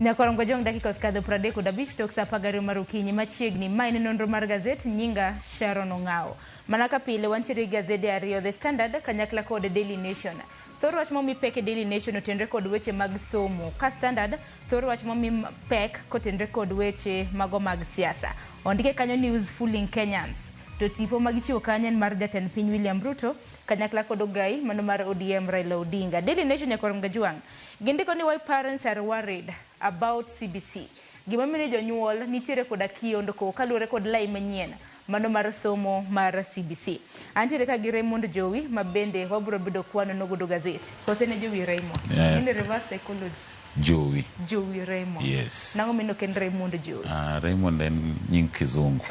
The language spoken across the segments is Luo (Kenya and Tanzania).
Nyakorongo Jong dakika osekadho 35 tok saa 12 mar okinyi machiegni. Ma en nonro mar gazet, nyinga Sharon Ong'awo. Mana ka pile wantiere gi gazede ariyo, The Standard kanyakla kod Daily Nation. Thor wach momi pek e Daily Nation otenre kod weche mag somo. Ka Standard, thor wach momi pek kotenre kod weche mago mag siasa. Ondike kanyo ni Who's Fooling Kenyans. To tipo ma gichiwo kanyo en mar jatend piny William Ruto kanyakla kod ogai mano mar ODM Raila Odinga. Daily Nation nyakorom Gajwang'. Gindiko ni why parents are worried about CBC. Gimomiyo ni jonyuol nitiere koda kiondko kaluwore kod lai manyien mano mar somo mar CBC. Antiere ka gi Raymond Jowi ma bende wabiro bedo kwanono godo gazet. Kose ne Jowi Raymond? Yeah. In reverse psychology. Jowi. Jowi Raymond. Yes. Nang'o mino ok en Raymond Jowi? Raymond en nying kizungu.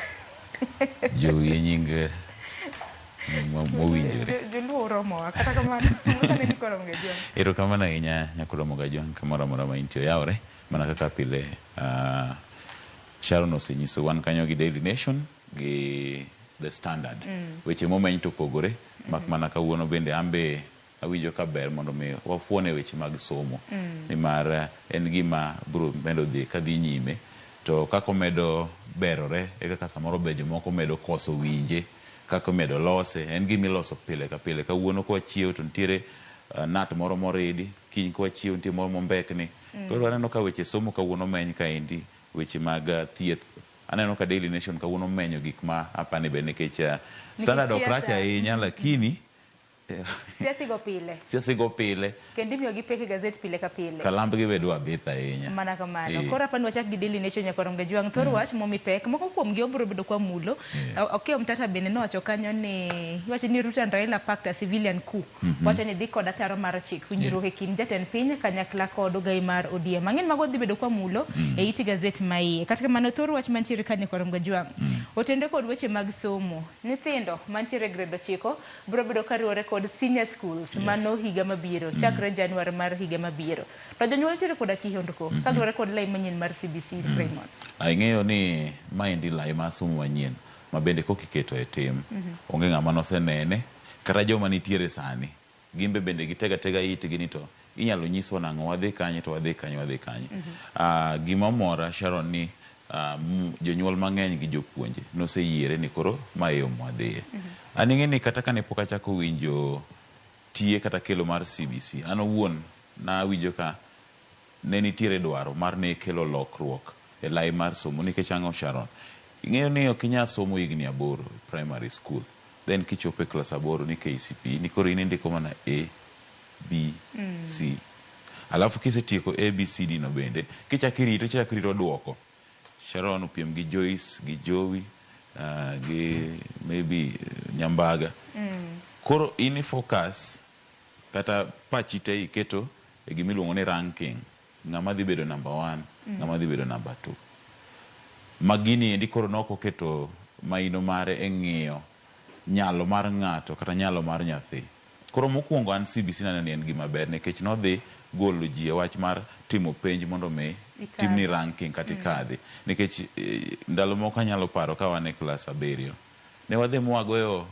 Jowi e nying mowinjore. Joluo oromowa kata kamano mosane ni koro onge jwang'. Erokamano ahinya Nyakoromo Gajwang' kamoro amora ma intie oyawre mana kaka pile Sharon osenyiso wan kanyo gi Daily Nation gi The Standard. Weche momeny to opogore mak mana kawuono bende an be awinjo ka ber mondo mi wafuone weche mag somo nimar en gima biro medo dhi kadhi nyime to kaka omedo berore e kaka samoro be jomoko medo koso winje kaka imedo lose en gima iloso pile ka pile kawuono kwachiew to nitiere nut moro moridi kiny kwachiew nitie moro mombekni koro aneno ka weche somo kawuono omeny kaendi weche mag thieth aneno ka Daily Nation kawuono omenyo gik ma apani be nikech Standard ok rach ahinya lakini Siasa igo pile. Siasa igo pile. Kendo imiyo gi pek e gazet pile ka pile. Kalambgi be dwa bith ahinya. Mana kamano. Koro apani wachak gi Daily Nation nyakwar Ongejwang'. Thor wach momi pek. Moko kuom gi obiro bedo kwa mulo. Okiya Omtata bende nowacho kanyo ni iwacho ni Ruto and Raila packed a civilian coup. Wacho ni dhi kod ataro mar chik. Winjruok e kind jatend piny kanyakla kod ogai mar ODM. Ang'e ni mago dhi bedo kwa mulo e it gazet ma iye. Kata kamano thor wach mantiere ka nyakwar Ongejwang'. Otenre kod weche mag somo. Nyithindo mantiere e grade 9 biro bedo kariwore kod senior schools mano higa mabiro chakre Januar mar higa mabiro. To jonyuol nitiere koda kihondko kaluwore kod lai manyien mar CBC Raymond. Ing'eyo ni maendi lai mar somo manyien ma bende koka iketo e tim onge ng'ama nosenene kata joma nitiere sani gimbe bende gitega tega itgi ni to inyalo nyiswa nang'o wadhi kanye to wadhi kanye wadhi kanye. Gima omora Sharon ni jonyuol mang'eny gi jopuonje noseyiere ni koro ma e yo mwadhiye. An ing'e ni kata kane pok achako winjo tiye kata kelo mar CBC an owuon nawinjo ka ne nitiere dwaro mar ne kelo lokruok e lai mar somo nikech ang'o Sharon? Ing'eyo ni ok inyal somo higni 8 e primary school then kichopo e klas 8 ni KCPE ni koro in indiko mana A, B, C. Alafu kisetieko A, B, C, D no bende kichako irito ichako irito duoko. Sharon opiem gi Joyce gi Jowi gi maybe Nyambaga. Koro in i focus kata pachi te iketo e gima iluongo ni ranking. Ng'ama dhi bedo number 1, ng'ama dhi bedo number 2. Ma gini endi koro nok oketo maino mare e ng'iyo nyalo mar ng'ato kata nyalo mar nyathi. Koro mokwongo an CBC naneno ni en gima ber nikech nodhi golo ji e wach mar timo penj mondo mi timni ranking kata ikadhi. Nikech ndalo moko anyalo paro ka wan e klas 7 ne wadhi mwagoyo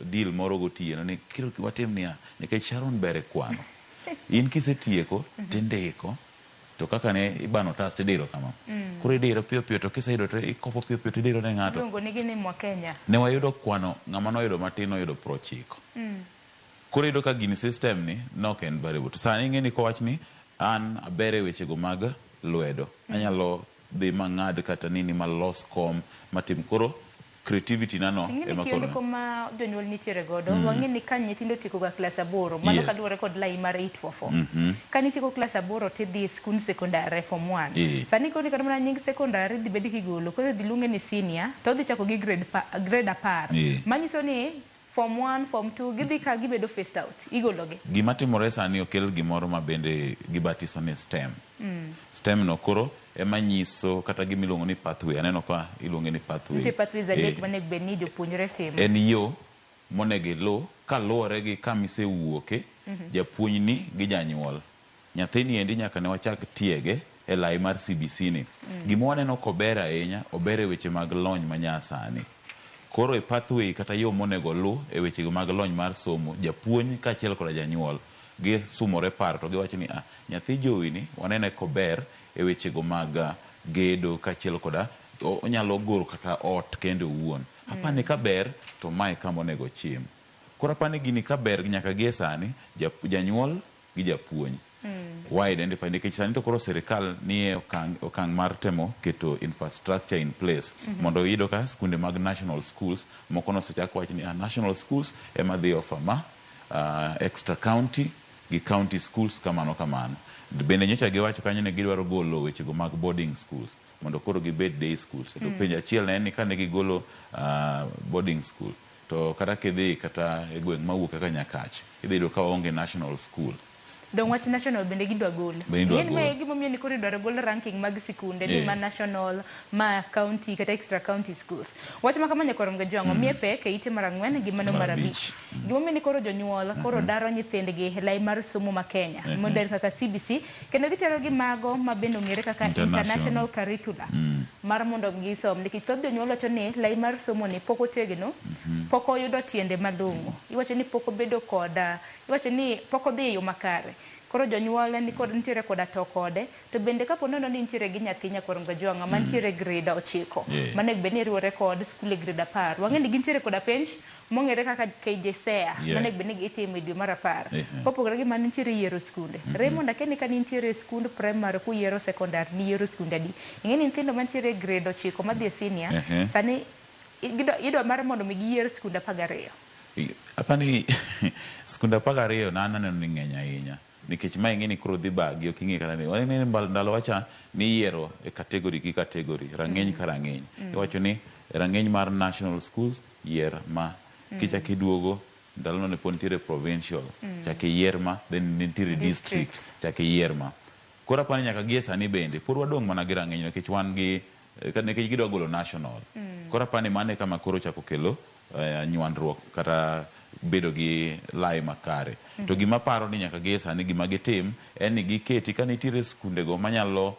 deal moro gotieno ni koro watim niya nikech Sharon ber e kwano. In kisetieko tindiko to kaka ne ibano otas tidiro kama. Koro idiro piyo piyo to kiseyudo to ikopo piyo piyo tidiro ne ng'ato. Iluongo nigi ni Mwakenya. Ne wayudo kwano ng'ama noyudo matin noyudo 90. Koro iyudo ka gini system ni nok en variable. To sani ing'e ni kowach ni an aber e wechego mag lwedo. Anyalo dhi mang'ad kata nini malos kom matim koro creativity na no Ting'e ni ema koro kiondiko ma jonyuol nitiere godo wang'e ni ka nyithindo otieko ga klas 8 mano kaluwore kod lai mar 844. Ka nitieko klas 8 tidhi e skund sekondar e form 1. Sani koro kata mana nying sekondar idhi bed kigolo koro idhi luonge ni senior to odhi chako gi grade 10. Manyiso ni form 1, form 2 gidhi ka gibedo phased out igologi. Gima timore sani okel gimoro ma bende gibatiso ni STEM. STEM no koro ema nyiso kata gima iluongo ni pathway. Aneno ka iluonge ni pathway. Nitie pathways 3 monego bed ni jopuonjre timo. En yo monego iluw kaluwore gi kama isewuoke, japuonjni gi janyuol. Nyathini endi nyaka ne wachak tiege e lai mar CBC ni. Gima waneno kober ahinya, ober e weche mag lony manyasani. Koro e pathway kata yo monego oluw e weche mag lony mar somo, japuonj kaachiel koda janyuol gisumore paro to giwacho ni ah, nyathi Jowi ni wanene kober e e wechego mag gedo kaachiel koda onyalo goro kata ot kende owuon. Apani ka ber to mae kama onego ochim. Koro apani gini ka ber nyaka gie sani janyuol gi japuonj wa identify nikech sani to koro sirikal nie okang' mar temo keto infrastructure in place mondo iyudo ka skunde mag national schools moko nosechak wach ni national schools ema dhi offer ma extra county gi county schools kamano kamano. Bende nyocha giwacho kanyo ni gidwaro golo wechego mag boarding schools mondo koro gibed day schools. To penjo achiel ne en ni kane gigolo boarding school to kata kidhi kata e gweng' mawuok kaka Nyakach idhi yudo ka waonge national school. Dong wach national bende gidwa golo. Bende idwa Ing'eni gol. ma gimomiyo ni koro idwaro gol ranking mag sikunde ni ma national, ma county kata extra county schools. Wach ma kama nyakwar Mgajwang' omiye pek e ite mar 4 gi mano mar 5. Gimomiyo ni koro jonyuol koro daro nyithindgi e lai mar somo ma Kenya model kaka CBC kendo gitero gi mago ma bende ong'ere kaka international curricula mar mondo gisom nikech thoth jonyuol wacho ni lai mar somo ni pok otegno, pok oyudo tiende malong'o. Iwacho ni pok obedo koda, iwacho ni pok odhi e yo makare. Koro jonyuol ni kod nitiere koda to kode, to bende kapo nono ni nitiere gi nyathi nyakwar Mgajwang'a mantiere grade 9 manego bed ni riwore kod skul e grade 10. Wang'e ni gintiere koda penj mong'ere kaka KJSEA manego bed ni gitimo e dwe mar 10. Kopogore gi mano nitiere yiero skunde. Raymond akia ni ka nitiere skund primary kuyiero secondary niyiero skunde adi. Ing'e ni nyithindo mantiere grade 9 madhi e senior sani idwa mar mondo mi giyier skunde 12. Apani skunde 12 na aneno ni ng'eny ahinya nikech ma ing'e ni koro dhi bagi ok ing'e kata ni waneno ni ndalo wacha niyiero e category gi category, rang'iny ka rang'iny. Iwacho ni rang'iny mar national schools yier ma, kichak iduogo ndalono ne pod nitiere provincial, chak iyier ma, then nitiere district, chak iyier ma. Koro apani nyaka gie sani bende pod wadong' mana gi rang'iny nikech wan gi nikech gidwa golo national. Koro apani mano e kama koro ochako kelo nywandruok kata bedo gi lai makare. To gima paro ni nyaka gie sani gima gitim en ni giketi ka nitiere skundego manyalo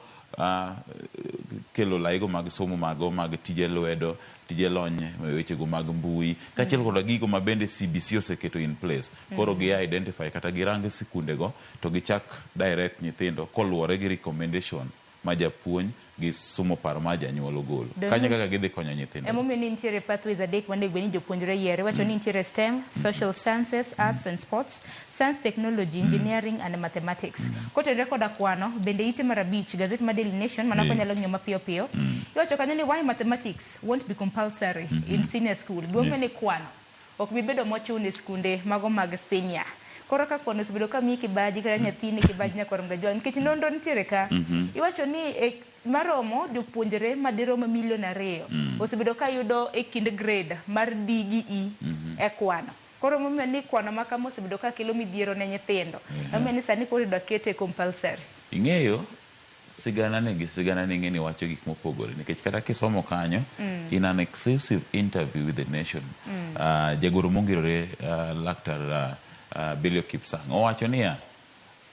kelo laigo mag somo mago mag tije lwedo, tije lony, wechego mag mbui, kaachiel koda gigo ma bende CBC oseketo in place. Koro gi identify kata girang sikundego to gichak direct nyithindo koluwore gi recommendation ma japuonj gi somo paro ma janyuol ogolo. Kanyo kaka gidhi konyo nyithindo. Emomiyo ni nitiere pathways 3 monego bed ni jopuonjre yiero. Iwacho ni nitiere STEM, social sciences, arts and sports, science, technology, engineering and mathematics. Kotenore koda kwano, bende ite mar 5, gazet mar Daily Nation, mano konyalo ng'iyo mapiyo piyo. Iwacho kanyo ni why mathematics won't be compulsory in senior school. Gimomiyo ni kwano ok bi bedo mochuno e skunde mago mag senior. Koro ka kwano osebedo ka miyi kibaji kata nyathini kibaji nyakwar Mgajwang' nikech nonro nitiere ka. Iwacho ni maromo jopuonjre madirom milion 2 osebedo ka yudo e kind grade mar D gi E e kwano. Koro momiyo ni kwano ma kama osebedo ka kelo midhiero ne nyithindo. Emomiyo ni sani koro idwa kete compulsory. Ing'eyo sigana ni gi sigana ni ing'e ni wacho gik mopogore nikech kata kisomo kanyo in an exclusive interview with the Nation, jagoro mongirore Laktar Belio Kipsang owacho niya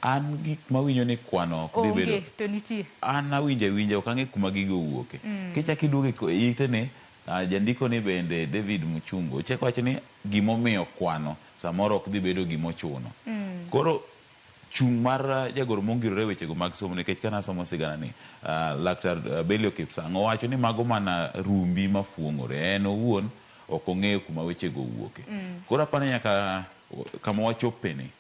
an gik mawinjo ni kwano ok dhi bedo to nitie an awinjo awinja ok ang'e kuma gigo owuoke. Kichak iduogo e ite ni jandiko ni bende David Muchungu ochako wacho ni gimomiyo kwano samoro ok dhi bedo gimochuno. Koro chung' mar jagoro mongirore wechego mag somo nikech kana somo sigana ni Laktar Belio Kipsang owacho ni mago mana rumbi mafuong'ore en owuon ok ong'eyo kuma wechego owuoke. Koro apani nyaka kama wachope ni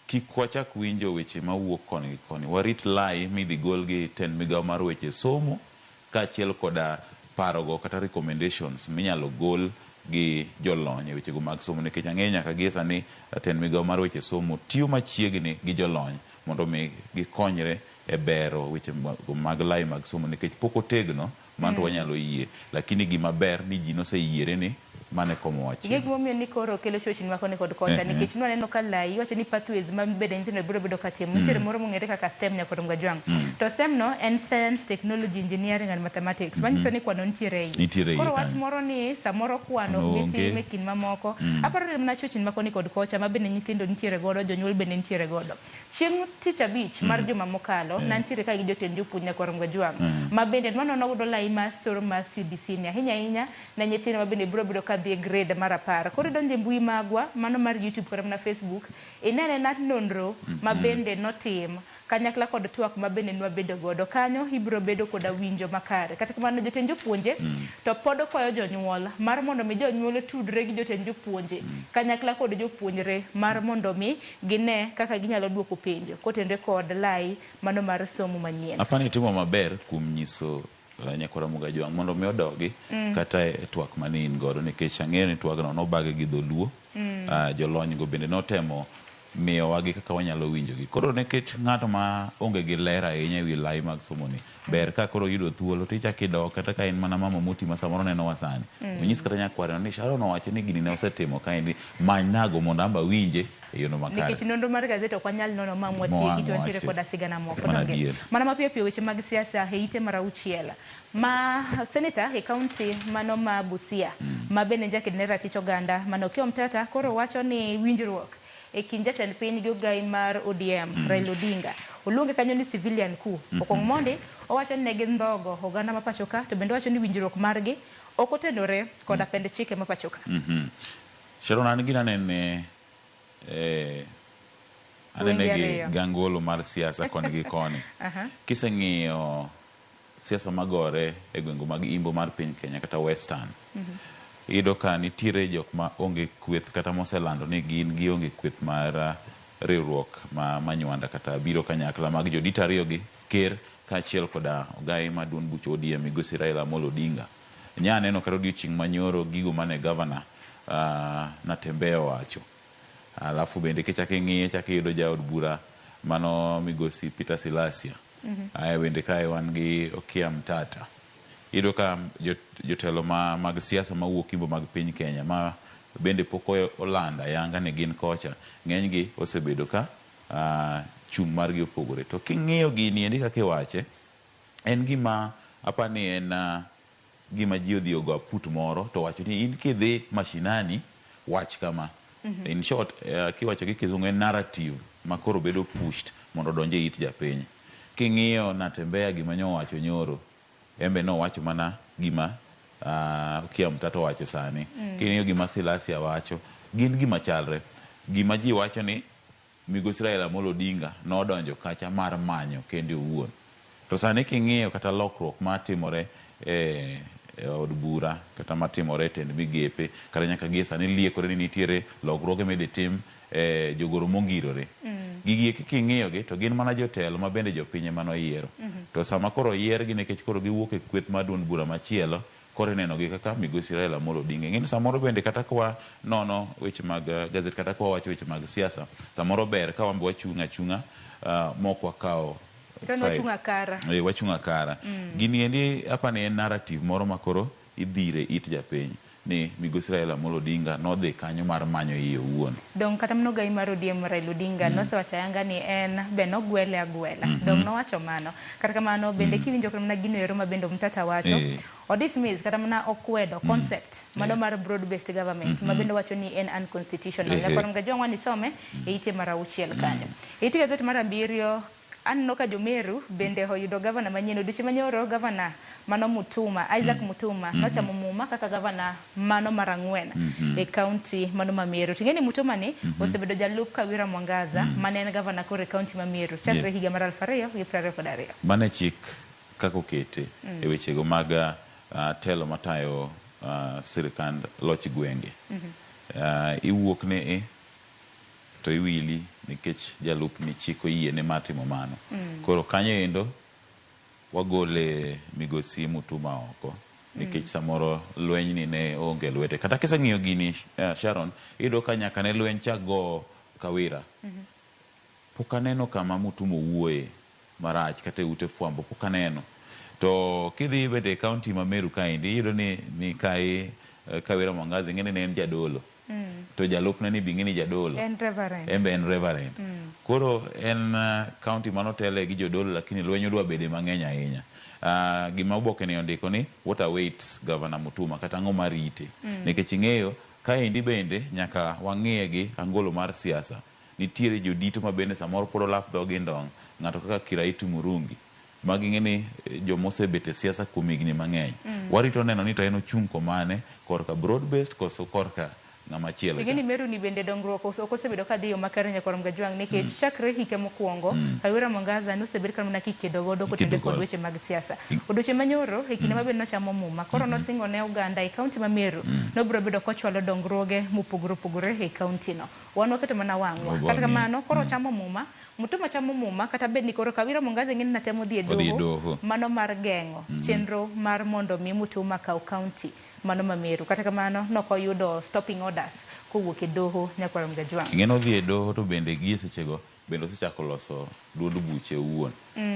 kik wachak winjo weche mawuok koni gi koni, warit lai midhi gol gi tend migawo mar weche somo kaachiel koda parogo kata recommendations minyalo gol gi jolony e wechego mag somo nikech ang'eyo nyaka gie sani tend migawo mar weche somo tiyo machiegni gi jolony mondo mi gikonyre e bero weche mag lai mag somo nikech pok otegno mano to wanyalo yie, lakini gima ber ni ji noseyiere ni mano e koma wachimo. Gik momiyo ni koro kelo chochni ma koni kod kocha nikech nwaneno ka lai iwacho ni pathways ma bende nyithindo biro bedo ka timo nitiere moro mong'ere kaka STEM nyakwar Mgajwang'. To STEM no en science, technology, engineering and mathematics manyiso ni kwano nitiere iye. Koro wach moro ni samoro kwano ok bi tim e kind mamoko. Aparo ni mana chochni ma koni kod kocha ma bende nyithindo nitiere godo, jonyuol bende nitiere godo. Chieng' tich abich mar juma mokalo nantiere ka gi jotend jopuonj nyakwar Mgajwang' ma bende nwanono godo lai mar somo mar CBC ni ahinya ahinya ne nyithindo ma bende biro bedo ka madhi e grade mar 10. Koro idonjo e mbui magwa mano mar YouTube kata mana Facebook, inene na nonro ma bende notim kanyakla kod twak ma bende nwabedo godo kanyo, ibiro bedo koda winjo makare. Kata kamano jotend jopuonje to pod kwayo jonyuol mar mondo mi jonyuol otudre gi jotend jopuonje kanyakla kod jopuonjre mar mondo mi gine kaka ginyalo duoko penjo kotenore kod lai mano mar somo manyien. Apani itimo maber kuom nyiso nyakwar Ramogi Ajwang' mondo mi odogi kata e twak mane in godo, nikech ang'eyo ni twagno nobage gi dholuo. Jolony go bende notemo miyowa gi kaka wanyalo winjogi. Koro nikech ng'ato ma onge gi ler ahinya ewi lai mag somo ni, ber ka koro oyudo thuolo to ichako idok kata ka en mana mama moti ma samoro nenowa sani. Onyis kata nyakware ni Sharon owacho ni gini ne osetimo kaendi, many nago mondo amba awinje e yono makare. Nikech nonro mar gazet ok wanyal nono ma mwatieki to wantiere koda sigana moko. Mana Donge? adier. Mana mapiyo piyo weche mag siasa e ite mar 6. Ma seneta e kaunti mano ma Busia, ma bende jaked ne ratich oganda mano Okiya Omtata koro wacho ni winjruok e kind jatend piny gi ogai mar ODM Raila Odinga oluonge kanyo ni civilian coup. Okong mondi owacho ni ne gindhogo oganda ma pacho ka, to bende owacho ni winjruok margi ok otenore koda pend chike ma pacho ka. Sharon, an gina nene anene Wenge gi ariyo. gangolo mar siasa koni gi koni. Kiseng'iyo siasa magore e gwenge mag imbo mar piny Kenya kata Western, iyudo ka nitiere jok ma onge kweth kata moselando ni gin gionge kweth mar riwruok ma Manywanda kata biro kanyakla mag jodito ariyo gi ker kaachiel koda ogai ma duond buch ODM migosi Raila Amolo Odinga. Nya neno kata odiochieng' manyoro gigo mane gavana Natembeya owacho. Alafu bende kichako ing'iye chako iyudo jaod bura mano migosi Peter Silasia. Aya bende kae wan gi Okiya Mtata. Iyudo ka jotelo mag siasa mawuok imbo mag piny Kenya ma bende pok olando ayanga ni gin kocha, ng'enygi osebedo ka chung' margi opogore. To king'iyo gini endi kaka iwache, en gima apani en gima ji odhi ogo aput moro to wacho ni in kidhi mashinani wach kama. In short, kiwacho gi kizungu en narrative ma koro bedo pushed mondo odonj e it japiny. King'iyo Natembeya gima nyowacho nyoro, en be nowacho mana gima Okiya Mtata owacho sani. King'iyo gima Silasia wacho, gin gima chalre. Gima ji wacho ni migosi Raila Amolo Odinga nodonjo kacha mar manyo kende owuon. To sani king'iyo kata lokruok matimore e od bura kata matimore e tend migepe kata nyaka gie sani liekore ni nitiere lokruoge midhi tim e jogoro mongirore. Gigi eki king'iyogi to gin mana jotelo ma bende jopiny ema noyiero. To sama koro oyiergi nikech koro giwuok e kweth mar duond bura machielo, koro inenogi kaka migosi Raila Amolo Odinga. Ing'e ni samoro bende kata ka wanono weche mag gazet kata ka wawacho weche mag siasa, samoro ber ka wan be wachung' achung'a mok wakawo To nwachung' akara. Wachung' akara. Gini endi apani en narrative moro ma koro idhire it japiny ni migosi Raila Amolo Odinga nodhi kanyo mar manyo iye owuon. Dong kata mano ogai mar ODM Raila Odinga nosewacho ayanga ni en be nogwele agwela. Dong nowacho mano. Kata kamano bende kiwinjo kata mana gino ero ma bende Omtata wacho, o dismiss kata mana okwedo concept mano mar broad based government ma bende wacho ni en unconstitutional. Nyakwar Mgajwang' wanisome e ite mar 6 kanyo. E ite gazet mar 7 aneno ka Jomeru bende oyudo gavana manyien. Odiochieng' manyoro gavana mano Mutuma, Isaac Mutuma nochamo muma kaka gavana mano mar 4 e kaunti mano ma Meru. Ting'e ni Mutuma ni osebedo jalup Kawira Mwangaza mane en gavana koro e kaunti ma Meru chakre higa mar 2022. Mano e chik kaka okete e wechego mag telo matayo sirikand loch gwenge. Iwuok ne e to iwili nikech jalupni chik oyiene mar timo mano. Koro kanyo endo wagole migosi Mutuma oko nikech samoro lweny ni ne onge lwete. Kata kiseng'iyo gini Sharon, iyudo ka nyaka ne lweny chak go Kawira. Pok aneno kama Mutuma owuoye marach kata e ute fwambo pok aneno. To kidhi bende e kaunti ma Meru kaendi iyudo ni Mikai Kawira Mwangaza ing'e ni ne en jadolo. To jalupne ni be ing'e ni jadolo. En reverend. En be en reverend. Koro en kaunti manotele gi jodolo lakini lweny odwa bede mang'eny ahinya. Gima oboke ni ondiko ni what awaits Governor Mutuma kata ang'o marite. Nikech ing'eyo kaendi bende nyaka wang'iye gi angolo mar siasa. Nitiere jodito ma bende samoro pod olap dhogi ndong'. Ng'ato kaka Kiraitu Murungi. Ma ging'e ni joma osebet e siasa kuom higni mang'eny. Warito neno ni to en ochung' komane korka broad based koso korka ng'ama chielo Ting'e ni cha. Meru ni bende dongruok ok osebedo ka dhi e yo makare nyakwar Mgajwang' nikech chakre hike mokwongo Kawira Mwangaza nosebed ka mana kikedo godo kotenore Ikedo kod godo. weche mag siasa. Odiochieng' manyoro e kinde ma bende nochamo muma koro nosingo ne oganda e kaunti ma Meru nobiro bedo kochwalo dongruoge mopogore opogore e kaunti no. Wan waketo mana wang'wa. Kata kamano koro ochamo muma, Mutuma chamo muma kata bed ni koro Kawira Mwangaza ing'e ni natemo dhi e Odhi e doho doho. mano mar geng'o chenro mar mondo mi Mutuma kaw kaunti mano ma Meru. Kata kamano nokoyudo stopping orders kowuok e doho nyakwar Mgajwang'. Ing'e ni odhi e doho to bende gie sechego bende osechako loso duond buche owuon.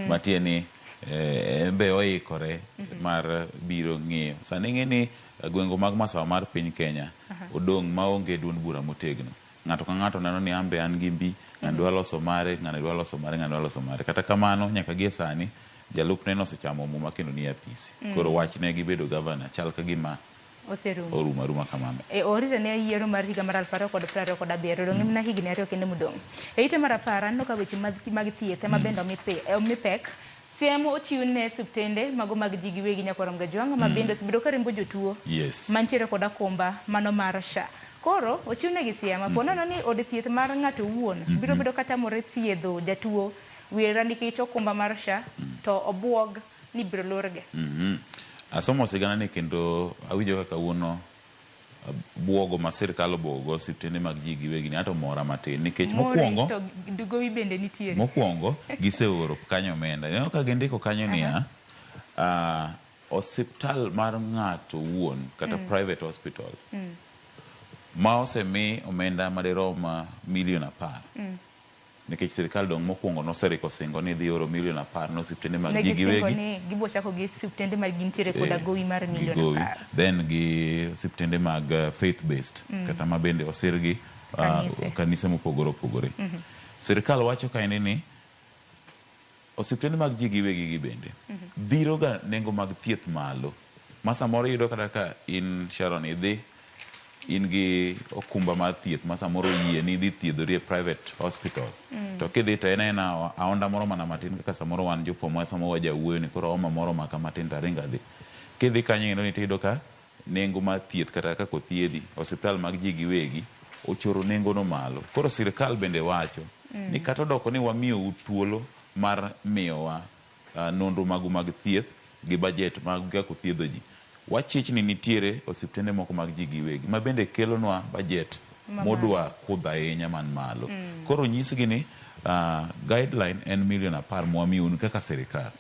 Matiende ni en be oikore mar biro ng'iyo. Sani ing'e ni gwenge mag masawa mar piny Kenya odong' maonge duond bura motegno. Ng'ato ka ng'ato neno ni an be an gi mbi, ng'ani dwa loso mare, ng'ani dwa loso mare, ng'ani dwa loso mare. Kata kamano, nyaka gie sani, jalupne no osechamo muma kendo nie apisi. Koro wachne gi bedo gavana chal ka gima Oserumo. orumo aruma kamano. E orito ne yiero mar higa mar 2027 odong' mana higni ariyo kende modong'. E ite mar apar aneno ka weche mag thieth ema bende omi pek. Siem ochiw ne osiptende mago mag ji giwegi nyakwar Mgajwang' ma bende osebedo ka rimbo jotuo mantiere kod akumba mano mar SHA. Koro ochiw negi siem po nono ni od thieth mar ng'ato owuon biro bedo katamore thiedho jatuo wiera nikech okumba mar SHA to obuog ni ibiro lorgi. Asomo sigana ni kendo awinjo ka kawuono buogo ma sirkal obuogo go osiptende mag ji giwegi ni ato mora matin nikech Mori mokwongo to gowi bende nitiere. mokwongo giseoro kanyo omenda. Ineno ka gindiko kanyo niya, osiptal mar ng'ato owuon kata private hospital ma osemi omenda madirom milion 10 nikech sirkal dong' mokwongo noseriko singo ni dhi oro milion 10 ne osiptende mag Ne ji gisingo giwegi. ni gibo chako gi osiptende ma gintiere koda gowi mar Gi milion gowi. 10. Then gi osiptende mag faith based kata ma bende osir gi Kanise. kanise mopogore opogore. Sirkal wacho kaendi ni osiptende mag ji giwegi gi bende dhiro ga nengo mag thieth malo ma samoro iyudo kata ka in Sharon idhi in gi okumba mar thieth ma samoro oyie ni idhi thiedhori e private hospital to kidhi to en aena aonda moro mana matin kaka samoro wan jofwambo samoro wajawuoyo ni koro homa moro omaka matin to aringo adhi. Kidhi kanyo endo ni tiyudo ka nengo mar thieth kata kaka othiedhi osiptal mag ji giwegi ochoro nengo no malo. Koro sirkal bende wacho ni kata odoko ni wamiyou thuolo mar miyowa nonro magu mag thieth gi budget mag kaka uthiedho ji. Wachich ni nitiere osiptende moko mag ji giwegi ma bende kelonwa budget modwa kudho ahinya man malo. Koro nyisgi ni guideline en milion 10 mwamiyou kaka sirikal.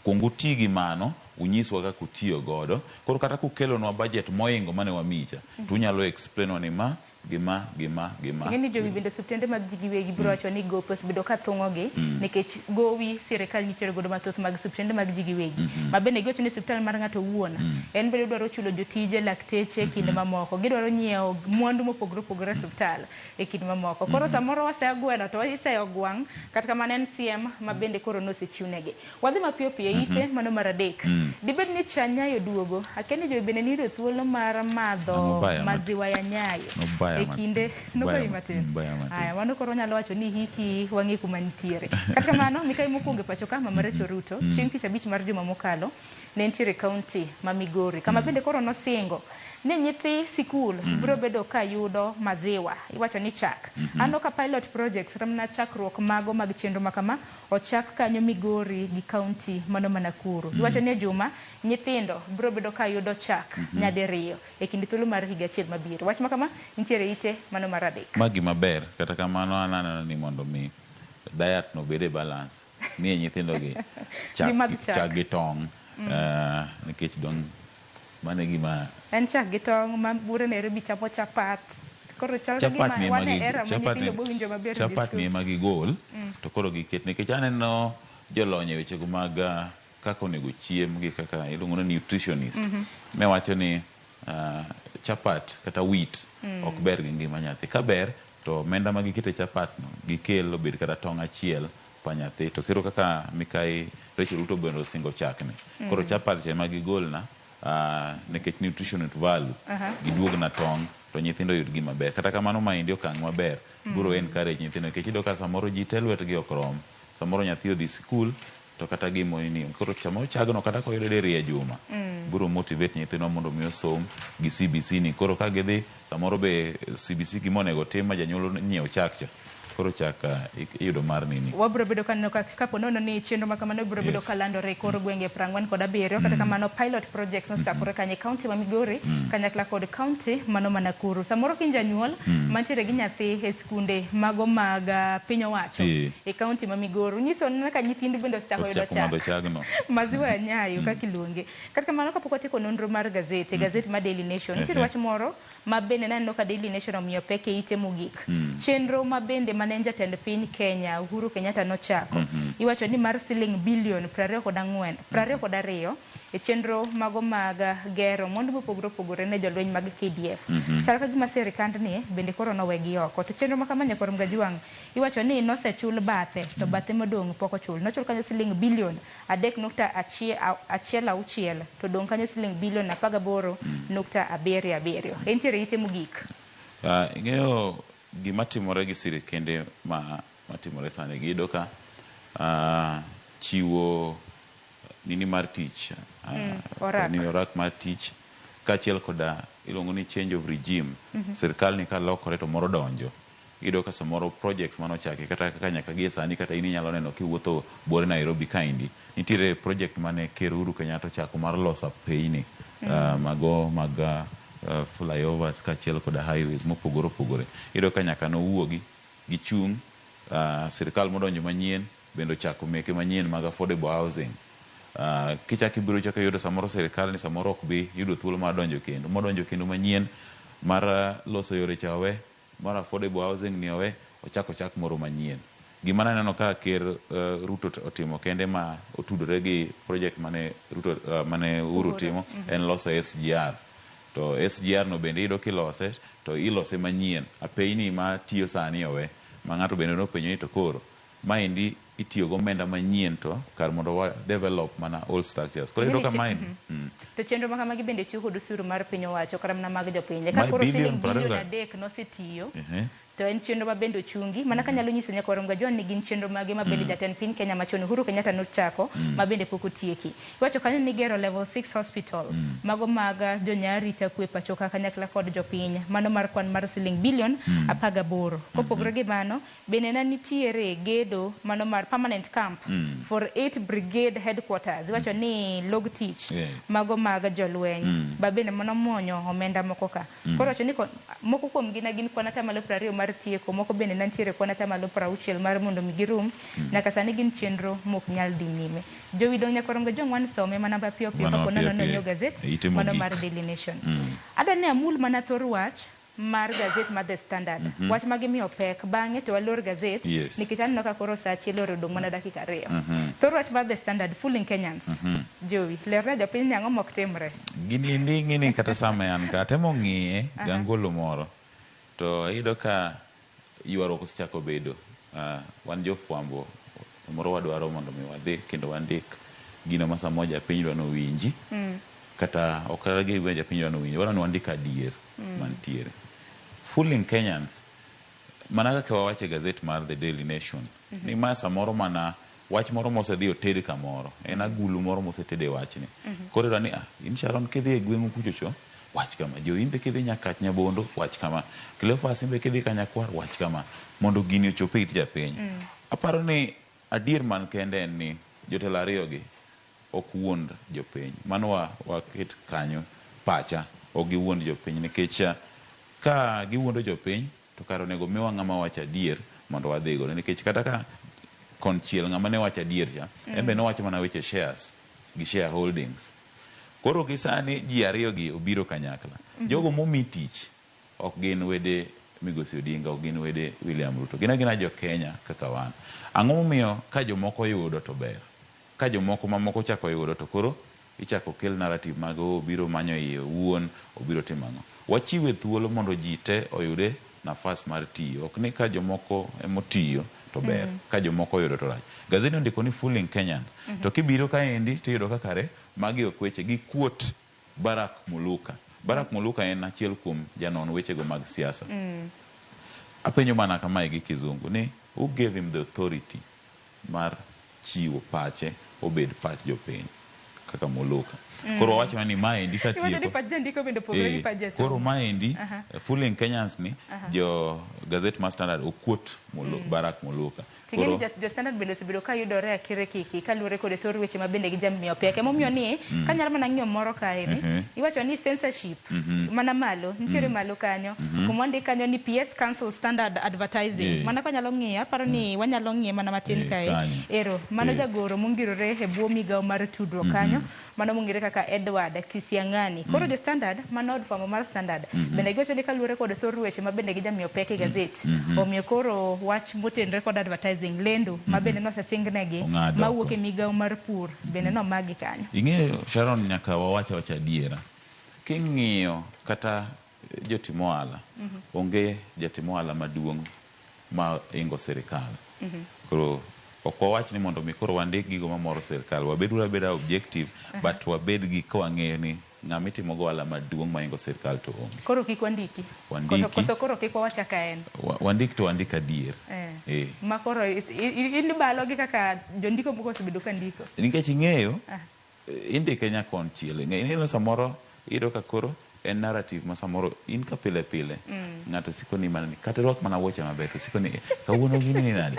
Kuong uti gi mano, unyiswa kaka utiyo godo. Koro kata kukelonwa budget moingo mane wamiyi cha, to unyalo explain wa ni ma gi ma gi ma gi ma. Ing'e ni jowi bende osiptende mag ji giwegi biro wacho ni gope osebedo ka thung'ogi nikech gowi sirikal nitiere godo mathoth mag osiptende mag ji giwegi. Ma bende giwacho ni osiptal mar ng'ato owuon en bende dwaro chulo jotije, lakteche kinde mamoko. Gidwaro nyiewo mwandu mopogore opogore e osiptal e kinde mamoko. Koro samoro waseyo gweno to iseyo gwang' kata kamano en siem ma bende koro nosechiwnegi. Wadhi mapiyo piyo e ite mano mar adek. Dibed ni cha Nyayo duogo. Akia ni jowi bende niyudo thuolo mar madho Nobaya matin. maziwa ya Nyayo Nobaya e matin. kinde nobayi matin. Nobaya matin. Aya, mano koro wanyalo wacho ni hiki wang'e kuma nitiere. Kata kamano, mikai mokwongo e pacho ka, Mama Rachel Ruto, chieng' tich abich mar juma mokalo, ne nitiere e kaunti ma Migori, kama bende koro nosingo ni nyithi sikul biro bedo ka yudo maziwa, iwacho ni chak. Aneno ka pilot projects kata mana chakruok mago mag chenro ma kama ochak kanyo Migori gi kaunti mano ma Nakuru. Iwacho ni e juma nyithindo biro bedo ka yudo chak nyadiriyo e kind thuolo mar higa achiel mabiro. Wach ma kama nitiere ite mano mar adek. Ma gima ber, kata kamano an aneno ni mondo mi diet no obed e balance, miye nyithindo gi chak, Gimadh chak. chak gi tong', nikech dong' mano e gima En chak gi tong' ma bure Nairobi chamo chapat. Koro chal ka chapat gima ni ema wan e gi era ma chapat nyithindo ni bowinjo maber e chapat ni biskut. ema gigol to koro giket nikech aneno jolony e wechego mag kaka onego chiem gi kaka iluongo ni nutritionist ne wacho ni chapat kata wheat ok ber gi ngima nyathi. Ka ber to omenda ma giketo e chapat no gikel obed kata tong' achiel pa nyathi to koro kaka Mikai Rachel Ruto bende osingo chak ni. Koro chapat cha ema gigolna nikech nutrition value giduogna tong' to nyithindo oyud gima ber. Kata kamano maendi okang' maber biro encourage nyithindo nikech iyudo ka samoro ji te lwetgi ok rom. Samoro nyathi odhi sikul to kata gimo nini. Koro samoro chagno kata koyude diriyo e juma, biro motivate nyithindwa mondo mi osom gi CBC ni. Koro ka gidhi samoro be CBC gima onego tim ma janyuol nyiew chak cha. Koro chak iyudo mar nini. Wabiro bedo kaneno kapo nono ni chenro ma kamano biro bedo kalandore e kor gwenge 47. Kata kamano pilot projects nosechakore kanyo e county ma Migori kanyakla kod county mano ma Nakuru. Samoro ka in janyuol mantiere gi nyathi e skunde mago mag piny owacho e county ma Migori, nyiso ni ka nyithindu bende osechako yudo Osechako madho chak. chagno. Maziwa ya Nyayo kaka iluonge. Kata kamano kapok watieko nonro mar gazet, e gazet mar Daily Nation, nitiere wach moro ma bende naneno ka Daily Nation omiyo pek e ite mogik. Chenro ma bende mane en jatend piny Kenya Uhuru Kenyatta nochako. Iwacho ni mar siling bilion 24, 22 e chenro mago mag gero mwandu mopogore opogore ne jolweny mag KDF. Chal ka gima sirikandni bende koro nowegi oko. To chenro ma kama Nyakwar Mgajwang' iwacho ni nosechul bathe to bathe modong' pok ochul. Nochul kanyo siling bilion 3.16 to dong' kanyo siling bilion 18.77. Entiere ite mogik. Ing'eyo gima timore gi sirikende ma matimore sani gi iyudo ka chiwo nini mar tich, orak. Nini orak mar tich kaachiel koda iluongo ni change of regime. Sirkal ni kalokore to moro donjo. Iyudo ka samoro projects manochaki kata kaka nyaka gie sani kata in inyalo neno kiwuotho buore Nairobi kaendi. Nitiere project mane Ker Uhuru Kenyatta ochako mar loso apeyni mago mag flyovers kaachiel koda highways mopogore opogore. Iyudo ka nyaka nowuogi gichung', sirkal modonjo manyien bende ochako meke manyien mag affordable housing. Kichako ibiro ichako iyudo samoro sirkal ni samoro ok bi yudo thuolo mar donjo kendo. Modonjo kendo manyien mar loso yore cha owe, mar affordable housing ni owe, ochako ochak moro manyien. Gima naneno ka Ker Ruto otimo kende ma otudore gi project mane Ruto mane Uhuru timo en loso SGR. To SGR no bende iyudo kilose to ilose manyien. Apeyni matiyo sani owe. Ma ng'ato bende nopenjo ni to koro maendi itiyo gomenda manyien to kar mondo wa develop mana old structures. Koro iyudo ka mae To chenro ma kamagi bende tiyo kod osuru mar piny owacho kata mana mag jopiny. Ka koro siling bilion 3 nosetiyo, to en chenro ma bende ochungi. Mana kanyalo nyiso Nyakwar Mgajwang' ni gin chenro mage ma bende jatend piny Kenya machon Uhuru Kenyatta nochako ma bende pok otieki. Iwacho kanyo ni gero level 6 hospital mago mag jonyarita kwe pacho ka kanyakla kod jopiny. Mano mar kwan mar siling bilion 18. Kopogore gi mano, bende ne nitiere gedo mano mar permanent camp for 8 brigade headquarters. Iwacho ni log tich mago mag jolweny ba bende mano muonyo omenda moko ka. Koro wacho ni moko kuom gi ne gin kwan atamalo 20 mar tieko, moko bende ne nitiere kwan atamalo 60 mar mondo mi girum. Nyaka sani gin chenro mok nyal dhi nyime. Jowi dong' Nyakwar Mgajwang' wan some mana mapiyo piyo kapo nono ni onyiewo gazet mano mar Daily Nation. Adwa ni amul mana thor wach mar gazet mar The Standard. Wach ma gimiyo pek bang'e to walor gazet nikech aneno ka koro saa achiel odong' mana dakika 2. Thor wach mar The Standard, fooling Kenyans. Jowi, lerna jopiny ni ang'o mok timre. Gini endi ing'e ni kata sama an ka atemo ng'iye gi angolo moro to iyudo ka ywaruok osechako bedo. Wan jofwambo samoro wadwaro mondo mi wadhi kendo wandik gino ma samoro japiny dwa nowinji. Kata ok kata gima japiny dwa nowinji, wadwa ni wandik adier mantiere. Fooling Kenyans, mana kaka wawacho e gazet mar The Daily Nation, ni ma samoro mana wach moro mosedhi oted kamoro, en agulu moro mosetede wachni. Koro iyudo ni in Sharon kidhi e gweng'u kuchocho, wach kama, Joimbe kidhi Nyakach Nyabondo, wach kama, Cleophas imbe kidhi Kanyakwar, wach kama, mondo gini ochop e it japiny. Aparo ni adier man kende en ni jotelo ariyo gi ok wuond jopiny. Mano waket kanyo pacha, ok giwuond jopiny nikech ka giwuondo jopiny to kar onego miwa ng'ama wacho adier mondo wadhi godo nikech kata ka konchiel ng'ama ne wacho adier cha, en be nowacho mana weche shares gi shareholdings. Koro gi sani ji ariyo gi obiro kanyakla. Jogo momi tich ok gin wede Migosi Odinga, ok gin wede William Ruto. Gin agina jo Kenya kaka wan. Ang'o momiyo ka jomoko yudo to ber? Ka jomoko mamoko ochako yudo to koro ichako kel narrative mag obiro manyo iye owuon, obiro timo ang'o. Wachiwe thuolo mondo ji te oyude nafas mar tiyo. Ok ni ka jomoko emotiyo to ber, ka jomoko oyudo to rach. Gazeti ondiko ni fooling Kenyans. To kibiro kaendi tiyudo ka kare magi ok weche gi quote Barak Muluka. Barak Muluka en achiel kuom janon wechego mag siasa. Apenjo mana kamae gi kizungu ni who gave him the authority mar chiwo pache obed pach jopiny kaka Muluka. Koro wawach mana ni maendi Iwacho ni katieko pach jandiko bende opogore gi pach jasomo. Koro maendi Fooling Kenyans ni jo gazet mar Standard okuot Barack Muluka. Ting'eni jo Standard bende osebedo ka yudore akire kiki kaluwore kod thor weche ma bende gijamiyo pek. Emomiyo ni kanyalo mana ng'iyo moro kaeni, iwacho ni censorship mana malo, nitiere malo kanyo. Kuma ondik kanyo ni PS Council Standard Advertising. Mana kanyalo ng'iyo, aparo ni wanyalo ng'iye mana matin kae. Kanyo. Ero, mano jagoro mongirore e bwo migawo mar tudruok kanyo, mano mong'ere kaka Edward Kisiang'ani. Koro jo Standard, mano od fwambo mar Standard, bende giwacho ni kaluwore kod thor weche ma bende gijamiyo pek e gazet. Omiyo koro wach motenore kod advertising lendo ma bende nosesingnegi Ong'ado mawuok oko. e migawo mar pur bende nomagi kanyo. Ing'eyo Sharon, nyaka wawach awacha adiera. King'iyo kata jotim ohala, onge jatim ohala maduong' ma ingo sirikal. Koro ok wawach ni mondo mi koro wandik gigo mamoro sirikal, wabed abeda objective, but wabed gi ka wang'eyo ni ng'ama itimo go ohala maduong' maingo sirikal to onge. Koro kik wandiki. Wandiki. Koso koro kik wawach kaka en. Wandik to wandik adier. Ma koro in ibalo gi kaka jondiko moko osebedo ka ndiko. Nikech ing'eyo, indike nyakonchiel. Ing'eyo samoro iyudo ka koro en narrative ma samoro in ka pile pile ng'ato siko ni mana ni kata rwak mana wuoche maber to siko ni kawuono gini ni nade.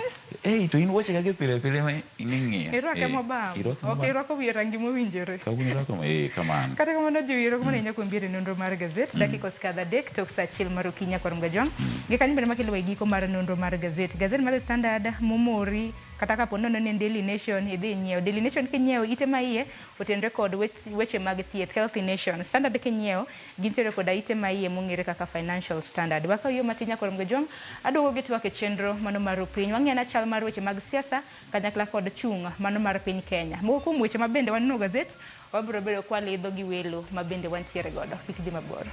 To in wuoche kaka pile pile ma ing'iyo. Irwake mobam. Irwake Ok mobam. irwako wiye rangi mowinjore. Kawuono irwako kamano. Kata kamano jowiro kamano ahinya kuom biro e nonro mar gazet. Dakika osekadho 3 tok saa 1 mar okinyi kwa Rumgajwang'. Gi kanyo bende makelo e giko mar nonro mar gazet. Gazet mar The Standard momori kata kapo nono ni en Daily Nation idhi inyiew. Daily Nation kinyiewo ite ma iye otenore kod weche mag thieth, Healthy Nation. Standard kinyiewo gintiere koda ite ma iye mong'ere kaka Financial Standard. Wakaw yo matin nyaka Rumgajwang', aduogo gi twak e chenro mano mar piny. Wang'iyo na chal mar weche mag siasa kanyakla kod chung' mano mar piny Kenya. Moko kuom weche ma bende waneno e gazet, wabiro bedo kwalidho gi welo ma bende wantiere godo. Kik dhi mabor.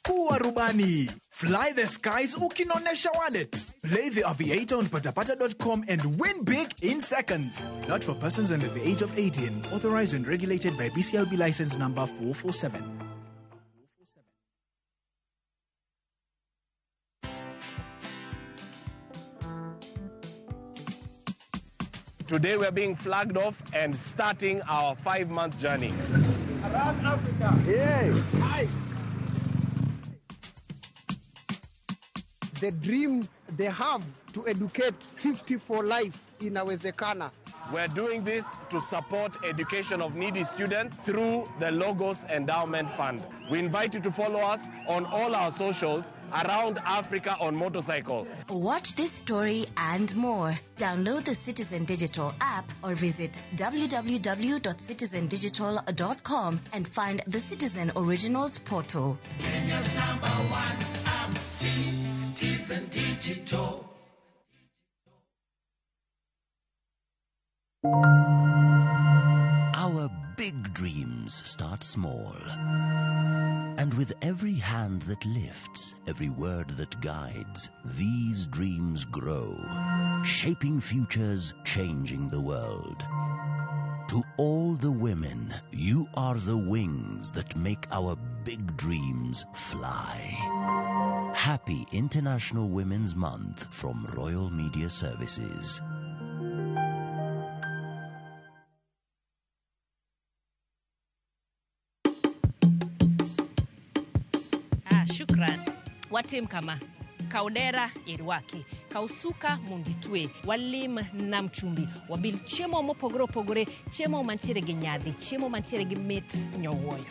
Kuwa rubani. Fly the skies ukinonesha wallet. Play the Aviator on patapata.com and win big in seconds. Not for persons under the age of 18. Authorized and regulated by BCLB license number 447. Today we're being flagged off and starting our 5-month journey. Around Africa. Yeah. Hi. The dream they have to educate 50 for life inawezekana. We're doing this to support education of needy students through the Logos Endowment Fund. We invite you to follow us on all our socials around Africa on motorcycle. Watch this story and more. Download the Citizen Digital app or visit www.citizendigital.com and find the Citizen Originals portal. Kenya's #1 app, Citizen Digital. Our big dreams start small. And with every hand that lifts, every word that guides, these dreams grow, shaping futures, changing the world. To all the women, you are the wings that make our big dreams fly. Happy International Women's Month from Royal Media Services. Shukran. Watim kama. Kaudera irwaki, kausuka munditwe, walim nam chumbi, wabil chiemo mopogore opogore, chiemo mantiere gi nyadhi, chiemo mantiere gi mit nyowuoyo.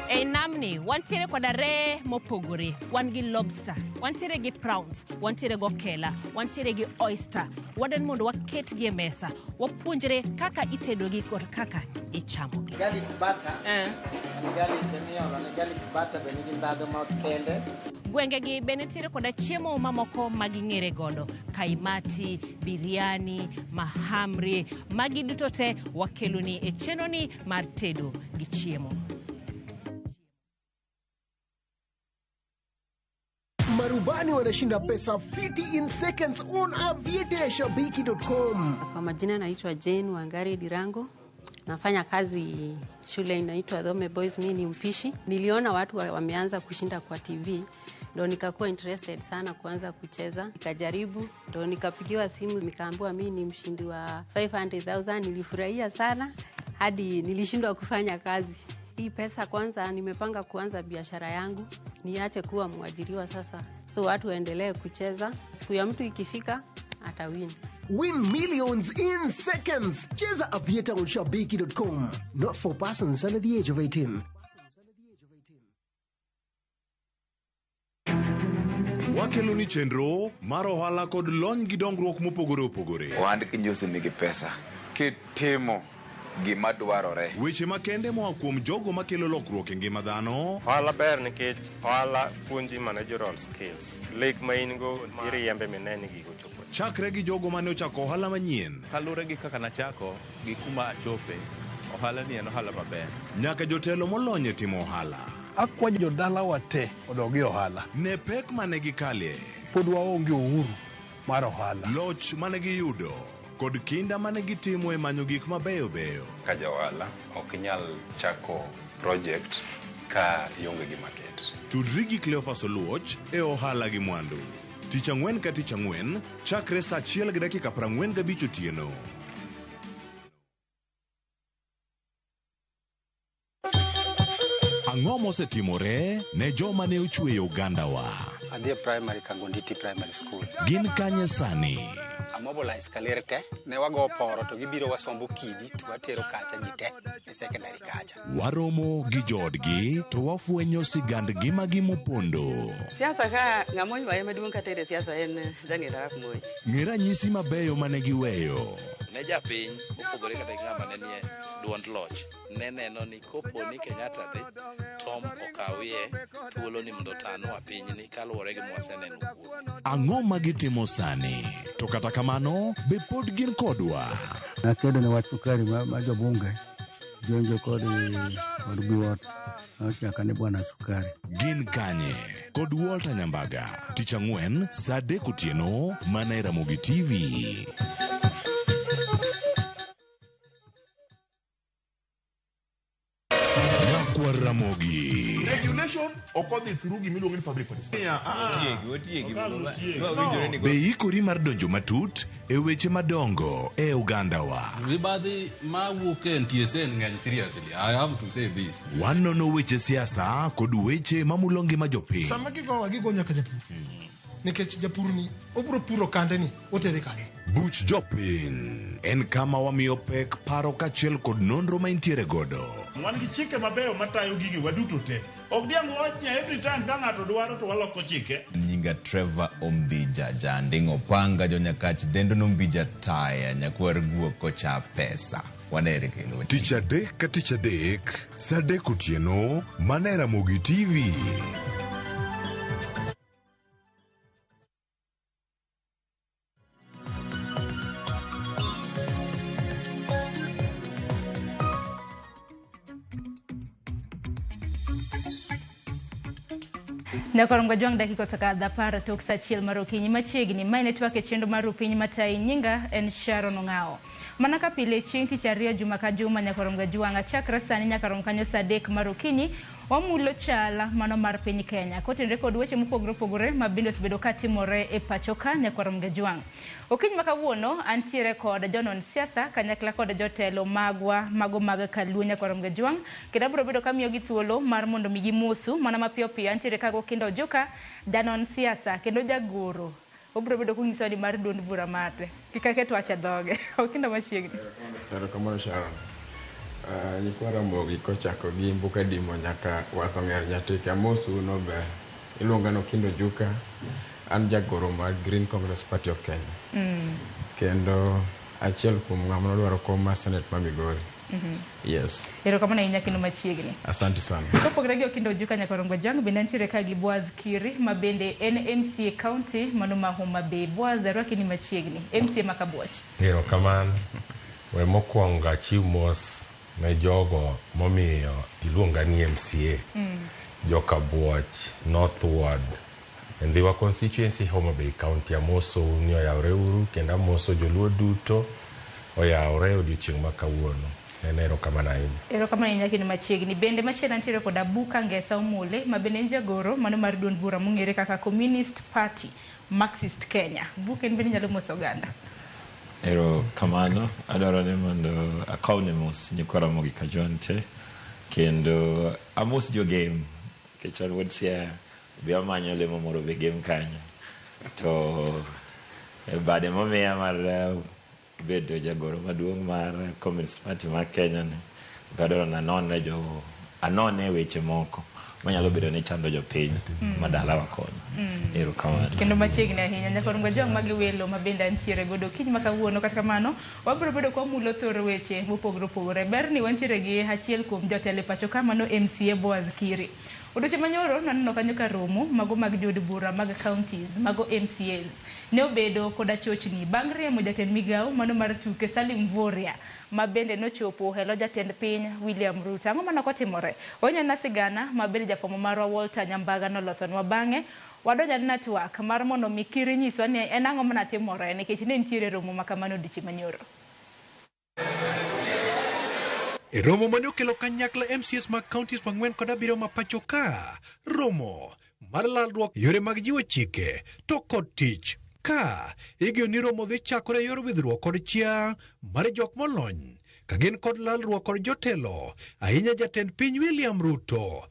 Ei namni, wantiere koda reye mopogore, wan gi lobster, wantiere gi prawns, wantiere gi okela, wantiere gi oyster. Wadwaro mondo waketgi e mesa, wapuonjre kaka itedogi kod kaka ichamogi. Garlic butter. Garlic emiolo ne garlic butter be nigi ndhadhu ma kende. Gwengegi be nitiere koda chiemo mamoko ma ging'ere godo, kaimati, biryani, mahamri, magi duto te wakeloni e chenroni mar tedo gi chiemo. Marubani wanashinda pesa fiti in seconds on aviator.shabiki.com. Kwa majina naitwa Jane Wangari Dirango. Nafanya kazi shule inaitwa Dhome Boys, mimi ni mpishi. Niliona watu wameanza kushinda kwa TV, ndo nikakuwa interested sana kuanza kucheza. Nikajaribu, ndo nikapigiwa simu nikaambiwa mimi ni mshindi wa 500,000. Nilifurahia sana hadi nilishindwa kufanya kazi. Hii pesa kwanza nimepanga kuanza biashara yangu, niache kuwa mwajiriwa sasa. So watu waendelee kucheza, siku ya mtu ikifika atawin. Win millions in seconds. Cheza Aviator on shabiki.com. Not for persons under the age of 18. Wakeloni chenro mar ohala kod lony gi dongruok mopogore opogore. Ohand kinjusi nigi pesa kitimo gima dwarore. Weche makende moa kuom jogo makelo lokruok e ngima dhano. Ohala ber nikech ohala puonji managerial skills. Lek ma in go iriembe mine ni gigo chopo. Chakre gi jogo mane ochako ohala manyien. Kaluwore gi kaka nachako gi kuma achope, ohala ni en ohala maber. Nyaka jotelo molony e timo ohala. Akwayo jodalawa te odog e ohala. Ne pek mane gikalie. Pod waonge uhuru mar ohala. Loch mane giyudo kod kinda mane gitimo e manyo gik mabeyo beyo. Ka ja ohala ok inyal chako project ka ionge gi market. Tudri gi Cleophas Oluoch e ohala gi mwandu. Tich ang'wen ka tich ang'wen chakre saa 1:45 otieno. Ang'o mosetimore ne joma ne ochweyo ogandawa? Adhi e primary Kangonditi Primary School. Gin kanye sani? Amobilize kaler te, ne wago poro to gibiro wasombo kidi to watero kacha ji te e secondary kacha. Waromo gi joodgi to wafwenyo sigand ngimagi mopondo. Siasa ka ng'ama oywaye maduong' kata e siasa en Daniel Arap Moi. Ng'e ranyisi mabeyo mane giweyo. Ne japiny mopogore kata gi ng'ama ne nie duond loch ne neno ni kopo ni Kenyatta dhi Tom okawie thuolo ni mondo otanwa pinyni kaluwore gi mwaseneno kuome. Ang'o ma gitimo sani? To kata kamano, be pod gin kodwa? Nakedo ne wach sukari ma jobunge jonjo kod biwot nochaka ni bwana sukari. Gin kanye? Kod Walter Nyambaga. Tich ang'wen saa 3 otieno mana e Ramogi TV. Ramogi. Regulation ok odhi through gimiluongo ni public participation. Be ikori mar donjo matut e weche madongo e ogandawa. Mibadhi mawuok e NTSA ng'eny seriously. I have to say this. Wanono weche siasa kod weche mamulo ngima jopiny. Sama gigowa gigo nyaka japur. Nikech japur ni obro puro kande ni otere kanye. Buch jopiny en kama wamiyo pek paro kaachiel kod nonro ma intiere godo. Wan gi chike mabeyo matayo gigi waduto te. Ok diang' wach ni every time ka ng'ato dwaro to waloko chike. Nyinga Trevor Ombija Janding'o Panga jonyakach dendo nombija taya nyakwar guok kocha pesa. Wanere kendo. Tich adek ka tich adek saa 3 otieno mana e Ramogi TV. Nyakorongo jwang' dakika osekadho 10 tok saa 1 mar okinyi machiegni. Mae network e chenro mar Rupiny matayi nyinga en Sharon Ong'ao. Mana ka pile chieng' tich ariyo juma ka juma nyakorongo jwang' chakre sani nyaka rom kanyo saa 3 mar okinyi wamulo chala mano mar piny Kenya kotenore kod weche mopogore opogore ma bende osebedo katimore e pacho ka nyakorongo jwang'. Okinyi ma kawuono antiere kod jonon siasa kanyakla kod jotelo magwa mago mag Kaluo nyakorongo jwang' kendo abiro bedo kamiyogi thuolo mar mondo mi gimosu mana mapiyo piyo. Antiere kago Okindo Ojuka janon siasa kendo jagoro obiro bedo konyisowa ni mar duond bura mate kik aket wach e dhoge. Okindo machiegni. Erokamano Sharon. Nyikwa Ramogi kochako gi Mbuka Dimo nyaka Wath Ong'er Nyatike. Amosu no ber. Iluonga ni Okindo Ojuka. An jagoro mar Green Congress Party of Kenya. Kendo achiel kuom ng'ama nodwaro kom mar Senate ma Migori. Yes. Erokamano ahinya kendo machiegni. Asante sana. Kopogore gi Okindo Ojuka nyakorongo jwang' bende nitiere ka gi Boaz Kiri ma bende en MCA County mano ma Homa Bay. Boaz, arwaki ni machiegni. MCA ma Kabuoch. Erokamano. We mokwongo achiw mos ne jogo momiyo iluonga ni MCA. Joka Buoch North Ward E Ndhiwa constituency, Homa Bay County. Amosou ni oyawre uru kendo amoso joluo duto oyawre odiochieng' ma kawuono. En erokamano ahinya. Erokamano ahinya kendo machiegni. Bende machielo nitiere koda Abuka Ngesa Omule ma bende en jagoro mano mar duond bura mong'ere kaka Communist Party Marxist Kenya. Buka en bende inyalo moso oganda. Ero kamano, adwaro ni mondo akawne mos nyikwa Ramogi Kajwang' te kendo amos jogem nikech an wuod Siaya be amanyo lemo moro be gem kanyo to e bade momiya mar bedo jagoro maduong' mar Communist Party mar Kenya ni be adwaro ni anone jo anone weche moko manyalo bedo ni chando jopiny madalawa kono. Erokamano. Kendo machiegni ahinya nyaka rum gajwang' magi welo ma bende antiere godo kiny ma kawuono. Kata kamano wabiro bedo kwa mulo thor weche mopogore opogore. Ber ni wantiere gi achiel kuom jotelo e pacho ka mano MCA Boaz Kiri. Odiochieng' manyoro naneno kanyo ka romo mago mag jood bura mag counties mago MCAs ne obedo koda chochni bang' riembo jatend migawo mano mar tuke Salim Mvurya ma bende nochopo e lo jatend piny William Ruto. Ang'o mane ok otimore? Wanyana sigana ma bende jafwambo marwa Walter Nyambaga nolosonwa bang'e wadonjo anena twak mar mondo mi Kiri nyiswa ni en ang'o mane timore nikech ne nitiere romo ma kamano odiochieng' manyoro. E romo mane okelo kanyakla MCAs mag counties 47 ma pacho ka, romo mar lalruok yore mag jiwo chike to kod tich. Ka igeno ni romo dhi chakore e yor widhruok kod chia mar jok molony ka gin kod lalruok kod jotelo ahinya jatend piny William Ruto.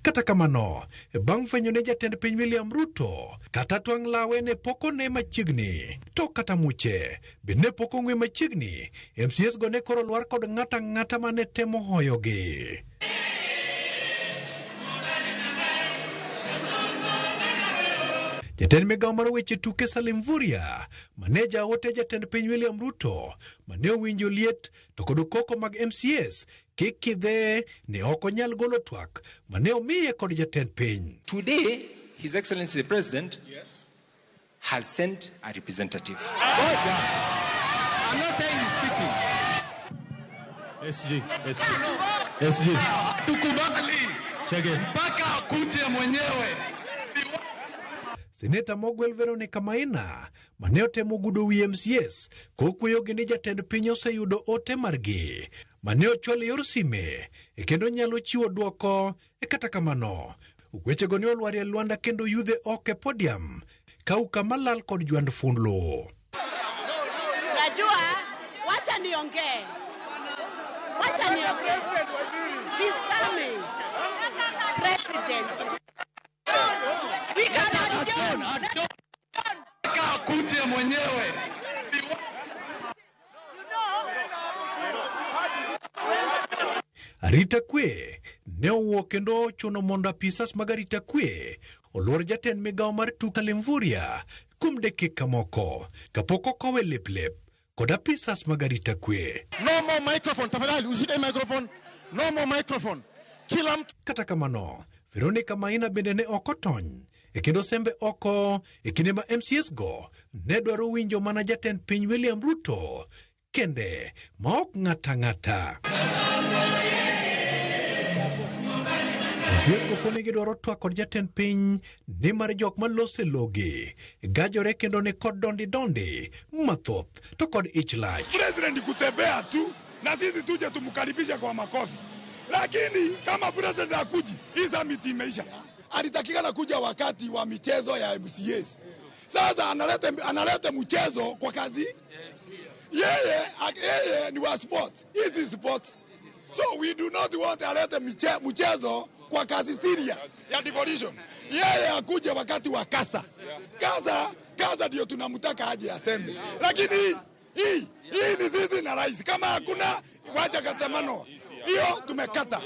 Kata kamano, bang' fwenyo ne jatend piny William Ruto, kata twang' lawe ne pok one machiegni, to kata muche be ne pok ong'we machiegni, MCAs go ne koro lwar kod ng'ata ng'ata mane temo hoyogi. Jatend migawo mar weche tuke Salim Mvurya, mane jaote jatend piny William Ruto, mane owinjo liet to kod koko mag MCAs kikidhe ne ok onyal golo twak mane omiye kod jatend piny. Today, His Excellency the President has sent a representative. I'm not saying he's speaking. SG, SG, SG. Tukubali Chege. mpaka akuje mwenyewe. Seneta mogwel Veronica Maina mane otemo gudo wi MCAs kokweyogi ni jatend piny oseyudo ote margi mane ochwal e yor sime e kendo nyalo chiwo dwoko. E kata kamano wechego ne olwar e lwanda kendo yudhe oko e podium kauka malal kod jwand fund lowo. Najua, wacha niongee. Wacha niongee. He's coming. President. We cannot adjourn. Mpaka akuje mwenyewe. Arita kwe ne owuok kendo ochuno mondo apisas mag arita kwe oluor jatend migawo mar tuke Salim Mvurya kuom dakika moko kapok okowe lep lep kod apisas mag arita kwe. No more microphone, tafadhali ushike microphone. No more microphone. Kila mtu. Kata kamano, Veronica Maina bende ne ok otony e kendo sembe oko e kinde ma MCAs go ne dwaro winjo mana jatend piny William Ruto kende ma ok ng'ata ng'ata. MCAs go kone gidwaro twak kod jatend piny nimar jok malose logi gajore kendo ni kod dondi dondi mathoth to kod ich lach. President kutembea tu na sisi tuje tumkaribishe kwa makofi, lakini kama president hakuji, hii summit imeisha. Alitakikana kuja wakati wa michezo ya MCAs. Sasa analete mchezo kwa kazi yeye ni wa sport. Hizi sport. So we do not want alete mchezo kwa kazi serious ya devolution. Yeye akuje wakati wa kasa. Kasa ndio tunamtaka aje aseme. Lakini hii ni sisi na rais. Kama hakuna wacha katamano. Hiyo tumekata.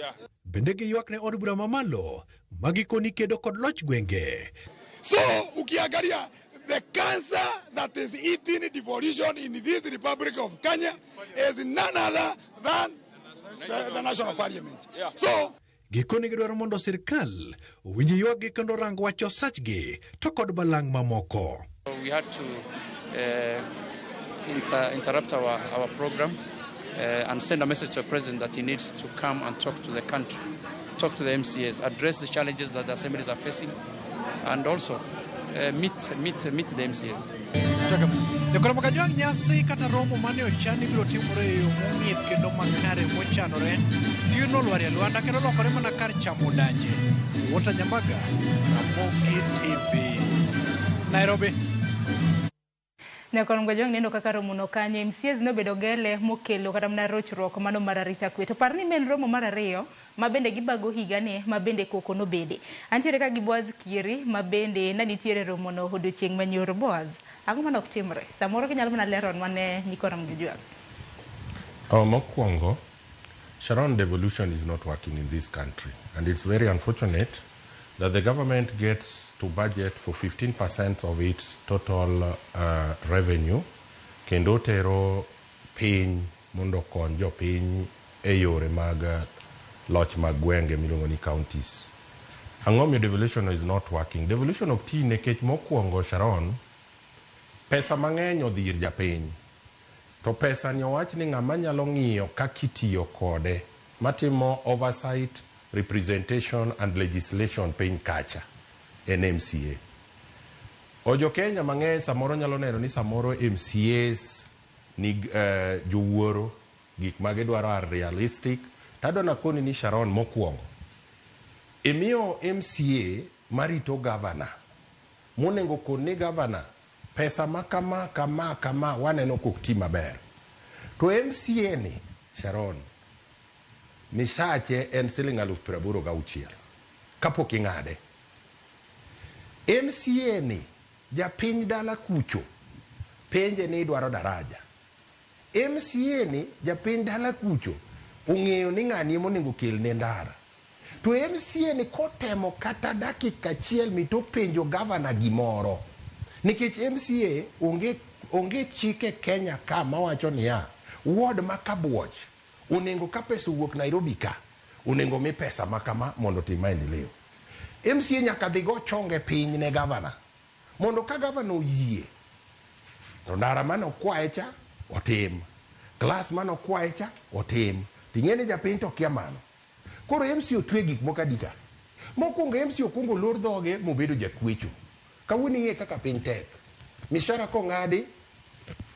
Bende giywak ne od bura mamalo magikoni kedo kod loch gwenge. So ukiangalia the cancer that is eating devolution in this Republic of Kenya is none other than the National Parliament. So gikoni gidwaro mondo sirkal owinj ywakgi kendo rang wach osachgi to kod balang' mamoko. We had to interrupt our program and send a message to the president that he needs to come and talk to the country. talk to the MCAs, address the challenges that the assemblies are facing, and also meet, meet, meet the MCAs. Jokoro Kajwang' nyasi kata romo mane ochan ni biro timore e yo mong'ith kendo makare mochanore gino olwar e lwanda kendo lokore mana kar chamo danje. Walter Nyambaga, Ramogi TV, Nairobi. Nyakwar Kajwang' neno kaka romono kanyo MCAs nobedo gele mokelo kata mana rochruok mano mar arita kwe. To par ni en romo mar ariyo ma bende gibago higani ma bende koko nobede. Antiere ka gi Boaz Kieri ma bende ne nitiere romono odiochieng' manyoro. Boaz, ang'o mane ok timre? Samoro kinyalo mana leronwa ne nyikwa Ramogi Kajwang'. Mokwongo, Sharon, devolution is not working in this country. And it's very unfortunate that the government gets to budget for 15% of its total revenue kendo tero piny mondo okony jopiny e yore mag loch mag gwenge miluongo ni counties. Ang'o miyo devolution is not working? Devolution ok ti nikech mokwongo Sharon, pesa mang'eny odhi ir japiny. To pesa ni owach ni ng'ama nyalo ng'iyo kaka itiyo kode matimo oversight, representation and legislation piny kacha en MCA. O jo Kenya mang'eny samoro nyalo neno ni samoro MCAs ni jowuoro gik ma gidwaro are realistic. Tadwa nakoni ni Sharon mokwongo imiyo MCA marito governor monego kon ni governor pesa ma kama kama kama waneno kok ti maber. To MCA ni Sharon misache en siling 86,000 kapok ing'ade. MCA ni japiny dala kucho penje ni idwaro daraja. MCA ni japiny dala kucho ong'eyo ni ng'ani ema onego kelne ndara. To MCA ni kotemo kata dakika achiel mitopenjo gavana gimoro. Nikech MCA onge chike Kenya ka mawacho niya, ward ma Kabuoch onego ka pesa owuok Nairobi ka, onego mi pesa ma kama mondo otim maendeleo. MCA nyaka dhi go chonge piny ne gavana. Mondo ka gavana oyie, to ndara mane okwaye cha, otim. Klas mane okwaye cha, otim. Ting'e ni japiny to kia mano. Koro MCA otwe gik moko adi ka? Mokwongo MCA okwongo olor dhoge mobedo jakwecho. Kawuono ing'e kaka piny tek. Mishahara kong'adi,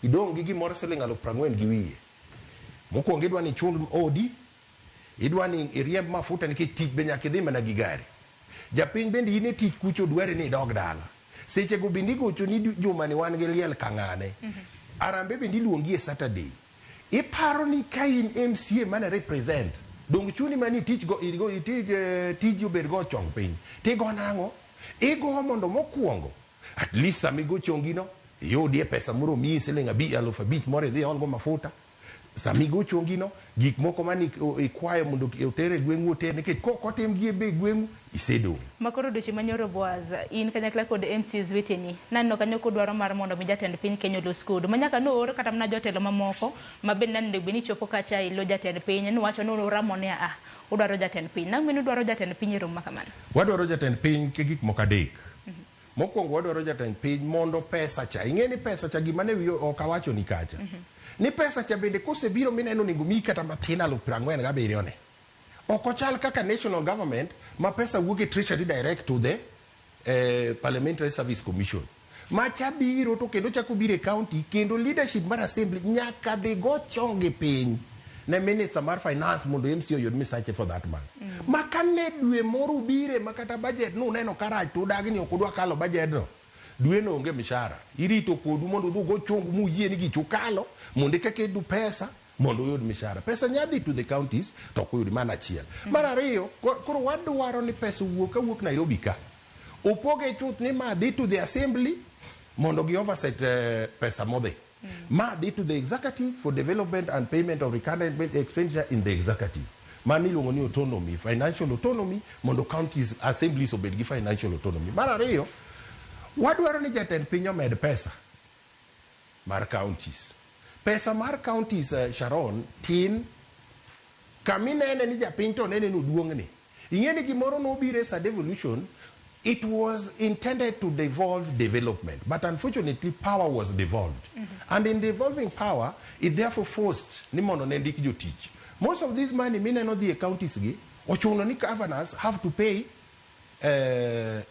idong' gi gimoro siling 40,000 gi wiye. Mokwongo idwa ni ichul odi, idwa ni iriemb mafuta nikech tich be nyaka idhi mana gi gari. Japiny bende in e tich kucho dwari ni idog dala. Seche go bende igocho ni juma ni wan gi liel kang'ane. Arambe bende iluongi e Saturday. Iparo ni ka in MCA mane represent, dong chuni mani tich go, igo, itij, tiji obed go chong piny. Tigo nang'o? Igo mondo mokwongo, at least sama igo chongi no, iyudie pesa moro miyi siling 5,000 moro idhi iol go mafuta. Sama igo chongi no, gik moko mane ikwayo mondo oter e gweng'u oter nikech kok otim gi e gweng'u, isedong'. Makoro odiochieng' manyoro Boaz, in kanyakla kod MCAs weteni, naneno kanyo kudwaro mar mondo mi jatend piny Kenya olos kodu. Ma nyaka noor kata mana jotelo mamoko, ma bende nane onego bed ni chopo kacha ilo jatend piny, nuwacho ni uramo ni a udwaro jatend piny. Nang'o mane udwaro jatend piny e romo ma kamano? Wadwaro jatend piny ke gik moko adek. Mokwongo wadwaro jatend piny mondo pesa cha. Ing'e ni pesa cha gima ne wiyo ok awacho ni kacha. Ni pesa cha bende kosebiro mineno onego miyi kata mathin 47,000 ne. Ok ochal kaka national government ma pesa wuok e treasury direct to the Parliamentary Service Commission. Macha biro to kendo chako biro e county kendo leadership mar assembly nyaka dhi go chongi piny ne minister mar finance mondo MCA oyud misache for that month. Ma kane dwe moro ubire ma kata budget nuneno karach to udagi ni ok udwa kalo budget no. Dwe no onge mishahara. Irito kodu mondo udhi ugo chongu muyie ni gichu kalo mondo eka kedu pesa mondo uyud mishahara. Pesa nya dhi to the counties to ok uyudi mana achiel. Mar ariyo, koro wadwaro ni pesa owuok kawuok Nairobi ka. Opoge chuth ni ma dhi to the assembly mondo gi oversight pesa modhi. Ma dhi to the executive for development and payment of recurrent expenditure in the executive. Mano iluongo ni autonomy, financial autonomy, mondo counties assemblies obed gi financial autonomy. Mar ariyo, wadwaro ni jatend piny omed pesa mar counties. Pesa mar counties, Sharon, tin. Kaminene ni japiny to nene ni oduong'ni. Ing'e ni gimoro nobiro e sa devolution, it was intended to devolve development, but unfortunately power was devolved. And in devolving power, it therefore forced ni mondo ne ndik jotich. Most of this money mineno dhi e counties gi, Ochuno ni governors have to pay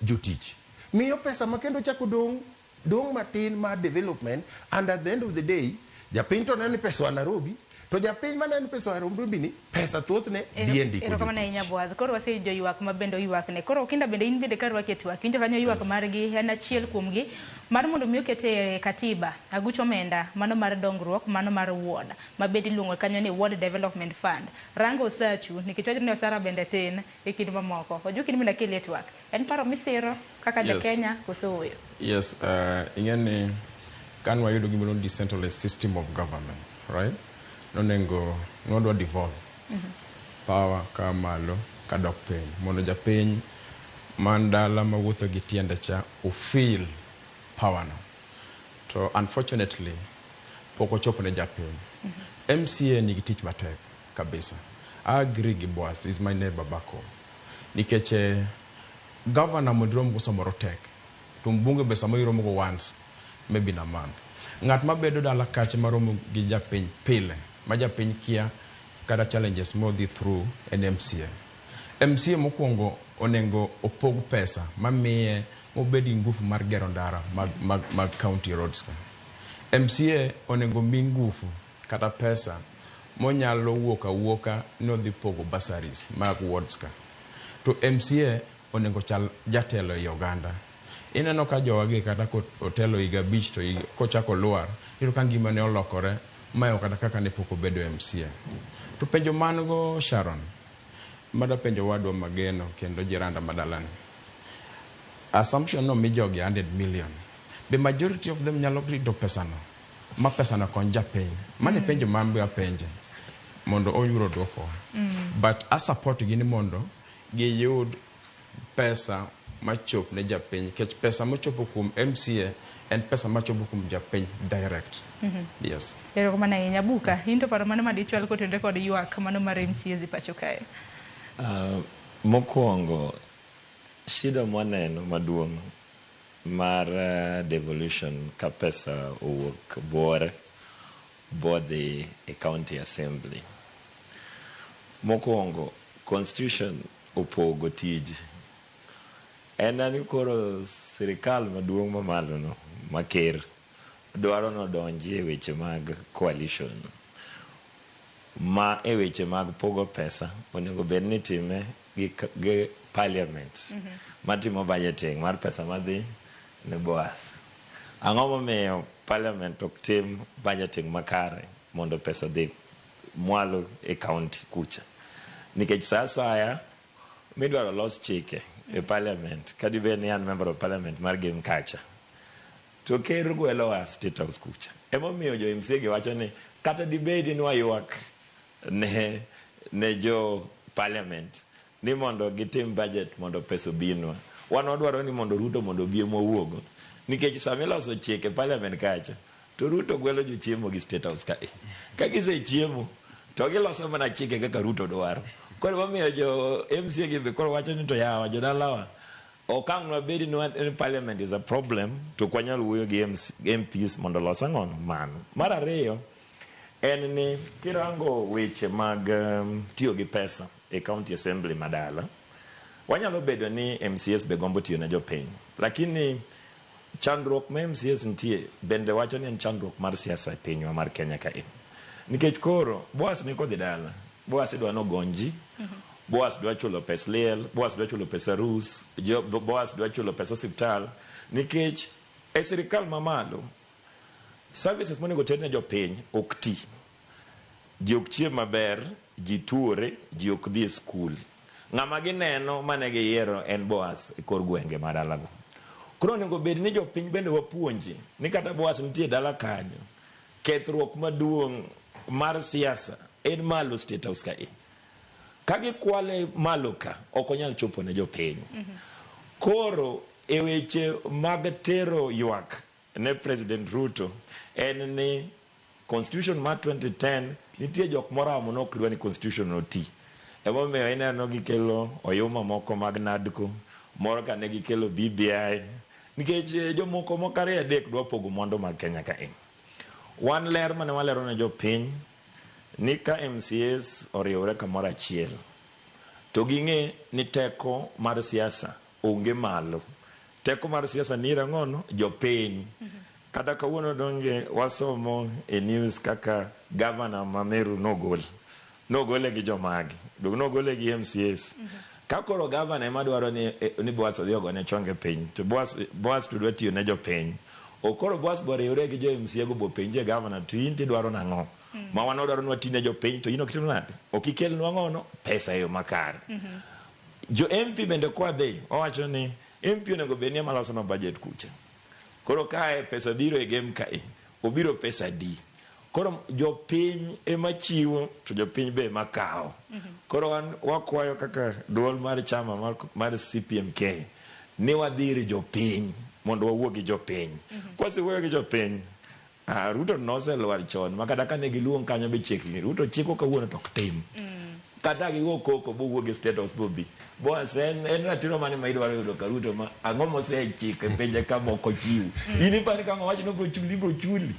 jotich. Miyo pesa ma kendo chako dong' dong' matin mar development and at the end of the day japiny to neno ni pesa oa Nairobi to japiny maneno ni pesa oa Nairobi ni pesa thothne dhi e ndiko Erokamano jotich. ahinya Boaz. Koro wasewinjo ywak ma bende oywakne. Koro Okinda bende in bende karwaki e twak, iwinjo kanyo ywak margi en achiel kuomgi mar mondo mi oket e katiba aguch omenda mano mar dongruok mano mar ward ma bende iluongo kanyo ni Ward Development Fund. Rango osachu nikech wachore ni osara bende tin e kind mamoko. Ojuki in bende akeli e twak. En paro misiro kaka ja Kenya koso ooyo? Yes, ing'e ni kane wayudo gima iluongo ni decentralized system of government, right? Nonengo nwadwa devolve power ka malo kadok piny mondo japiny man dala mawuotho gi tiende cha ofeel power no. To unfortunately pok ochopo ne japiny. MCA nigi tich matek kabisa. I agree gi Boaz, is my neighbor back home. Nikech eh, governor mondo irom go samoro tek. To mbunge be samoro iromo go once maybe in a month. Ng'at mabedo dala kacha maromo gi japiny pile, ma japiny kia kata challenges modhi through en MCA. MCA mokwongo onengo opog pesa mamiye mobed gi ngufu mar gero ndara mag, mag, mag county roads ka. MCA onengo mi ngufu kata pesa monyalo wuok awuoka ni odhi pogo bursaries mag wards ka. To MCA onego chal jatelo ei oganda. Ineno ka jowagi kata kotelo higa abich to kochako lwar, iyudo ka ngimane olokore maeo kata kaka ne pok obedo MCA. To penjo man go Sharon, madwa penjo owadwa mageno kendo jiranda madalani. Assumption ni omi jogi 100 million. Be majority of them nyalo rito pesano ma pesano kony japiny? Mano e penjo ma an be apenje mondo oyud oduokowa. But a support gi ni mondo giyud pesa machop ne japiny nikech pesa mochopo kuom MCA en pesa machopo kuom japiny direct. Yes. Erokamano ahinya. Buka, in to paro mane madichwal kotenore kod ywak mano mar MCAs e pacho kae? Mokwongo, shida mwaneno maduong' mar devolution ka pesa owuok buore bodhi e county assembly. Mokwongo, constitution opogo tij. En ni koro sirikal maduong' mamalo no ma ker dwaro nodonji e weche mag coalition ma e weche mag pogo pesa onego bed ni itime gi parliament matimo budgeting mar pesa madhi ne Boaz. Ang'o momiyo parliament ok tim budgeting makare mondo pesa odhi mwalo e county kucha? Nikech sa asaya midwaro los chike e parliament kadibed ni an member of parliament mar Gem kacha to ker gwelowa State House kucha. Emomiyo jo MCA gi wacho ni kata dibedi ni waywak ne jo parliament ni mondo gitim budget mondo pesa obinwa. Wan wadwaro ni mondo Ruto mondo obi ema wawuogo. Nikech sama iloso chike e parliament kacha to Ruto gwelo jochiemo gi State House kae. Ka gisechiemo to giloso mana chike kaka Ruto dwaro. Koro emomiyo jo MCA gi be koro wacho ni to yawa jodalawa ok ang' wabed ni parliament is a problem to ok wanyal wuoyo gi MPs mondo olos ang'ono mano. Mar ariyo en ni kirango weche mag tiyo gi pesa e county assembly madala, wanyalo bedo ni MCAs be gombo tiyo ne jopiny. Lakini chandruok ma MCAs nitie bende wacho ni en chandruok mar siasa e pinywa mar Kenya kae. Nikech koro Boaz ni kodhi dala, Boaz idwa nogony ji, Boaz dwa chulo pes liel, Boaz dwa chulo pes arus, Boaz dwa chulo pes osiptal, nikech e sirikal mamalo services monego ter ne jopiny ok ti. Ji ok chiem maber, ji tuore, ji ok dhi e skul. Ng'ama gineno mane giyiero en Boaz e kor gwenge ma dalago. Koro onego bed ni jopiny bende wapuonji ni kata Boaz nitie dala kanyo, kethruok maduong' mar siasa en malo State House kae. Ka gikwale malo ka, ok onyal chopo ne jopiny. Koro e weche mag tero ywak ne President Ruto en ni Constitution mar 2010 nitie jok moramo nok dwa ni constitution oti. Emomiyo ineno gikelo oyuma moko mag NADCO, moro ka ne gikelo BBI, nikech jomoko moko ariyo adek dwa pogo mwandu mag Kenya kae. Wan ler mane walero ne jopiny ni ka MCAs oriwre kamoro achiel To ging'e ni teko mar siasa onge malo. Teko mar siasa ni ir ang'ono? Jopiny. Kata kawuono donge wasomo e news kaka gavana ma Meru nogol. Nogole gi jomage? Donge nogole gi MCAs? Ka koro gavana ema dwaro ni, ni Boaz odhi ogone chonge piny, to Boaz, Boaz to dwa tiyo ne jopiny. O koro Boaz boriwre gi jo MCA go bopenje gavana to in tidwaro nang'o? Ma wan wadwaro ni wati ne jopiny to in ok itim nade? Ok ikelnwa ang'ono? Pesa e yo makare. Jo MP bende kwadhi, wawacho ni MP onego bed ni ema losonwa budget kucha. Koro kae pesa biro e game kae, obiro pesa adi? Koro jopiny ema chiwo to jopiny be ema kawo. Koro wan wakwayo kaka duol mar chama mar, mar CPMK ni wadhi ir jopiny mondo wawuo gi jopiny. Kwasewuoyo gi jopiny, ah, Ruto noselwar chon ma kata kane giluong kanyo be chiegni. Ruto chiko kawuono to ok tim. Kata gigo koko bowuog e State House bobi. Boaz en, en ratiro mane ma idwaro yudo ka Ruto ma ang'o mosechiko e pinje ka mok ochiw. In ipani ka ng'awa wacho ni obiro chuli, ibiro chuli.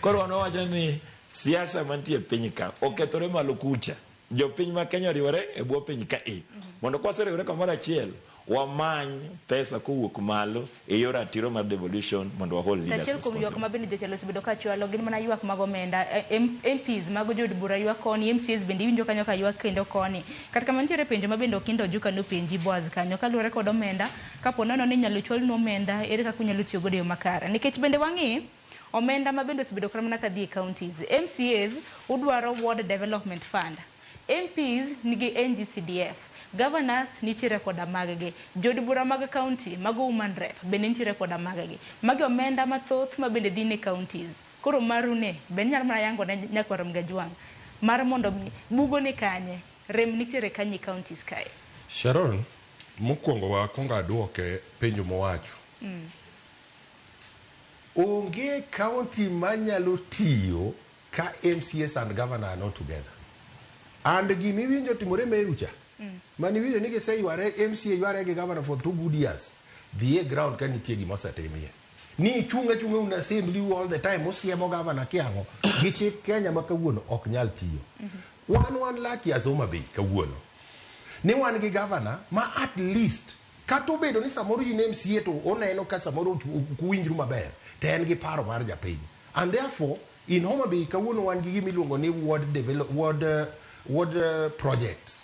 Koro wan wawacho ni siasa mantie e piny ka okethore malo kucha. Jopiny ma Kenya oriwore e bwo piny ka e. Mondo kwaseriwore kamoro achiel, wamany pesa kowuok malo e yor ratiro mar devolution mondo wa hold leaders Achiel kuom ywak responsible. ma bende jotelo osebedo ka chwalo gin mana ywak mag omenda. MPs mago jood bura ywak koni, MCAs bende iwinjo kanyo ka ywak kendo koni. Kata kamano nitiere penjo ma bende Okindo Ojuka nopenji Boaz kanyo kaluwore kod omenda, kapo nono ni inyalo chwalnu omenda, ere kaka unyalo tiyo godo e yo makare. Nikech bende wang'i, omenda ma bende osebedo kata mana kadhi e counties. MCAs udwaro Ward Development Fund. MPs nigi NGCDF. Governors nitiere koda mag-gi. Jood bura mag county, mago woman rep, bende nitiere koda mag-gi. Magi omenda mathoth ma bende dhi ne counties. Koro maru ni, be inyalo mana yango ne nyakwar Mgajwang' mar mondo mi bugo ni kanye, rem nitiere kanye e counties kae? Sharon, mokwongo wakwongo aduoke penjo mowacho. Onge county manyalo tiyo ka MCAs and governor are not together. And gimiwinjo timore Meru cha, maniwinjo ni giseyware, MCA yware gi governor for 2 good years. Dhi e ground ka nitie gima osetimie. Ni ichung' achung'a un assembly all the time usiemo governor kiang'o. Gi chik Kenya ma kawuono ok nyal tiyo. Wan wan lucky as Homa Bay kawuono. Ni wan gi governor ma at least kata obedo ni samoro in MCA to oneno ka samoro ok uwinjru maber to en gi paro mar japiny. And therefore in Homa Bay kawuono wan gi gima iluongo ni ward develop, ward, ward projects.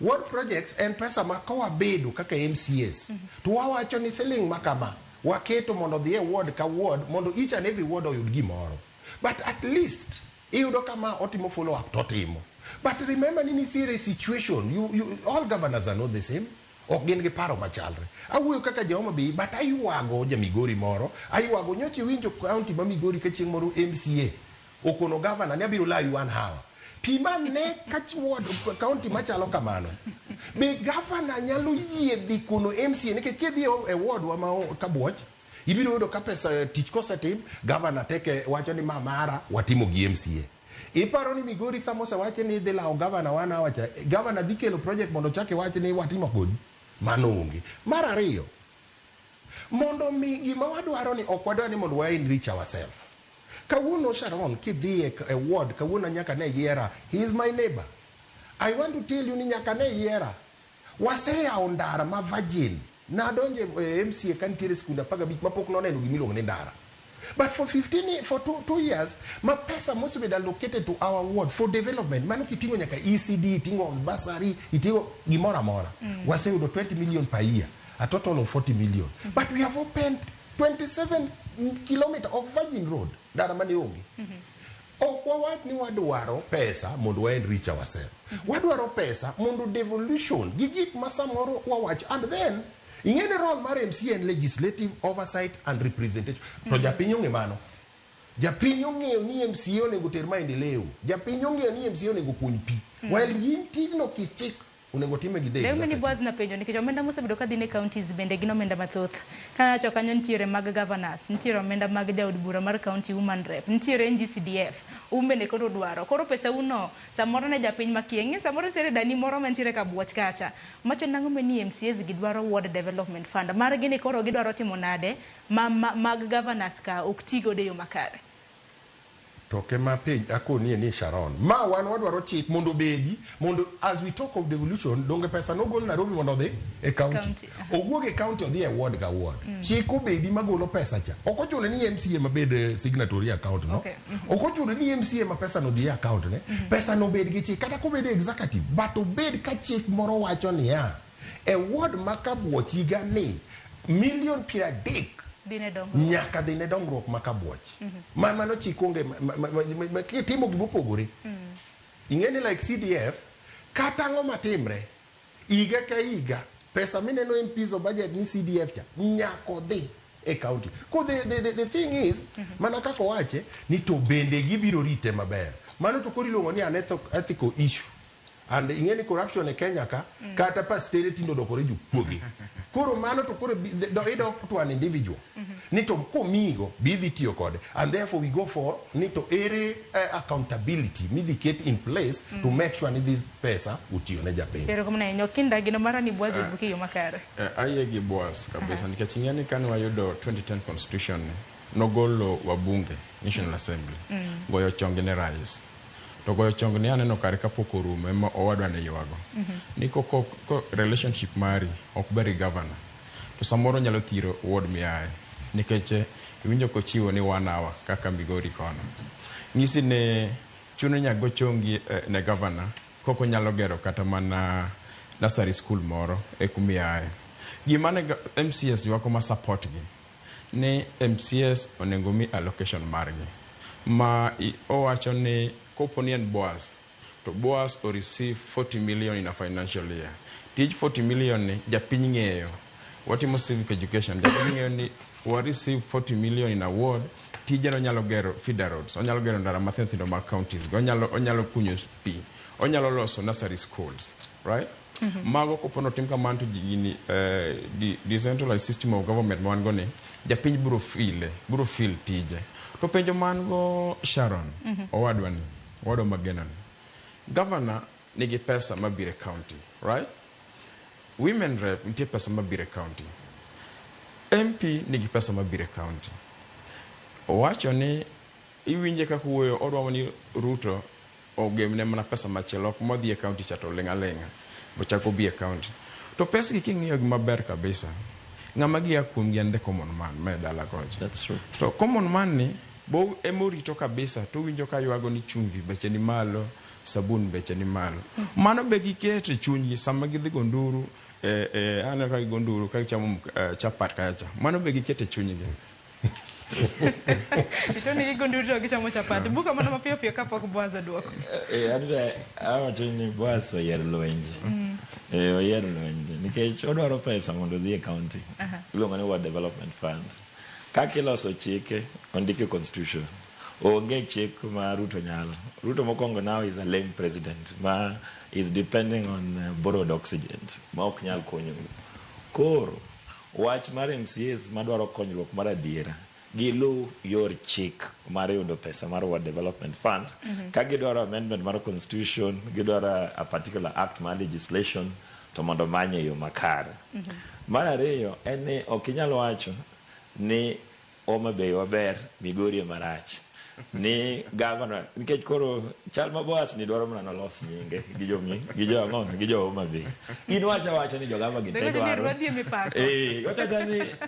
Ward projects en pesa ma kawabedo kaka MCAs to wawacho ni siling ma kama waketo mondo odhi e ward ka ward mondo each and every ward oyud gimoro. But at least iyudo kama otimo follow up to otimo. But remember ni nitiere situation, you, all governors are not the same. Ok gin gi paro machalre. Awuoyo kaka ja Homa Bay, but aywago ja Migori moro, aywago nyocha iwinjo county ma Migori ka chieng' moro MCA okono governor ni abiro lawi 1 hour. Pim ane ka ward county machalo kamano. Be governor nyalo yie dhi kono MCA nikech kidhi e ward wa ma Kabuoch, ibiro yudo ka pesa tich kosetim, governor teke wacho ni ma mara watimo gi MCA. Iparo ni Migori sama osewachi ni idhi lawo governor 1 hour cha, governor dhi kelo project mondo ochak iwach ni watimo kodi. Mano onge. Mar ariyo, mondo mi gima wadwaro ni ok wadwar ni mondo wa enrich ourselves. Kawuono Sharon kidhi e ward kawuono nyaka ne yiera, he is my neighbor. I want to tell you ni nyaka ne yiera. Waseyawo ndara ma virgin. Nadonjo e MCA ka nitiere skunde 15 mapok noneno gimiluongo ni ndara. But for 15 for 2 years ma pesa mosebedo allocated to our ward for development mano kiting'o nyaka ECD iting'o bursary iting'o gimoro amora. Waseyudo 20 million per year, a total of 40 million. But we have opened 27 kilometer of virgin road ndara mane onge. Ok wawach ni wadwaro pesa mondo wa enrich ourselves. Wadwaro pesa mondo devolution gi gik ma samoro wawacho and then ing'e ni role mar MCA en legislative oversight and representation. To japiny ong'e mano. Japiny ong'eyo ni MCA onego ter maendeleo. Japiny ong'eyo ni MCA onego kuny pi. While gin tijno kichik onego time gi the Lewni executive. Boaz napenjo nikech omenda mosebedo kadhi ne counties bende gin omenda mathoth. Kawacho kanyo nitiere mag governors, nitiere omenda mag jaod bura mar county woman rep, nitiere NGCDF, un bende koro udwaro. Koro pesa uno samoro ne japiny makia, ing'e samoro nitiere dani moro mantiere Kabuoch kacha. Macho nang'o mani MCAs gi dwaro ward development fund. Margi ni koro gidwaro timo nade ma mag governors ka ok ti godo e yo makare. To kema penj akonie ni Sharon, ma wan wadwaro chik mondo obedi mondo as we talk of devolution, donge pesa nogol Nairobi mondo odhi e county. County, aha. Owuog e county odhi e ward ka ward. Chik obedi magolo pesa cha. Ok ochuno ni MCA mabed signatory account no. Ok ochuno ni MCA ma pesa no dhi e account ne. Pesa no bed gi chik kata kobed e executive, but obed ka chik moro wacho niya, e ward ma Kabuoch higa ni milion 30 Dine dongruok. Nyaka dhi ne dongruok ma Kabuoch. Ma mano chik onge ma kitimo gimopogore. Ing'e ni like CDF kata ang'o matimre higa ka higa pesa mineno MPs o budget ni CDF cha nyaka odhi e county. Ko the thing is mana kaka owache ni to bende gibiro rite maber. Mano to koro iluongo ni an ethical issue. And ing'e ni corruption e Kenya ka kata pastere tindo odokore jokuoge. Koro mano to koro idok to an individual. Ni to komigo bi idhi tiyo kode. And therefore we go for ni to ere accountability midhi ket in place to make sure ni this pesa otiyo ne japiny. Erokamano ahinya. Okinda gino mara ni Boaz oduoki e yo makare. Ayie gi Boaz kabisa nikech ing'e ni kane wayudo 2010 constitution ni, nogolo wabunge National Assembly goyo chong ne rais. To goyo chong ni aneno kare kapok orumo ema owadwa ne ywago. Ni ko relationship mari ok ber gi governor to samoro nyalo thiro ward miaye nikech iwinjo kochiwo ni 1 hour kaka Migori kono. Nyisi ni chuno nyaka go chongi ne governor koko nyalo gero kata mana nursery school moro e kumiaye. Gima ne MCS ywako ma support gi ni MCS onego mi allocation margi ma owacho ni kopo ni en Boaz to Boaz o receive 40 million in a financial year. Tij 40 million ni japiny ng'eyo. Watimo civic education. Japiny ng'eyo ni wa receive 40 million in a ward. Tije no nyalo gero feeder roads, onyalo gero ndara mathindo thindo mag counties, onyalo kunyo pi, onyalo loso nursery schools, right? Mago kopo notim kamano to gini decentralized system of government ma wan go ni japiny biro feel, biro feel tije. To penjo man go Sharon, owadwa ni, owadwa mageno ni. Governor nigi pesa mabiro e county, right? Women rep nitie pesa mabiro e county. MP nigi pesa mabiro e county. Owacho ni iwinje kaka owuoyo odwaro ni Ruto ogemne mana pesa machielo ok modhi e county cha to ling' aling'a bochak obi e county. To pesgi king'iyo gi maber kabisa, ng'ama gia kuomgi en the common man ma e dala kocha. That's true. To common man ni bo emorito kabisa to winjo ka ywago ni chumvi beche ni malo, sabun beche ni malo. Mano be giketo e chunygi sama gidhi go nduru, aneno ka gigo nduru ka gichamo chapat kacha. Mano be giketo e chunygi. To ni gigo nduru to gichamo chapat. Buka mana mapiyo piyo kapok Boaz oduoko. An be awacho ni Boaz oyiero lwenje. Oyiero lwenje nikech odwaro pesa mondo odhi e county. Iluongo ni Ward Development Fund. Kaka iloso chike, ondiki e constitution. Onge chik ma Ruto nyalo. Ruto mokwongo now is a lame president ma is depending on borrowed oxygen ma ok nyal konyo. Koro wach mar MCAs madwaro konyruok mar adiera gilu yor chik mar yudo pesa mar Ward Development Fund. Ka gidwaro amendment mar constitution, gidwaro a particular act mar legislation to mondo manye e yo makare. Mar ariyo en ni ok inyal wacho ni Homa Bay waber, Migori ema rach. Ni governor, nikech koro chal ma Boaz ni dwaro mana nolos nyinge gi jo mi, gi jo ang'o, gi jo Homa Bay. In wacha wacha ni jo gava gi te Bedo ni dwaro. ruodhi ema ipako.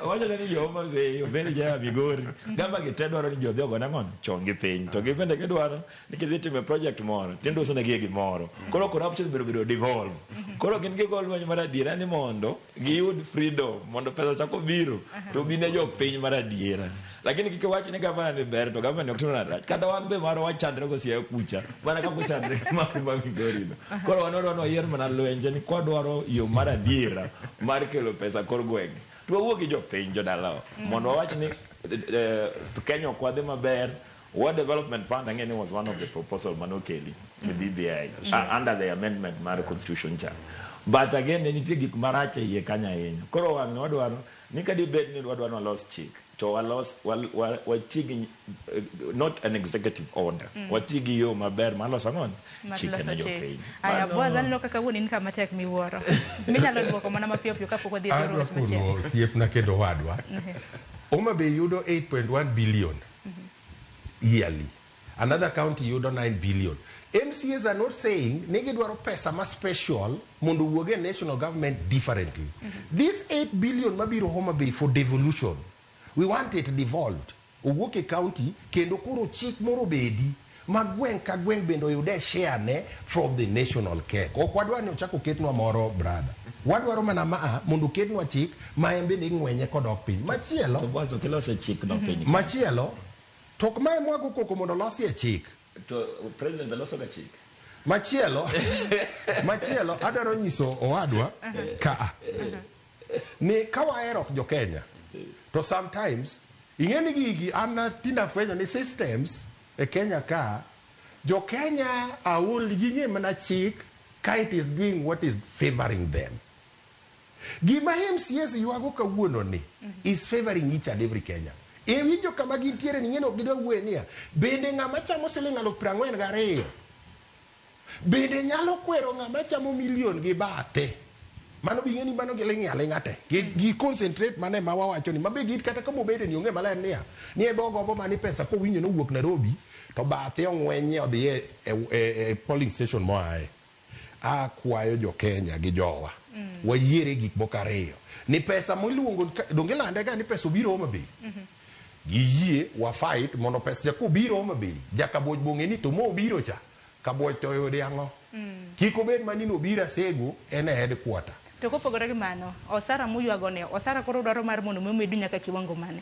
Wacha ni jo Homa Bay, obed ja Migori. Gava gi te dwaro ni jo dhi ogone ang'o, chong gi piny. To gin bende gidwaro ni kidhi timo project moro, tinduso negi e gimoro. Koro corruption biro bedo devolve. Koro gin gigo lweny mar adiera ni mondo giyud freedom, mondo pesa chako biro, to bi ne jopiny mar adiera. Lakini kik iwach ni gavana ni ber, to gavana ni ok tim marach. Kata wan be marwa wachandre go Siaya kucha, mana kaka ochandre mar ma Migori no. Koro wan wadwaro ni wayier mana lwenje ni kwadwaro yo mar adiera mar kelo pesa kor gwenge. To wawuo gi jopiny jodalawa mondo wawach ni Kenya ok wadhi maber. Ward Development Fund ang'e ni was one of the proposal manokeli e BBI under the amendment mar constitution cha. But again ne nitie gik marach e iye kanyo ahinya. Koro wang' wadwaro ni kadibed ni wadwaro ni walos chik to walos wati gi not an executive order. Wati gi yo maber mar loso ang'o? Mar Chike loso ne chik. jopiny. Aya, Mano Boaz, aneno kaka wuon in kama tek miwuoro. Minyalo duoko mana mapiyo piyo kapok wadhi e thoro Adwa wach machielo. kono osiepna kendo wadwa. Homa Bay yudo 8.1 billion yearly. Another county yudo 9 billion. MCAs are not saying ni gidwaro pesa ma special mondo owuog e national government differently. This 8 billion mabiro Homa Bay for devolution, we want it devolved. Owuok e county kendo koro chik moro obedi ma gweng' ka gweng' bende oyude share ne from the national cake. Ok wadwar ni ochak oketnwa moro brother. Wadwaro mana maa mondo oketnwa chik ma en bende ing'wenye kodok piny. Machielo, To Boaz ok ilose chik no piny. machielo, to ok mae mwago koko mondo olosie chik. To president be loso ga chik. Machielo, machielo adwaro nyiso owadwa ka ni ka wahero jo Kenya to sometimes ing'e ni gigi an tinde afwenyo ni systems e Kenya ka jo Kenya aol ging'e mana chik ka it is doing what is favoring them. Gima MCAs ywago kawuono ni is favoring each and every Kenyan. Iwinjo kama gintiere ni ing'e ni ok gidwa wuoye niya, bende ng'ama chamo siling 42,000 bende nyalo kwero ng'ama chamo million gi bathe? Mano be ing'e ni mano giling' aling'a te. Gi concentrate mane ma wawacho ni mabe git kata kama obede ni onge maler niya ni ebe ogombo mani pesa kowinjo nowuok Nairobi to bathe ong'wenye odhi e polling station moaye. Akwayo jo Kenya gi jowa wayiere gik moko ariyo ni pesa miluongo donge ilande ga ni pesa obiro Homa Bay giyie wa fight mondo pesa cha kobiro Homa Bay jakaboch bong'e ni to mobiro cha kaboch to oyudi ang'o kik obed mani nobiro Asego en e headquarter. To kopogore gi mano, osara muywago ne, osara koro udwaro mar mondo mi omedu nyaka kiwango mane?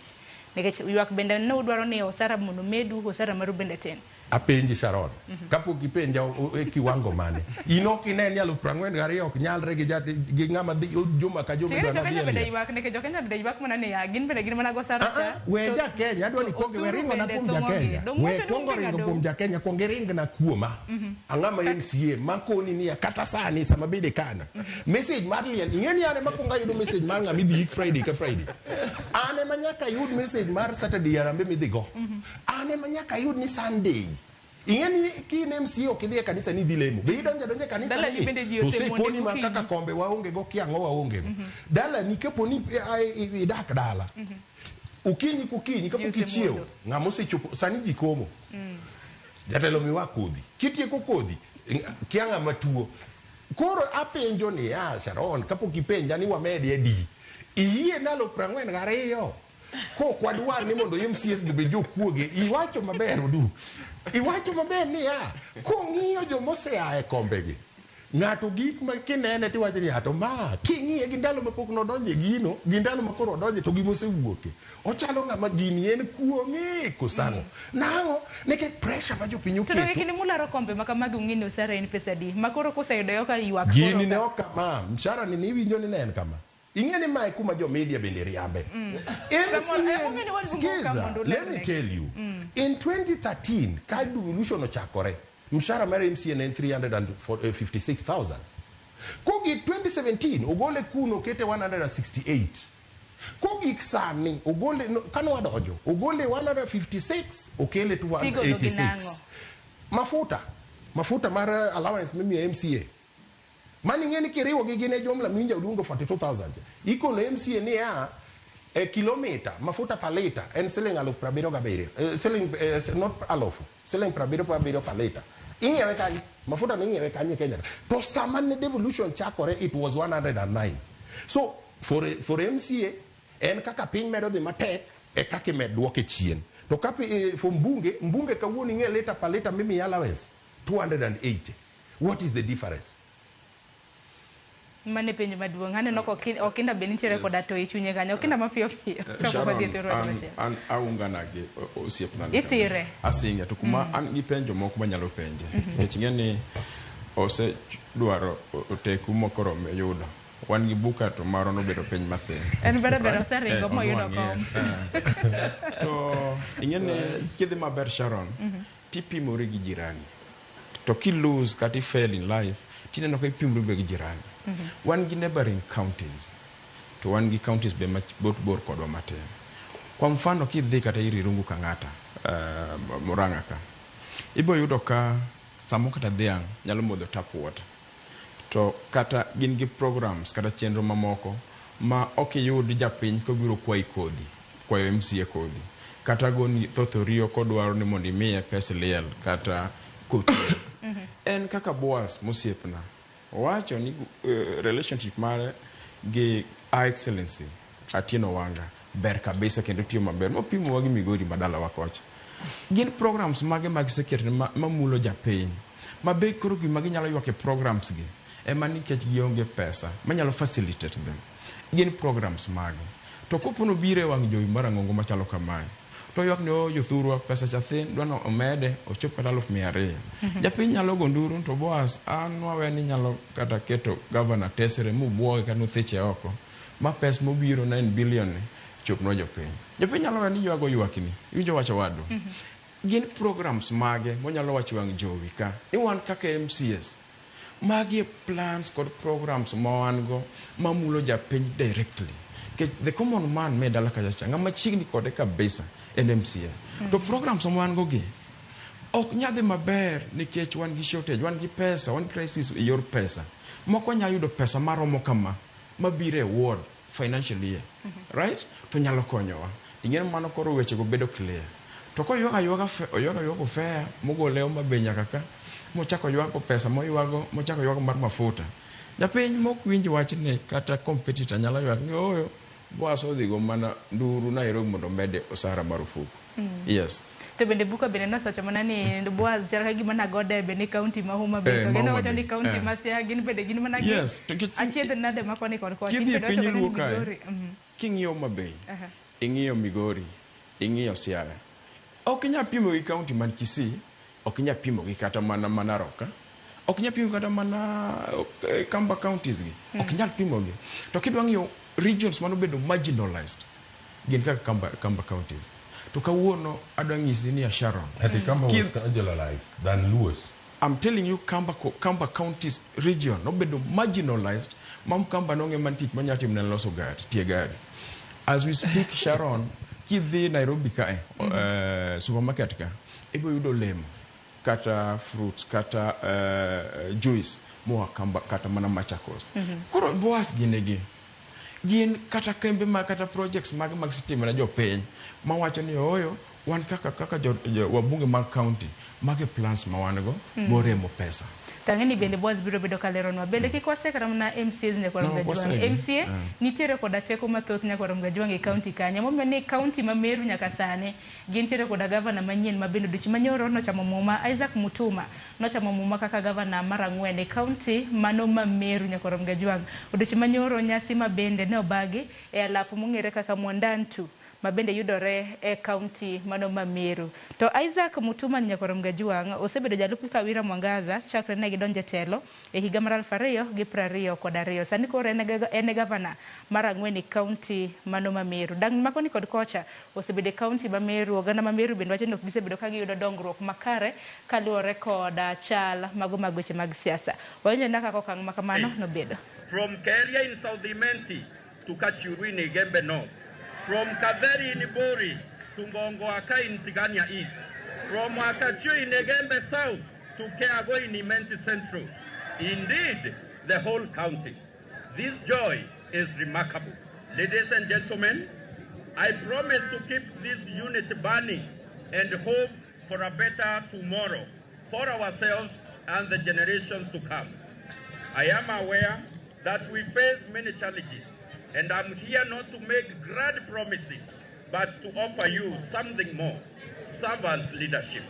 Nikech ywak bende ne udwaro ni osara mondo medu, osara maru bende tin. Apenji Sharon, kapok ipenja e kiwango mane, in ok ine ni 42,000 ok nyalre gi gi ng'ama dhi juma ka juma idwa nodhi e liel. Ywak nikech jo Kenya bende ywak mana niya, gin bende gin mana gosara cha. We ja Kenya, adwa ni kuong we ringo na kuom ja Kenya. We kuongo ringo kuom ja Kenya, kuong iringna kuoma. Ang'ama MCA makoni niya kata sani sama bede kana. Message mar liel, ing'e ni an ema kuongo ayudo message mar ng'ama idhi yik Friday ka Friday. An ema nyaka ayud message mar Saturday arambe midhi go. An ema nyaka ayud ni Sunday. Ing'e ni ki in MCA ok idhi e kanisa ni idhi lemo. Be idonjo adonja e kanisa ni to osekoni ma kaka kombe waonge go kia ang'o waonge go. Dalani kapo ni idak dala. Okinyi kokinyi kapok ichiewo ng'ama osechopo sani ji komo. Jatelo miwa kodhi. Kitieko kodhi kia ng'ama tuo. Koro apenjo ni ya Sharon kapok ipenja ni wamedi adi. Iyie ndalo 42. Kok wadwar ni mondo MCAs gi bed jokuoge, iwacho maber Odu. Iwacho maber niya, kong'iyo jomosea e kombegi, ng'ato gik ma kinene tiwacho ni to ma king'iye gi ndalo mapok nodonje gino, gi ndalo ma koro odonje to gima osewuoke. Ochalo ng'ama gini en kuong'e kosang'o. Nang'o? Nikech pressure ma jopiny To donge oketo. kinde mularo kombe ma kamagi ung'e ni osara en pesa adi? Ma koro kuseyudo yoka ywak koro Gini ne ka. ok kama, mshahara ni niwinjo ni ne en kama. Ing'e ni mae kuma jo media bende riambe. MCA, skiza, let me tell you. In 2013, ka devolution ochakore, mshahara mar MCA ne en 356,000. Kogik 2017, ogole kuno okete 168. Kogik sani, ogole, no, kane wadonjo, ogole 156, okele Tigolo gi 286. nang'o? Mafuta, mafuta mar allowance mimiyo MCA. Mani ing'e ni kiriwo gi gine jumla miwinjo oluongo 42,000. Ikono MCA niya e kilomita mafuta per lita en siling 77,000. Siling not alufu, siling 77 per lita. Ing'iewe kanye? Mafuta ni ing'iewe kanye Kenya? To sama ne devolution chakore it was 109. So for MCA en kaka piny medo dhi matek e kaka imed duoke chien. To ka for mbunge, mbunge kawuono ing'e lita per lita mimiyi allowance 280. What is the difference? Mane penjo maduong'. Aneno ka Okinda be nitiere koda to e chunye kanyo. Okinda mapiyo piyo. Kapok wadhi e thur wach machielo. An aungana gi osiepna ni Isire. kabisa. Asinge to kuma an gi penjo moko manyalo penje. Nikech ing'e ni ose dwaro oteku mokoro yudo. Wan gi buka to marwa nobedo piny mathin. En ber ber oseringo moyudo kom. To ing'e ni kidhi maber Sharon, tipimori gi jirani. To ki lose kata i fail in life, tineno ka ipimori be gi jirani. Wan gi neighboring counties, to wan gi counties be mabor bor kodwa matin. Kwa mfano kidhi kata ir Irungu Kang'ata, Murang'a ka, ibo yudo ka samo kata dhiang' nyalo modho tap water. To kata gin gi programs kata chenro mamoko ma ok iyud japiny kobiro kwayi kodhi, kwayo MCA kodhi. Kata goni thoth oriyo kodwaro ni mondo imiye pes liel kata kotiyo. En kaka Boaz mosiepna owacho ni relationship mare gi Her Excellency Atieno Wanga ber kabisa kendo tiyo maber mopimowa gi Migori ma dalawa kocha. Gin programs mage ma giseketo mamulo japiny ma be koro gima ginyalo ywak e programs gi ema nikech gionge pesa manyalo facilitate them. Gin programs mage? To kopo nobiro e wang' jowi marang'ongo machalo kamae to ywak ni oh jothurwa pesa cha thin dwa ni omede ochop kata 200,000. Japiny nyalo go nduru to Boaz an wawe ni inyalo kata keto gavana tesre mubwoge kata nuthiche oko ma pes mobiro 9 billion ni chopnwa jopiny. Jopiny nyalo weyo ni ywago ywakni. Iwinjo wacho wadwa? Gin programs mage monyalo wacho e wang' jowi ka ni wan kaka MCAs magi e plans kod programs ma wan go mamulo japiny directly. Nikech the common man me dala kacha cha ng'ama chiegni kode kabisa en MCA. To programs ma wan go gi ok nyal dhi maber nikech wan gi shortage, wan gi pesa, wan gi crisis e yor pesa. Moko nyalo yudo pesa maromo kama mabiro e ward financial year. Right? To nyalo konyowa. Ing'e ni mano koro weche go bedo clear. To koywago aywaga oywago aywago fare mogole Homa Bay nyaka ka, mochako oywago pesa moywago, mochako oywago mar mafuta. Japiny mok winj wachni kata competitor nyalo ywak ni ooyo, Boaz odhi go mana nduru Nairobi mondo omede osara mar ofuku. Yes. To bende Buka bende nosewacho mana ni Boaz chal ka gima nago debe ni county ma Homa Bay to ma gin Homa wacho ni Bay. county ma Siaya gin bende gin mana gi Yes, to nikech achiedh nade ma koni kod kocha. kidhi e In bende piny wacho Luo ni kae, Migori. king'iyo Homa Bay, ing'iyo Migori, ing'iyo Siaya, ok inyal pimo gi county man Kisii, ok inyal pimo gi kata mana ma Narok ka, ok inyal pimo kata mana Kamba counties gi, ok inyal pimo gi. To kidwa ng'iyo regions manobedo marginalized, gin kaka Kamba counties. To kawuono adwa nyisi ni Sharon. Ati Kamba was marginalized than Luos. I'm telling you Kamba counties region nobedo marginalized ma Mkamba nong'e man tich manyalo timo ne loso gari, tie gari. As we speak Sharon, kidhi Nairobi kae, supermarket ka, ibiro yudo olemo kata fruits kata juice moa Kamba kata mana Machakos. Koro Boaz gin gi gin kata kembe ma kata projects mag stima ne jopiny mawacho ni ooyo wan kaka jo wabunge mag county mage plans ma wan go moremo pesa. Tang'e ni bende Boaz biro bedo kaleronwa. Bende kik wase kata mana MCAs nyakwar No, Mgajwang'. wasegi. MCA nitiere koda teko mathoth nyakwar Mgajwang' e county kanyo. Momiyo ni county ma Meru nyaka sani gintiere koda gavana manyien ma bende odiochieng' manyoro nochamo muma Isaac Mutuma nochamo muma kaka gavana mar ang'wen e county mano ma Meru nyakwar Mgajwang'. Odiochieng' manyoro nyasi ma bende ne obagi e alap mong'ere kaka Mwandantu ma bende yudore e county mano ma Meru. To Isaac Mutuma nyakwar Mgajwang' osebedo jalup Kawira Mwangaza chakre ne gidonjo e telo e higa mar 2022. Sani koro en e gavana mar ang'wen e county mano ma Meru. Dang' makoni kod kocha osebedo e county ma Meru. Oganda ma Meru bende wacho ni ok gisebedo ka giyudo dongruok makare kaluwore kod chal mago mag weche mag siasa. Wawinjo na kaka okang' ma kamano nobedo. From Keria in South Imenti to Kachuru in Igembe North. From Kaveri in Bori to Ngongo in Tigania East. From Akachu in Igembe South to Keago in Imenti Central. Indeed, the whole county. This joy is remarkable. Ladies and gentlemen, I promise to keep this unity burning and hope for a better tomorrow for ourselves and the generations to come. I am aware that we face many challenges, and I'm here not to make grand promises, but to offer you something more, servant leadership.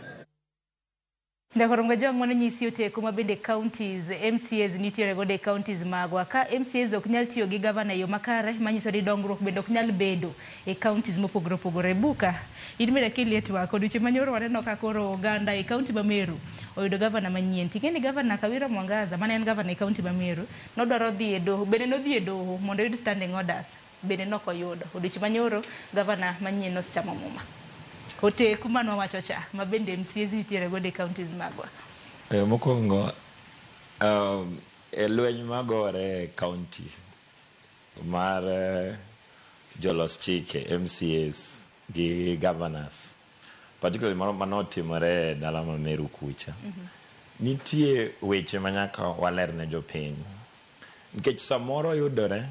Nyakwar Mgajwang' mano nyisi oteko ma bende counties MCAs nitiere godo e counties magwa. Ka MCAs ok nyal tiyo gi gavana e yo makare, manyiso ni dongruok bende ok nyal bedo e counties mopogore opogore. Buka, in bende kilie twak, odiochieng' manyoro waneno ka koro oganda e county ma Meru oyudo gavana manyien. Ting'e ni gavana Kawira Mwangaza, mane en gavana e county ma Meru, nodwaro dhi e doho, bende nodhi e doho mondo oyud standing orders, bende nok oyudo. Odiochieng' manyoro gavana manyien nosechamo muma. Oteku mano wacho cha, ma bende MCAs nitiere godo e counties magwa. Mokwongo, e lweny magore e county mar jolos chike MCAs gi governors, particularly manotimore e dala ma Meru kucha, nitie weche ma nyaka waler ne jopiny. Nikech samoro yudore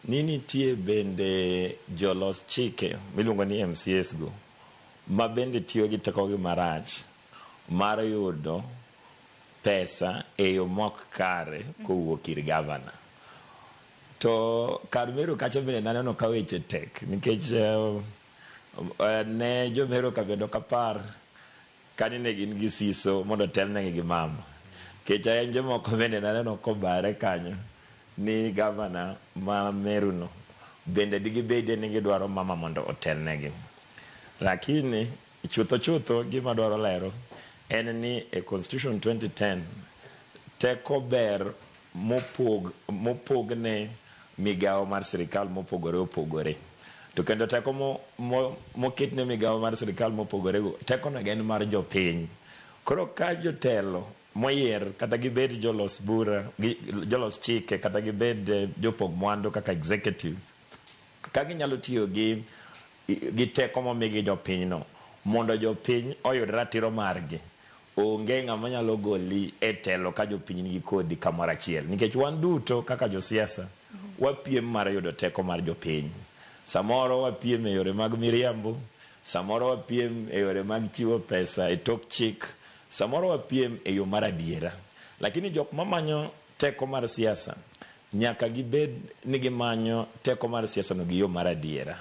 ni nitie bende jolos chike miluongo ni MCAs go ma bende tiyo gi tekogi marach mar yudo pesa e yo mok kare kowuok ir gavana. To kar Meru kacha bende naneno ka weche tek nikech ne jo Meru ka bende ok apar kani ne gin gi siso mondo telnegi gi mama. Nikech ayenje moko bende naneno kobare kanyo ni gavana ma Meru no bende digibedie ni gidwaro mama mondo otelnegi. Lakini chutho chutho gima dwaro lero en ni e Constitution 2010 teko ber mopogne migawo mar sirikal mopogore opogore. To kendo teko moketne migawo mar sirikal mopogore go, teko no en mar jopiny. Koro ka jotelo moyier kata gibed jolos bura, jolos chike kata gibed jopog mwandu kaka executive, ka ginyalo tiyo gi teko momigi jopinyno mondo jopiny oyud ratiro margi, onge ng'ama nyalo goli e telo ka jopiny nigi kodi kamoro achiel. Nikech wan duto kaka josiasa wapiem mar yudo teko mar jopiny. Samoro wapiem e yore mag miriambo, samoro wapiem e yore mag chiwo pesa e tok chik, samoro wapiem e yo mar adiera. Lakini jok mamanyo teko mar siasa nyaka gibed ni gimanyo teko mar siasa no gi yo mar adiera.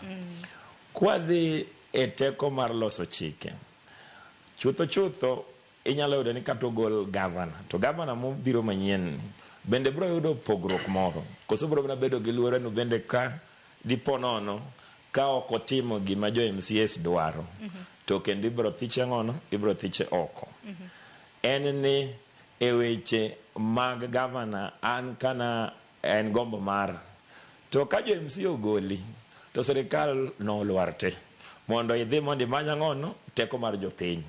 Kwadhi e teko mar loso chike, chutho chutho inyalo yudo ni kata ogol gavana, to gavana mobiro manyien bende biro yudo pogruok moro, koso biro mana bedo gi luoro ni bende ka dipo nono ka ok otimo gima jo MCAs dwaro, to kendo ibiro thiche ng'ono, ibiro thiche oko. En ni e weche mag gavana an kana en gombo mara, to ka jo MCA ogoli to sirikal nolwar te mondo idhi mondo imany ang'ono teko mar jopiny.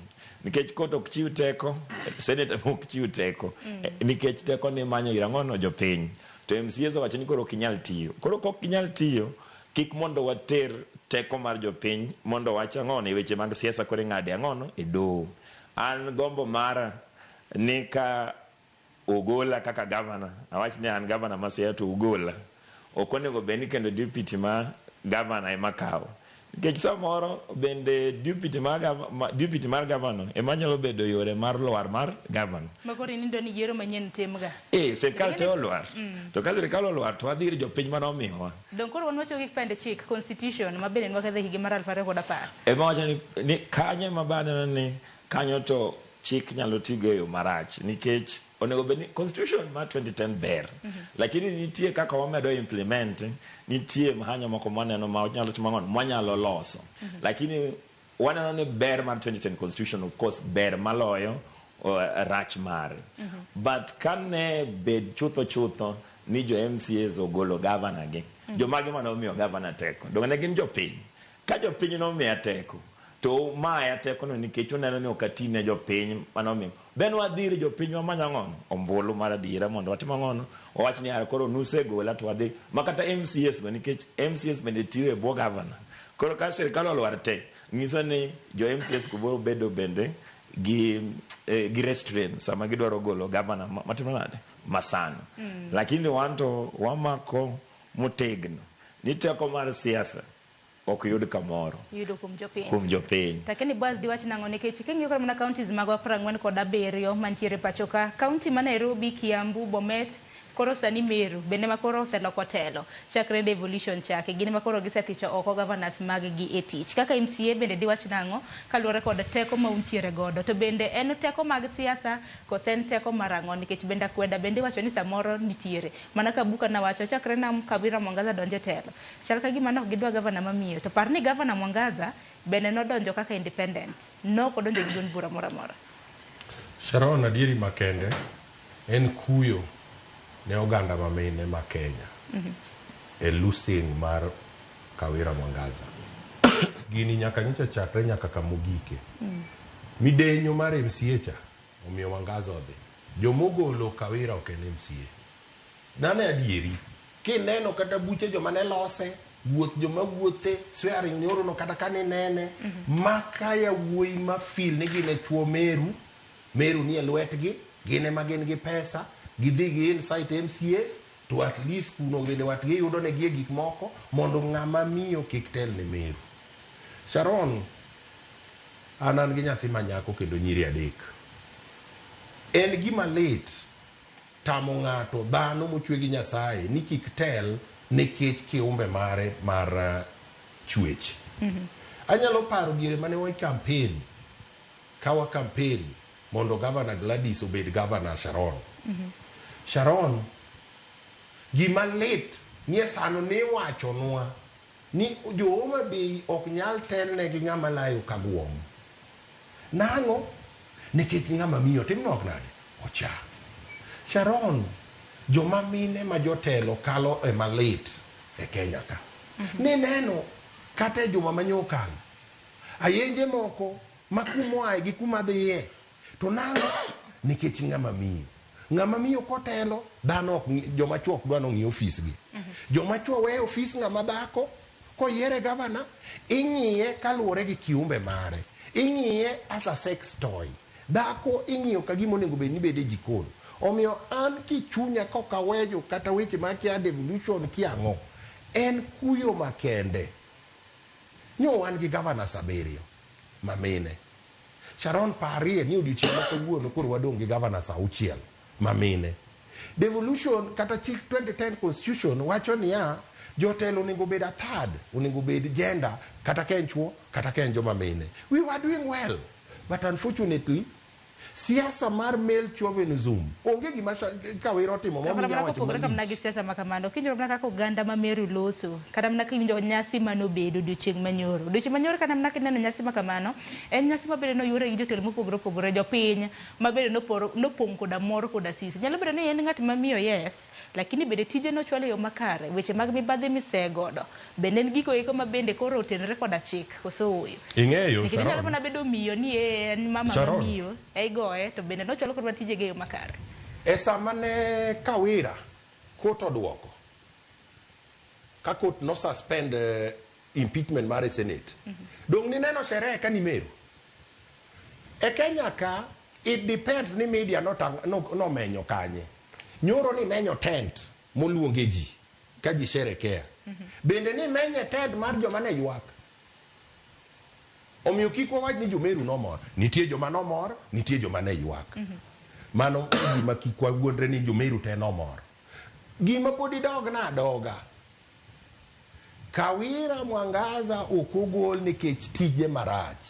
Nikech kot ok chiw teko, seneta ok chiw teko, nikech teko ni imanyo ir ang'ono jopiny. To MCAs owacho ni koro ok inyal tiyo. Koro kok inyal tiyo, kik mondo water teko mar jopiny mondo wach ang'ono e weche mag siasa koro ing'ade ang'ono e doho. An gombo mara ni ka ogola kaka gavana, awach ni an gavana ma Siaya to ugola, ok onego bed ni kendo deputy ma gavana ema kawo. Nikech samoro bende deputy mar gavana ema nyalo bedo yore mar lwar mar gavana. Makoro inindo ni yiero manyien timga. Sirikal te olwar. To ka sirikal olwar to wadhi ir jopiny mane omiyowa. Dong koro wan wacho gi pende chik constitution ma bende nwakadhe higa mar 2010. Ema wacho ni kanyo ema baneno ni kanyo to chik nyalo tigo e yo marach nikech onego bed ni constitution mar 2010 ber. Lakini nitie kaka wamedo implement, nitie mhanyo moko mwaneno ma nyalo timo ang'ono, mwanyalo loso. Lakini waneno ni ber mar 2010 constitution of course ber maloyo rach mare. But kane bed chutho chutho ni jo MCAs ogolo gavana gi, jomage mane omiyo gavana teko, donge ne gin jopiny? Ka jopiny nomiya teko, to maya teko no nikech uneno ni ok ati ne jopiny mane omiyo. Then wadhi ir jopiny wamany ang'ono, ombulu mar adiera mondo watim ang'ono, wawach ni koro nusegola to wadhi. Ma kata MCAs go nikech MCAs bende tiyo e bwo gavana. Koro ka sirikal olwar te, nyiso ni jo MCAs go biro bedo bende gi restraint sama gidwaro golo gavana matimo nade masani. Lakini wan to wamako motegno ni teko mar siasa ok yud kamoro. Yudo kuom jopiny. Kuom jopiny. Lakini Boaz diwach nang'o nikech king'iyo kata mana counties magwa 47 mantiere pacho ka, county ma Nairobi, Kiambu, Bomet, koro sani Meru bende ma koro oseloko telo chakre devolution chake, gin ma koro gisethicho oko governors mag gi e tich. Kaka MCA bende diwach nang'o kaluwore kod teko ma untiere godo, to bende en teko mag siasa kose en teko mar ang'o, nikech bende akweda bende iwacho ni samoro nitiere. Mana ka Buka nawacho chakre nam Kawira Mwangaza donje telo, chal ka gima nok gidwa gavana mamiyo, to par ni gavana Mwangaza bende nodonjo kaka independent, nok odonjo gi duond bura moro amora. Sharon, adieri makende en kuyo ne oganda mamine ma Kenya e losing mar Kawira Mwangaza. Gini nyaka nyocha chakre nyaka kamogike. Midenyo mar MCA cha omiyo Mwangaza odhi. Jomogolo Kawira ok en MCA. Nane adieri kineno kata buche joma ne lose, wuoth joma wuothe, swearing nyoro no kata kane nene, maka yawuoyi ma feel ni gin e chuo Meru, Meru ni e lwetgi, gin ema gin gi pesa, gidhi gi insight MCAs, To at least kuno bende watgi yudo negie gik moko mondo ng'ama miyo kik tel ne Meru. Sharon, an an gi nyathi ma nyako kendo nyiri adek. En gima lit tamo ng'ato dhano mochwe gi Nyasaye ni kik tel nikech kiumbe mare mar chwech. Anyalo paro diere mane wa campaign, ka wa campaign mondo Governor Gladys obed Governor Sharon. Sharon, gima lit nie sano ne wachonwa ni jo Homa Bay ok nyal telne gi ng'ama layo ka guom. Nang'o? Nikech ng'ama miyo tim nok nade? Ocha. Sharon, joma mine ma jotelo kalo e malit e Kenya ka. Nineno kata e juma manyokalo, ayenje moko ma kumoaye gi kuma dhiye, to nang'o? Nikech ng'ama miyo. Ng'ama miyo kotelo, dhano ok joma chuo ok dwa nong'i ofis gi. Joma chuo weyo ofis ng'ama dhako, koyiere gavana, ing'iye kaluwore gi kiumbe mare. Ing'iye as a sex toy. Dhako ing'iyo ka gima onego bed ni bedo e jikon. Omiyo an kichunya kok awejo kata weche ma kia devolution kia ang'o, en kuyo makende. Nyo wan gi governors abiriyo ma mine. Sharon parie ni odiochieng' ma kawuono koro wadong' gi governors auchiel ma mine. Devolution kata chik 2010 constitution wacho niya jotelo onego bed a third, onego bed gender kata ka en chuo kata ka en joma mine. We were doing well, but unfortunately siasa mar male chauvinism onge gima Kawira otimo To kata momiyo mana wacho kopogore kamna gi malich. siasa ma kamano, kiwinjo mana kaka oganda ma Meru loso, kata mana kiwinjo nyasi manobedo odiochieng' manyoro. Odiochieng' manyoro kata mana kineno nyasi ma kamano, en nyasi ma bende noyuore gi jotelo mopogore opogore, jopiny ma bende nopong' koda mor koda siso. Nyalo bedo ni en ng'at ma miyo yes, lakini bende tije nochwalo e yo makare, weche mag mibadhi misegodo, bende en gigo eko ma bende koro otenore koda chik, koso ooyo? Ing'eyo, Nikech inyalo Sharon. mana bedo miyo ni en mama ma Sharon. miyo, igoye, to bende nochwalo kod tijege e yo makare. E sama ne Kawira court oduoko, ka court no suspend impeachment mare e Senate, dong' nineno sherehe ka ni Meru. E Kenya ka, it depends ni media nomenyo kanye. Nyoro ni menyo tent moluonge ji, ka ji sherekea. Bende ni menye tent mar joma ne ywak. Omiyo kik wawach ni jo-Meru nomor. Nitie joma nomor, nitie joma ne ywak. Mano gima kik wawuondre ni jo-Meru te nomor. Gima pod idogna adoga. Kawira Mwangaza ok ogol nikech tije marach.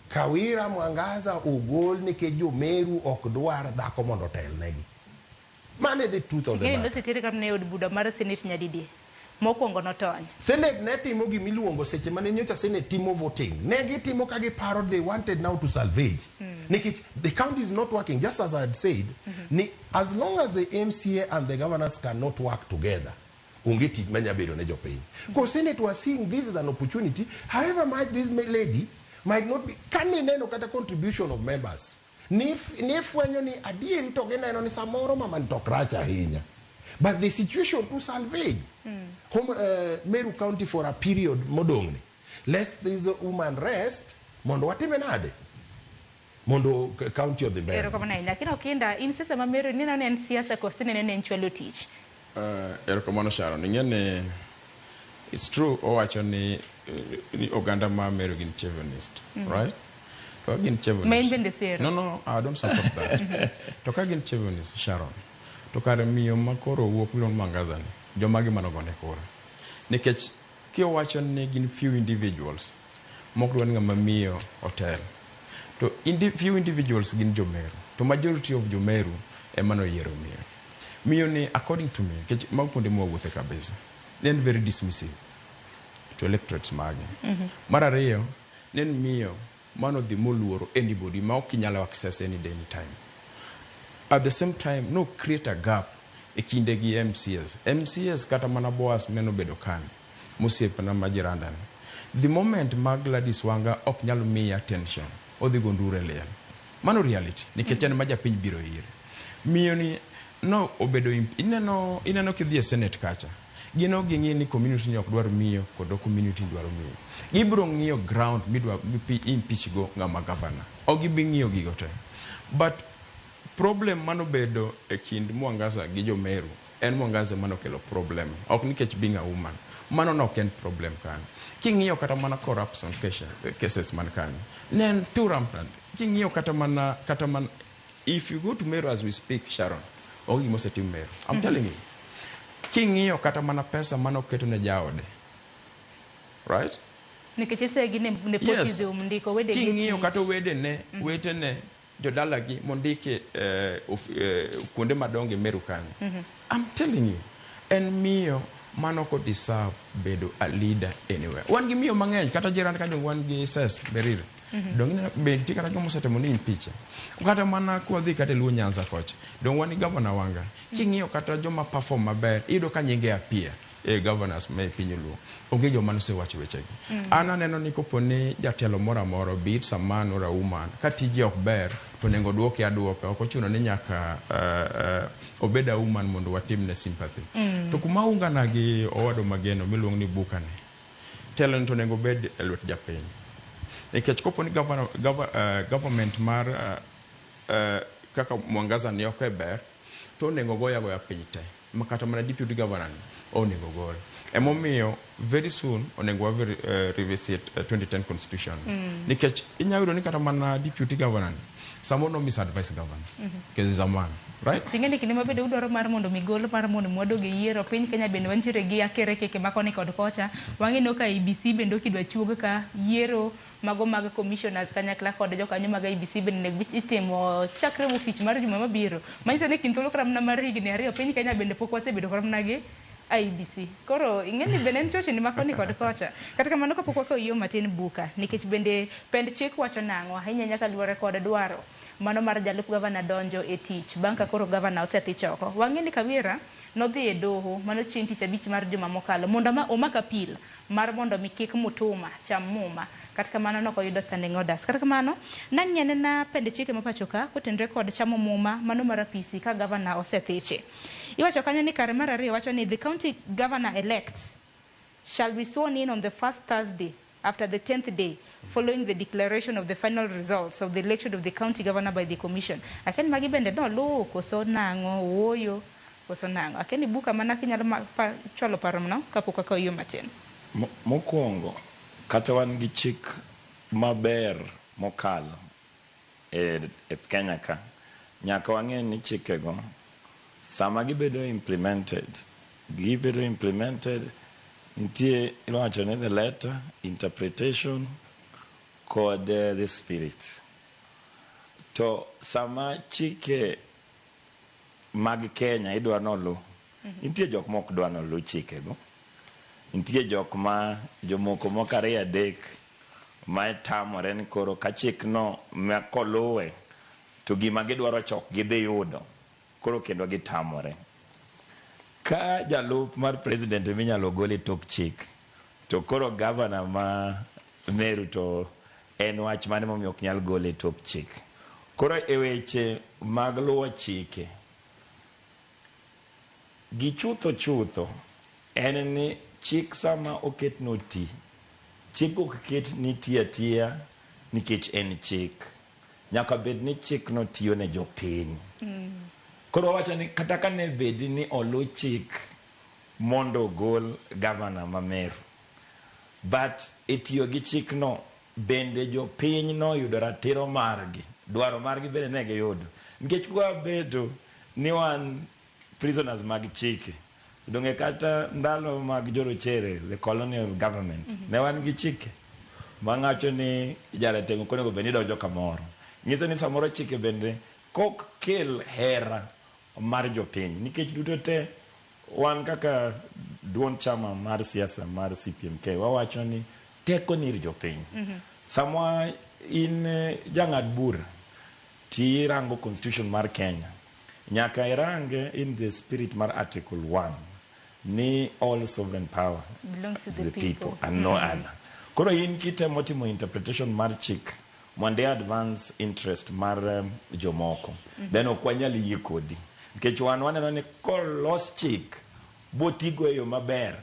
Kawira Mwangaza ogol nikech jo-Meru ok dwar dhako mondo otelnegi. Mano e the truth of the Ting'eni matter. nosetere kamano e od bura mar Senate nyadidi. Mokwongo notony. Senate ne timo gimiluongo seche mane nyocha Senate timo voting. Ne gitimo ka giparo they wanted now to salvage. Nikech the county is not working, just as I had said, ni as long as the MCA and the governors cannot work together, onge tich manya bedo ne jopiny. Ko Senate was seeing this as an opportunity, however much this lady might not be, kane neno kata contribution of members, ni fwenyo ni adieri to gineno ni samoro mama ni to ok rach ahinya. But the situation to salvage Home, Meru County for a period modong'ni. Let this woman rest mondo watime nade? Mondo county odhi mbele. Erokamano ahinya. Lakini Okinda, in siasa ma Meru nineno ni en siasa koso ineno ni en chwalo tich? Erokamano Sharon. Ing'e ni it's true owacho ni oganda ma Meru gin chauvinist, right? To ka gin chauvinist. Ma in bende sero? No, no, I don't support that. To ka gin chauvinist, Sharon, to kare miyo ma koro wuok miluongo ni Mwangaza ni, jomage manogone kura? Nikech kiwacho ni gin few individuals mok dwa ni ng'ama miyo otel. To few individuals gin jo-Meru. To majority of jo-Meru ema noyiero miyo. Miyo ni according to me, nikech mago kuonde mwawuothe kabisa, ne en very dismissive to electorates mage. Mar ariyo, ne en miyo manodhi moluoro anybody ma ok inyalo access any day, any time. At the same time, no create a gap e kinde gi MCAs. MCAs kata mana Boaz menobedo kane, mosiepna ma jiranda ni. The moment ma Gladys Wanga ok nyal miye attention, odhi go nduru e liel. Mano reality, nikech en ma japiny biro ire. Miyo ni no obedo ineno kidhi e Senate kacha, gin ok ging'i ni community ni ok dwar miyo kod community ni dwaro miyo. Gibiro ng'iyo ground midwa impeach go ng'ama governor. Ok gibi ng'iyo gigo te. But problem manobedo e kind Mwangaza gi jo Meru En Mwangaza mane okelo problem. Ok nikech being a woman. Mano ne ok en problem kanyo. King'iyo kata mana corruption cases man kanyo, ne en too rampant. King'iyo kata mana, kata mana, if you go to Meru as we speak, Sharon, onge gima osetim Meru. I'm telling you. King'iyo kata mana pesa mane oketo ne jaode. Right? Nikech isegi ne nepotism ndiko wedegi e King'iyo tich. kata wedene, wetene, jodalagi mondiki kuonde madongo e Meru kanyo. I'm telling you, en miyo mano ok deserve bedo a leader anywhere. Wan gi miyo mang'eny, kata jirani kanyo wan gi Ses Berire. Dong ineno be nitie kata joma osetemo ni impeach. Kata mana kwadhi kata e Luo Nyanza kocha. Dong wan gi Governor Wanga. King'iyo kata joma perform maber, iyudo ka nyinge appear e governors ma e piny Luo. Onge joma nosewacho wechegi. An aneno ni kopo ni jatelo moro amora, be it a man or a woman, ka tije ok ber, to onego duoke aduoka. Ok ochuno ni nyaka obed a woman mondo watimne sympathy. To kuma ungana gi owadwa Mageno miluongo ni Bukane, telo ni to onego obed e lwet japiny. Nikech kopo ni government mar kaka Mwangaza ni ok e ber, to onego goye agoya piny te. Ma kata mana deputy governor ni onego gol. Emomiyo very soon onego wa revisit 2010 constitution. Nikech inyalo yudo ni kata mana deputy governor ni samoro no misadvise governor. Because he's a man, right? Sing'e kinde mabende udwaro mar mondo migol mar mondo mwadog e yiero piny Kenya bende wantiere gi akere keke ma koni kod kocha. Wang'eno ka IEBC bende okidwa chuog ka yiero mago mag commissioners kanyakla kod jokanyo mag IEBC bende onego itimo chakre wuok tich mar juma mabiro. Manyiso ni kind thuolo kata mana mar higni 2 piny Kenya bende pok wasebedo kata mana gi IEBC. Koro ing'e ni bende en chochni ma koni kod kocha. Kata kamano kapok wakawo yo matin Buka, nikech bende pend chik wacho nang'o ahinya nyaka luwore kod dwaro mano mar jalup gavana donjo e tich bang' ka koro gavana osethich oko. Wang'e ni Kawira nodhi e doho mano chieng' tich abich mar juma mokalo mondo omak apil mar mondo mi kik Mutuma cham muma. Kata kamano nok oyudo standing orders. Kata kamano nang'e na pend chike ma pacho ka kotenore kod chamo muma mano mar apisi ka gavana osethiche. Iwacho kanyo ni kare mar 2 wacho ni the county governor elect shall be sworn in on the first Thursday after the 10th day following the declaration of the final results of the election of the county governor by the commission. Aken magi bende noluw koso nang'o wuoyo koso nang'o. Aken Buka mana kinyalo chwalo paro mno kapok akawo yo matin. Mokwongo, kata wan gi chik maber mokalo e Kenya ka, nyaka wang'e ni chikego sama gibedo implemented, nitie iwacho ni the letter, interpretation kod the spirit. To sama chike mag Kenya idwa nolu, nitie jok mok dwa nolu chikego. Nitie jok ma jomoko moko 2 3 ma tamore ni koro ka chikno ma koluwe to gima gidwaro chok gidhi yudo, koro kendo gitamore. Ka jalup mar president minyalo gol e tok chik, to koro governor ma Meru to en wach mane momiyo ok nyal gole e tok chik. Koro e weche mag luwo chike, gi chutho chutho en ni chik sama oket noti, chik ok ket ni tiyo atiya nikech en chik. Nyaka bed ni chik no tiyo ne jopiny. Koro wawacho ni kata ka ne bed ni olu chik mondo ogol governor ma Meru, but e tiyo gi chik no bende jopiny noyudo ratiro margi, dwaro margi bende ne giyudo. Nikech kwa bedo ni wan prisoners mag chike, donge kata ndalo mag jorochere, the colonial government, ne wan gi chike mang'acho ni jarateng' ok onego bed ni donjo kamoro. Nyiso ni samoro chike bende kok kel hera mar jopiny, nikech duto te wan kaka duond chama mar siasa mar CPMK wawacho ni teko ni ir jopiny. Sama in jang'ad bura tirango constitution mar Kenya, nyaka irange in the spirit mar article 1 ni all sovereign power belongs to the people and no other. Koro in kitemo timo interpretation mar chik mondo i advance interest mar jomoko, then ok wanyal yie kodi. Nikech wan waneno ni kolos chik botigo e yo maber,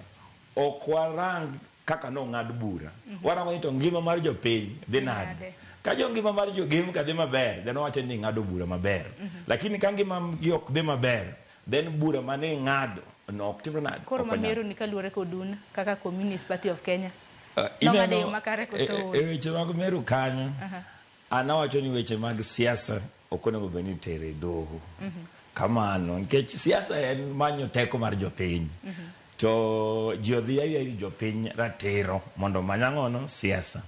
ok warang kaka nong'ad bura. Warango ni to ngima mar jopiny dhi nade. Ka jo ngima mar jogim ka dhi maber, then wawacho ni ng'ado bura maber. Lakini ka ngima gi ok dhi maber, Then bura mane ing'ado no ok timre nade. Koro Ok onyal. ma Meru ni kaluwore kod un kaka Communist Party of Kenya. Nong'ado e yo makare koso ooyo? E weche mag Meru kanyo, an awacho ni weche mag siasa ok onego bed ni itere e doho. Kamano, nikech siasa en manyo teko mar jopiny. To ji odhi adhiya ir jopiny ratiro mondo omany ang'ono siasa.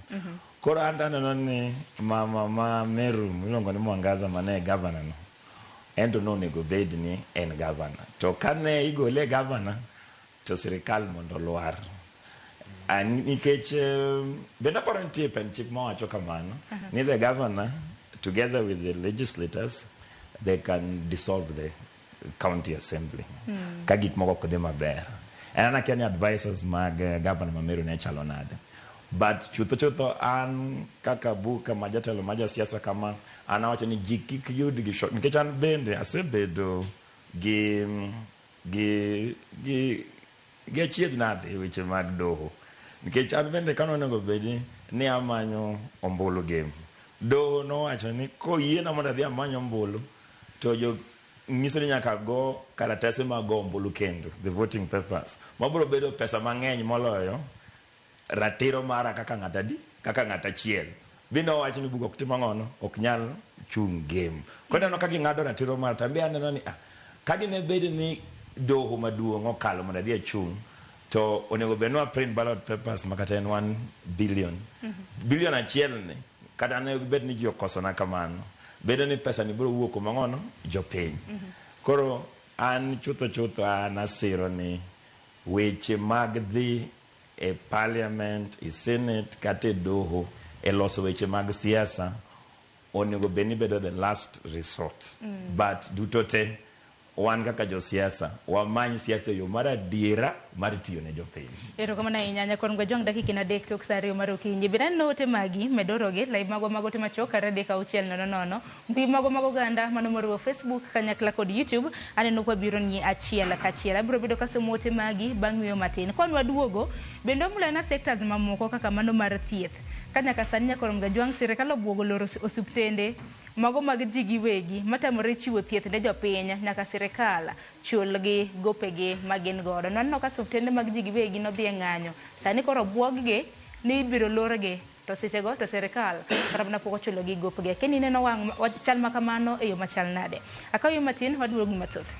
Koro an to aneno ni mama ma Meru miluongo ni Mwangaza mane gavana no, en to nonego bed ni en gavana. To kane igole e gavana, to sirikal mondo olwar. Nikech bende aparo nitie pend chik mawacho kamano, ni the governor together with the legislators, they can dissolve the county assembly. Ka gik moko ok dhi maber. En an akia ni advisors mag governor ma Meru ne chalo nade. But chutho chutho an kaka Buka ma jatelo ma jasiasa kama, an awacho ni ji kik yud gi short, nikech an bende asebedo gi gi gi gi achiedh nade e weche mag doho. Nikech an bende kane onego bedi ni amanyo ombulu Gem, doho nowacho ni koyiena mondo adhi amany ombulu, to jo nyiso ni nyaka go kalatese mag go ombulu kendo, the voting papers, mabiro bedo pesa mang'eny moloyo ratiro mara kaka ng'at adi, kaka ng'at achiel. Bi nowach ni bugo ok tim ang'ono, ok nyal chung' Gem. Koro ineno ka ging'ado ratiro mara, to anbe aneno ni ka dine bed ni doho maduong' okalo mondo adhi achung', to onego bed ni wa print ballot papers ma kata en 1 billion. Billion achiel ni, kata ne bed ni ji okosona kamano, bedo ni pesa ni biro wuok kuom ang'ono, jopiny. Koro an chutho chutho an asiro ni weche mag dhi e parliament, e senate, kata e doho e loso weche mag siasa onego bed ni bedo the last resort. But duto te, wan kaka josiasa, wamany siasa e yo mar adiera mar tiyo ne jopiny. Erokamano ahinya nyakwar Mgajwang' dakika en 3 tok sa 2 mar okinyi. Bende aneno ote magi medorogi live magwa mag ote machuok kar 3 6 0 0. Mbui magwa mag oganda mano moriwo Facebook kanyakla kod YouTube aneno kwa biro ni achiel kachiel. Abiro bedo kasomo ote magi bang' yueyo matin. Kwan waduogo bende wamulo sectors mamoko kaka mano mar thieth. Ka nyaka sani nyakwar Mgajwang' sirikal obwogo loro osiptende mago mag ji giwegi matamore chiwo thieth ne jopiny nyaka sirikal chulgi gopegi ma gin godo. Nwaneno ka osiptende mag ji giwegi nodhi e ng'anyo. Sani koro obwog-gi ni ibiro lorgi to sechego to sirikal kata mana pok ochulogi gopgi. Akia ni ineno wang' chal ma kamano e yo machal nade. Akaw yo matin waduogo gi mathoth.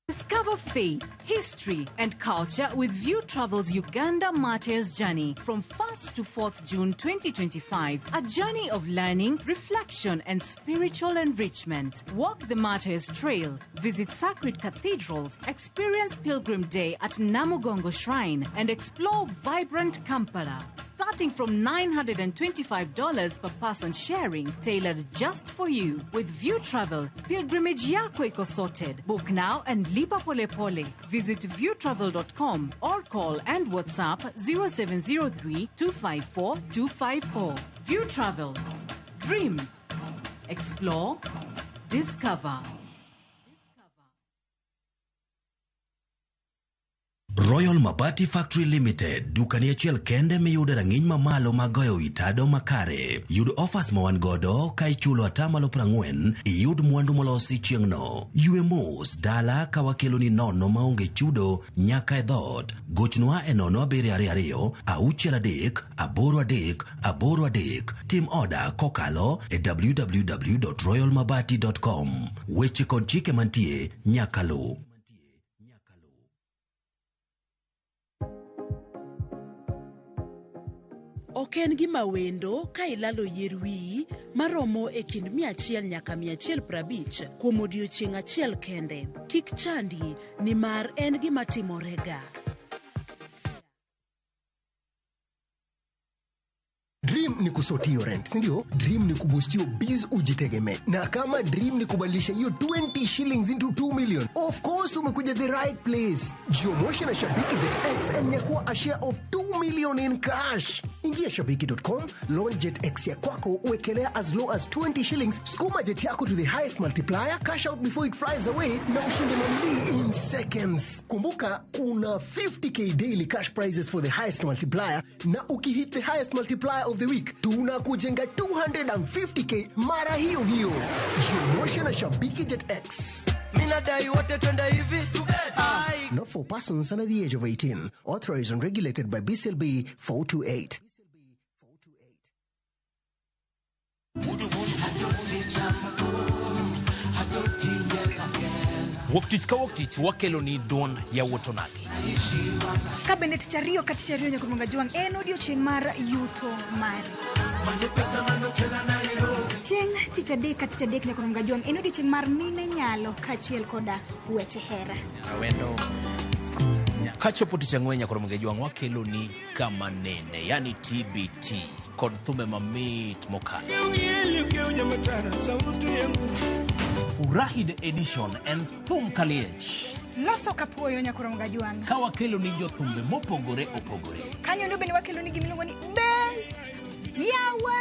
Discover faith, history, and culture with View Travel's Uganda Martyrs Journey from 1st to 4th June 2025. A journey of learning, reflection, and spiritual enrichment. Walk the Martyrs Trail, visit sacred cathedrals, experience Pilgrim Day at Namugongo Shrine, and explore vibrant Kampala. Starting from $925 per person sharing, tailored just for you. With View Travel, pilgrimage yako iko sorted. Book now and lipa pole pole. Visit viewtravel.com or call and WhatsApp 0703 254 254. View Travel. Dream. Explore. Discover. Royal Mabati Factory Limited, dukani achiel kende miyudo rang'iny mamalo mag goyo wi tado makare. Yud offers ma wan godo ka ichulo 40% iyud mwandu molosi chieng'no. Ywe mos dala ka wakeloni nono maonge chudo nyaka e dhoot. Gochnwa e 0722 63 83 83. Tim oda kokalo e www.royalmabati.com. Weche kod chike mantie nyaka luw. Ok en gima wendo ka ilalo yier wiyi maromo e kind 100 nyaka 150 kuom odiechieng' achiel kende. Kik chandi nimar en gima timorega. Dream ni kusort hiyo rent, si ndio? Dream ni kuboost hiyo biz ujitegemee. Na kama dream ni kubadilisha hiyo 20 shillings into 2 million, of course umekuja the right place. Jiomoshe na Shabiki ZX and nyakua a share of 2 2 million in cash. Ingia shabiki.com, launch Jet X ya kwako, uwekelea as low as 20 shillings, sukuma jet yako to the highest multiplier, cash out before it flies away na ushinde mamili in seconds. Kumbuka kuna 50k daily cash prizes for the highest multiplier, na ukihit the highest multiplier of the week tunakujenga 250k mara hiyo hiyo. Jiomoshe na Shabiki Jet X. Minadai wote twende hivi. Not for persons under the age of 18. Authorized and regulated by BCLB 428. Wuok tich ka wuok tich wakelo ni duond yawuot onagi. Ka bende tich ariyo ka tich ariyo nyaka Juang en odiochieng' mar yuto mari. Chieng' tich adek ka tich adek nyaka Juang en odiochieng' mar mine nyalo kaachiel koda weche hera. Awendo. Kachopo tich ang'wen nyaka Juang wakelo ni kama nene, yani TBT kod thumbe mamit mokalo. Furahi the edition en thum kaliech. Loso kapuoyo nyaka Juang. Ka wakelo ni jothumbe mopogore opogore. Kanyo ndo bende wakelo ni gimiluongo ni be yawa.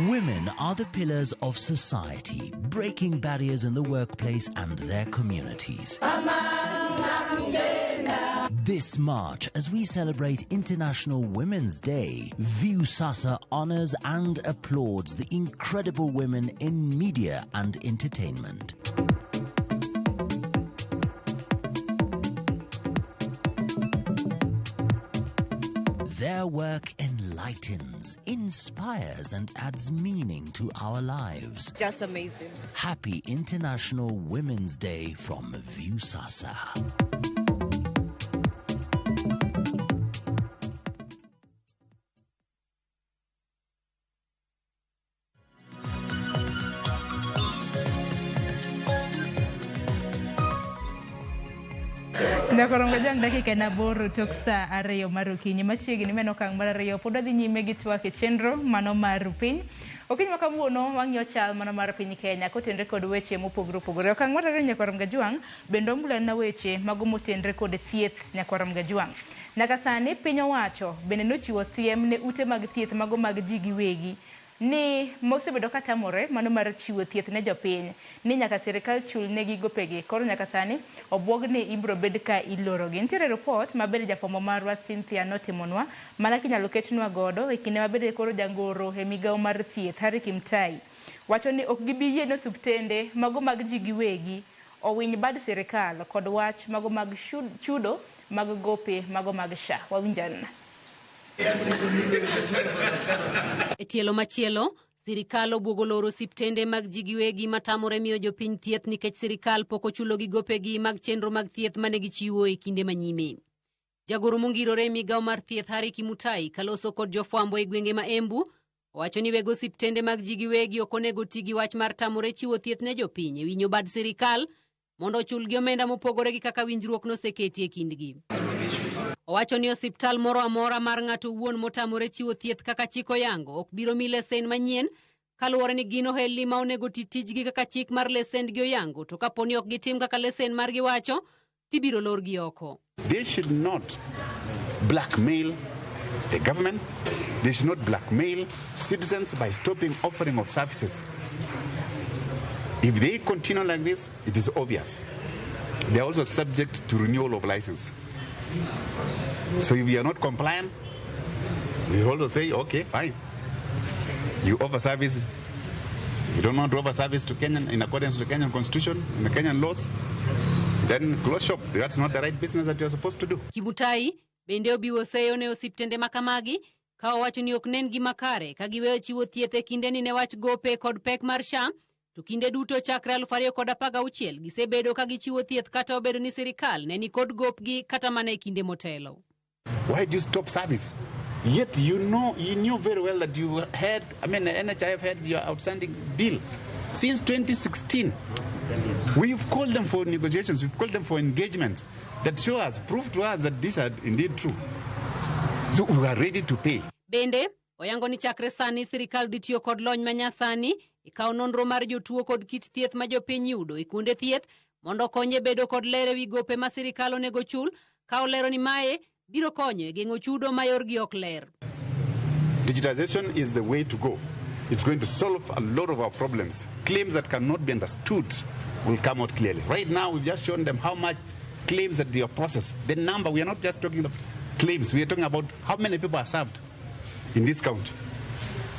Women are the pillars of society, breaking barriers in the workplace and their communities. This March, as we celebrate International Women's Day, Viusasa honors and applauds the incredible women in media and entertainment. Their work enlightens, inspires, and adds meaning to our lives. Just amazing. Happy International Women's Day from Viusasa. Nyakorongo jang dakika en 8 tok saa 2 mar okinyi. Machiegni meno okang' mar 2 pod wadhi nyime gi twak e chenro mano mar piny. Okinyi ma kawuono wang'iyo chal mano mar piny Kenya kotenre kod weche mopogore opogore. Okang' mar 2 Nyakorongo Jwang' bende omulana weche mago motenre kod thieth Nyakorongo Jwang'. Nyaka sani piny owacho bende nochiwo siem ne ute mag thieth mago mag ji giwegi ni mosebedo katamore mano mar chiwo thieth ne jopiny ni nyaka sirikal chul negi gopegi. Koro nyaka sani obwog ni ibro bed ka ilorogi. Nitiere report maber jafwambo marwa Cynthia notimonwa mana kinyalo ketnwa godo e kinde mabende koro jangoro e migawo mar thieth Harry Kimtai wacho ni ok gibi yie ne osiptende mago mag ji giwegi owiny bad sirikal kod wach mago mag chudo mag gope mago mag SHA. Wawinjana. E tielo machielo, sirikal obwogo loro osiptende mag ji giwegi matamore miyo jopiny thieth nikech sirikal pok ochulogi gopegi mag chenro mag thieth mane gichiwo e kinde manyime. Jagoro mongirore e migawo mar thieth Harry Kimutai kaloso kod jofwambo e gwenge ma Embu owacho ni weg osiptende mag ji giwegi ok onego ti gi wach mar tamore chiwo thieth ne jopiny e winyo bad sirikal mondo ochulgi omenda mopogore gi kaka winjruok noseketi e kindgi. Owacho ni osiptal moro amora mar ng'ato owuon motamore chiwo thieth kaka chik oyango ok biro mi lesen manyien kaluwore ni gin ohelni ma onego ti tijgi kaka chik mar lesendgi oyango, to kapo ni ok gitim kaka lesen margi wacho tibiro lorgi oko. They should not blackmail the government. They should not blackmail citizens by stopping offering of services. If they continue like this, it is obvious. They are also subject to renewal of license. So if you are not compliant, we also say, okay, fine. You offer service. You don't want to offer service to Kenyan in accordance with the Kenyan constitution and the Kenyan laws, then close shop. That's not the right business that you're supposed to do. Kimutai bende obiwo seyo ne osiptende makamagi ka owacho ni ok nen gima kare ka giweyo chiwo thieth e kindeni ne wach gope kod pek mar SHA, to kinde duto chakre 2016 gisebedo ka gichiwo thieth kata obedo ni sirikal ne ni kod gopgi kata mana e kinde motelo. Why do you stop service? Yet you know, you knew very well that you had, I mean, the NHIF had your outstanding bill since 2016. We've called them for negotiations, we've called them for engagement that show us, prove to us that these are indeed true. So we are ready to pay. Bende, oyango ni chakre sani sirikal dhi tiyo kod lony manyasani e kawo nonro mar jotuo kod kit thieth ma jopiny yudo e kuonde thieth mondo okonye bedo kod ler ewi gope ma sirikal onego chul ka olero ni mae biro konyo e geng'o chudo ma yorgi ok ler. Digitization is the way to go. It's going to solve a lot of our problems. Claims that cannot be understood will come out clearly. Right now, we've just shown them how much claims that they are processed. The number, we are not just talking about claims, we are talking about how many people are served in this county.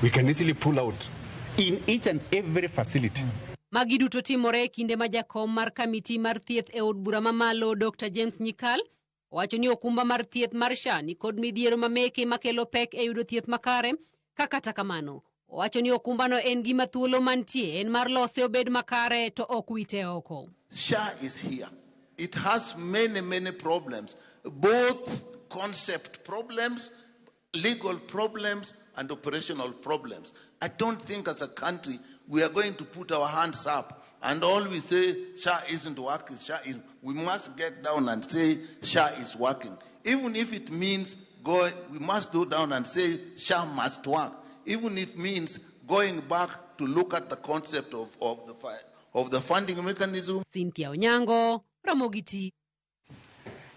We can easily pull out in each and every facility. Magi duto timore e kinde ma jakom mar kamiti mar thieth e od bura mamalo Dr. James Nyikal owacho ni okumba mar thieth mar SHA ni kod midhiero mameke makelo pek e yudo thieth makare ka kata kamano owacho ni okumbano en gima thuolo mantie en mar lose obed makare to ok wite oko. SHA is here. It has many, many problems, both concept problems, legal problems, and operational problems. I don't think as a country we are going to put our hands up and all we say, SHA isn't working, SHA is. We must get down and say SHA is working. Even if it means go, we must go down and say SHA must work. Even if it means going back to look at the concept of the funding mechanism. Cynthia Onyango, Ramogi TV.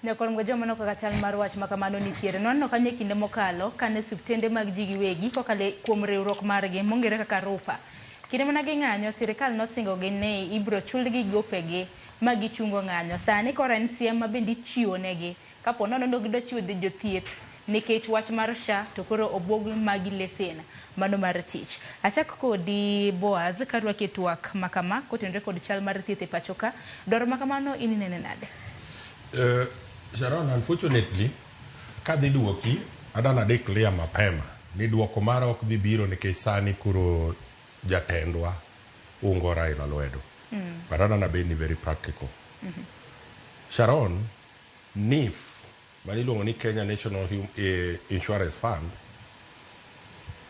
Nyakoromgo joma mano kaka chal mar wach makamano nitiere. Nwaneno kanyo e kinde mokalo kane osiptende mag ji giwegi kokalo kuom riwruok margi mong'ere kaka RUPA. Kinde mana ging'anyo, sirikal nosingogi ni ibiro chulgi gopegi ma gichungo ng'anyo. Sani koro en siem ma bende ichiwo negi kapo nono ne gidwa chiwo jothieth nikech wach mar SHA to koro obwog magi lesen mano mar tich. Achak kodi Boaz karwaki e twak makama kotenore kod chal mar thieth e pacho ka. Dwaro makamano in inene nade? Sharon, unfortunately, kadhi duoki, adana declare mapema ni duoko mara ok dhi biro nikech sani koro jatendwa ungo Raila lwedo. But adana bed ni very practical. Sharon, NHIF, mane ni Kenya National Insurance Fund,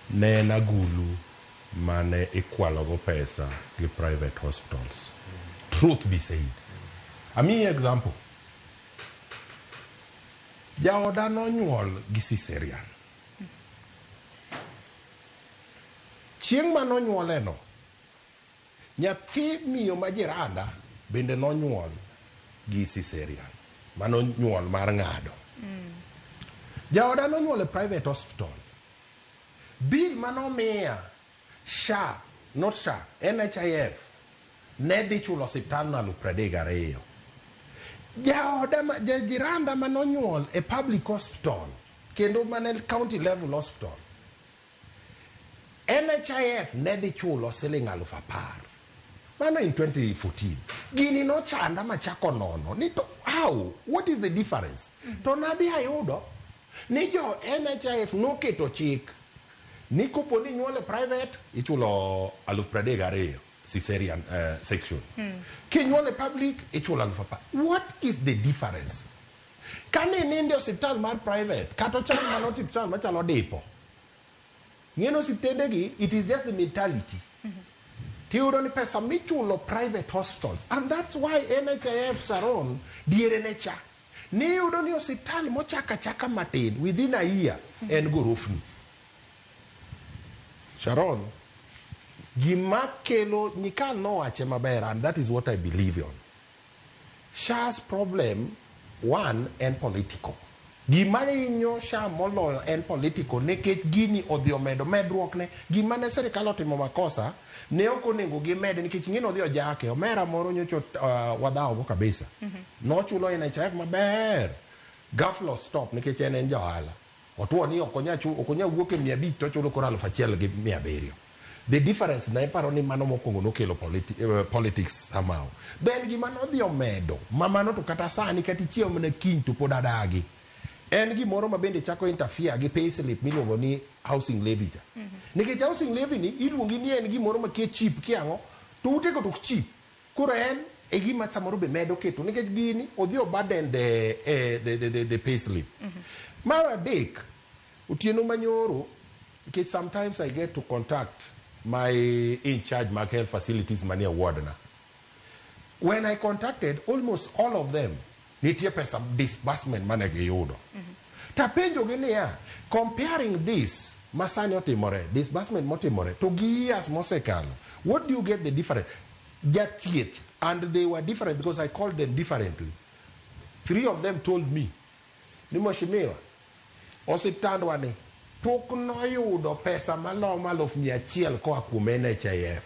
ne en agulu mane ikwalogo pesa gi private hospitals. Truth be said. Amiyi example. Jaoda nonyuol gi cesarean. Chieng' manonyuoleno, nyathi miyo ma jiranda bende nonyuol gi cesarean. Mano nyuol mar ng'ado. Jaoda nonyuol e private hospital. Bill manomiya SHA, not SHA, NHIF, ne dhi chulo osiptal no 32,000. Jaoda ma, jiranda manonyuol e public hospital, kendo mane county level hospital, NHIF ne dhi chulo siling 10,000. Mano in 2014. Gini nochanda machako nono. Ni to, how? What is the difference? To nadhi ayudo ni jo NHIF noketo chik ni kopo ni nyuol e private ichulo 32,000 cesarean section. Kinyuol e public ichulo 10,000. What is the difference? Kane ninde osiptal mar private kata ochal mana osiptal machalo dipo. Ng'eno osiptendegi, it is just the mentality. Tiyudo ni pesa michulo private hospitals, and that's why NHIF Sharon diere ne cha. Niyudo ni osiptal mochak achaka matin within a year en gorofni. Sharon, gima kelo Nyikal nowache maber, and that is what I believe on. SHA's problem, one, en political. Gima hinyo SHA moloyo en political nikech gini odhi omedo medruok ne gima ne sirikal otimo makosa ne ok onego gimed nikech ing'e nodhi ojake omera moro nyocha wadhawo go kabisa. Nochulo NHIF maber. Ghafla stop nikech en jaohala. Otuo ni ok onya wuok e 500 to ochulo koro 1,700. The difference na iparo ni mano mokwongo nokelo politics somehow. Then gima nodhi omedo ma mano to kata sani kata ichiew mana kiny to pod adagi. En gimoro ma bende chako interfere gi pay slip miluongo ni housing levy cha. Nikech housing levy ni iluongi ni en gimoro ma kia cheap kiang'o to utego to ok cheap. Koro en e gima samoro be medo keto nikech gini odhi o burden the pay slip. Mar adek, otieno manyoro, nikech sometimes I get to contact my in charge mag health facilities manie ward na. When I contacted almost all of them, nitie pesa disbursement mane giyudo. Tapenjogi niya, comparing this masani otimore, disbursement motimore, to gi years mosekalo, what do you get the difference? Jathieth, and they were different because I called them differently. 3 of them told me, ni mheshimiwa, osiptandwa ni pok noyudo pesa malomo 100,000 koa kuom NHIF.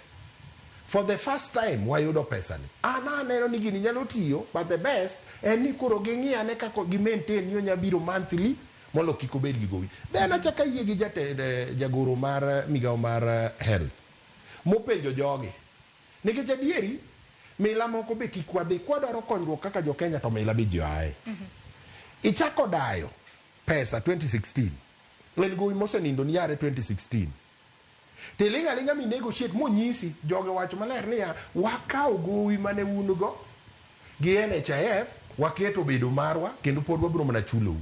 For the first time wayudo pesa ni. An aneno ni gini nyalo tiyo, but the best en ni koro ging'i ane kaka gi maintain ni onya biro monthly mondo kik obed gi gowi. Then achako ayie gi jagoro mar migawo mar health mopenjo jogi. Nikech adieri mila moko be kik wadhi, kwadwaro konyruok kaka jo Kenya to mila be ji oaye. Ichako dayo pesa 2016. En gowi mosenindo ni yare 2016. Tiling' aling'a mi negotiate monyisi joge wacho maler niya wakawo gowi mane un go gi NHIF waketo bedo marwa kendo pod wabiro mana chulou.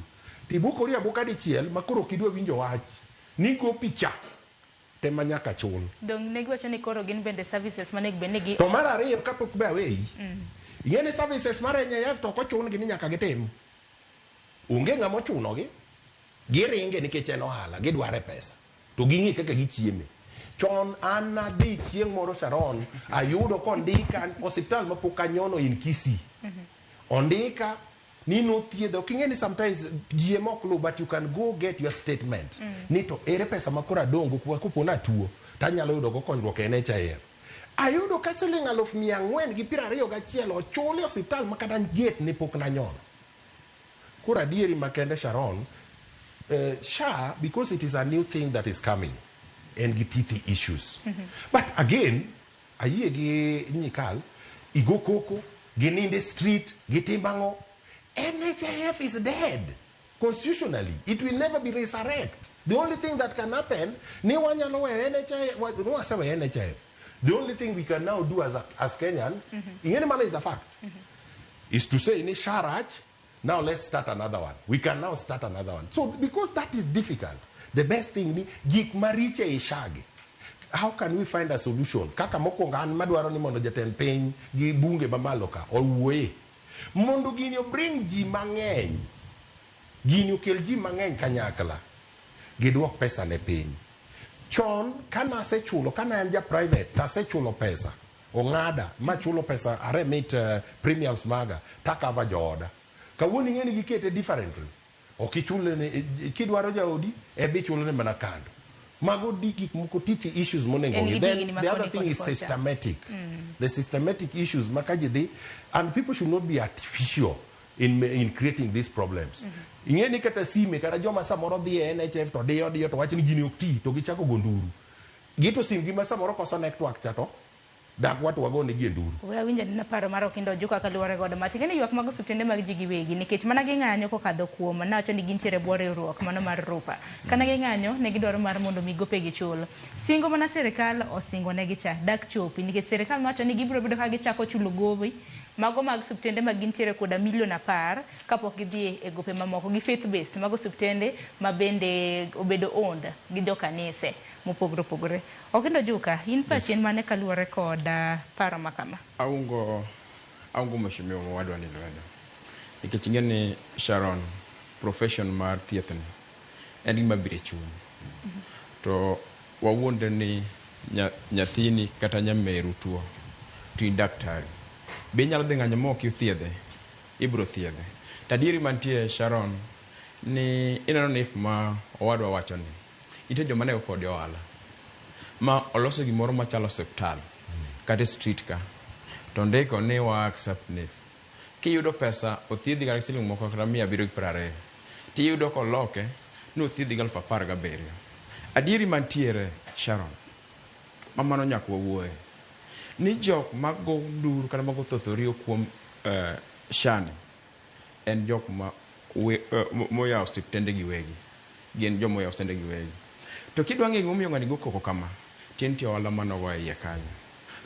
Tibukori abuka dichiel ma koro ok idwa winjo wach ni gopi cha tema nyaka chul. Dong ne giwacho ni koro gin bende services mane bende gi. To mar ariyo kapok be aweyi. Ing'e ni services mar NHIF to ok ochun-gi ni nyaka gitim. Onge ng'ama ochunogi. Giringe nikech en ohala, gidware pesa. To ging'e kaka gichieme. Chon an nadhi chieng' moro Sharon, ayudo kondika osiptal mapok anyono in Kisii. Ondika ni nothiedho. Ok ing'e ni sometimes ji ema ok luw, but you can go get your statement. Ni to ere pesa ma koro adong' go kopo na tuo, to anyalo yudo go konyruok e NHIF. Ayudo ka siling 421 ochul e osiptal ma kata gate ne pok nanyono. Koro adieri makende Sharon, SHA, because it is a new thing that is coming, en gi teethy issues. But again, ayie gi Nyikal, igo koko, gininde street, gitim ang'o. NHIF is dead. Constitutionally, it will never be resurrect. The only thing that can happen, ni wanyalo weyo NHIF, no waseweyo NHIF. The only thing we can now do as Kenyans, ing'e ni mano is a fact, is to say ni SHA rach, now let's start another one. We can now start another one. So because that is difficult, the best thing ni gik maricho e SHA gi. How can we find a solution? Kaka mokwongo an madwaro ni mondo jatend piny gi bunge mamalo ka owuoye. Mondo gini obring ji mang'eny. Gini okel ji mang'eny kanyakla. Gidwok pesa ne piny. Chon kana asechulo, kana an ja private, tasechulo pesa. Ong'ada, machulo pesa, aremit premiums maga, takava jooda. Kawuono ing'e ni gikete differently. Ok ichule ne, kidwaro jaodi, ebe ichulo ne mana kando. Mago di gik moko titi issues monego gi. Then the other thing is systematic. The systematic issues makaji dhi, and people should not be artificial in creating these problems. Ing'e ni kata sime, kata joma samoro dhi e NHIF to diyo diyo to wacho ni gini ok ti, to gichako go nduru. Gito sim gi ma samoro koso network cha to dak watu wagone gi e nduru. We awinjo ni paro mar Okindo Ojuka kaluwore godo mach. Ing'e ni ywak mag osiptende mag ji giwegi nikech mana ging'anyo kokadho kuom nawacho ni gintiere bwo riwruok mano mar RUPA. Kana ging'anyo ne gidwaro mar mondo mi gopegi chul. Singo mana sirikal osingo negi cha dak chopi nikech sirikal nowacho ni gibiro bedo ka gichako chulo gowi mago mag osiptende ma gintiere koda milion 10 kapok gidhi e gope mamoko gi faith based mago osiptende ma bende obedo owned gi jokanise mopogore opogore. Okindo Ojuka, in pachi en mane kaluwore kod paro ma kama? Aungo mheshimiwa mowadwa ni lwedo. Nikech ing'e ni Sharon, profession mar thieth ni en gima biro e chuny. To wawuondre ni nyathini kata nyameru tuo to in daktari. Be inyalo dhi ng'anyo ma ok ithiedhe? Ibiro thiedhe. To adieri mantie Sharon ni ineno ni if ma owadwa wacho ni nitie joma ne kode ohala ma oloso gimoro machalo osiptal kata e street ka to ndiko ni wa accept NHIF. Kiyudo pesa othiedhi kata siling moko kata 720 tiyudo koloke ni othiedhi gi 17,000. Adieri mantiere Sharon ma mano nyaka wawuoye ni jok mago nduru kata mago thothorio kuom SHA ni en jok ma moyawo osiptende giwegi. Gin joma oyawo osiptende giwegi. To kidwa ng'eyo gimomiyo ng'ani go koko kama, to nitie ohala manogo e iye kanyo.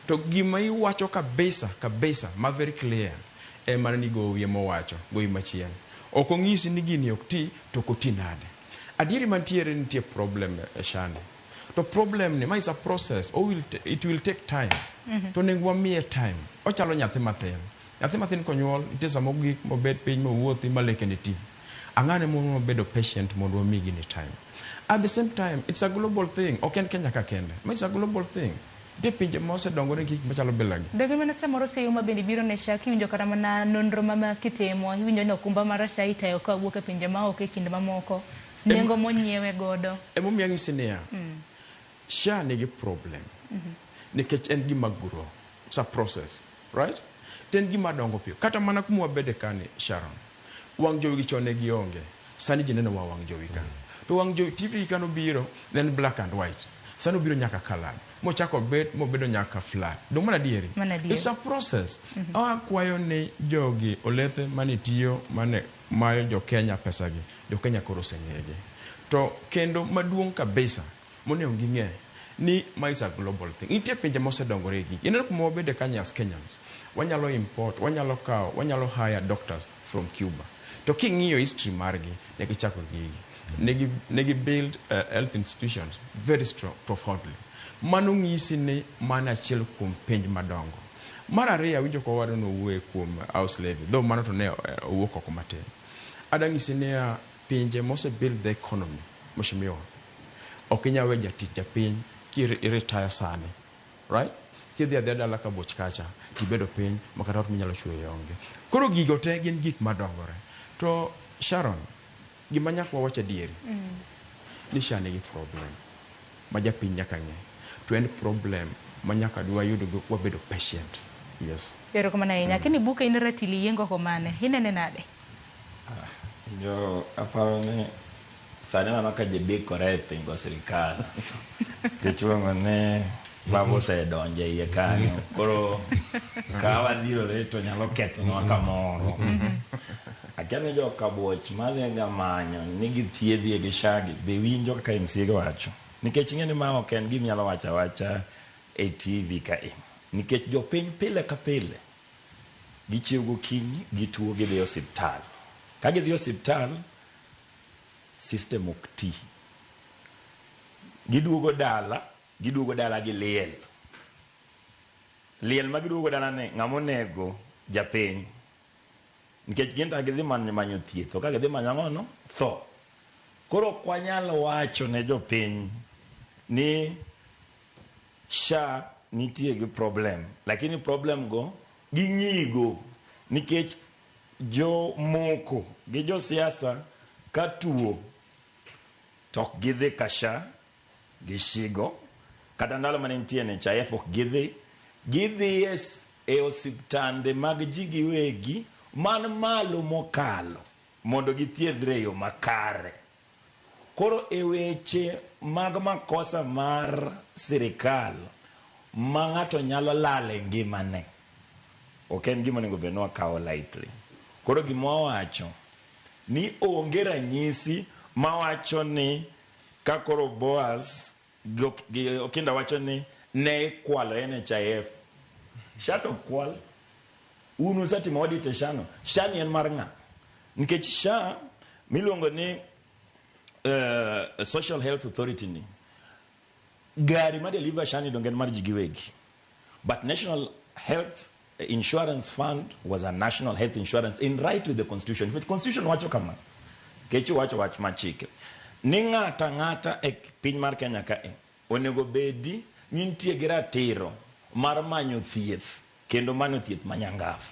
To gima iwacho kabisa kabisa ma very clear en mana ni gowi ema owacho, gowi machielo. Ok onyisi ni gini ok ti to ok oti nade. Adieri mantiere nitie problem e SHA ni. To problem ni ma is a process, it will take time. To onego wamiye time. Ochalo nyathi mathin. Nyathi mathin konyuol, nitie sama ogik mobet piny mowuothi ma lekene ti. Ang'ane mono wabedo patient mondo wami gini time. At the same time, it's a global thing. Ok en Kenya ka kende. Ma it's a global thing. Nitie pinje mosedongore gi gik machalo bilagi. Donge mana samoro seyo ma bende biro ne SHA kiwinjo kata mana nonro ma kitimo iwinjo ni okumba mar SHA itayo ka wuok e pinje maoko e kind mamoko nengo monyiewe godo. Emomiyo anyisi niya, SHA nigi problem nikech en gima grow. It's a process, right? To en gima dongo piyo. Kata mana kuma wabede kani, Sharon, wang' jowi gi chon ne gionge. Sani ji neno wa wang' jowi ka. To wang' jowi TV ka nobiro, ne en black and white. Sani obiro nyaka colored. Mochako bet mobedo nyaka flat. Donge mano adieri? Mano adieri. It's a process. Akwayo ni jogi olethe mane tiyo mane mayo jo Kenya pesa gi, jo Kenya koro oseng'egi. To kendo maduong' kabisa monego ging'e ni ma is a global thing. Nitie pinje mosedongore e gigi. Ineno kuma wabede kanyo as Kenyans, wanyalo import, wanyalo kawo, wanyalo hire doctors from Cuba. To king'iyo history margi, ne gichako gigi. Ne gi build health institutions very strong, profoundly. Mano ng'isi ni mano achiel kuom penj madongo. Mar ariyo, awinjo ka owadwa nowuoye kuom house levy, though mano to ne owuok oko matin. Adwa ng'isi niya, pinje mose build the economy, mheshimiwa, ok inyal weyo jatich japiny ki retire sani, right? Kidhi adhiya dala ka boch kacha, tibedo piny ma kata ot minyalo chweyo onge. Koro gigo te gin gik madongore. To Sharon, gima nyaka wawach adieri, ni SHA nigi problem ma japiny nyaka ng'e. To en problem ma nyaka dwayud wabedo patient. Yes. Erokamano ahinya. Lakini buke in ratili yiengo komane. Inene nade? Jo aparo ni sani aneno ka ji dikore e pingo sirikal. Nikech iluongo ni baba osedonjo e iye kanyo. Koro ka wadhirore to nyalo kethonwa kamoro. Akia ni jo Kabuoch madhi ga manyo ni githiedhie gi SHA gi be winjo kaka MCA wacho. Nikech ing'e ni ma ok en gima inyalo wacho awacha e TV kae. Nikech jopiny pile ka pile gichiew gokinyi gituo gidhi e osiptal. Ka gidhi e osiptal, system ok ti. Giduogo dala, giduogo dala gi liel. Liel ma giduogo dala ni ng'ama onego japiny. Nikech gin to gidhi manyo thieth, to ka gidhi manyo ang'ono? Tho. Koro ok wanyal wacho ne jopiny ni SHA nitie gi problem, lakini problem go ging'igo nikech jomoko gi josiasa ka tuo to ok gidhi ka SHA gi shigo, kata ndalo mane nitie NHIF ok gidhi, gidhi e osiptande mag ji giwegi man malo mokalo mondo githiedhre e yo makare. Koro e weche mag makosa mar sirikal ma ng'ato nyalo lalo e ngimane, ok en gima onego bed ni wakawo lightly. Koro gima wawacho ni onge ranyisi mawacho ni ka koro Boaz gi Okinda wacho ni ne ikwalo NHIF. SHA to kwal. Un usetimo audit e SHA no. SHA ni en mar ng'a? Nikech SHA miluongo ni Social Health Authority ni, gari ma deliver SHA ni donge en mar ji giwegi. But National Health Insurance Fund was a national health insurance in right with the constitution. Nikech constitution wacho kama, nikech wacho wach machike, ni ng'ato ang'ata e piny mar Kenya kae onego bedi ni nitie gi ratiro mar manyo thieth kendo manyo thieth manyangaf.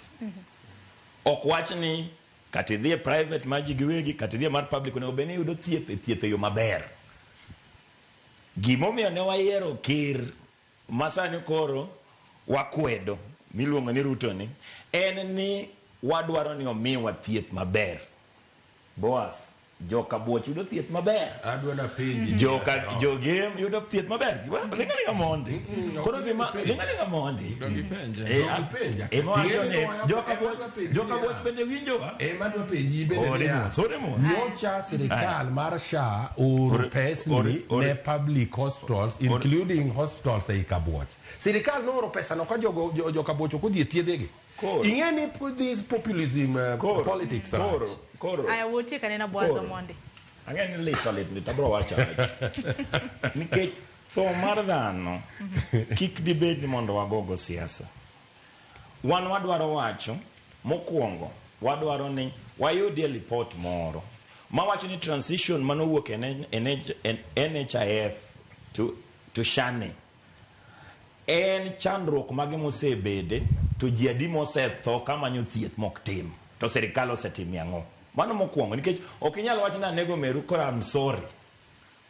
Ok wach ni kata idhi e private mar ji giwegi kata idhi e mar public onego bed ni iyudo thieth e thieth e yo maber. Gimomiyo ne wayiero ker ma sani koro wakwedo miluongo ni Ruto ni en ni wadwaro ni omiwa thieth maber. Boaz, joka Buoch yudo thieth maber. Adwa napenji. Joka Jogem yudo thieth maber. Ling' aling'a mondi. Koro gima ling' aling'a mondi. Donge ipenje. Donge ipenja. Ema wacho ni joka Ema Buoch, adwa penji joka niya. Buoch bende winjowa. Ema adwa penji bende Ore niya. mos, ore mos. Nyocha sirikal mar SHA ooro pesni ore- ne public hospitals including hospitals ei Kabuoch. Sirikal nooro pesa no ka jogo joka Buoch ok odhi e thiedhegi. Koro. Ing'e ni this populism Koro. politics rach. Koro, koro. Aya wuotie kanena Boaz Koro. Omondi. Ang'e ni lit olit lit abro wacho awacha. Nikech tho mar dhano kik dibed ni mondo wagogo siasa. Wan wadwaro wacho mokwongo wadwaro ni wayudie lipot moro Mawacho ni transition manowuok e NHIF to SHA ni en chandruok mage mosebede to ji adi mosetho kamanyo thieth mok tim to sirikal osetimo ang'o. Mano mokwongo nikech ok inyal wacho ni anego meru koro I'm sorry.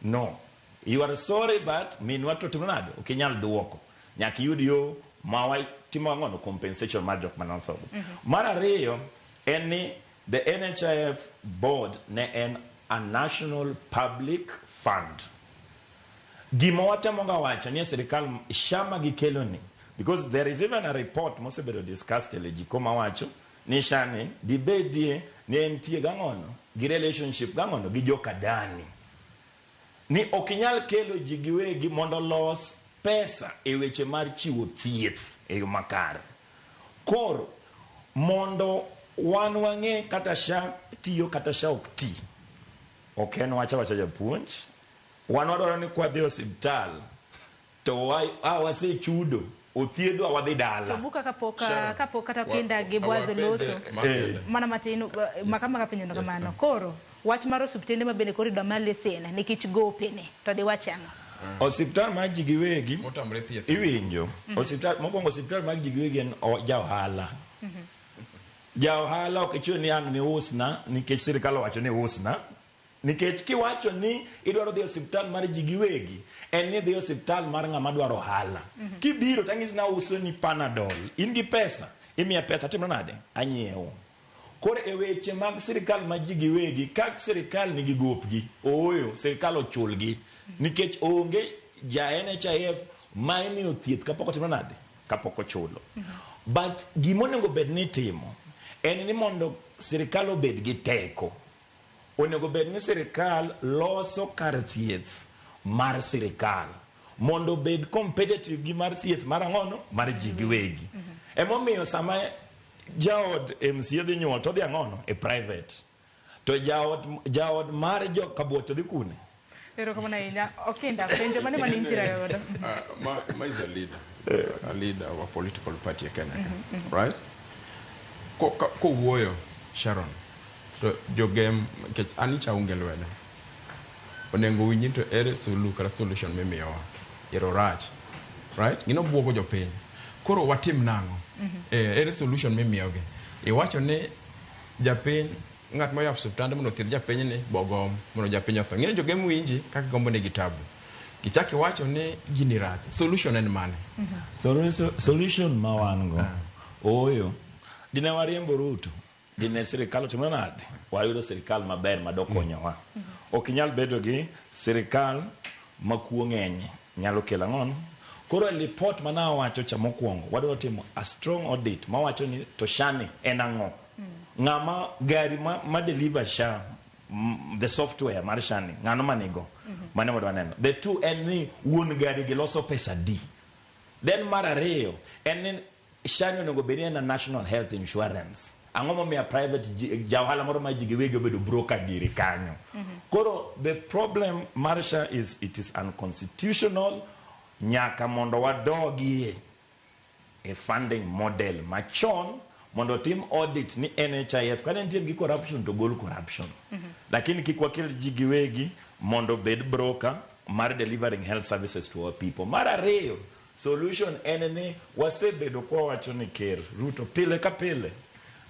No. You are sorry but minwa to timo nade? Ok inyal duoko. Nyaka iyud yo ma watimo ang'o no compensation mar jok mane otho. Mar ariyo en ni the NHIF board ne en a national public fund. Gima watemo ga wacho ni e sirikal SHA ma gikelo ni because there is even a report mosebedo discussed e Lejiko mawacho ni SHA ni dibedie ni entie gang'ono gi relationship gang'ono gi jokadani. Ni ok inyal kelo ji giwegi mondo los pesa e weche mar chiwo thieth e yo makare. Koro mondo wan wang'e kata SHA tiyo kata SHA ok ti, ok en wach awacha japuonj. Wan wadwaro ni kwadhi e osiptal to wasechudo, othiedhwa wadhi dala. To buka kapok kapok kata kinda gi Bwazo loso mana matin makama kapenjo kamano. Koro wach mar osiptende ma bende koro idwa ma lesen nikech gope ni to diwach ang'o? Osiptal mar ji giwegi iwinjo. Osiptal mokwongo osiptal mar ji giwegi en ja ohala. Ja ohala ok ichuno ni ang' ni usna nikech sirikal owacho ni usna. Nikech kiwacho ni idwaro dhi e osiptal mar ji giwegi, en ni idhi e osiptal mar ng'ama dwaro ohala. Kibiro tang'isi ni auso ni Panadol, in gi pesa, imiya pesa atimo nade? Anyiewo. Koro e weche mag sirikal ma ji giwegi, ka sirikal nigi gopgi, ooyo, sirikal ochulgi. Nikech onge ja NHIF ma imiyo thieth kapok otimo nade? Kapok ochulo. But gima onego bed ni itimo, en ni mondo sirikal obed gi teko. Onego bed ni sirikal loso kar thieth mar sirikal mondo obed competitive gi mar thieth mar ang'ono mar ji giwegi. Emomiyo sama jaod MCA dhi nyuol to odhi ang'ono e private. To jaod mar jo Kabuoch to dhi kune? Erokamano ahinya. Okinda, penjo mane mane intiere godo? Ma is a leader. A leader of a political party e Kenya ka. Right? Kowuoyo, Sharon, to jogem, nikech an icha onge lwedo. Onego winji to ere sulu kata solution mimiyowa. Ero rach. Right? Gino buogo jopiny. Koro watim nang'o? Ere solution mimiyogi? Iwacho ni japiny ng'at moya osiptande mondo othiedh japiny ni bogom mondo japiny otho. Ng'eni jogem winji kaka gombo negi tabu. Kichak iwacho ni gini rach. Solution en mane? Solution ma wan go. Ooyo. Dine wariembo Ruto. Dine sirikal otimo nade? Wayudo sirikal maber madokonyowa. Ok inyal bedo gi sirikal ma kuo ng'enye. Nyalo kelo ang'ono? Koro e report mane awacho cha mokwongo, wadwaro timo a strong audit mawacho ni to SHA ni en ang'o? Ng'ama gari ma deliver SHA, the software mar SHA ni, ng'ano manigo? Mano wadwa neno. The two en ni wuon gari gi loso pesa di. Then mar ariyo en ni SHA ni onego bed ni en a national health insurance. Ang'o momiyo private ja ohala moro ma ji giwegi obedo broker diere kanyo. Koro the problem mar SHA is it is unconstitutional. Nyaka mondo wadogie e funding model machon mondo tim audit ni NHIF ka ne nitie gi corruption to gol corruption. Lakini kik wakel ji giwegi mondo bed broker mar delivering health services to our people. Mar ariyo, solution en ni wasebedo kwa wacho ni Ker Ruto pile ka pile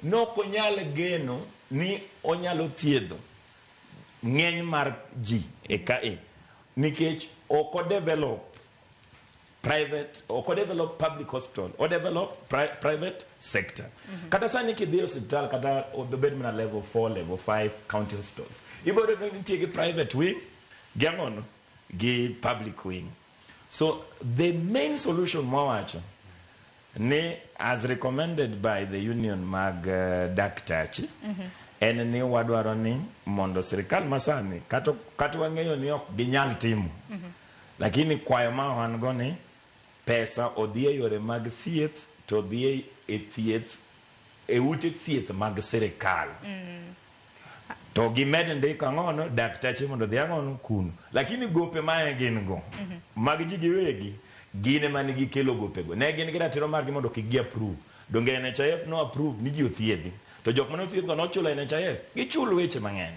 nok onyal geno ni onyalo thiedho ng'eny mar ji e ka e nikech ok o develop private, ok o develop public hospital, o develop private sector. Kata sani kidhi e osiptal kata obed mana level 4, level 5 county hospitals, ibiro yudo ni nitie gi private wing gi ang'ono gi public wing. So the main solution mwawacho ni as recommended by the union mag daktachi en ni wadwaro ni mondo sirikal masani kata wang'eyo ni ok ginyal timo, lakini kwayo ma wan go ni pesa odhi e yore mag thieth to odhi e thieth e ute thieth mag sirikal. To gimed ndiko ang'ono daktache mondo odhi ang'ono kuno. Lakini gope ma gin go mag ji giwegi gin ema ne gikelo gopego. Ne gin gi ratiro margi mondo kik gi approve. Donge NHIF no approve ni ji othiedhi. To jok mane othiedh go nochulo NHIF. Gichul weche mang'eny.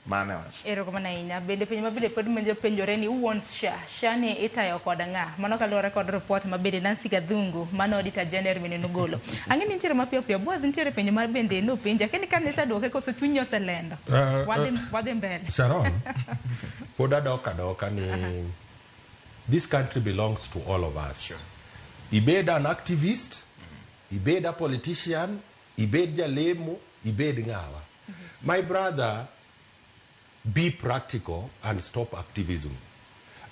Mano e wach. Erokamano ahinya. Bende penjo ma bende pod menjo penjore ni who wants SHA? SHA ni itayo kod ng'a? Mano kaluwore kod report ma bende Nancy Gathungu mano Auditor General bende nogolo. Ang'e ni nitiere mapiyo piyo. Boaz nitiere penjo mar bende nopenji. Akia ni kane iseduoke koso chunyi oselendo. Wadhi mbele. Sharon, pod adok adoka ni this country belongs to all of us. Sure. Ibed an activist, ibed a politician, ibed jalemo, ibed ng'awa. My brother, be practical and stop activism.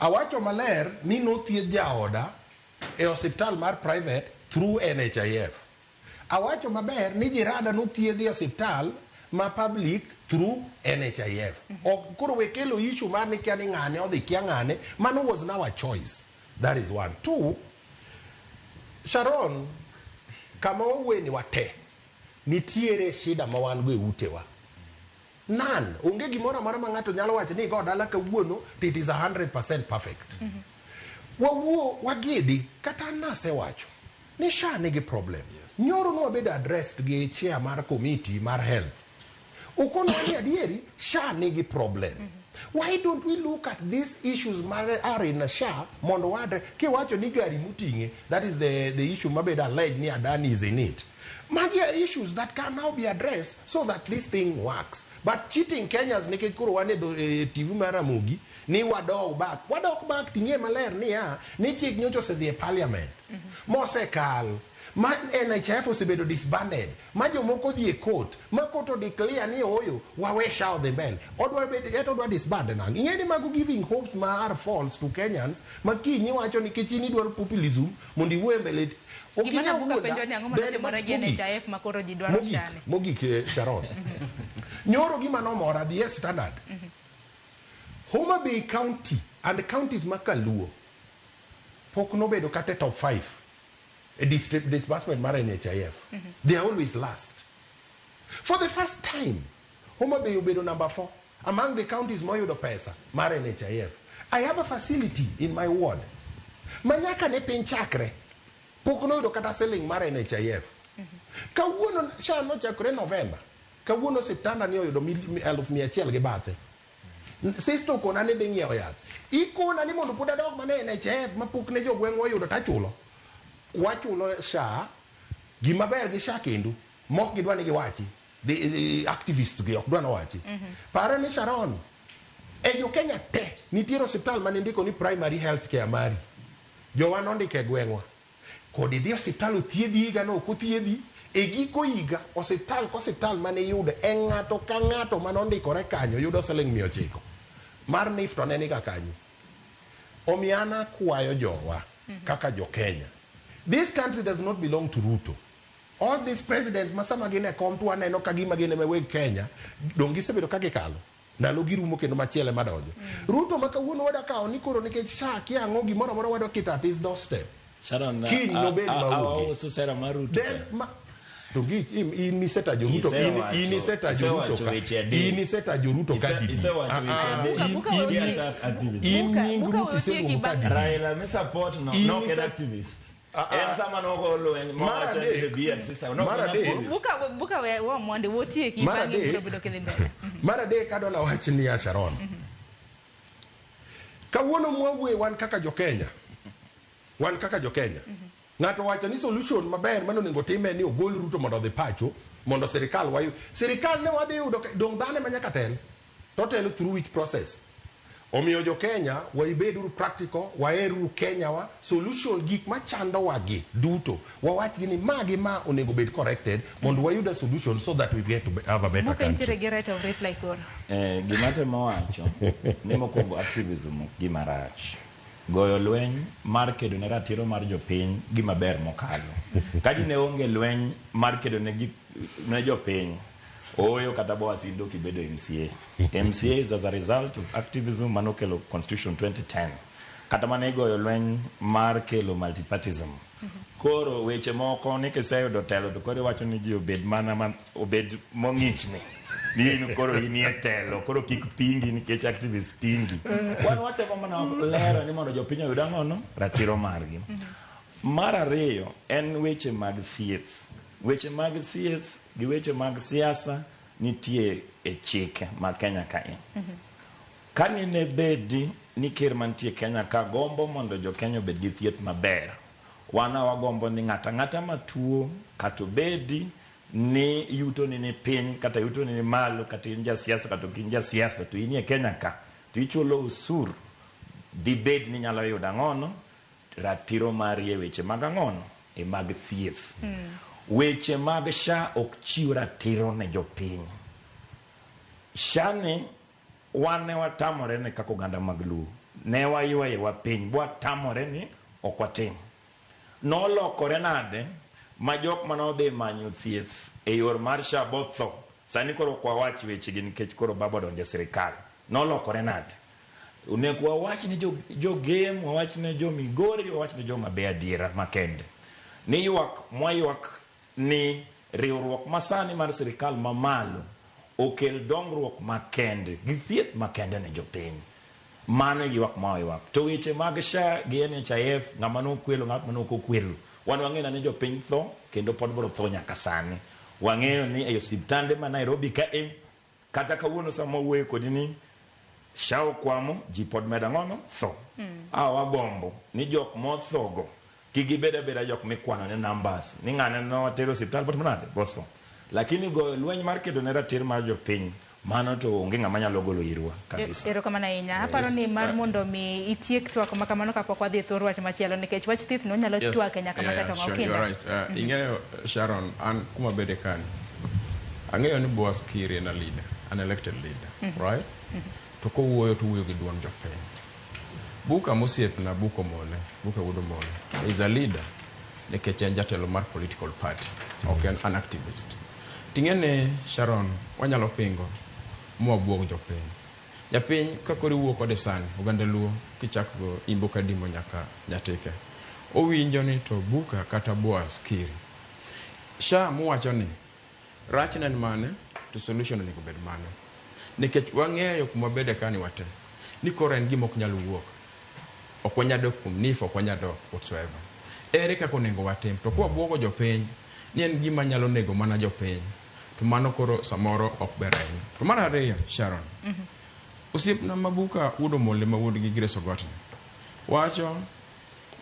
Awacho maler ni nothiedh jaoda e osiptal mar private through NHIF. Awacho maber ni jiranda nothiedhi e osiptal ma public through NHIF. Ok koro we kelo issue mar ni kia ni ng'ane odhi kia ng'ane, mano was now a choice. That is one. Two, Sharon, kama wawuoye ni wate, nitiere shida ma wan go e utewa. None. Onge gimoro amora ma ng'ato nyalo wacho ni igo dala kawuono to it is 100% perfect. Wawuo, wagidi, kata an nasewacho ni SHA nigi problem. Nyoro nwabedo addressed gi chair mar committee mar health. Okonwa ni adieri SHA nigi problem. Why don't we look at these issues mar are in SHA mondo wa address? Kiwacho ni gari muting'e, that is the issue mabedo alleged ni Adani is in it. Magi are issues that can now be addressed so that this thing works. But cheating Kenyans nikech koro wan e TV mar Ramogi ni wadok back. Wadok back ting'e maler niya ni chik nyocha osedhi e parliament. Mosekal. Ma NHIF osebedo disbanded. Ma jomoko odhi e court. Ma court o declare ni oyo wawe SHA odhi mbele. Odwa bed eto odwa disband nang'o? Ing'e ni mago giving hopes ma are false to Kenyans ma kiny iwacho nikech in idwaro populism mondo iwuo e mbele. Ok Gima inyal nabuka wuonda, penjo ni ang'o ber manotimore gi mogik. NHIF ma koro ji dwaro Mogik, SHA ni? mogik, Sharon. Nyoro gima nomora dhi e Standard. Homa Bay County and counties ma Kaluo pok nobedo kata e top 5 e disbursement mar NHIF. They are always last. For the first time, Homa Bay obedo number 4 among the counties moyudo pesa mar NHIF. I have a facility in my ward. Ma nyaka ne piny chakre, pok noyudo kata siling mar NHIF. Kawuono SHA nochakore November. Kawuono September ni oyudo 1,100 gi bathe. Sister okona ni dhi ng'iewo yath. Ikona ni mondo pod adog mana e NHIF ma pok ne jogweng' oyudo tachulo. Wachulo SHA, gima ber gi SHA kendo, mok gidwa ni giwachi. The activists gi ok dwa nowachi. Pare ni Sharon, e jo Kenya te, nitiere osiptal mane ndiko ni primary health care mari. Jowa nondiko e gweng'wa. Kod idhi osiptal othiedhi higa no ok othiedhi, e giko higa, osiptal ka osiptal mane iyudo, e ng'ato ka ng'ato mane ondikore kanyo yudo siling 900. Mar NHIF to ne niga kanyo. Omiyo an akwayo jowa, kaka jo Kenya. This country does not belong to Ruto. All these presidents ma sama gin e kom to waneno ka gima gin ema weg Kenya, dong gisebedo ka gikalo. Ndalo girumo kendo machielo ema donjo. Ruto ma kawuono wadwa kawo ni koro nikech SHA kia ang'o gimoro amora wadwa keto at his doorstep. Sharon, Kiny nobed maonge. auso sera mar Ruto. Then ma to gi in isetajo Ruto, in isetajo Ruto Isewacho ka. weche adek. In isetajo Ruto ka didi. Isewacho weche adek. Buka, buka In weche- attack activist. In nying Buka Ruto weche iseluongo ka kibang- didi. Raila mi support no, In no en ise- activist. En sama nogo lweny Mar mowacho ni adek. the beard sister, no Mar en adek. activist. Buka we wa mondo wotieki Mar bang'e adek. biro bedo kidhi mbele. Mar adek adwa nawach niya Sharon. Kawuono mwawuoye wan kaka jo Kenya. Wan kaka jo Kenya. Ng'ato wacho ni solution maber mane onego time ni ogol Ruto mondo odhi pacho mondo sirikal wayu. Sirikal ne wadhi yudo dong dhano ema nyaka tel. To telo through which process? Omiyo jo Kenya waibeduru practical, waheruru Kenya wa, solution gik machandowa gi duto. Wawach gi ni ma gi ma onego bed corrected mondo wayud a solution so that we get to have a better Buka country. nitiere gi right of reply koro. Gima atemo wacho ni mokwongo activism ok gima rach. Goyo lweny mar kedo ne ratiro mar jopiny gima ber mokalo. Ka dine onge lweny mar kedo ne gik, ne jopiny, oyo kata Boaz in dok ibedo MCA. MCA is as a result of activism manokelo Constitution 2010. Kata mana igoyo lweny mar kelo multipartism. Koro weche moko ni kiseyudo telo to koro iwacho ni ji obed mana ma, obed mong'ichni. Ni in koro inie telo, koro kik pingi nikech activist pingi. Wan watemo mana lero ni mondo jopiny oyud ang'ono? Ratiro margi. Mar ariyo en weche mag thieth. Weche mag thieth gi weche mag siasa nitie e chike ma Kenya kae. Ka nine bedi ni ker mantie Kenya ka gombo mondo jo Kenya obed gi thieth maber, wan wagombo ni ng'ato ang'ata matuo kata obedi ni yutoni ni piny kata yutoni ni malo kata in jasiasa kata ok in jasiasa to inie Kenya ka to ichulo osuru dibed ni inyalo yudo ang'ono ratiro mari e weche mag ang'ono e mag thieth. Weche mag SHA ok chiw ratiro ne jopiny. SHA ni wan ne watamore ne kaka oganda mag Luo. Ne waywayewa piny bwatamore ni ok watim. Nolokore nade ma jok mane odhi manyo thieth e yor mar SHA botho. Sani koro ok wawach wechegi nikech koro baba odonjo e sirikal. Nolokore nade? Onego wawach ne jo Gem, wawach ne jo Migori, wawach ne jo Homa-Bay adiera makende. Ni ywak mwaywak ni riwruok masani mar sirikal mamalo okel dongruok makende gi thieth makende ne jopiny. Mano e ywak mwaywak. To weche mag SHA gi NHIF, ng'ama nokwelo, ng'at mane ok okwelo. Wan wang'eyo ni jopiny tho kendo pod biro tho nyaka sani. Wang'eyo ni e osiptande ma Nairobi ka e kata kawuono sama wawuoyo kodi ni SHA okwamo, ji pod medo ang'ono tho. A wagombo ni jok mothogo kik gibed abeda jok mikwano ne numbers ni ng'ane notero osiptal botimo nade botho. Lakini goyo lweny mar kedo ne ratiro mar jopiny mano to onge ng'ama nyalo golo irwa kabisa. Erokamano ahinya. Aparo ni mar mondo mi itiek twak ma kamano kapok wadhi e thor wach machielo nikech wach thieth no nyalo twake nyaka macha to sure, you're right. Ing'eyo Sharon, an kuma bede kani. Ang'eyo ni Boaz Kiri en a leader, an elected leader, right? To kowuoyo to owuoyo gi duond jopiny. Buka mosiepna, Buka Omole, Buka wuod Omole, is a leader nikech en jatelo mar political party, ok en an activist. Ting'e ni Sharon, wanyalo pingo mwabuog jopiny. Japiny ka koro iwuo kode sani, oganda Luo, kichako go Imbo Kadimo nyaka Nyatike, owinjo ni to Buka kata Boaz Kiri. SHA muwacho ni, rachne en mane, to solution onego bed mane. Nikech wang'eyo kuma wabede kani wate, ni koro en gima ok nyal wuok. Ok wanyal dok kuom NHIF, ok wanyal dok whatsoever. Ere kaka onego watim? To kwabuogo jopiny, ni en gima nyalo nego mana jopiny, to mano koro samoro ok ber ahinya. To mar ariyo, Sharon, osiepna ma Buka wuod Omole ma wuod gi Grace Ogot wacho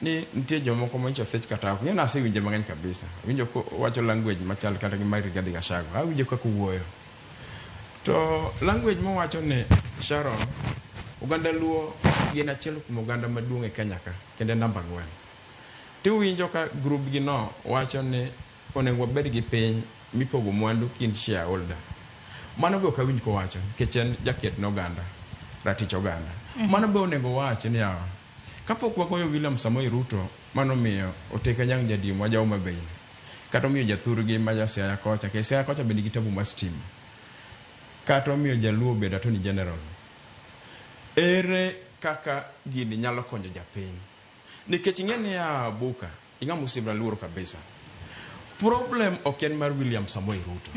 ni nitie jomoko manyicho thich kata ok. Ing'e ni asewinje mang'eny kabisa. Awinjo kowacho language machal kata gi mar Rigathi Gachagua. Awinjo kaka owuoyo. To language mowacho ni Sharon, oganda Luo gin achiel kuom oganda maduong' e Kenya ka, kendo en namba 4. Tiwinjo ka group gi no wacho ni onego wabed gi piny mipogo mwandu kind shareholder. Mano be ok awinj kowacho nikech en jaket ne oganda, ratich oganda. Mano be onego wach ni yawa, kapok wagoyo William Samoei Ruto manomiyo Oteka Nyang' Jadimo ja Homa Bay ni, kata omiyo jathurgi ma ja Siaya kocha, nikech Siaya kocha be nigi tabu mar stima, kata omiyo Jaluo obedo Attorney General, ere kaka gini nyalo konyo japiny? Nikech ing'e niya Buka, ing'ama osiepna luoro kabisa. Problem ok en mar William Samoei Ruto.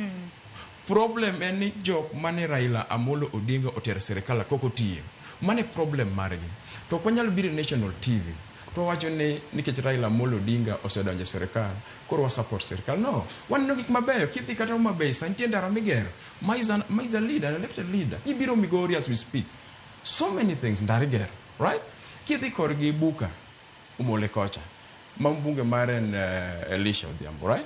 Problem en ni jok mane Raila Amolo Odinga otero sirikal kok otiyo. Mano e problem margi. To ok wanyal biro e national TV to wawacho ni nikech Raila Amolo Odinga osedonjo e sirikal, koro wa support sirikal. No, waneno gik mabeyo. Kidhi kata Homa Bay, sani nitie ndara migero. Ma is a leader, an elected leader. Ibiro Migori as we speak. So many things ndara igero, right? Kidhi korgi Buka, Omole kocha, ma mbunge mare en Elisha Odhiambo, right?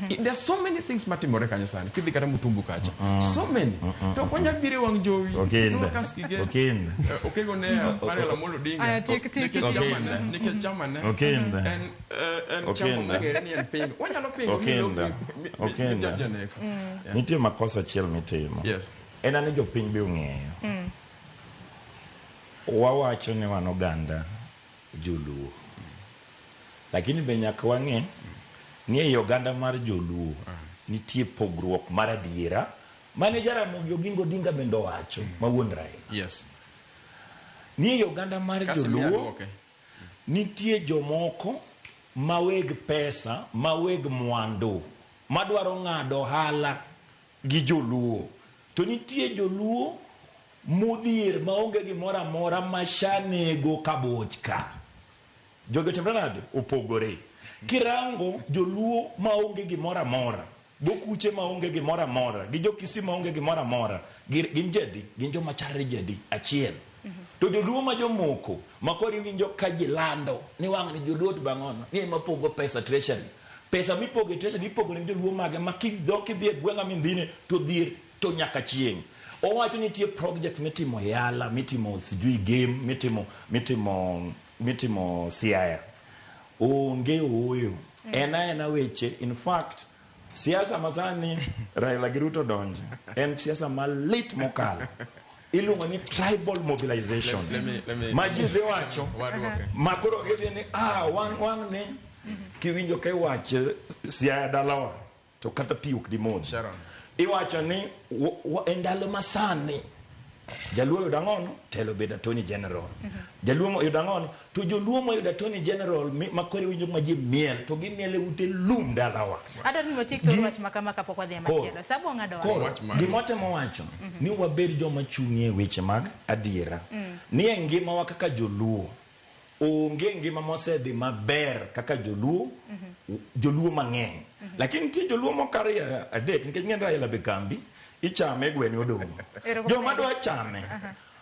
There are so many things matimore kanyo sani. Kidhi kata Mutumbu kacha. So many. To ok wanyal biro e wang' jowi. Okinda. Okinda. Okinda. Okego ne mar Raila Amolo Odinga. Aya, tik, tik, Nikech tik. chama ne, nikech chama ne. Okinda. En chama Okinda. mong'ere ni en pingo. Wanyalo pingo mi Okinda. Okinda. mi janeko. Nitie makosa achiel mitimo. Yes. En ani jopiny be ong'eyo. Wawacho ni wan oganda joluo. Lakini be nyaka wang'e ni ei oganda mar joluo nitie pogruok mar adiera mane Jaramogi Oginga Odinga bende owacho ma wuon Raila. Yes. Ni ei oganda mar Kasi miya joluo duoke. nitie jomoko ma weg pesa, ma weg mwandu, madwaro ng'ado ohala gi joluo. To nitie joluo modhier maonge gimoro amora ma SHA nego kaboch ka. Jogi otimre nade? Opogore. Kirango joluo maonge gimoro amora Gokuche maonge gimoro amora, gi jo-Kisii maonge gimoro amora, gin ji adi? Gin joma chalre ji adi? Achiel. To joluo ma jomoko ma koro iwinjo ka ji lando ni wang'ni joluo to bang'ono ni ema pogo pesa treasury. Pesa mipogo e treasury ipogo ne joluo mage ma kidok idhi e gweng'a mindhine to dhier to nyaka chieng'. Owacho ni nitie projects mitimo Yala, mitimo sijui Gem, mitimo mitimo mitimo Siaya. Onge ooyo. En aena weche in fact siasa masani Raila gi Ruto donje en siasa malit mokalo. Iluongo ni tribal mobilization. Ma ji dhi wacho ma koro gidhi ni ah wang' wang' ni kiwinjo ka iwache Siaya dalawa to kata pi ok dimodhi. Iwacho ni e ndalo masani Jaluo oyudo ang'ono? Telo bedo Attorney General. Jaluo oyudo ang'ono? To joluo moyudo Attorney General ma koro iwinjo ma ji miel to gimiel e ute lum dalawa. Adwaro ni watiek thor wach ma kama kapok wadhi e machielo. Sabu ong'ado wach. Koro gima watemo wacho ni wabed joma chung' e weche mag adiera. Ni e ngimawa kaka joluo onge ngima mosedhi maber kaka joluo, joluo mang'eny. Lakini nitie joluo moko ariyo adek nikech ng'en Raila be kambi ichame gwene odong'. Joma dwa chame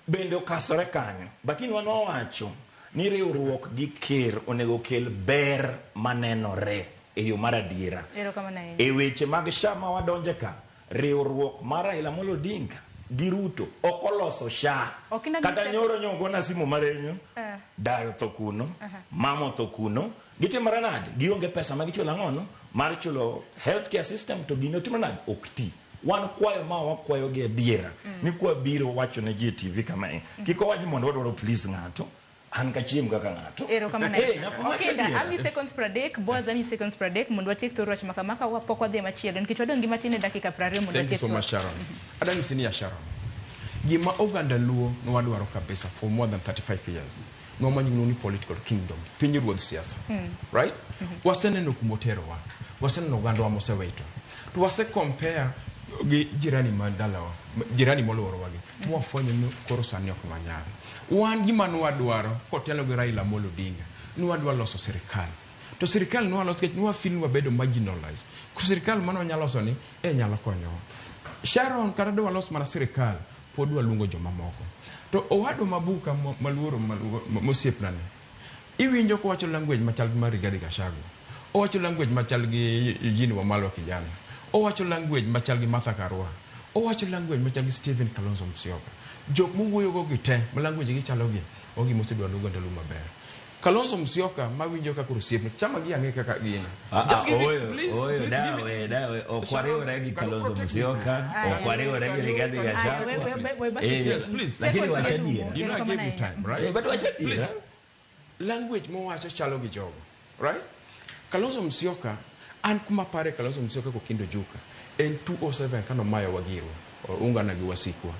bende okasore kanyo. Lakini wan wawacho ni riwruok gi ker onego okel ber manenore e yo mar adiera. E weche mag SHA ma wadonje ka, Riwruok mar Raila Amolo Odinga gi Ruto ok oloso SHA. Kata nyoro nyo ogona simu marenyo, dayo otho kuno, mama otho kuno, gitimore nade? Gionge pesa ma gichulo ang'ono? Mar chulo health care system to gini otimore nade? Ok ti. Wan kwayo ma wakwayo gi adiera ni kwabiro wacho ne ji e TV kama e, kik owach ni mondo wadwaro please ng'ato, An kachiem kaka ng'ato. Erokamano Eh, ahinya. nyaka wach Okinda, adiera. ami seconds 30, Boaz ami seconds 30 mondo watiek thor wach ma kama ka pok wadhi e machielo nikech wadong' gi matin e dakika 20 mondo Thank you watiek so twak. much Sharon. Adwa nyisi niya Sharon, gima oganda Luo nwadwaro kabisa for more than 35 years, nwamanyo gimiluongo ni political kingdom, pinyruodh siasa. Right? Waseneno kumoterowa, waseneno ogandawa mosewito. To wase compare gi jirani ma dalawa, jirani moluorowa gi, mwafwenyo ni koro sani ok wanyal. Wan gima nwadwaro kotelo gi Raila Amolo Odinga, nwadwa loso sirikal. To sirikal nwaloso nikech nwa feel ni wabedo marginalized. Sirikal mane wanyalo loso ni e nyalo konyowa. Sharon kata de walos mana sirikal, pod waluongo jomamoko. To owadwa Mabuka maluoro mosiepna ni, iwinjo kowacho language machal gi mar Rigathi Gachagua. Owacho language machal gi Eugene Wamalwa kijana. Owacho language machal gi Martha Karua. Owacho language machal gi Stephen Kalonzo Musyoka. Jok mowuoyogo gi te, ma language gi chalo gi, onge gima osedwaro ne oganda Luo maber. Kalonzo Musyoka mawinjo kaka osiepne, chama gi ang'e kaka gin. Ah, Just give it, oyo, please, oyo, please give dawe, it. dawe, ok Sharon, wariwre gi can you Kalonzo protect me, Musyoka, please? ok wariwre gi Rigathi Gachagua. Eh, Yes, please. Lakini wach adiera. You know I gave you time, right? Eh, but wach adiera. Please. Language mowacho chalo gi jogo. Right? Kalonzo Musyoka, an kuma pare Kalonzo Musyoka kokindo Juka, en 207 kano mayo wagirwa, ungana gi wasikwa.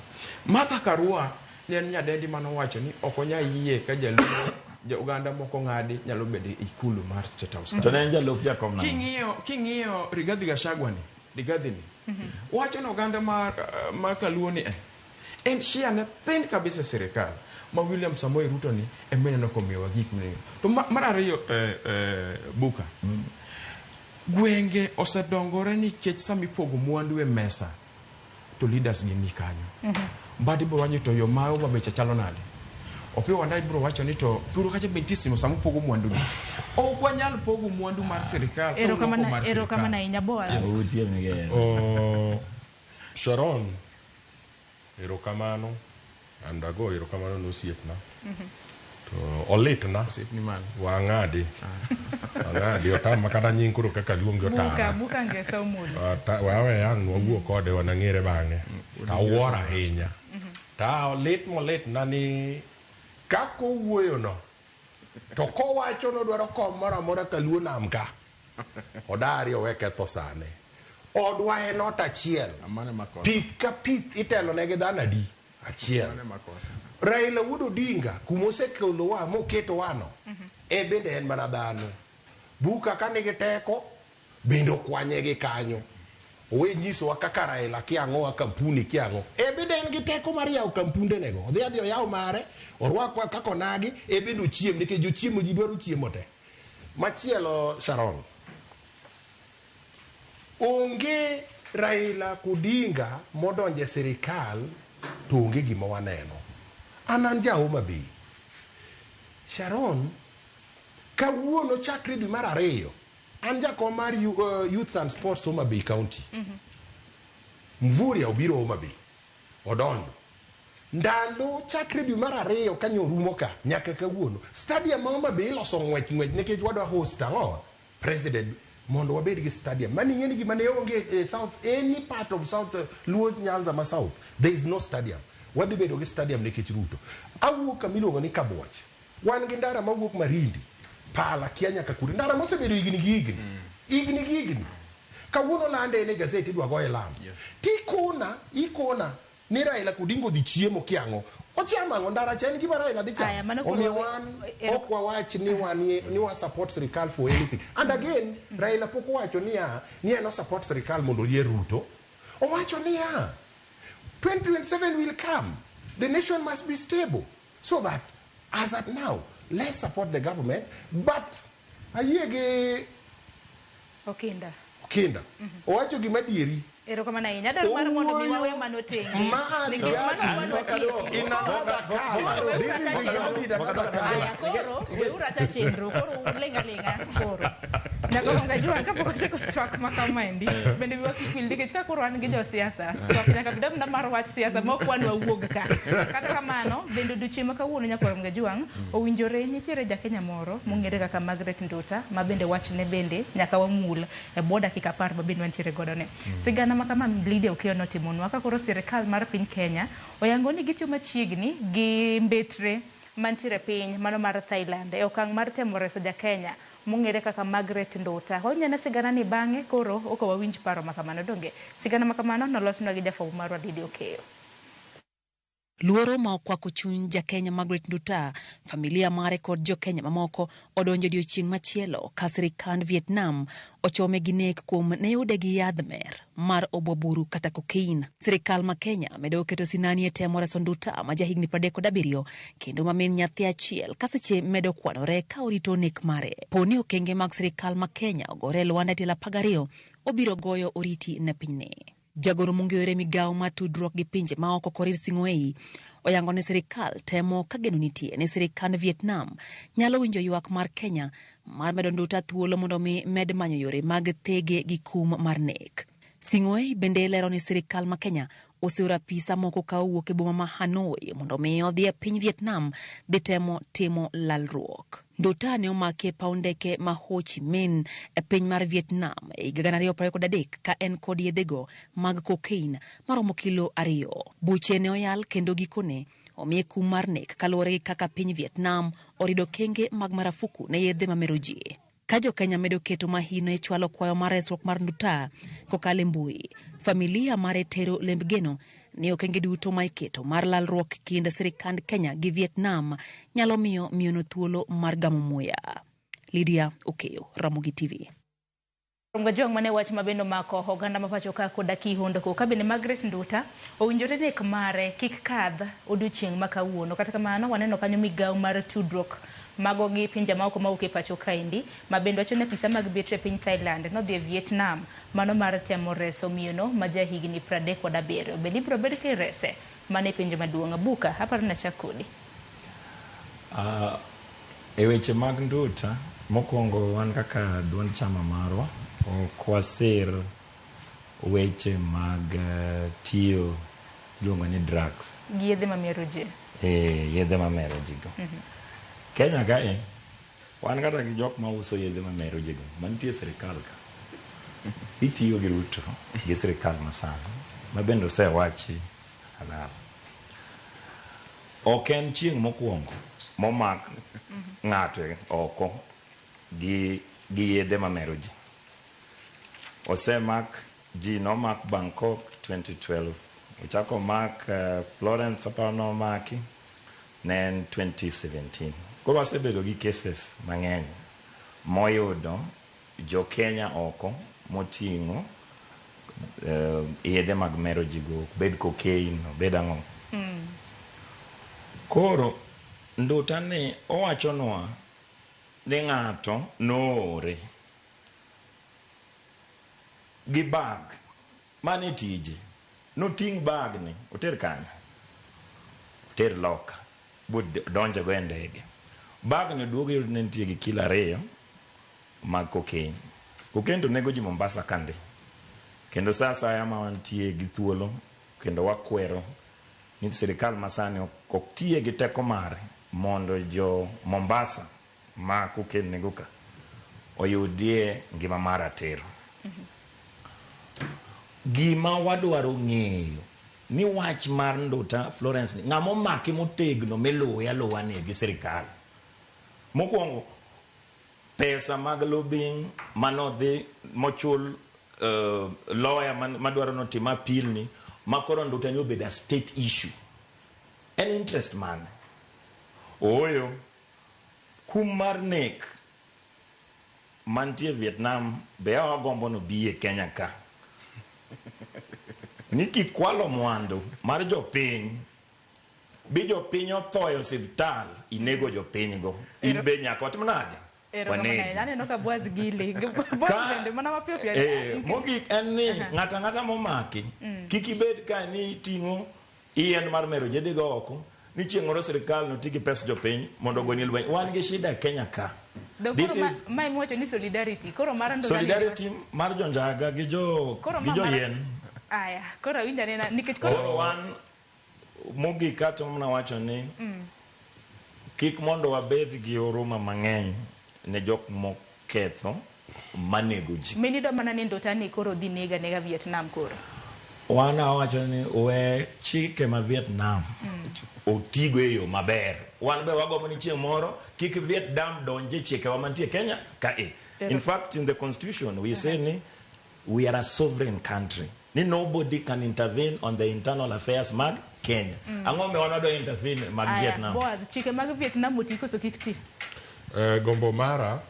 Martha Karua ne en nyadendi manowacho ni ok onyal yie ka jaluo ja oganda moko ng'adi nyalo bedo e ikulu mar State House. To ne en jalup jakom nang'o? King'iyo king'iyo Rigathi Gachagua ni, Rigathi ni, wacho ni oganda mar, mar Kaluo ni eh, En share ne thin kabisa e sirikal ma William Samoei Ruto ni ema ineno komiyowa gik mineno. To mar ariyo eh, eh, Buka. Gwenge osedongore nikech sama ipogo mwandu e mesa to leaders gi ni kanyo. Mbadi biro wacho to yo ma Homa Bay cha chalo nade? Opiyo Wandayi biro wacho ni to thuru kacha be nitie simo sama upogo mwandu gi. Ok wanyal pogo mwandu mar sirikal ka uloko Erokamano mar sirikal. erokamano ahinya Boaz. Yes. Oh, Sharon, Erokamano and ago erokamano ne osiepna. To olitna. Osiepni mane? Wang'adi. Wang'adi otama kata nying koro kaka luonge Buka, otama. buka ngesa omolo. Wawe ang' wawuo kode wanang'ere bang'e. To awuoro ahinya. Ta lit molitna ni kaka owuoyono to kowacho nodwaro kom moro amora kaluo nam ka. Odari owe ketho sane. Odwa en ot achiel. Pith ka pith itelone gi dhano adi? Achiel. Raila wuod Odinga kuma osekelowa moketowa no, e bende en mana dhano. Buka ka nigi teko bende okwanye gi kanyo. Owe nyisowa kaka Raila kia ang'o a kampuni kia ang'o. E bende en gi teko mar yawo kampunde nego. Odhi adhi oyaw mare, orwak kaka onagi, e bende ochiem nikech jochiemo ji dwaro chiemo te. Machielo Sharon. Onge Raila Odinga modonjo e sirikal to onge gima waneno. An an ja Homa Bay. Sharon, kawuono chakre dwe mar ariyo, an jakom mar Youth and Sports Homa Bay County. Mvurya obiro Homa Bay. Odonjo. Ndalo chakre dwe mar ariyo kanyo orumo ka nyaka kawuono. Stadium ma Homa Bay iloso ng'wech ng'wech nikech wadwa host ang'o? President mondo wabed gi stadium. Mani ing'e ni gima ne onge e South, any part of South Luo Nyanza ma South, there is no stadium. Wadhi bedo gi stadium nikech Ruto. Awuok kama iluongo ni Kabuoch. Wan gi ndara mawuok Marindi, Pala, kia nyaka kure. Ndara mosebedo higni gi higni. Higni gi higni. Kawuono lande en e gazet idwa goye lam. Tikona, ikona ni Raila Odinga odhi chiemo kiang'o. Ochamo ang'o? Ndara cha en gima Raila dhi chamo. Aya, mano koro Omiyo wan ok wawach ni wan ni wa support sirikal for anything. And again, Raila pok owacho niya ni en o support sirikal mondo oyier Ruto. Owacho niya 2027 will come. The nation must be stable. So that as at now, let's support the government, but ayie gi Okinda. Okinda. Owacho gima adieri. Erokamano ahinya. Adwaro mar mondo mi wawe mano tenge. Nikech mano wadwa tieko. In another color. This is regarded another color. Aya, koro weuru acha chenro. Koro uling' aling'a koro. Nyaka Ojwang' kapok watieko twak ma kamaendi, bende wiwa kik wil nikech ka koro wan gi josiasa, twak nyaka bed abeda mar wach siasa ma ok wan wawuog ka. Kata kamano, bende odiochieng' ma kawuono Nyakwar Ojwang' owinjore nitiere ja Kenya moro mong'ere kaka Margaret Nduta ma bende wachne bende nyaka wamul e bwo dakika 10 ma bende wantiere godo ni. Sigana ma kama Lydia Okeyo notimonwa ka koro sirikal mar piny Kenya oyango ni gitiyo machiegni gi mbetre mantiere piny mano mar Thailand e okang' mar temo reso ja Kenya mong'ere kaka Margaret Nduta. Wawinjane sigana ni bang'e koro ok wawinj paro ma kamano donge. Sigana ma kamano nolosnwa gi jafwambo marwa Lydia Okeyo. Luoro ma okwako chuny ja Kenya Margaret Nduta, familia mare kod jo Kenya mamoko odonjo odiochieng' machielo ka sirikand Vietnam ochome gi nek kuom ne yude gi yadh mer mar obwaburu kata cocaine. Sirikal ma Kenya medo keto sinani e temo reso Nduta ma jahigni 37 kendo ma min nyathi achiel ka seche medo kwanore ka orito nek mare. Poni okenge mag sirikal ma Kenya ogore e lwanda e tielo 12 obiro goyo oriti ne pinyni. Jagoro mong'ere migawo mar tudruok gi pinje maoko Korir Sing'oei oyango ni sirikal temo ka geno nitie ni sirikand Vietnam nyalo winjo ywak mar Kenya mar medo Nduta thuolo mondo mi med manyo yore mag thege gi kum mar nek. Sing'oei bende lero ni sirikal ma Kenya oseoro apisa moko ka owuok e boma ma Hanoi mondo mi odhi e piny Vietnam dhi temo timo lalruok. Nduta ne omaki e paw ndeke ma Ho Chi Minh e piny mar Vietnam e higa 2023 ka en kod yedhego mag cocaine maromo kilo 2. Buche ne oyal kendo gikone omiye kum mar nek kaluwore gi kaka piny Vietnam orido kenge mag marafuku ne yedhe mamero ji. Ka jo Kenya medo keto mahino e chwalo kwayo mar resruok mar Nduta kokalo e mbui, familia mare tero lemb geno ni okenge duto ma iketo mar lalruok kind sirikand Kenya gi Vietnam nyalo miyo miyono thuolo mar gamo muya. Lydia Okeyo, Ramogi TV. Ojwang' mane wach ma bende omako oganda ma pacho ka koda kihondko ka bende Margaret Nduta owinjore nek mare kik kadh odiochieng' ma kawuono. Kata kamano waneno kanyo migawo mar tudruok mago gi pinje maoko mawuok e pacho kaendi ma bende wacho ni apisa mag betre e piny Thailand nodhi e Vietnam mano mar temo reso miyono ma ja higni 37. Bende ibiro bed ka irese mano e penjo maduong'. Buka aparo ni achak kodi. E weche mag Nduta mokwongo wan kaka duond chama marwa ok wasir weche mag tiyo iluongo ni drugs. Gi yedhe mamero ji. Yedhe mamero ji go. Kenya kae wan kata gi jok mauso yedhe mamero ji go mantie e sirikal ka. Itiyo gi Ruto gi sirikal masani ma bende osewachi halal. Ok en chieng' mokwongo momak ng'ato oko gi yedhe mamero ji. Osemak ji, nomak Bangkok 2012, ochako mak Florence aparo nomaki ne en 2017. Koro wasebedo gi cases mang'eny moyudo jo Kenya oko moting'o yedhe mag mero ji go, obed cocaine, obed ang'o. Koro Nduta ni owachonwa ni ng'ato noore. gi bag mane tije noting' bag ni oter kanye oter loka bodonjo go e ndege bag ni oduogo yudo ni nitie gi kilo 2 mag cocaine. Cocaine to nego ji Mombasa kande kendo sa asaya ma wantie gi thuolo kendo wakwero ni sirikal masani ok tiye gi teko mare mondo jo Mombasa ma cocaine nego ka oyudie ngima mar ratiro. Gima wadwaro ng'eyo ni wach mar Nduta Florence ni ng'ama omake motegno miluwe aluwa ni gi sirikal. Mokwongo pesa mag lobbying manodhi mochul lawyer madwaro notim appeal ni makoro Nduta ni obedo a state issue. En interest mane? Ooyo, kum mar nek mantie Vietnam be wagombo no bi e Kenya ka. Ni kikwalo mwandu mar jopiny bi jopiny otho e osiptal inego jopiny go in be nyaka watim nade? Wanegi. Aneno ka Boaz gili. Boaz bende mana mapiyo piyo. Mogik en ni ng'ato ang'ata momaki kik ibed ka ni ting'o yien mar mero ji idhi go oko ni chieng' moro sirikal noti gi pes jopiny mondo ogoni lweny. Wan gi shida e Kenya ka. This is ma iwacho ni solidarity. Koro mar Nduta solidarity mar jonjaga gi jo gi jo yien. Aya, koro awinjo anena nikech koro wan mogik kata mana wacho ni kik mondo wabed gi huruma mang'eny ne jok moketho manego ji. Meni do mana ni Nduta ni koro dhi nega nega Vietnam koro. Wan awacho ni we chike ma Vietnam otigo e yo maber. Wan be wagombo ni chieng' moro kik Vietnam donje chikewa mantie Kenya ka e. In fact, in the constitution we say ni we are a sovereign country. Ni nobody can intervene on the internal affairs mag Kenya. Ang'o me wan wadwa intervene mag Vietnam? Boaz, chike mag Vietnam oti koso kik ti? Gombo mara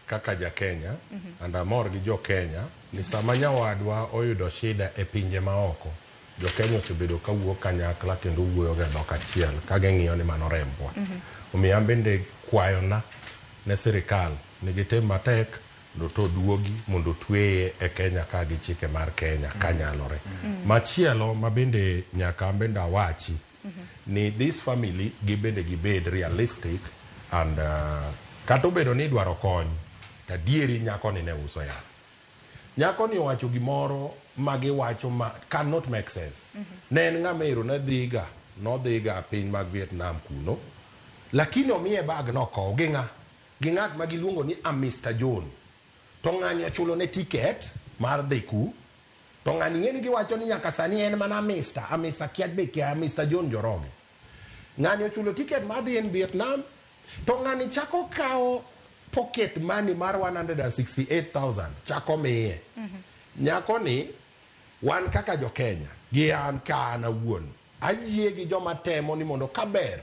kaka ja Kenya and amor gi jo Kenya ni sama nyawadwa oyudo shida e pinje maoko, jo Kenya osebedo kawuok kanyakla kendo wuoyo gi dhok achiel ka ging'iyo ni mano rembwa. Omiyo an bende kwayona ne sirikal ni gitim matek mondo oduogi mondo tweye e Kenya ka gi chike mar Kenya kanyalore. Machielo ma bende nyaka an bende awachi ni this family gi bende gibed realistic and kata obedo ni idwaro kony, adieri nyako ni ne uso yath. Nyako ni owacho gimoro ma giwacho ma cannot make sense. Ne en ng'ama ero ne dhiga, nodhiga piny mag Vietnam kuno, lakini omiye bag nokow gi ng'a? Gi ng'at ma giluongo ni a Mr. John. To ng'ani ochulo ne ticket mar dhi ku, to ng'ani ng'eni giwacho ni nyaka sani en mana Mr. A Mr. kia be kia Mr. John Njoroge. Ng'ani ochulo ticket mar dhi in Vietnam, to ng'ani chako kawo pocket money mar 168,000 chako miye. Nyako ni wan kaka jo Kenya gi an ka an awuon ayie gi joma temo ni mondo kaber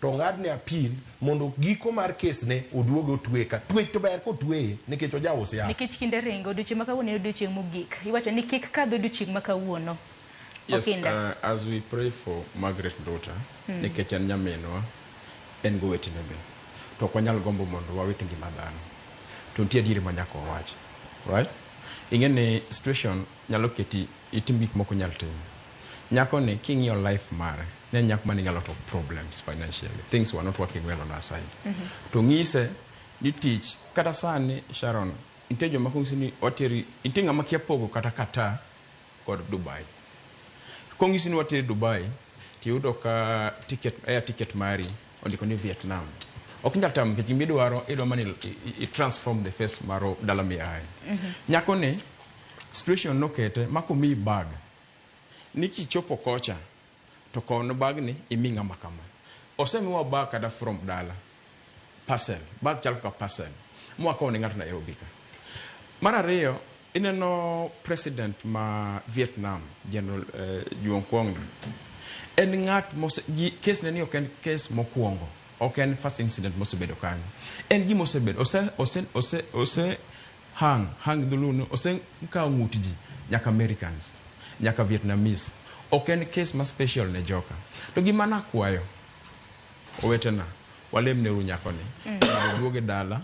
to ng'adne appeal mondo giko mar kes ne oduog otwe ka. Twech to ber kotweye nikech ojaus yath. Nikech kinde ringo odiochieng' ma kawuono en odiochieng' mogik. Iwacho ni kik kadh odiochieng' ma kawuono. Yes, as we pray for Margaret Nduta, nikech en nyaminwa, en gowetene be. To ok wanyal gombo mondo wawit ngima dhano. To nitie adieri ma nyaka wawachi. Right? Ing'e ni situation nyalo keti itim gik moko nyal timo. Nyako ni king'iyo life mare, ne en nyako manigi a lot of problems financially. Things were not working well on her side. To ng'ise ni tich kata sani Sharon, nitie joma kong'isi ni wateri, nitie ng'ama kia pogo kata Qatar kod Dubai. Kong'isi ni wateri Dubai, tiyudo ka ticket, air ticket mari ondiko ni Vietnam. Ok inyal tamo nikech gima idwaro, idwaro mana i transform the face mar dala miaye. Nyako ni situation nokete ma komiyi bag ni kichopo kocha to kon bag ni imi ng'ama kama. Osemiwa bag kata from dala parcel, bag chalo kaka parcel mwakowo ne ng'ato Nairobi ka. Mar ariyo, ineno president ma Vietnam, General Juong Quang, en ng'at mose, gi, case ne ni ok en case mokwongo, ok en first incident mosebedo kanyo. En gima osebedo, ose hang dholuo, ose kawo ng'ut ji nyaka Americans, nyaka Vietnamese. Ok en case ma special ne joka. To gima nakwayo owetena, walemne uru nyakoni mondo oduoge dala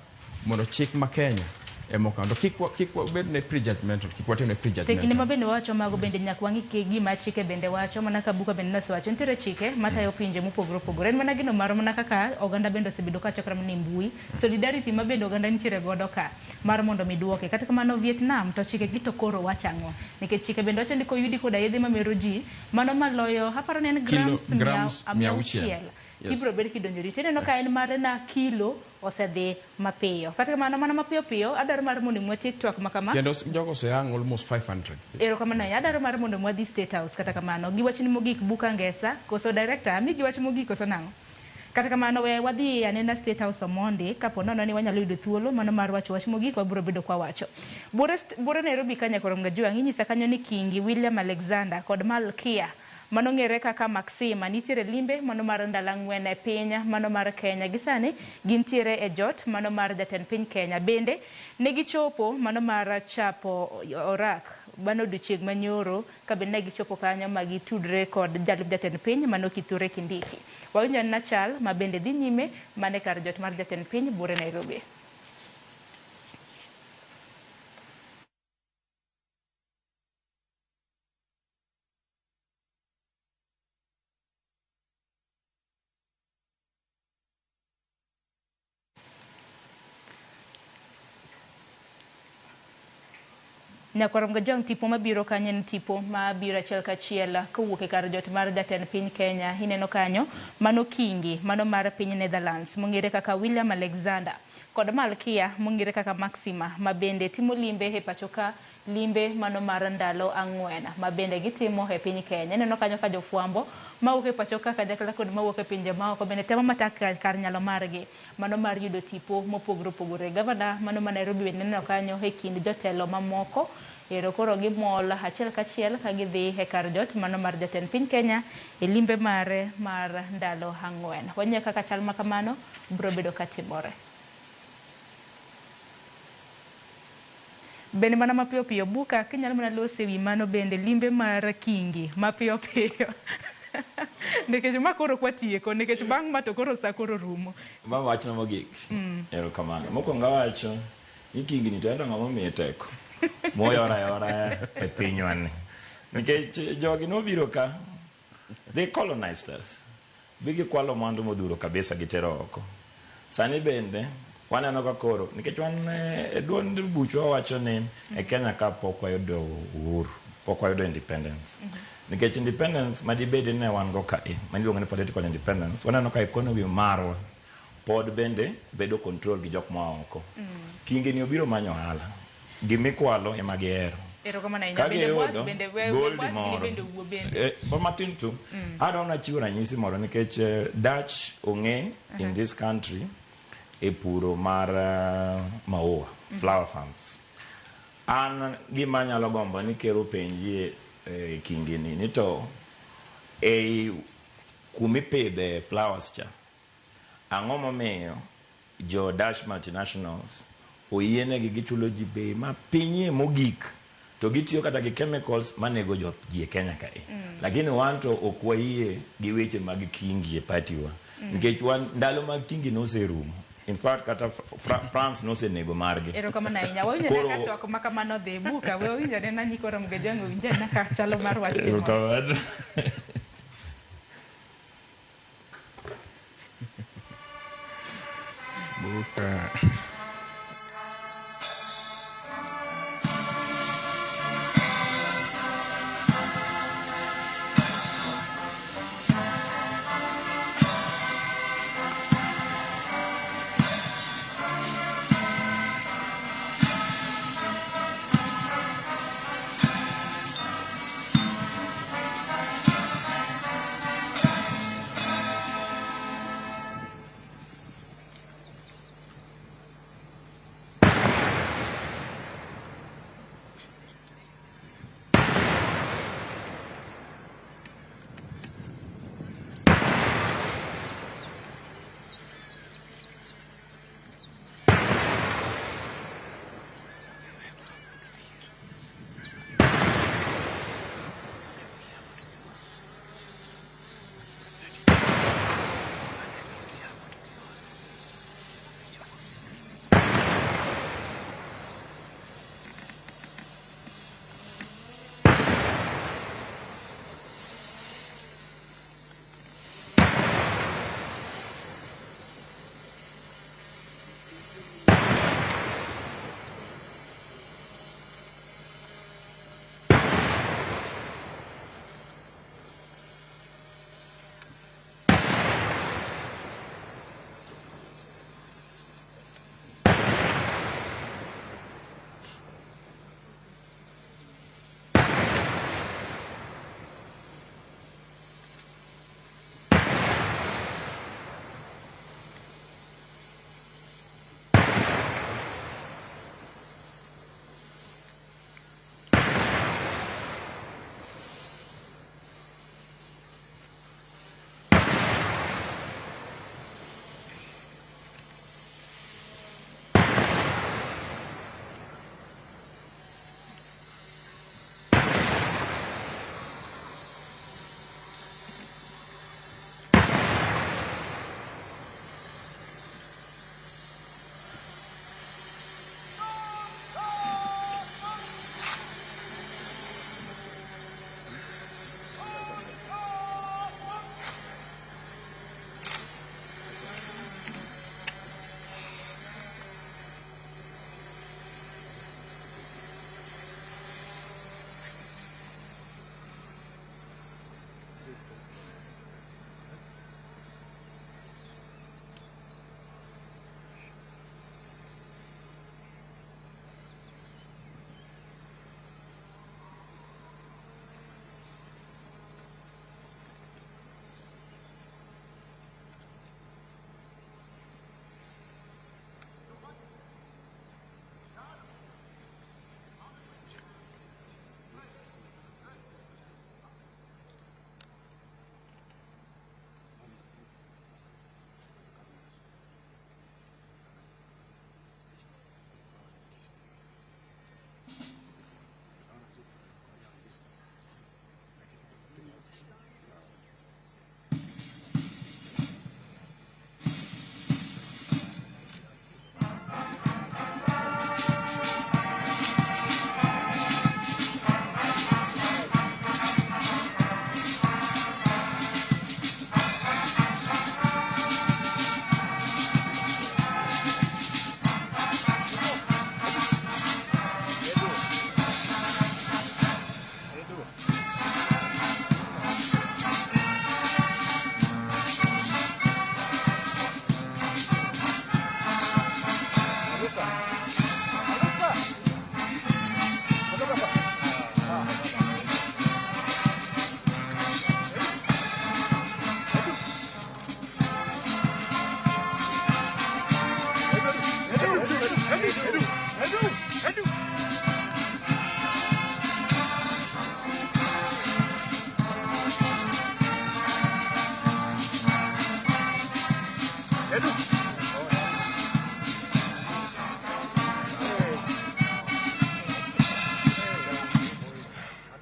mondo chik ma Kenya Ema okawo. To kik wabed ne prejudgmental, kik watim ne To e kinde prejudgmental. ma bende wawacho mago bende nyaka wang'i ke gima chike bende wacho mana ka buka bende nosewacho nitiere chike matayo pinje mopogore opogore en mana gino mar mana kaka oganda bende osebedo ka chokore mana e mbui solidarity ma bende oganda nitiere godo ka mar mondo mi duoke kata kamano Vietnam to chike gi to koro wacho ang'o nikech chike bende wacho ni koyudi koda yedhe mamero ji mano maloyo aparo ni en Kilo, grams grams 600. 600 Yes. tibiro bed kidonjori tineno ka en mare na kilo osedhi mapiyo kata kamano mana mapiyo piyo adwaro mar mondo mi watiek twak ma kama Kendo jogo osehang almost 500. Erokamano ahinya. Adwaro mar mondo mwadhi State House kata kamano. Gi wachni mogik Buka Ngesa, koso director, ami gi wach mogik koso nang'o? Kata kamano we wadhi anena State House Omondi, kapo nono ni wanyalo yudo thuolo mano mar wacho wach mogik wabiro bedo kwa wacho. Buore Nairobi ka Nyakorom Gajuang' inyisa kanyo ni Kingi William Alexander kod Malkia mano ng'ere kaka Maxima nitiere limbe mano mar ndalo ang'wen e piny mano mar Kenya. Gi sani gintiere e jot mano mar jatend piny Kenya. Bende ne gichopo mano mar chapo orak mano odiochieng' manyoro ka bende ne gichopo kanyo ma gitudre kod jalup jatend piny mano Kithure Kindiki. Wawinjo anena chal ma bende dhi nyime mane kar jot mar jatend piny Buore Nairobi. Nyakwar Mgajwang' tipo mabiro kanyo en tipo mabiro achiel kachiel kowuok e kar jot mar jatend piny Kenya. Ineno kanyo mano Kingi, mano mar piny Netherlands mong'ere kaka William Alexander kod Malkia mong'ere kaka Maxima ma bende timo limbe e pacho ka, limbe mano mar ndalo ang'wen ma bende gitimo e piny Kenya. Ineno kanyo ka jofwambo mawuok e pacho ka kanyakla kod mawuok e pinje maoko bende temo matek kar nyalo margi mano mar yudo tipo mopogore opogore. Gavana mano ma Nairobi bende ineno kanyo e kind jotelo mamoko ero koro gimol achiel kachiel ka gidhi e kar jot mano mar jatend piny Kenya e limbe mare mar ndalo ang'wen. Wang'iyo kaka chal ma kamano biro bedo katimore. Bende mana mapiyo piyo Buka kinyalo mana loso ewi mano bende limbe mar Kingi mapiyo piyo. Nikech ma koro kwatieko nikech bang' ma to koro sa koro rumo. Ma wachna mogik. Erokamano. Mokwongo awacho ni Kingi ni to en to ng'ama omiye teko. Moyora ayora e pinywa ni. Nikech jogi nobiro ka, they colonized us. Bi gikwalo mwandu modhuro kabisa gitero oko. Sani bende waneno ka koro nikech wan e duond buchwa wacho ni e Kenya ka pok wayudo uhuru, pok wayudo independence. Nikech independence madibed ni ne wan go kae, maniluongo ni political independence, waneno ka economy marwa pod bende bedo control gi jok moa oko. Kingi ni obiro manyo ohala. Gimikwalo ema gihero. Erokamano ahinya. Ka Bende Boaz giyudo bende we gold Boaz gini moro. bende wuo bende. Matin tu, adwa mana chiwo ranyisi moro nikech Dutch ong'e in this country e puro mar maua, flower farms. An gima anyalo gombo ni ker openjie Kingi ni to ei kumipidhe flowers cha, ang'o momiyo jo Dutch multinationals oyienegi gichulo ji bei mapinyie mogik to gitiyo kata gi chemicals manego ji e Kenya kae. Lakini wan to ok wayie gi weche mag Kingi e party wa. Nikech wan ndalo mag Kingi noserumo. In fact kata France nosenego margi. Erokamano ahinya. Wawinjo Koro ka twak ma kamano dhi Buka, we wawinjo anena nyikwa Mgajwang' owinj anena ka chalo mar wach timore. Erokamano. Buka.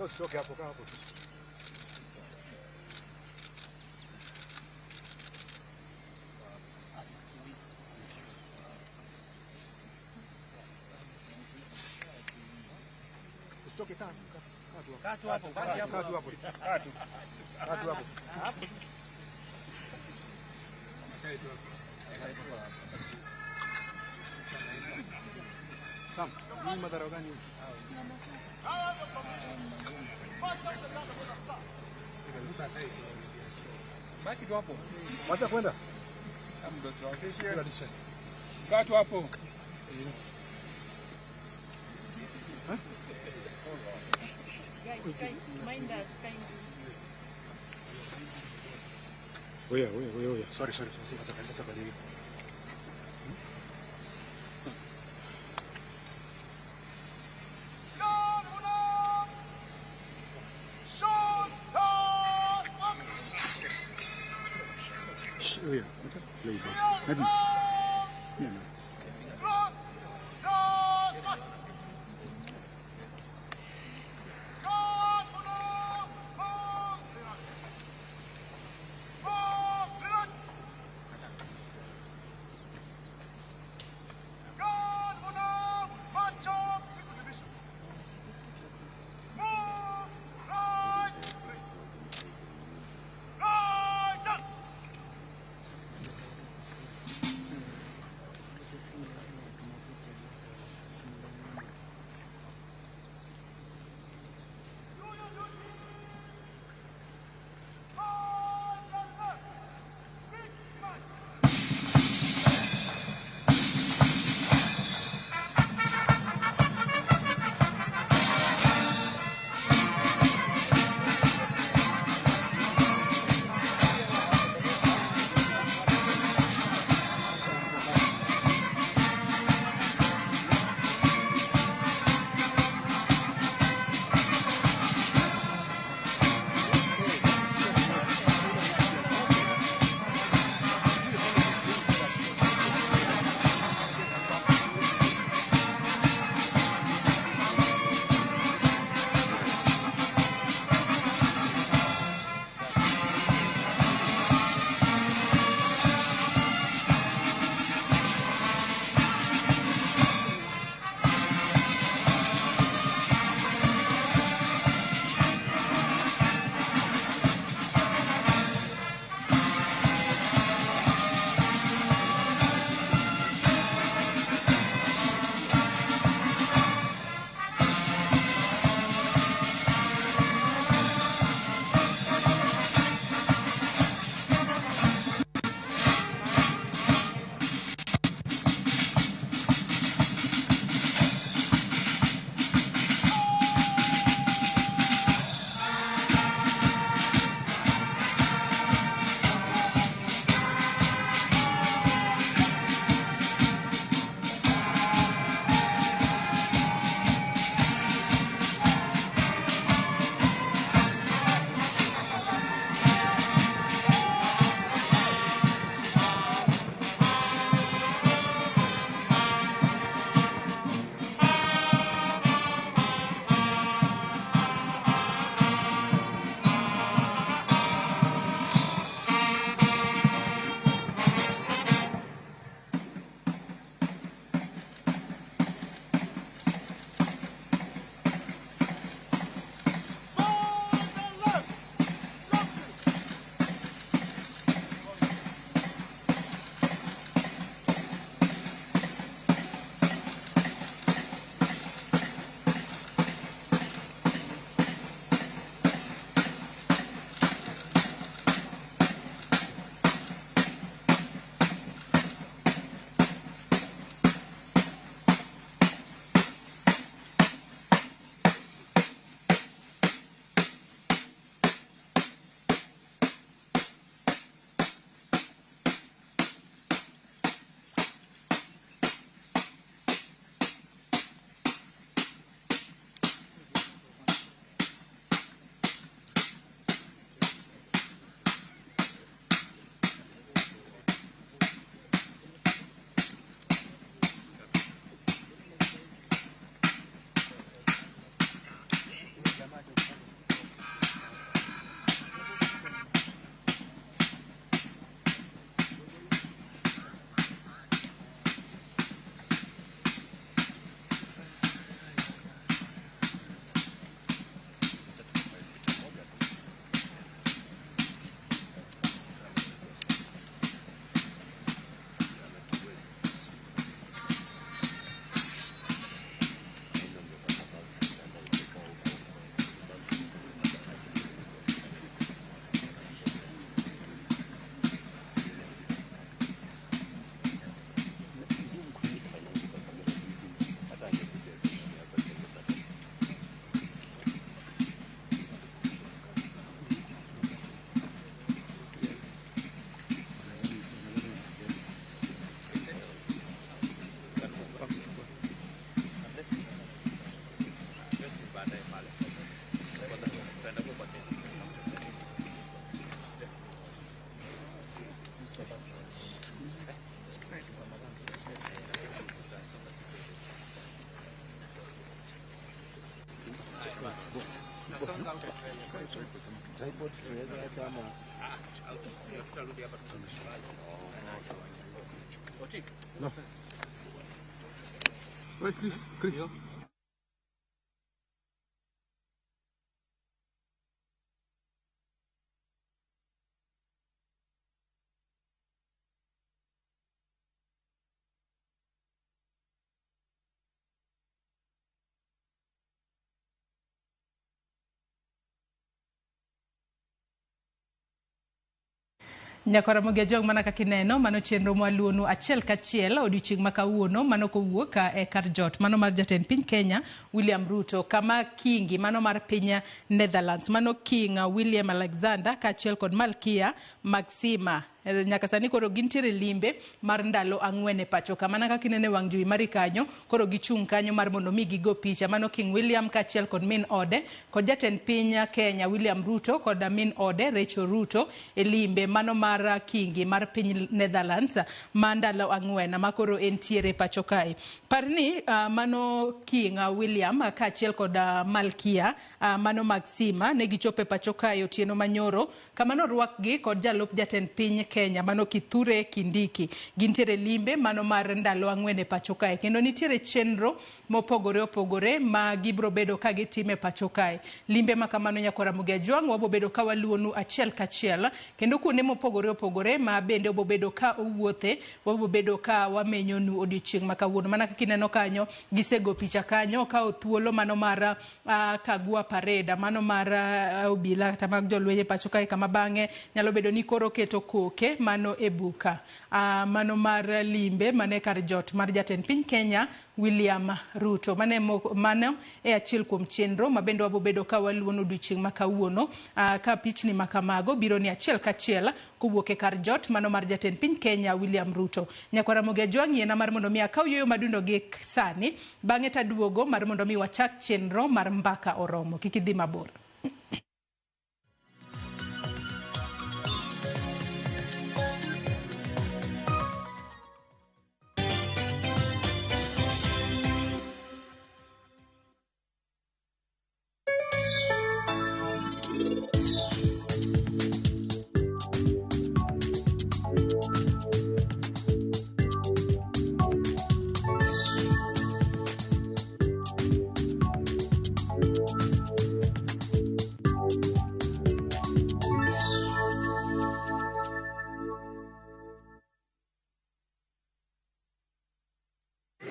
Usitoke hapo, kaa hapo. Usitoke, kaa kaa tu hapo. Kaa tu hapo. Kaa tu. Kaa tu hapo. Kaa tu hapo. Sam, hii madhara gani? Baki tu hapo. Wacha kwenda. Kaa tu hapo. Oya, oya, oya, oya. Sorry, sorry, sorry. Acha kwenda, acha kwenda. Oya, okay. Play it. Maybe. Yeah, no. No. Wait, Chris, Chris. Nyakora Mogi Ajwang' mana kaka ineno mano chenro mwaluonu achiel kachiel odiochieng' ma kawuono mano kowuok e kar jot mano mar jatend piny Kenya William Ruto kama kingi mano mar piny Netherlands mano King William Alexander kaachiel kod Malkia Maxima. Nyaka sani koro gintiere limbe mar ndalo 4 e pacho ka mana kaka ineno e wang' jowi mari kanyo koro gichung' kanyo mar mondo mi gigo picha mano King William kaachiel kod min ode kod jatend piny Kenya William Ruto kod min ode Rachel Ruto e limbe mano mar kingi mar piny Netherlands ma ndalo 4 ma koro entiere pacho kae. Par ni mano King William kaachiel kod Malkia mano Maxima ne gichopo e pacho kae otieno manyoro kama norwakgi kod jalup jatend piny Kenya mano Kithure Kindiki. Gintiere limbe mano mar ndalo 4 e pacho kae kendo nitiere chenro mopogore opogore ma gibro bedo ka gitime e pacho kae. Limbe ma kamano nyakora Ramogi Ajwang' wabo bedo ka waluonu achiel kachiel kendo kuonde mopogore opogore ma bende obo bedo ka owuothe wabo bedo ka wamenyonu odiochieng' ma kawuono. Mana kaka ineno kanyo gisego picha kanyo ka thuolo mano mar Kagua Parade mano mar obila kata mag jolweny e pacho kae kama bang'e nyalo bedo ni koro keto koke mano e buka mano mar limbe mane kar jot mar jatend piny Kenya William Ruto. Mano e achiel kuom chenro ma bende wabo bedo ka waluono odiochieng' ma kawuono ka pichni ma kamago biro ni achiel kachiel kowuok e kar jot mano mar jatend piny Kenya William Ruto. Nyakwara Ramogi Ajwang' yiena mar mondo mi akaw yueyo madundo gi sani bang'e taduogo mar mondo mi wachak chenro mar Mbaka Oromo. Kik idhi mabor.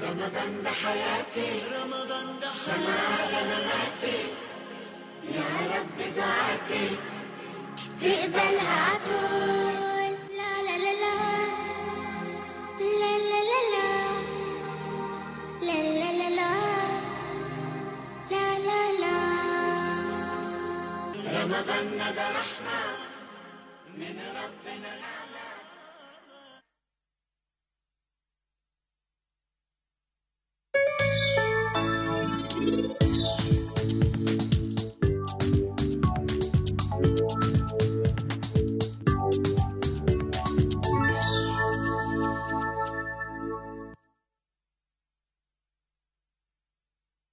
رمضان ده حياتي، رمضان ده شمعة مماتي، يا رب دعاتي تقبلها عطول. لا لا لا لا لا لا لا لا لا لا لا لا لا لا. رمضان ده رحمة من ربنا نعمة.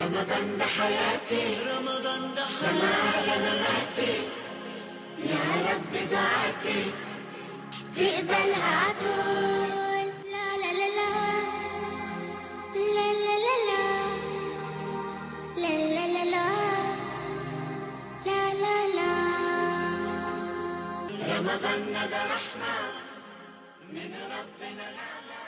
رمضان ده حياتي، رمضان ده شمعة مماتي، يا رب دعاتي تقبلها عطول. لا لا لا لا لا لا لا لا لا لا لا لا لا لا. رمضان ده رحمة من ربنا نعمة.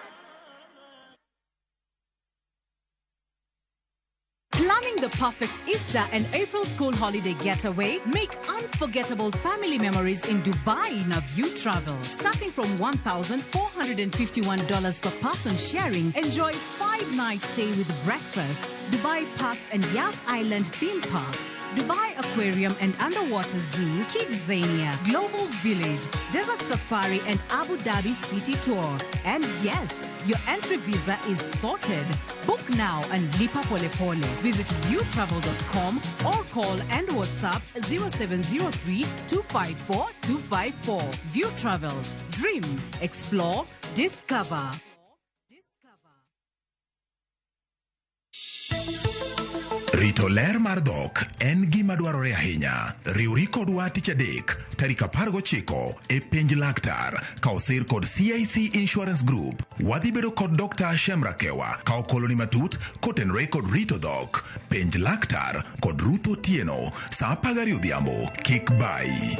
Planning the perfect Easter and April school holiday getaway? Make unforgettable family memories in Dubai in a View Travel. Starting from $1,451 per person sharing, enjoy 5-night stay with breakfast, Dubai Parks and Yas Island theme parks, Dubai Aquarium and Underwater Zoo, Kidzania, Global Village, Desert Safari and Abu Dhabi City Tour. And yes, your entry visa is sorted. Book now and lipa pole pole. Visit viewtravel.com or call and WhatsApp 0703 254 254. View Travel. Dream, explore, discover. Rito ler mar dhok en gima dwarore ahinya. Riwri kodwa tich adek tarik 19 e penj laktar ka osir kod CIC Insurance Group. Wadhi bedo kod Dr. Shem Rakewa ka okoloni matut kotenore kod rito dhok. Penj laktar kod Ruth Otieno saa 12 odhiambo. Kik bayi.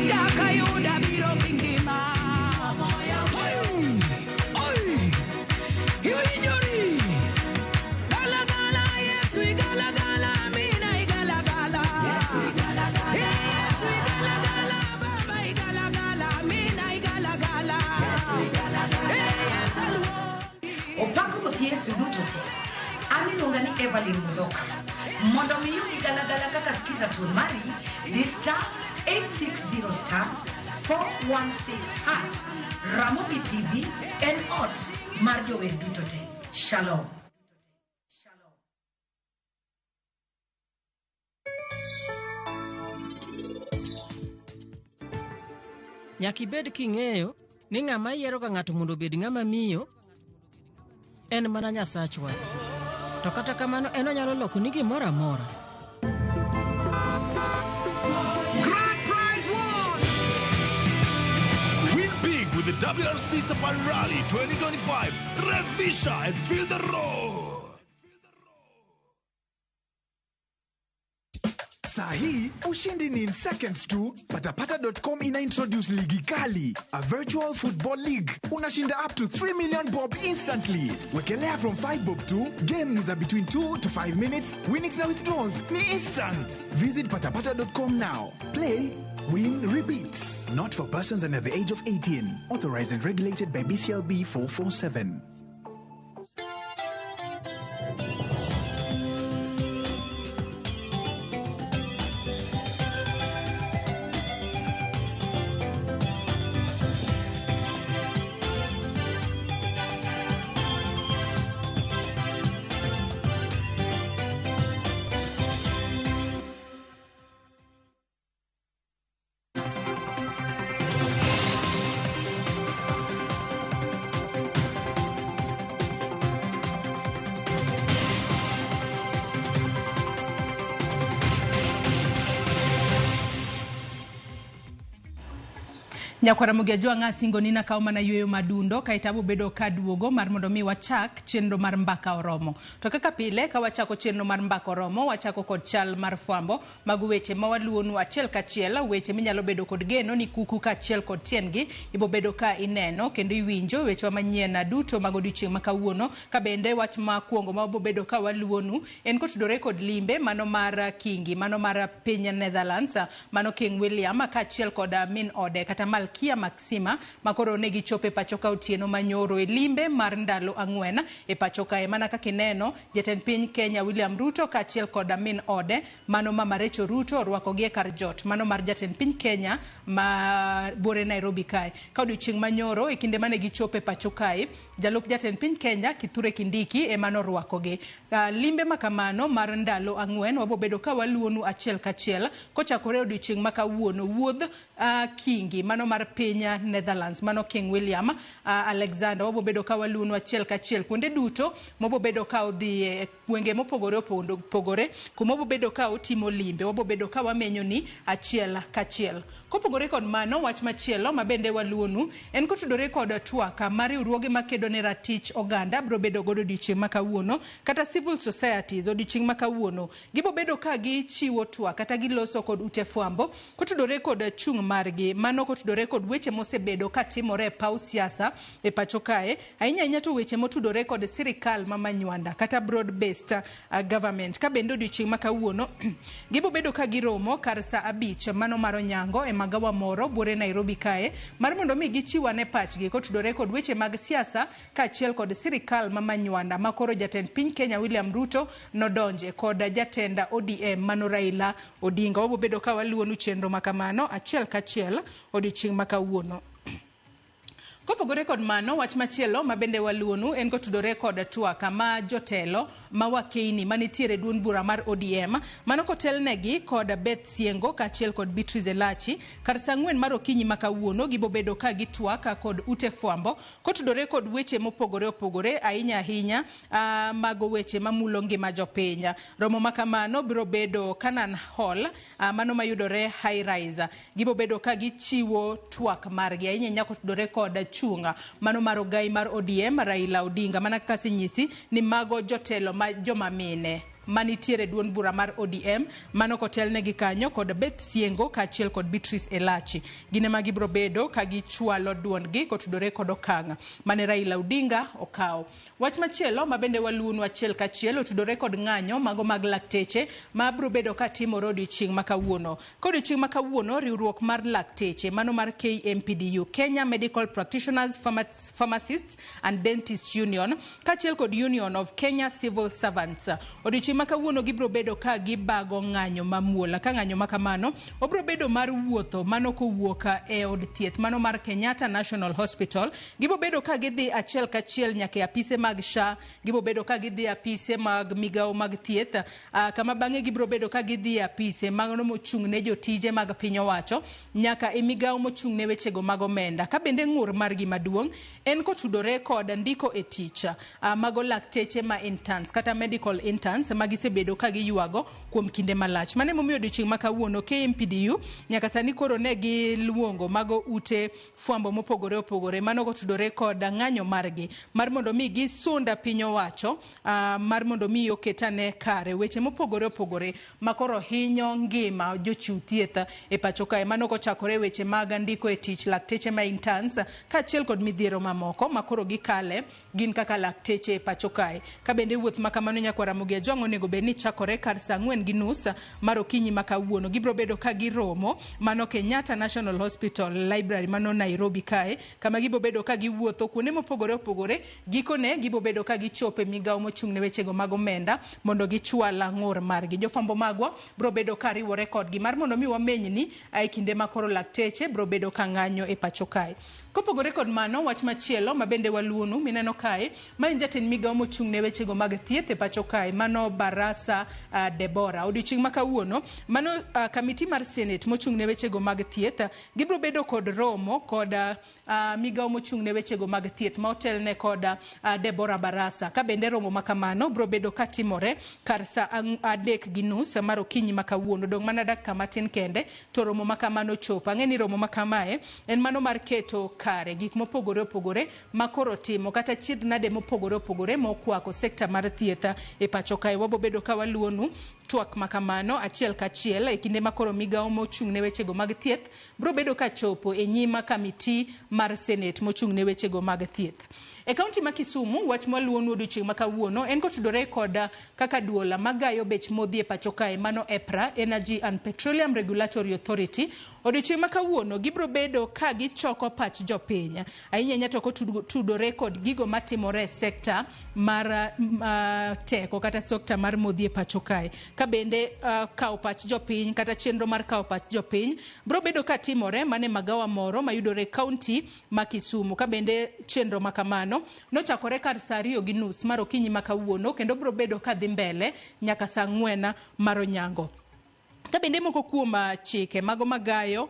Jakayuda biro gi ngima. Oi, iwinjori. Gala gala Yesu igala gala mina igala gala. Yesu igala gala baba igala gala mina igala gala. Yesu aluongi. Opak Ruoth Yesu duto te. An iluonga ni Evelyn Mudhoka. Mondo mi iyud galagala kaka skiza tune mari, di star 860 star 416 hash. Ramogi TV en ot mar jower duto te. Shalom. Nyaka ibed king'eyo ni ng'ama yieroga ng'ato mondo obed ng'ama miyo en mana Nyasachwa. To kata kamano en onyalo lokoni gimoro amora. Grand prize won! Win big with the WRC Safari Rally 2025. Rev Fisher and feel the roar. Saa hii ushindi ni in seconds tu. Patapata.com ina introduce ligi kali, a virtual football league. Unashinda up to 3 million bob instantly. Wekelea from 5 bob to game ni za between 2 to 5 minutes. Winnings na withdrawals ni instant. Visit patapata.com now. Play, win, repeat. Not for persons under the age of 18. Authorized and regulated by BCLB 447. Nyakwara Mogi Ajwang' asingoni nakawo mana yueyo madundo kaeto abo bedo kaduogo mar mondo mi wachak chenro mar Mbaka Oromo. To kaka pile ka wachako chenro mar Mbaka Oromo, wachako kod chal mar fwambo mag weche ma waluwonu achiel kachiel, weche minyalo bedo kod geno ni kuku kaachiel kod tiendgi ibo bedo ka ineno kendo iwinjo wechewa manyien duto mag odiochieng' ma kawuono. Ka bende wach makuongo ma wabo bedo ka waluwonu en kotudore kod limbe mano mar Kingi, mano mar piny Netherlands, mano King William kaachiel kod min ode kata Malkia Maxima makoro ne gichopo e pacho ka otieno manyoro e limbe mar ndalo 4 e pacho kae. Mana kaka ineno, jatend piny Kenya William Ruto kaachiel kod min ode mano Mama Rachel Ruto orwakogi e kar jot mano mar jatend piny Kenya ma buore Nairobi kae. Ka odiochieng' manyoro e kinde mane gichopo e pacho kae, jalup jatend piny Kenya Kithure Kindiki ema norwakogi. Limbe makamano mar ndalo 4 wabo bedo ka waluwonu achiel kachiel kochakore odiochieng' ma kawuono wuodh Kingi mano mar piny Netherlands mano King William Alexander. Wabo bedo ka waluwonu achiel kachiel kuonde duto mwabo bedo ka odhiye gwenge mopogore opogore kuma wabo bedo ka otimo limbe, wabo bedo ka wamenyo ni achiel kachiel. Kopogore kod mano, wach machielo ma bende waluwonu en kotudore kod twak mar riwruoge makedo ne ratich oganda biro bedo godo odiochieng' ma kawuono kata civil societies odiochieng' ma kawuono gibo bedo ka gichiwo twak kata giloso kod ute fwambo kotudore kod chung' margi mano kotudore kod weche mosebedo katimore e paw siasa e pacho kae, ahinya ahinya to weche motudore kod sirikal ma Manywanda kata broad based government. Ka bende odiochieng' ma kawuono gibo bedo ka giromo kar saa 5 mano mar onyango e magawa moro buore Nairobi kae mar mondo mi gichiw ane pachgi kotudore kod weche mag siasa kaachiel kod sirikal ma Manywanda ma koro jatend piny Kenya William Ruto nodonje kod jatend ODM mano Raila Odinga. Wabo bedo ka waluwonu chenro makamano achiel kachiel odiochieng' ma kawuono. Kopogore kod mano, wach machielo ma bende waluonu en kotudore kod twak ma jotelo ma wakeini manitiere duond bura mar ODM mano kotelnegi kod Beth Siengo kaachiel kod Beatrice Elachi kar saa ang'wen mar okinyi ma kawuono gibobedo ka gitwak kod ute fwambo kotudore kod weche mopogore opogore ahinya ahinya mago weche mamulo ngima jopiny. Romo ma kamano biro bedo Canaan Hall mano mayudore High Rise. Gibobedo ka gichiwo twak margi ahinya ahinya kotudore kod chung' mano mar ogai mar ODM Raila Odinga mana kaka asenyisi ni mago jotelo ma joma mine manitiere duond bura mar ODM mano kotelnegi kanyo kod Beth Siengo kaachiel kod Beatrice Elachi. Gin ema gibiro bedo ka gichwalo duondgi kotudore kod okang' mane Raila Odinga okawo. Wach machielo ma bende waluonu achiel kachiel otudore kod ng'anyo mago mag lakteche ma biro bedo ka timore odiochieng' ma kawuono. Ka odiochieng' ma kawuono riwruok mar lakteche mano mar KMPDU, Kenya Medical Practitioners, Pharmacists and Dentists Union kaachiel kod Union of Kenya Civil Servants. Odiochieng' ma kawuono gibiro bedo ka gibago ng'anyo mamuol. Ka ng'anyo ma kamano obiro bedo mar wuotho mano kowuok e od thieth mano mar Kenyatta National Hospital. Gibiro bedo ka gidhi achiel kachiel nyaka e apise mag SHA, gibiro bedo ka gidhi e apise mag migawo mag thieth, kama bang'e gibiro bedo ka gidhi e apise mano mochung' ne jotije mag piny owacho nyaka e migawo mochung' ne wechego mag omenda. Ka bende ng'ur margi maduong' en kotudore kod ndiko e tich mago lakteche ma interns kata medical interns ma gisebedo ka giywago kuom kinde malach. Mano emomiyo odiochieng' ma kawuono KMPDU nyaka sani koro ne giluongo mago ute fwambo mopogore opogore mano kotudore kod ng'anyo margi mar mondo mi gisunda piny owacho mar mondo mi oket ane kare weche mopogore opogore makoro hinyo ngima jochiw thieth e pacho kae. Mano kochakore weche mag ndiko e tich lakteche ma interns kaachiel kod midhiero mamoko makoro gikale gin kaka lakteche e pacho kae. Ka bende wuoth ma kamano nyakwar Ramogi Ajwang' onego bed ni chakore kar saa 4:30 mar okinyi ma kawuono. Gibiro bedo ka giromo mano Kenyatta National Hospital Library mano Nairobi kae, kama gibiro bedo ka giwuotho kuonde mopogore opogore. Gikone gibiro bedo ka gichopo e migawo mochung' ne wechego mag omenda mondo gichwal ng'ur margi. Jofwambo magwa biro bedo ka riwore kodgi mar mondo mi wamenyni e kinde ma koro lakteche biro bedo ka ng'anyo e pacho kae. Kopogore kod mano, wach machielo ma bende waluonu mineno kae, ma en jatend migawo mochung' ne wechego mag thieth e pacho kae, mano Barasa Deborah. Odiochieng' ma kawuono, mano kamiti mar Senate mochung' ne wechego mag thieth, gibiro bedo kod romo kod migawo mochung' ne wechego mag thieth ma otelne kod Deborah Barasa. Ka bende romo ma kamano biro bedo katimore kar saa 3:30 mar okinyi ma kawuono. Dong' mana dakika matin kende to romo ma kamano chopo. Ang'e ni romo ma kamae en mano mar keto kare gik mopogore opogore ma koro timo kata chiedh nade mopogore opogore mokwako sekta mar thieth e pacho kae. Wabo bedo ka waluonu twak ma kamano achiel kachiel e kinde ma koro migawo mochung' ne wechego mag thieth biro bedo ka chopo e nyima kamiti mar Senate mochung' ne wechego mag thieth. E kaunti ma Kisumu, wach mwaluonu odiochieng' ma kawuono en kotudore kod kaka duola magayo bech modhi e pacho kae mano EPRA, Energy and Petroleum Regulatory Authority. Odiochieng' ma kawuono gibiro bedo ka gichoko pach jopiny ahinya ahinya to kotudore kod gigo matimore e sekta mar teko kata sekta mar modhi e pacho kae. Ka bende kawo pach jopiny kata chenro mar kawo pach jopiny biro bedo ka timore mane magawa moro mayudore e kaunti ma Kisumu. Ka bende chenro ma kamano nochakore kar saa 2:30 mar okinyi ma kawuono kendo biro bedo ka dhi mbele nyaka saa 4 mar onyango. Ka bende moko kuom chike mago magayo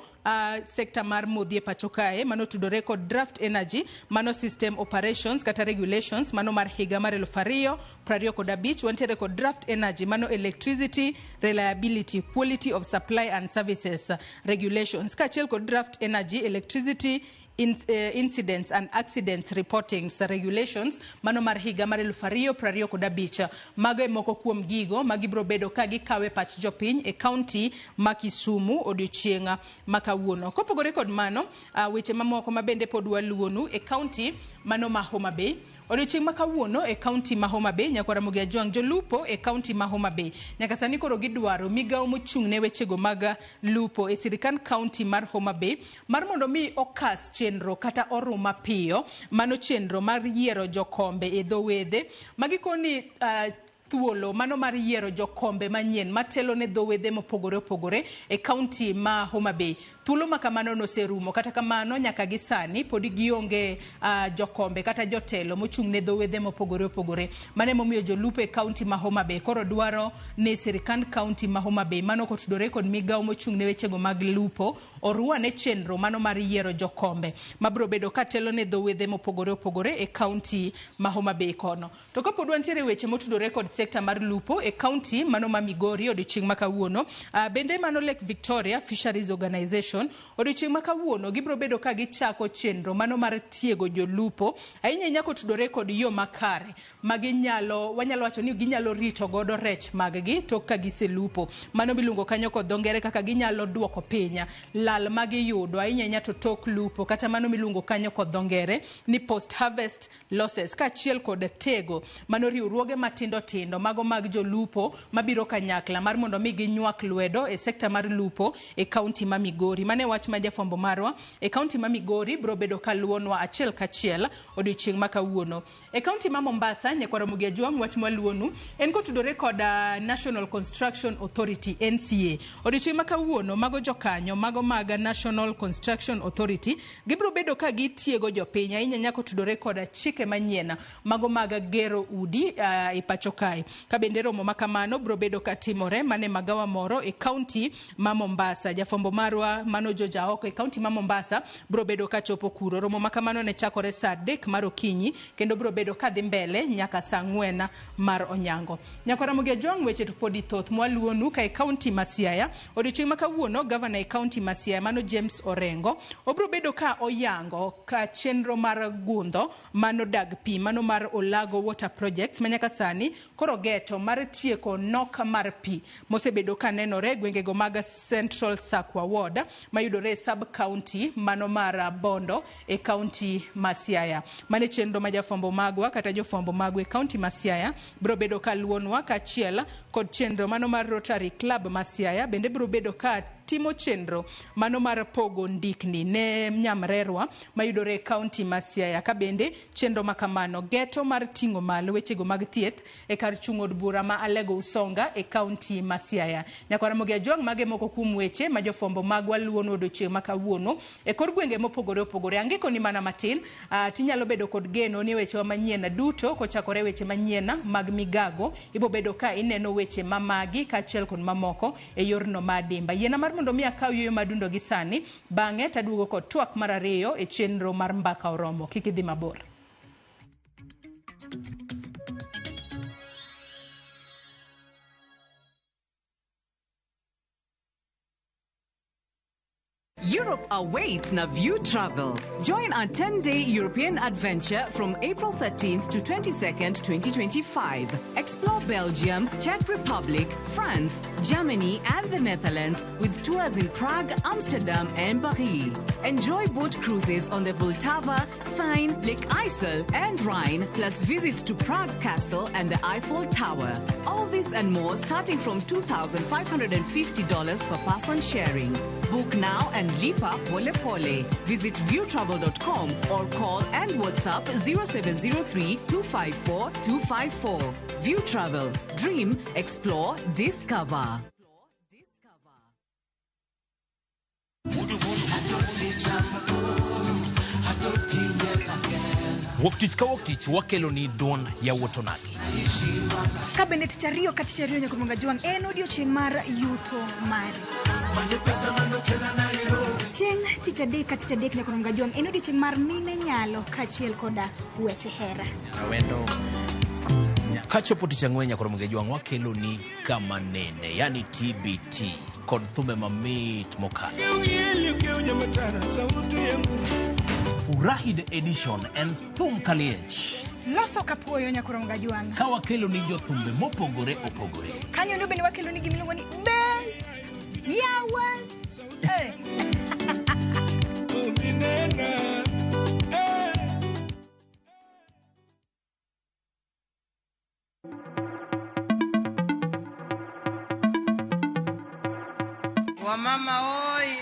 sekta mar modhi e pacho kae mano tudore kod draft energy mano system operations kata regulations mano mar higa mar 2025. Wantiere kod draft energy mano electricity reliability quality of supply and services regulations kaachiel kod draft energy electricity incidents and accidents reportings regulations mano mar higa mar 2025. Mago e moko kuom gigo ma gibiro bedo ka gikawe pach jopiny e kaunti ma Kisumu odiochieng' ma kawuono. Kopogore kod mano, weche mamoko ma bende pod waluonu e kaunti mano ma Homa Bay. Odiochieng' ma kawuono e kaunti ma Homa Bay, nyakwar Ramogi Ajwang', jolupo e kaunti ma Homa Bay nyaka sani koro gidwaro migawo mochung' ne wechego mag lupo e sirikand kaunti mar Homa Bay mar mondo mi okas chenro kata orum mapiyo mano chenro mar yiero jokombe e dho wedhe magikoni thuolo mano mar yiero jokombe manyien matelo ne dho wedhe mopogore opogore e kaunti ma Homa Bay. Thuolo ma kamano noserumo, kata kamano nyaka gi sani podi gionge jokombe kata jotelo mochung' ne dho wedhe mopogore opogore. Mano emomiyo jolupo e kaunti ma Homa Bay koro dwaro ni sirikand kaunti ma Homa Bay mano kotudore kod migawo mochung' ne wechego mag lupo oruane chenro mano mar yiero jokombe mabiro bedo katelo ne dho wedhe mopogore opogore e kaunti ma Homa Bay kono. To kapod wantiere weche motudore kod sekta mar lupo e kaunti mano ma Migori odiochieng' ma kawuono, bende mano Lake Victoria Fisheries Organization odiochieng' ma kawuono gibiro bedo ka gichako chenro mano mar tiego jolupo ahinya ahinya kotudore kod yo makare ma ginyalo, wanyalo wacho ni ginyalo rito godo rech mag-gi tok ka giselupo. Mano miluongo kanyo kod dho ngere kaka ginyalo duoko piny lal ma giyudo ahinya ahinya to tok lupo, kata mano miluongo kanyo kod dho ngere ni post harvest losses, kaachiel kod tego mano riwruoge matindo tindo mago mag jolupo mabiro kanyakla mar mondo mi ginywak lwedo e sekta mar lupo e kaunti ma Migori. Mano e wach ma jafwambo marwa e kaunti ma Migori biro bedo kaluwonwa achiel kachiel odiochieng' ma kawuono. E kaunti ma Mombasa, Nyakwar Ramogi Ajwang', wach mwaluwonu en kotudore kod National Construction Authority NCA. Odiochieng' ma kawuono mago jokanyo mago mag National Construction Authority gibiro bedo ka gitiego jopiny ahinya ahinya kotudore kod chike manyien mago mag gero udi e pacho kae. Ka bende romo ma kamano biro bedo ka timore mane magawa moro e kaunti ma Mombasa. Jafwambo marwa mano George Aoko e kaunti ma Mombasa biro bedo ka chopo kuro. Romo ma kamano ne chakore saa 3 mar okinyi kendo biro bedo ka dhi mbele nyaka saa 4 mar onyango. Nyakwar Ramogi Ajwang', weche to podi thoth mwaluwonu ka e kaunti ma Siaya. Odiochieng' ma kawuono gavana e kaunti ma Siaya mano James Orengo obiro bedo ka oyango ka chenro mar gundho mano dag pi mano mar Olago Water Project ma nyaka sani koro geto mar tieko nok mar pi mosebedo ka nenore e gwengego mag Central Sakwa Ward mayudore e sub county mano mar Bondo e kaunti ma Siaya. Mano e chenro ma jafwambo magwa kata jofwambo magwa e kaunti ma Siaya biro bedo ka luwonwa kaachiel kod chenro mano mar Rotary Club ma Siaya bende biro bedo ka timo chenro mano mar pogo ndikni ne nyamrerwa mayudore e kaunti ma Siaya. Ka bende chenro ma kamano geto mar ting'o malo wechego mag thieth e kar chung' od bura ma Alego Usonga e kaunti ma Siaya. Nyakwar Ramogi Ajwang', mage moko kuom weche ma jofwambo magwa luwonwa odiochieng' ma kawuono e kor gwenge mopogore opogore. Angiko ni mana matin, tinyalo bedo kod geno ni wechewa manyien duto kochakore weche manyien mag migago ibo bedo ka ineno weche mamagi kaachiel kod mamoko e yorno ma adimba. Yiena mar mondo mi akaw yueyo madundo gi sani, bang'e taduogo kod twak mar ariyo e chenro mar Mbaka Oromo. Kik idhi mabor. Europe awaits Naview Travel. Join our 10-day European adventure from April 13th to 22nd, 2025. Explore Belgium, Czech Republic, France, Germany, and the Netherlands with tours in Prague, Amsterdam, and Paris. Enjoy boat cruises on the Vltava, Seine, Lake IJssel, and Rhine, plus visits to Prague Castle and the Eiffel Tower. All this and more starting from $2,550 per person sharing. Book now and lipa pole pole. Visit viewtravel.com or call and WhatsApp 0703 254 254. View Travel. Dream, explore, discover. Wuok tich ka wuok tich wakelo ni duond yawuot onagi. Ka bende tich ariyo ka tich ariyo nyaka Ramogi Ajwang' en odiochieng' mar yuto mari. Chieng' tich adek ka tich adek nyaka Ramogi Ajwang' en odiochieng' mar mine nyalo kaachiel koda weche hera. Kachopo tich ang'wen nyaka Ramogi Ajwang' wakelo ni kama nene, yani TBT kod thumbe mamit mokalo. Furahi the edition en thum kaliech. Loso kapuoyo nyaka Ramogi Ajwang'. Ka wakelo ni jothumbe mopogore opogore. Kanyo no bende wakelo ni gimiluongo ni be yawa.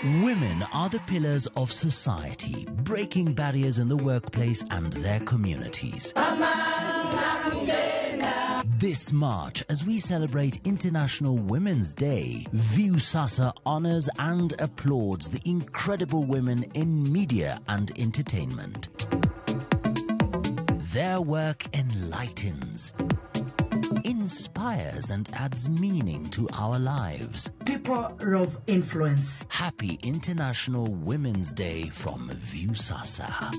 Women are the pillars of society, breaking barriers in the workplace and their communities. This March, as we celebrate International Women's Day, Viusasa honors and applauds the incredible women in media and entertainment. Their work enlightens, inspires, and adds meaning to our lives. People of influence. Happy International Women's Day from Viusasa.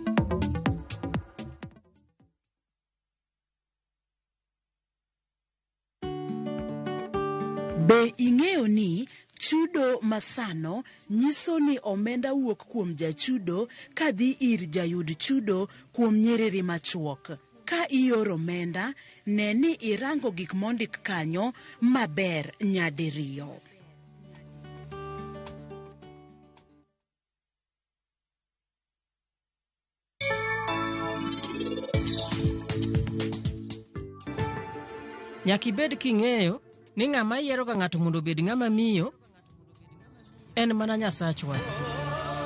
Be ing'eyo ni chudo masano nyiso ni omenda wuok kuom jachudo kadhi ir jayud chudo kuom nyiriri machuok. Ka ioro omenda, ne ni irango gik mondik kanyo maber nyadiriyo. Nyaka ibed king'eyo ni ng'ama yieroga ng'ato mondo obed ng'ama miyo en mana Nyasachwa.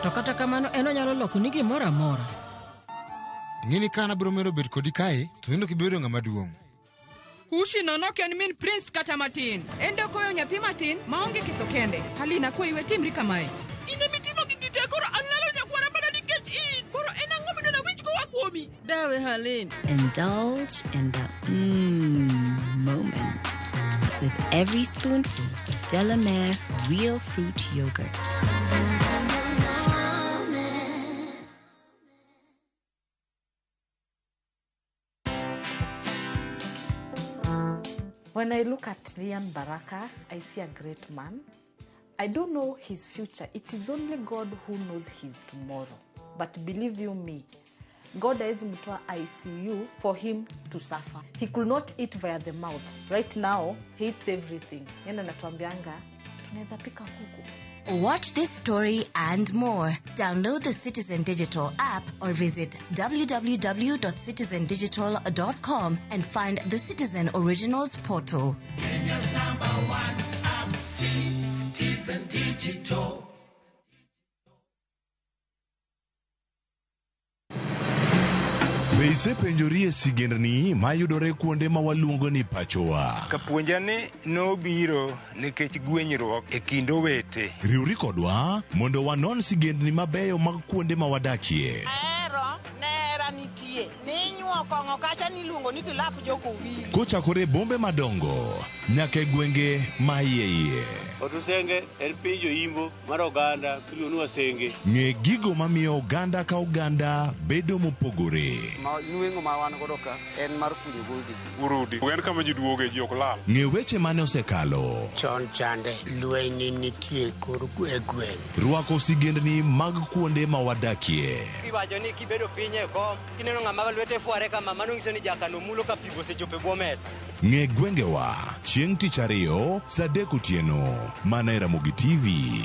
To kata kamano en onyalo lokoni gimoro amora. Ing'eni ka an abiro medo bet kodi kae, to in ok ibi bedo ng'ama duong'. Kushi no nok en min Prince kata matin. En dokoyo nyathi matin maonge ketho kende. Halina kwayi we timri kamae. In emitimo gigi te koro alalo nyakwara mana nikech in. Koro en ang'o midwa nawinj koa kuomi? Dawe Halin. Indulge in the moment with every spoonful of Delamere Real Fruit Yogurt. When I look at Lian Baraka, I see a great man. I don't know his future. It is only God who knows his tomorrow. But believe you me, God has mtoa ICU for him to suffer. He could not eat via the mouth. Right now, he eats everything. Yeye anatuambianga, tunaweza pika kuku. Watch this story and more. Download the Citizen Digital app or visit www.citizendigital.com and find the Citizen Originals portal. Kenya's number one app, Citizen Digital. Be isepenjori e sigendni mayudore kuonde ma waluongo ni pachowa? Kapuonja ni nobiro nikech gwenyruok e kind owete. Riwri kodwa mondo wanon sigendni mabeyo mag kuonde ma wadakie. Ahero nera nitie ninyuo kong'o kacha niluongo ni kilap jokowili. Kochakore e bombe madongo nyaka e gwenge ma iye iye. Otusenge en piny joimbo mar oganda miluongo ni Wasenge. Ng'e gigo mamiyo oganda ka oganda bedo mopogore. Ma nweng'o ma wan godo ka en mar kunyo goji. Urudi. En kama ji duoge ji ok lal. Ng'e weche mane osekalo. Chon chande lweny nitie kor e gweng'. Rwako sigendni mag kuonde ma wadakie. Iwacho ni kibedo piny e kom, kineno ng'ama lwete fware kama, mano nyiso ni jakano mulo ka pi osechopo e bwo mesa. Ng'e gwengewa chieng' tich ariyo saa 3 otieno mana e Ramogi TV.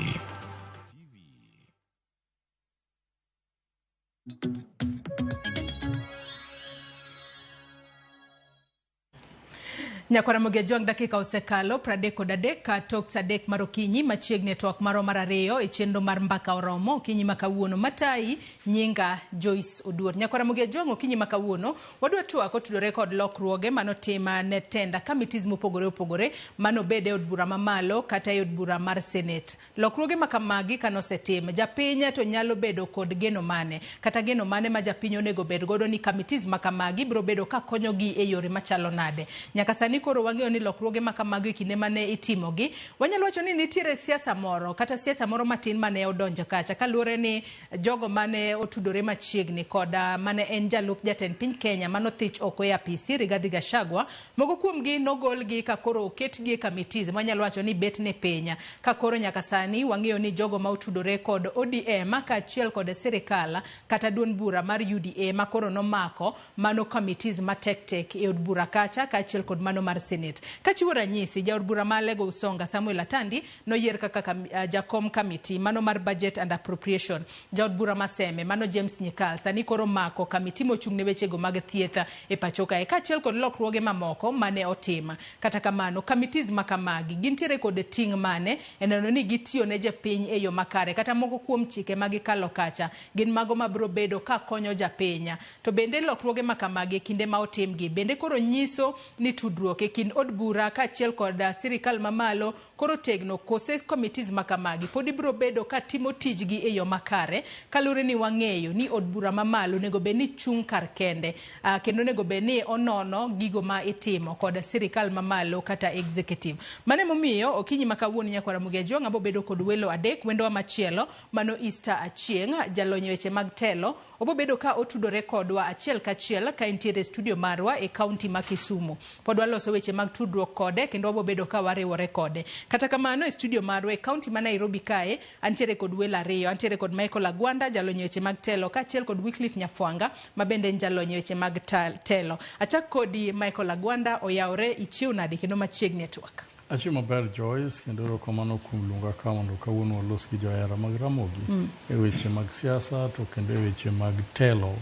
Nyakwara Ramogi Ajwang' dakika osekalo 33 tok saa 3 mar okinyi machiegni e twak marwa mar ariyo e chenro mar Mbaka Oromo okinyi ma kawuono matayi nyinga Joyce Oduor. Nyakwara Ramogi Ajwang' okinyi ma kawuono wadwa twak otudore kod lokruoge manotim ne tenda committees mopogore opogore manobed e od bura mamalo kata e od bura mar Senate. Lokruoge ma kamagi kanosetim, japiny to nyalo bedo kod geno mane kata geno mane ma japiny onego bed godo ni committees ma kamagi biro bedo ka konyogi e yore machalo nade. Nyaka sani koro wang'eyo ni lokruoge ma kamago e kinde mane itimogi, wanyalo wacho ni nitiere siasa moro kata siasa moro matin mane odonjo kacha kaluwore ni jogo mane otudore machiegni koda mane en jalup jatend piny Kenya manothich oko e apisi Rigathi Gachagua, moko kuomgi nogolgi ka koro oketgi e committees mwanyalo wacho ni bet ne piny. Ka koro nyaka sani wang'eyo ni jogo ma otudore kod ODM kaachiel kod sirikal kata duond bura mar UDA ma koro nomako mano committees matek tek e od bura kacha kaachiel kod mano mar Senate. Kachiwo ranyisi, jaod bura ma Alego Usonga Samuel Atandi noyier kaka jakom committee mano mar Budget and Appropriation. Jaod bura ma Seme mano James Nyikal sani koro mako committee mochung' ne wechego mag thieth e pacho kae kaachiel kod lokruoge mamoko mane otim. Kata kamano, committees ma kamagi gintiere kod ting' mane e neno ni gitiyo ne jopiny e yo makare kata moko kuom chike ma gikalo kacha gin mago mabiro bedo ka konyo japiny. To bende lokruoge ma kamagi e kinde ma otimgi bende koro nyiso ni tudruok tudruok e kind od bura kaachiel kod sirikal mamalo koro tegno kose committees makamagi pod ibiro bedo ka timo tijgi e yo makare kaluwore ni wang'eyo ni od bura mamalo onego bed ni chung' kar kende kendo onego bed ni onono gigo ma itimo kod sirikal mamalo kata executive. Mano emomiyo okinyi ma kawuono nyakwar Ramogi Ajwang' abo bedo kod welo adek wendowa machielo mano Easter Achieng' jalony e weche mag telo obo bedo ka otudore kodwa achiel kachiel ka entiere e studio marwa e kaunti ma Kisumu. Pod waloso weche mag tudruok kode kendo wabo bedo ka wariwore kode. Kata kamano e studio marwa e kaunti ma Nairobi kae antiere kod welo ariyo, antiere kod Michael Agwanda jalony e weche mag telo kaachiel kod Wycliffe Nyafwanga ma bende en jalony e weche mag telo. Achak kodi Michael Agwanda, oyawre ichiew nade kendo machiegni e twak. Achiew maber Joyce, kendo erokamano kuom luonga ka mondo kawuono walos gi johera mag Ramogi e weche mag siasa to kendo e weche mag telo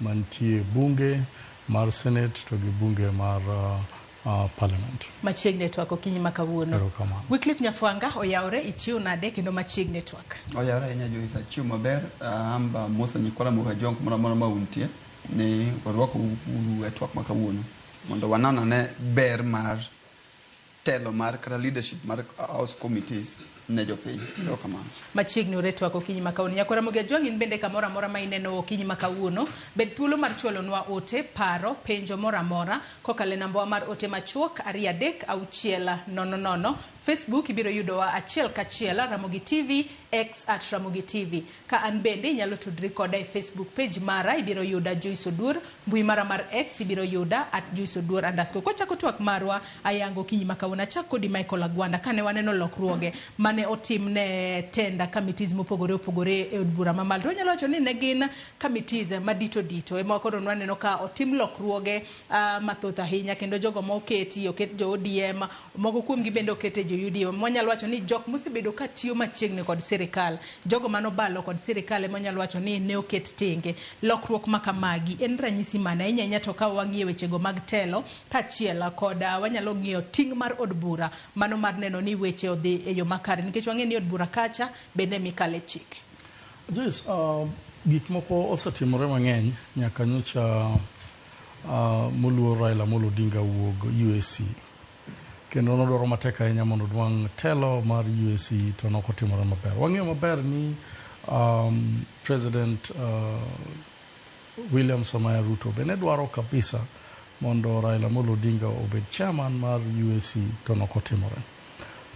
mantie bunge mar Senate to gi bunge mar Parliament. Machiegni e twak okinyi ma kawuono. Erokamano. Wycliffe Nyafwanga oyawre ichiew nade kendo machiegni e twak. Oyawre ahinya Joyce, achiew maber, amba moso nyikwa Ramogi Ajwang' kumoro amora ma untie ni warwako uru e twak ma kawuono mondo wanon ane ber mar telo mar kata leadership mar house committees ne jopiny. Erokamano. Machiegni ore twak okinyi ma kawuono. Nyakwar Ramogi Ajwang' in bende kamoro amora ma ineno okinyi ma kawuono, bed thuolo mar chwalonwa ote, paro, penjo moro amora kokalo e nambawa mar ote machuok 2 3 6 0 0. Facebook ibiro yudowa achiel kachiel Ramogi TV, X at Ramogi TV. Ka an bende inyalo tudri koda e Facebook page mara ibiro yuda Joyce Oduor, mbui mara mar X ibiro yuda at Joyce Oduor underscore. Kwachako twak marwa ayango okinyi ma kawuono, achak kodi Michael Agwanda kane waneno lokruoge mane otim ne tender committees mopogore opogore e od bura mamalo. To wanyalo wacho ni ne gin committees madito dito ema koro nwaneno ka otim lokruoge mathoth ahinya kendo jogo ma oketi oket jo ODM, moko kuomgi bende oket jo UDM. Wanyalo wacho ni jok mosebedo ka tiyo machiegni kod sirikal, jogo manobalo kod sirikal ema wanyalo wacho ni ne oket tenge. Lokruok ma kamagi en ranyisi mane ahinya ahinya to ka wang'iyo wechego mag telo kaachiel kod wanyalo ng'iyo ting' mar od bura mano mar neno ni weche odhi e yo makare nikech wang'eyo ni od bura kacha bende mikale chike. Joyce, gik moko osetimore mang'eny nyaka nyocha moluor Raila Amolo Odinga wuog UAC. Kendo nodwaro matek ahinya mondo odwang' telo mar UAC to nokotimore maber. Wang'eyo maber ni President William Samoei Ruto be ne dwaro kabisa mondo Raila Amolo Odinga obed chairman mar UAC to nokotimore.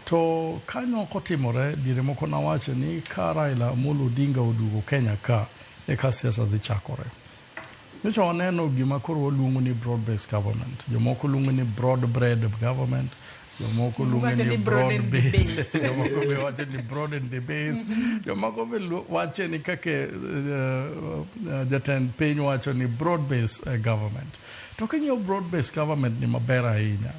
To kanyo okotimore, diere moko nawacho ni ka Raila Amolo Odinga oduogo Kenya ka, eka siasa dhi chakore. Nyocha waneno gima koro waluongo ni broad based government. Jomoko luongo ni broad bread government, jomoko luongo ni broad base, jomoko be wacho ni broaden the base, jomoko be wacho ni kaka jatend piny wacho ni broad based government. To king'iyo broad based government ni maber ahinya,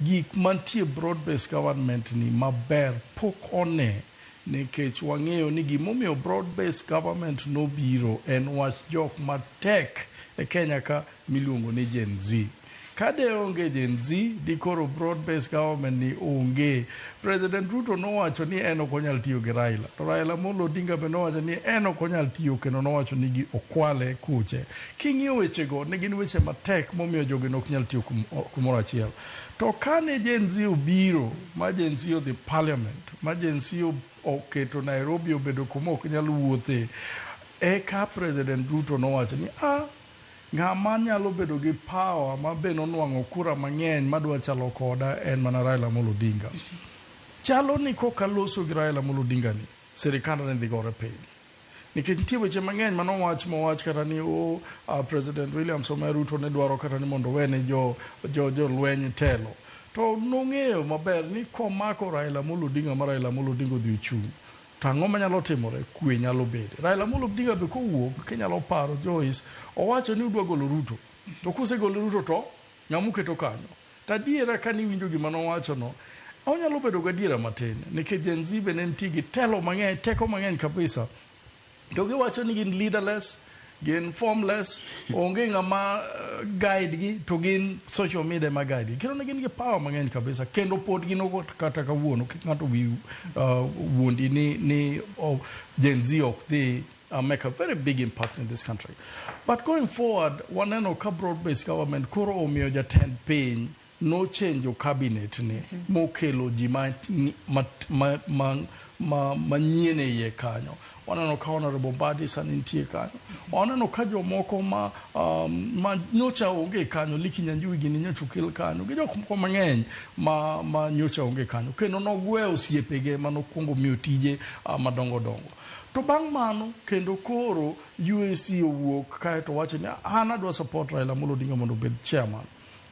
gik mantie broad based government ni maber pok one nikech wang'eyo ni gimomiyo broad based government nobiro en wach jok matek e Kenya ka miluongo ni Gen Z. Ka de onge Gen Z, dikoro broad based government ni onge. President Ruto nowacho ni en ok onyal tiyo gi Raila. To Raila Amolo Odinga be nowacho ni en ok onyal tiyo kendo nowacho ni gi okwale kuche. King'iyo wechego, ne gin weche matek momiyo jogi ne ok nyal tiyo kumoro achiel. To kane Gen Z obiro, ma Gen Z odhi parliament, ma Gen Z oketo Nairobi obedo kuma ok nyal wuothe, eka President Ruto nowacho ni ng'ama nyalo bedo gi power ma be nonwang'o kura mang'eny madwa chalo koda en mana Raila Amolo Odinga. Chalo ni koka loso gi Raila Amolo Odinga ni, sirikand ne dhi gore piny. Nikech nitie weche mang'eny manowach mowach kata ni President William Samoei Ruto ne dwaro kata ni mondo owene jolweny telo. To nong'eyo maber ni komako Raila Amolo Odinga ma Raila Amolo Odinga odhi ochung', to ang'o manyalo timore? Kwe nyalo bede. Raila Amolo Odinga be kowuok, kinyalo paro Joyce, owacho ni udwa golo Ruto. To kusegolo Ruto to ng'ama uketo kanyo. To adiera kaniwinjo gima nowacho no, onyalo bedo gadiera matin nikech Gen Z be ne nitie gi telo mang'eny, teko mang'eny kabisa. To giwacho ni gin leaderless, gin formless, onge ng'ama guide gi to gin social media ma guide gi. Kendo ne gin gi power mang'eny kabisa kendo pod gin kata kawuono kik ng'ato wi wuondi ni Gen Z ok dhi make a very big impact in this country. But going forward, waneno ka broad-based government koro omiyo jatend piny nochenjo cabinet ne mokelo ji manyien e iye kanyo. Waneno ka Honorable Mbadi sani nitie kanyo. Waneno ka jomoko ma nyocha onge kanyo, Liki Nyanjui gini nyocha okel kanyo, gi jok moko mang'eny ma nyocha onge kanyo. Kendo nogweyo osiepege manokwongo miyo tije madongo dongo. To bang' mano kendo koro UAC owuok kaeto wacho ni an adwa support Raila Amolo Odinga mondo obed chairman.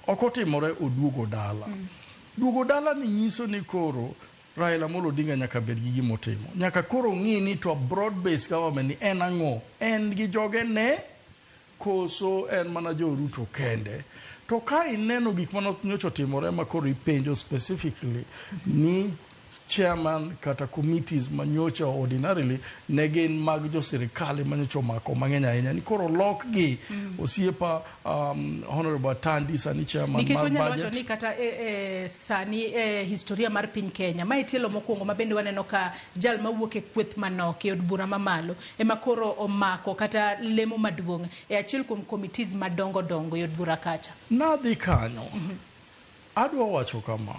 Ok otimore, oduogo dala. Duogo dala ni nyiso ni koro Raila Amolo Odinga nyaka bed gi gimotimo. Nyaka koro ng'i ni to a broad based government ni en ang'o? En gi joge ne koso en mana jo Ruto kende? To ka ineno gik mane nyocha otimore ma koro ipenjo specifically ni chairman kata committees ma nyocha ordinarily ne gin mag jo sirikal ema nyocha omako mang'eny ahinya ni koro lokgi. Osiepa Honorable Atandi sani chairman Nikech mar wanyalo wacho budget. ni kata sani e historia mar piny Kenya, mae tielo mokwongo ma bende waneno ka jal mawuok e kweth manok e od bura mamalo ema koro omako kata lemo maduong' e achiel kuom committees madongo dongo e od bura kacha. Nadhi kanyo. Adwa wacho kama.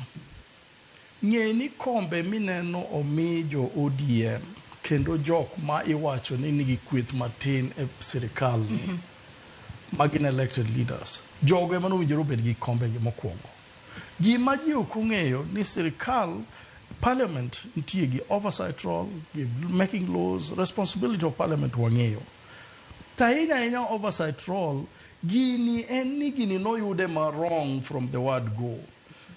Ng'e ni kombe mineno omi jo ODM kendo jok ma iwacho ni nigi kweth matin e sirikal ni ma gin elected leaders. Jogo ema nowinjore obed gi kombe gi mokwongo. Gima ji ok ong'eyo ni sirikal parliament nitie gi oversight role, gi making laws, responsibility of parliament wang'eyo. To ahinya ahinya oversight role, gini en ni gini noyude ma wrong from the word go.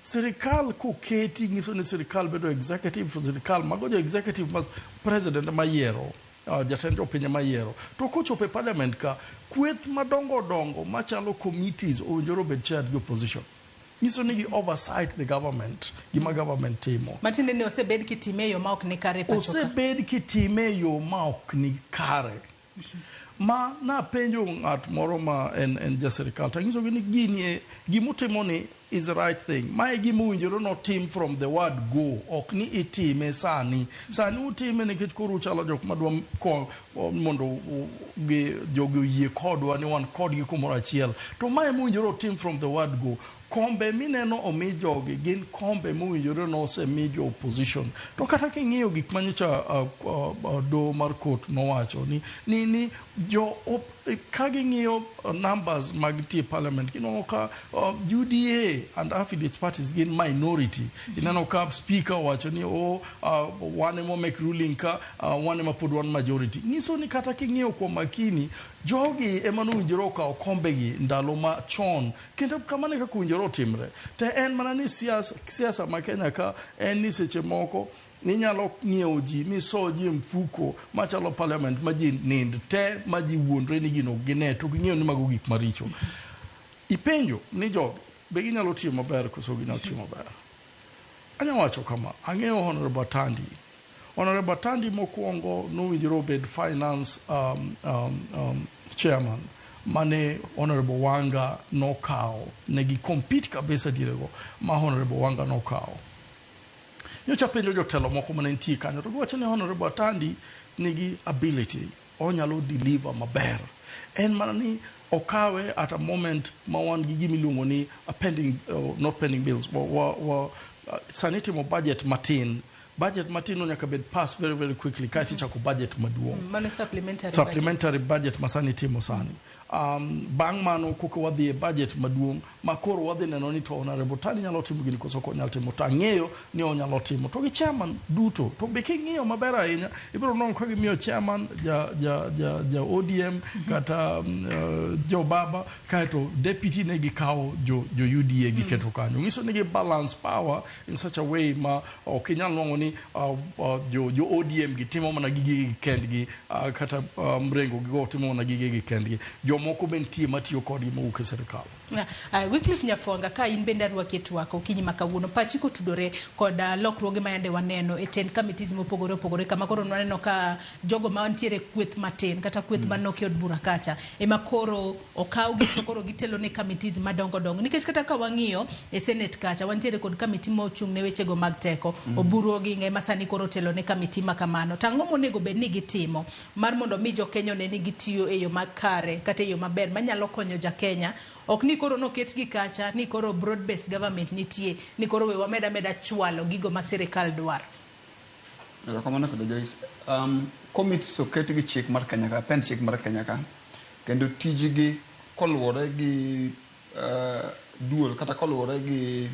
Sirikal koketi nyiso ni sirikal bedo executive, to sirikal mago jo executive ma president ema yiero, jatend jopiny ema yiero. To kochopo e parliament ka, kweth madongo dongo machalo committees owinjore obed chaired gi opposition. Nyiso ni gi oversight the government, gima government timo. Matiende ni osebed kitime e yo ma ok ni kare e pacho ka. Osebed kitime e yo ma ok ni kare. Ma napenjo ng'at moro ma en ja sirikal to anyisogi ni gini e gimutimo ni is the right thing. Mae gima owinjore notim from the word go, ok ni itime sani. Sani utime nikech koro uchalo jok madwa mondo jogi oyie kodwa ni wan kodgi kumoro achiel. To mae mowinjore otim from the word go. Kombe mineno omi jogi gin kombe mowinjore nosemi jo opposition. To kata king'iyo gik manyocha doho mar court nowacho ni jo ka ging'iyo numbers mag tie parliament, gineno ka UDA and affiliates parties gin minority. Ineno ka speaker owacho ni wan ema make ruling ka wan ema pod wan majority. Nyiso ni kata king'iyo kwa makini, jogi ema nowinjore okaw kombegi ndalo machon, kendo kamano e kaka owinjore otimre. To en mana ni siasa ma Kenya ka en ni seche moko ninyalo ng'iewo ji miso ji e mfuko machalo parliament ma ji nind te ma ji wuondre ni gino ok gine to ging'eyo ni mago gik maricho. Ipenjo ni jogi be ginyalo tiyo maber koso ginyalo tiyo maber. Anyalo wacho kama, ang'eyo Honorable Atandi. Honorable Atandi mokwongo nowinjore obed finance chairman mane Honorable Wanga nokawo. Ne gi compete kabisa dierego ma Honorable Wanga nokawo. Nyocha penjo jotelo moko mane nitie kanyo to giwacho ni Honorable Atandi nigi ability, onyalo deliver maber. En mana ni okawe at a moment ma wan gi gima iluongo ni a pending, not pending bills, sani timo budget matin. Budget matin no nyaka bed pass very very quickly kaeto ichako budget maduong'. Mano supplementary budget. Supplementary budget ma sani timo sani. Bang' mano koka wadhi e budget maduong' ma koro wadhi neno ni to Honorable Atandi nyalo timo gini koso ok onyal timo. To ang'eyo ni onyalo timo. To gi chairman duto. To be king'iyo maber ahinya, ibiro nwang'o ka gimiyo chairman ja ODM kata jo baba, kaeto deputy ne gikawo jo UDA giketo kanyo. Nyiso ni gi balance power in such a way ma ok inyal nwang'o ni jo ODM gi timo mana gigegi kendgi, kata mrengo gigo timo mana gigegi kendgi. Jomoko be nitie matiyo kodgi mowuok e sirikal. Wycliffe Nyafwanga, ka in bende arwaki e twak okinyi ma kawuono, pachi kotudore kod lokruoge ma yande waneno e tend committees mopogore opogore, kama koro nwaneno ka jogo mantiere kweth matin kata kweth manok e od bura kacha ema koro okawgi to koro gitelo ne committees madongo dongo, nikech kata ka wang'iyo e Senate kacha wantiere kod committee mochung' ne wechego mag teko, Oburu Oginga. Odinga ema sani koro otelo ne kamiti ma kamano. To ang'o monego bed ni gitimo mar mondo mi jo Kenya one ni gitiyo e yo makare kata e yo maber manyalo konyo ja Kenya? Ok ni koro noketgi kacha ni koro broad based government nitie ni koro we wamed ameda chwalo gigo ma sirikal dwaro. Erokamano kendo Joyce. Committees oket gi chik mar Kenya ka, pend chik mar Kenya ka, kendo tijgi koluwore gi duol kata koluwore gi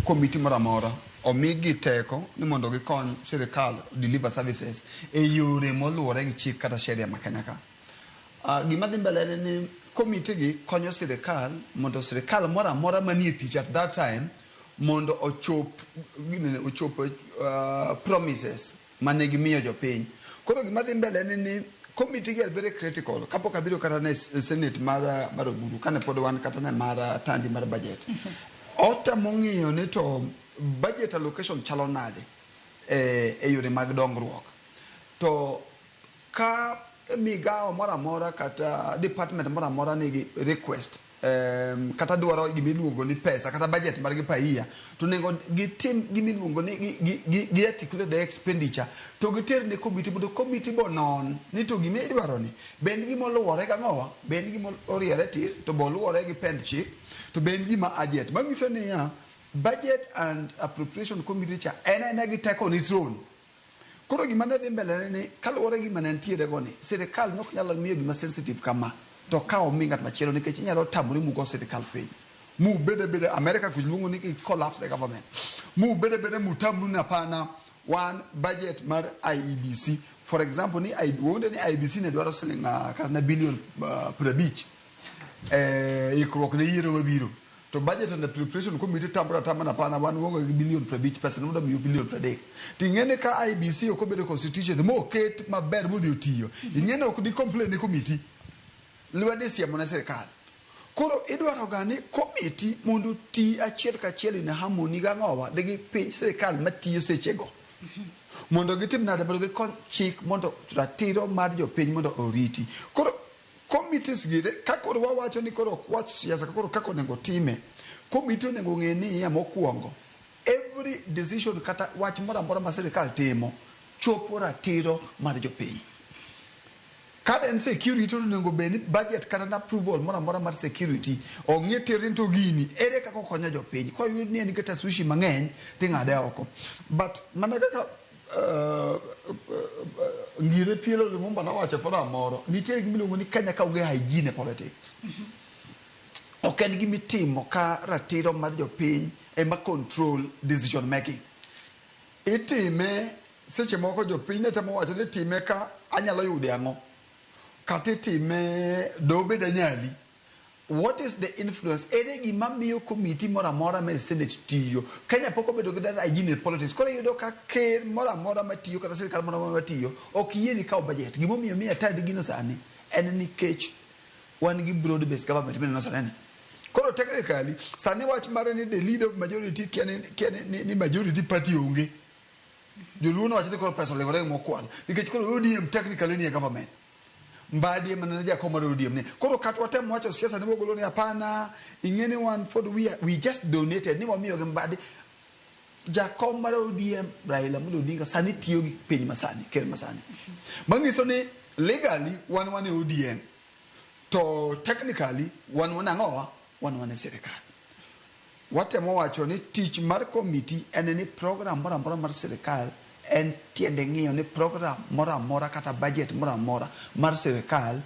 committee moro amora, omigi teko ni mondo gikony sirikal deliver services e yore moluwore gi chik kata sheria ma Kenya ka. Gima dhi mbele en ni committee gi konyo sirikal mondo sirikal moro amora manie tich at that time mondo ochop ginene, ochop promises mane gimiyo jopiny. Koro gima dhi mbele en ni committee gi are very critical. Kapok abiro kata ne senate mar Oburu, kane pod wan kata ne mar Tandi mar budget, otemo ng'iyo ni to budget allocation chalo nade e yore mag dongruok. To ka migao moro amora kata department moro amora nigi request kata dwaro gimiluongo ni pesa kata budget margi per year, to onego gitim gimiluongo ni gi articulate the expenditure to giter ne committee mondo committee bo non ni to gima idwaro ni be en gima oluwore gang'owa, be en gima oriere tir, to be oluwore gi pend chik, to be en gima urgent. Manyiso niya, budget and appropriation committee cha en aena gi teko on its own. Koro gima ne dhi mbele ni kaluwore gi gima ne nitiere go ni sirikal nok nyalo miyo gima sensitive kama to ka omi ng'at machielo, nikech inyalo tamori mugo sirikal piny mubede bede. America kuluongo ni collapse the government, mubede bede mutamru ni hapana, wan budget mar IEBC for example, ni wonde ni IEBC ne dwaro siling kata na billion 50 ikruok ne yiero mabiro, to budget and appropriation committee tamra tama na hapana, wan waonge gi billion 50, pesa ne mondo miyo billion 30. To ing'e ni ka IEBC ok obedo constitution moket maber modhi otiyo, ing'e ni ok di complain ne committee, lwedo isiemo ne sirikal. Koro idwaro ga ni committee mondo oti achiel kachiel in harmony gang'owa gi piny sirikal matiyo sechego, mondo gitim nade, mondo gikony chik mondo ratiro mar jopiny mondo oriti. Koro committees gi ka koro wawacho ni koro ok wach siasa, koro kaka onego time, committee onego ng'e ni ya mokwongo every decision kata wach moro amora ma sirikal timo chopo ratiro mar jopiny. Ka en security, to onego bed ni budget kata na approval moro amora mar security ong'i tir ni to gini ere kaka okonyo jopiny. Koyud ni en gi taswishi mang'eny, ting'ade oko. But mana kaka Ngire Pielo Lumumba nowacho forum moro, nitie gima iluongo ni Kenya ka onge hygiene e politics. Ok en gima itimo ka ratiro mar jopiny ema control decision making. Itime seche moko jopiny ne temo wacho ni time ka anyalo yude ang'o, kata itime dobed anyali. What is the influence? Ere gima miyo committee moro amora mar senate tiyo? Kenya pok obedo gi that hygiene in politics. Koro iyudo ka ker moro amora matiyo kata sirikal moro amora matiyo ok yieni kawo budget. Gimomiyo miyo atadi gino sani en nikech wan gi broad based government mineno sani ni. Koro technically sani wach mare ni the leader of majority kia ni majority party onge. Joluo nowacho ni koro pesa oliwore gi mokwal nikech koro ODM technically nie government. Mbadi ema ne jakom mar ODM ni. Koro kata watem wacho siasa ni wagolo ni hapana, ing'e ni wan pod we just donated ni wamiyo gi Mbadi. Jakom mar ODM Raila Amolo Odinga sani tiyo gi piny masani, ker masani. Manyiso ni legally wan e ODM. To technically wan ang'owa? Wan e sirikal. Watemo wacho ni tich mar committee en ni program moro amora mar sirikal en tiende ng'iyo ni program moro amora kata budget moro amora mar sirikal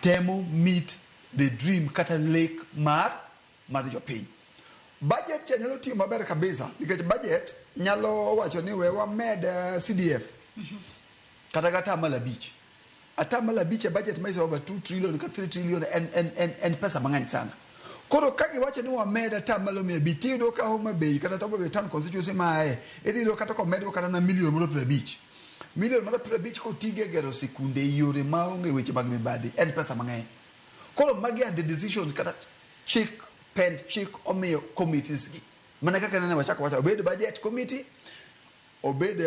temo meet the dream kata lek mar jopiny. Budget cha nyalo tiyo maber kabisa nikech budget nyalo wacho ni we wamed CDF kata gi 5%. 5% e budget ma is over 2 trillion kata 3 trillion en pesa mang'eny sana. Koro ka giwacho ni wamed 500%, tiyudo ka Homa Bay kata Homa Bay town constituency maaye, idhi yudo kata komedwa kata na milion moro 50. Milion moro 50 kotigo e gero sikunde e yore maonge weche mag mibadhi en pesa mang'eny. Koro magi are the decisions kata chik pend chik omiyo committees gi. Mana kaka nene wachako wacho, obed budget committee, obed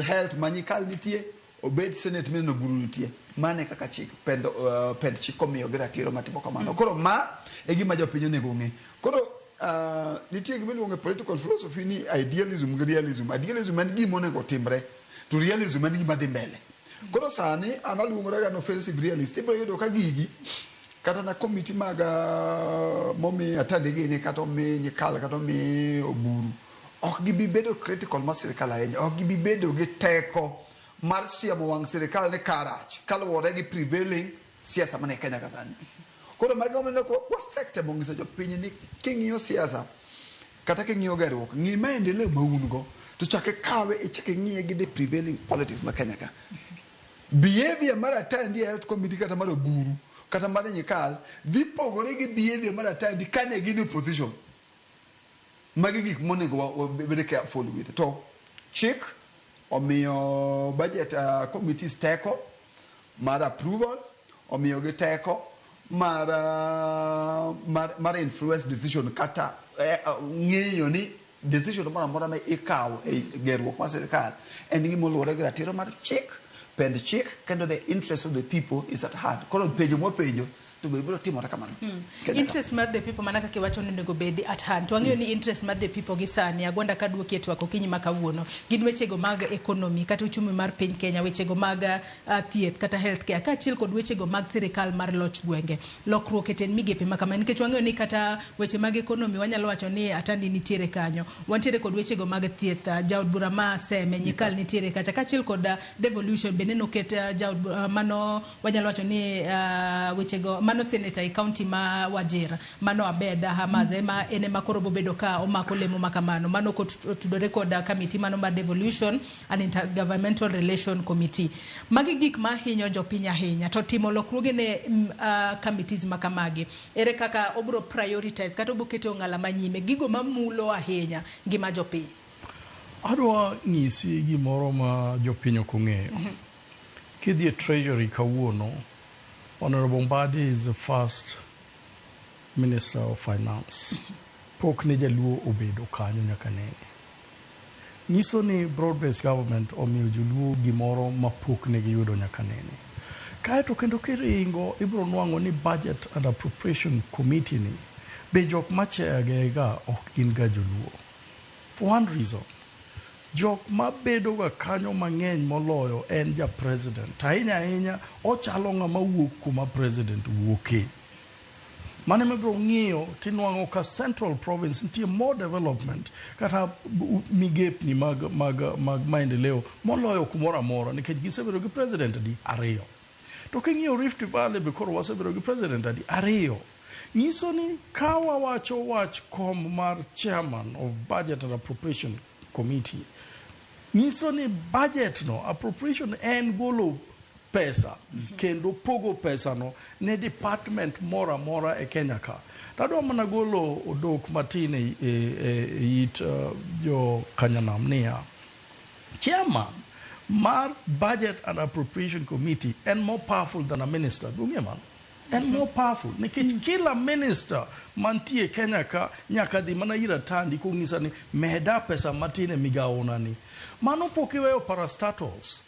health manyikal nitie, obed senate mineno buru nitie. Mano e kaka chik pend chik omiyo gi ratiro matimo kamano. Koro ma e gima jopiny onego ong'e. Koro Nitie gima iluongo e political philosophy ni idealism gi realism. Idealism en gima onego otimre, to realism en gima dhi mbele. Koro sani an aluongora ga ni offensive realist. Ibiro yudo ka gigi kata na komiti mag momi Atandi gini kata omi Nyikal kata omi Oburu ok gibi bedo critical mar sirikal ahinya, ok gibi bedo gi teko mar siemo wang' sirikal ni karach kaluwore gi prevailing siasa mane Kenya ka sani. Koro magi omiyo wasetemo nyiso jopiny ni king'iyo siasa kata king'iyo gerruok, ng'i maendeleo ma un go to chak ikawe ichak ing'iye gi the prevailing politics ma Kenya ka. Behavior mar Atandi e health committee kata mar Oburu kata mar Nyikal dhi pogore gi behavior mar Atandi kane gin e opposition. Magi gik monego wabed careful with. To chik omiyo budget committees teko mar approval, omiyo gi teko mar influence decision kata ng'eyo ni decision moro amora ma ikawo e gerruok mar sirikal en gima oluwore gi ratiro mar chik, pend chik kendo the interest of the people is at heart. Koro penjo mwapenjo to be biro timore kamano. Kenya ka. Interest mar the people mana kaka iwacho ni onego bedi at hand. To wang'eyo ni interest mar the people gi sani Agwanda ka duoki e twak okinyi ma kawuono gin wechego mag economy kata uchumi mar piny Kenya, wechego mag thieth kata health care kaachiel kod wechego mag sirikal mar loch gwenge. Lokruok e tend migepe ma kama nikech wang'eyo ni kata weche mag economy wanyalo wacho ni Atandi nitiere kanyo. Wantiere kod wechego mag thieth, jaod bura ma Seme Nyikal nitiere kacha kaachiel kod devolution bende noket jaod mano wanyalo wacho ni wechego mano senator e county ma Wajir mano Abed Hamaz ema en ema koro bobedo ka omako lemo ma kamano mano kotudore kod committee mano mar devolution and intergovernmental relation committee. Magi gik ma hinyo jopiny ahinya to timo lokruoge ne committees ma kamagi ere kaka obro prioritize kata obro keto ong'ala manyime gigo mamulo ahinya ngima jopiny. Adwa nyisi gimoro ma jopiny ok ong'eyo. Kidhi e treasury kawuono, Honorable Mbadi is the first Minister of Finance. Pok ne jaluo obedo kanyo nyaka nene. Nyiso ni broad-based government omiyo joluo gimoro ma pok ne giyudo nyaka nene. Kaeto kendo kiringo ibiro nwang'o ni budget and appropriation committee ni be jok machair ga ok gin ga joluo. For one reason, jok mabedo ga kanyo mang'eny moloyo en ja president. Ahinya ahinya ochalo ng'ama wuok kuma president wuoke. Mano ema ibiro ng'iyo tinwang'o ka Central Province nitie more development kata migepni mag maendeleo moloyo kumoro amora nikech gisebedo gi president adi ariyo. To king'iyo Rift Valley be koro wasebedo gi president adi ariyo. Nyiso ni ka wawacho wach kom mar chairman of budget and appropriation committee, nyiso ni budget no appropriation en golo pesa kendo pogo pesa no ne department moro amora e Kenya ka. Tadwa mana golo odok matin e it jo Kanyanam niya, chairman mar budget and appropriation committee en more powerful than a minister. Dung'e mano? En more powerful nikech kila minister mantie Kenya ka nyaka dhi mana ir Atandi kong'isa ni meda pesa matin e migawona ni. Mano pok iweyo parastatals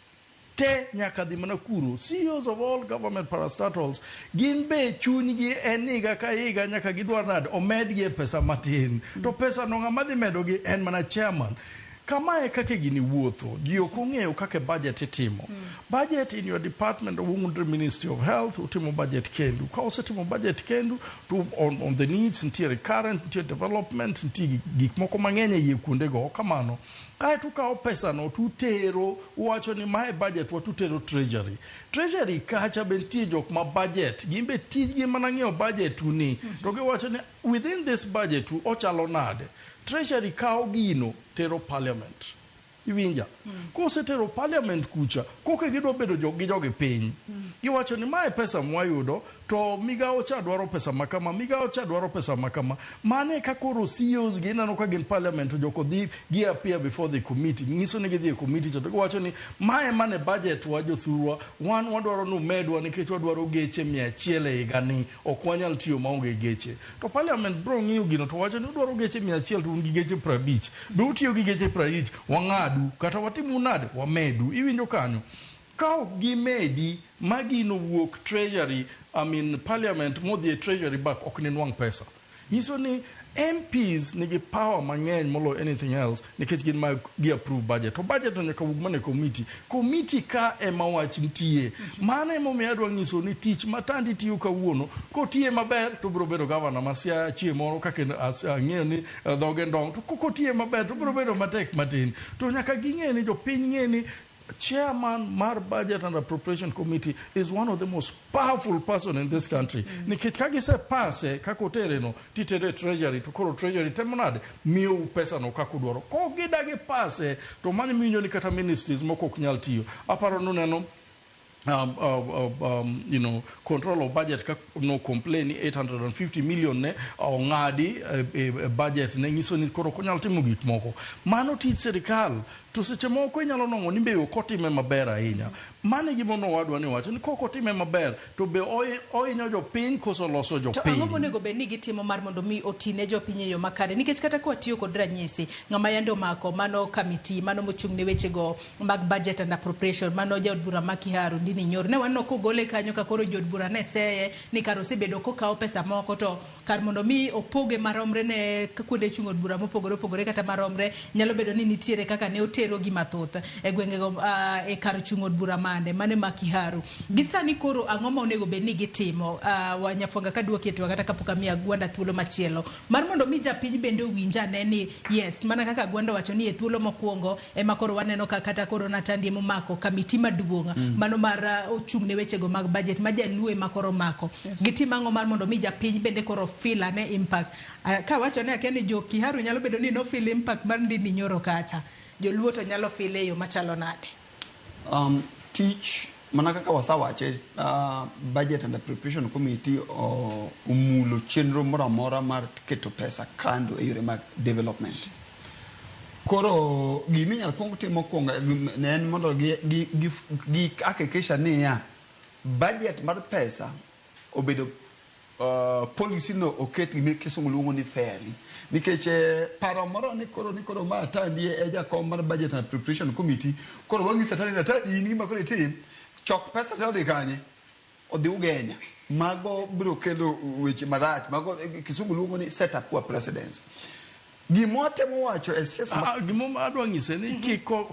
te nyaka dhi mana kuro. CEOs of all government parastatals gin be chunygi en higa ka higa nyaka gidwar nade omedgi e pesa matin. To pesa no ng'ama dhi medogi en mana chairman. Kamae kaka gini wuotho, ji ok ong'eyo kaka budget itimo. Budget in your department under Ministry of Health, utimo budget kendu. Ka usetimo budget kendu, to on the needs, nitie recurrent, nitie development, nitie gik moko mang'eny e iye kuondego, kamano. Kaeto ukawo pesa no tutero, uwacho ni mae budget wa tutero treasury. Treasury kacha be nitie jok ma budget, gin be tijgi mana ng'iyo budget u ni. To giwacho ni within this budget u ochalo nade. Treasury kawo gino tero parliament. Iwinja? Kosetero parliament kucha, koka gidwa bedo gi jogi piny. Giwacho ni mae pesa mwayudo, to migawo cha dwaro pesa makama, migawo cha dwaro pesa makama. Mane ka koro CEOs gi ineno ka gin parliament to joko dhi gi appear before the committee. Nyiso ni gidhi e committee cha to giwacho ni mae mane budget wa jothurwa, wan wadwaro ni umedwa nikech wadwaro geche 100 e higa ni, ok wanyal tiyo maonge geche. To parliament bro ng'iyo gino to wacho ni udwaro geche 100 to un gi geche 50. Be utiyo gi geche 50, wang'adu, kata watimu nade, wamedu. Iwinjo kanyo? Ka ok gimedi ma gino wuok treasury, I mean parliament modhi e treasury back ok ninwang' pesa. Nyiso ni MPs nigi power mang'eny moloyo anything else nikech gin ma gi approve budget. To budget no nyaka wuog mana e committee. Committee ka ema wach nitie. Mano emomiyo adwa nyiso ni tich ma Tandi tiyo kawuono, kotiye maber to obiro bedo gavana ma Siaya chieng' moro kaka ang'eyo ni dhoge ndong'. To kotiye maber to obiro bedo matek matin. To nyaka ging'e ni jopiny ng'e ni chairman mar Budget and Appropriation Committee is one of the most powerful person in this country. Nikech ka gise pase kaka otere no, titere e treasury to koro treasury temo nade miyou pesa no kaka udwaro. Kok gidagi pase to mano miwinjo ni kata ministries moko ok nyal tiyo. Aparo nuneno control of budget ka no complain ni 850 million ne ong'adi e budget ne nyiso ni koro ok onyal timo gik moko. Mano tij sirikal to seche moko inyalo nwang'o ni be ok otime maber ahinya. Mano e gima owadwa ni wacho ni kok otime maber to be ohinyo jopiny koso loso To ang'o jopiny. monego bed ni gitimo mar mondo mi otine jopiny e yo makare? Nikech kata kwatiyo kod ranyisi, ng'ama yande omako mano kamiti mano mochung' ne wechego mag budget and appropriation, mano jaod bura ma Kiharu Ndini Nyoro, ne waneno kogole kanyo ka koro jood bura ne seye ni kar osebedo kokawo pesa moko to kar mondo mi opoge maromre ne kuonde chung' od bura mopogore opogore kata maromre, nyalo bedo ni nitiere kaka ne otero gi mathoth e gwengego e kar chung' od bura mande mane ma Kiharu. Gi sani koro ang'o ma onego bed ni gitimo? Wanyafwanga kaduoki e twak kata kapok amiyo Agwanda thuolo machielo mar mondo mi japiny bende owinj ane ni yes, mana kaka Agwanda owacho ni e thuolo mokwongo ema koro waneno ka kata koro Natandi emomako kamiti maduong' mano mar ochung' ne wechego mag budget ma jaluo ema koro omako. Gitim ang'o mar mondo mi japiny bende koro feel ane impact? Kawacho ni akia ni jo Kiharu nyalo bedo ni no feel impact mar Ndindi Nyoro kacha. Joluo to nyalo feel e yo machalo nade? Tich mana kaka wasewache, Budget and Appropriation Committee omulo chenro moro amora mar keto pesa kando e yore mag development. Koro gima inyalo kuong tim mokwongo ne en mondo gi hakikisha niya budget mar pesa obedo policy no oket gima kisungu luongo ni fairly. Nikech paro moro ni koro ma Atandi e jakom mar Budget and Appropriation Committee, koro wang'iso Atandi ni Atandi in gima koro itim, chok pesa te odhi kanye? Odhi Ugenya. Mago biro kelo weche marach. Mago kisungu luongo ni set up poor precedence. Gima watemo wacho e siasa Gima adwa nyise ni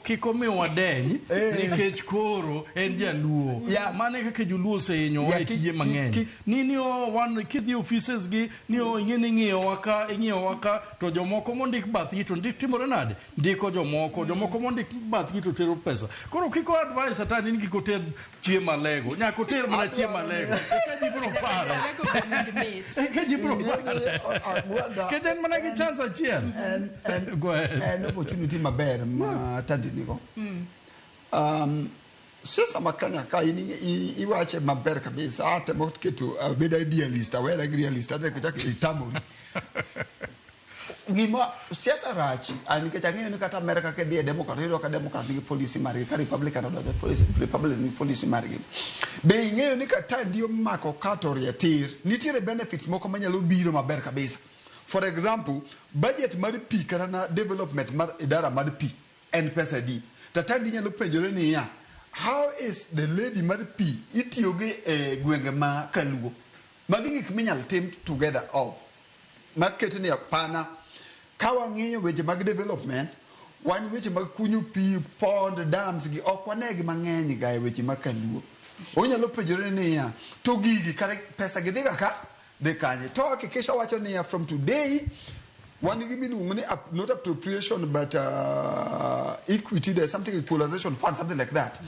kik omiwa deny nikech koro en jaluo. Mano e kaka joluo osehinyowa e tije mang'eny. Ni wan kidhi offices gi ni ing'e ni ing'iyowa ka ing'iyowa ka to jomoko mondik bathgi to timore nade? Ndiko jomoko, jomoko mondik bathgi to tero pesa. Koro kik o advise Atandi ni kik oter chiemo alego. Nyaka oter mana chiemo alego. Eka ji biro pare. Eka ji biro pare. Nikech en mana gi chance achiel. Go ahead. En opportunity maber ma Atandi nigo. Siasa ma Kenya ka in iwache maber kabisa. Atemo keto abed idealist, awere gi realist, adhi chak itamori. Gima siasa rach, nikech ang'eyo ni kata Amerika kidhi e Democrat, iyudo ka Democrat nigi policy margi, ka Republican odonjo policy, Republican nigi policy margi. Be ing'eyo ni ka Atandi omako ka to orie tir, nitiere benefits moko manyalo biro maber kabisa. For example, budget mar pi kata na development mar idara mar pi en pesa adi? To Atandi nyalo penjore niya, how is the levy mar pi itiyogo e gwenge ma kaluo? Magi gik minyalo tim together of. Maket ni apana, ka wang'iyo weche mag development, wan weche mag kunyo pi, pond, dams gi ok wanegi mang'eny ga e weche mag kaluo. Onyalo penjore niya, to gigi kare pesa gi dhi ga ka? Dhi kanye? To hakikisha wacho niya, from today, wan gi gimiluongo ni not appropriation but equity, there's something equalization fund, something like that.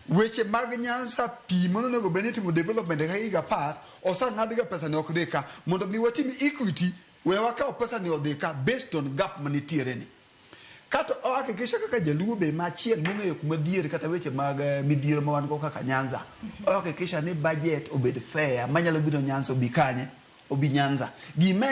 Weche mag Nyanza pi mano onego bed ni itimo development ka higa 10, oseng'ad ga pesa ni ok dhi ka. Mondo mi watim equity, we wakaw pesa ni odhi ka based on gap manitiere ni. Kato ohakikisha kaka jaluo be machiel mong'eyo kuma dhier kata weche mag midhiero ma wan go kaka Nyanza. Ohakikisha ni budget obed fair manyalo biro Nyanza obi kanye? Obi Nyanza. Gima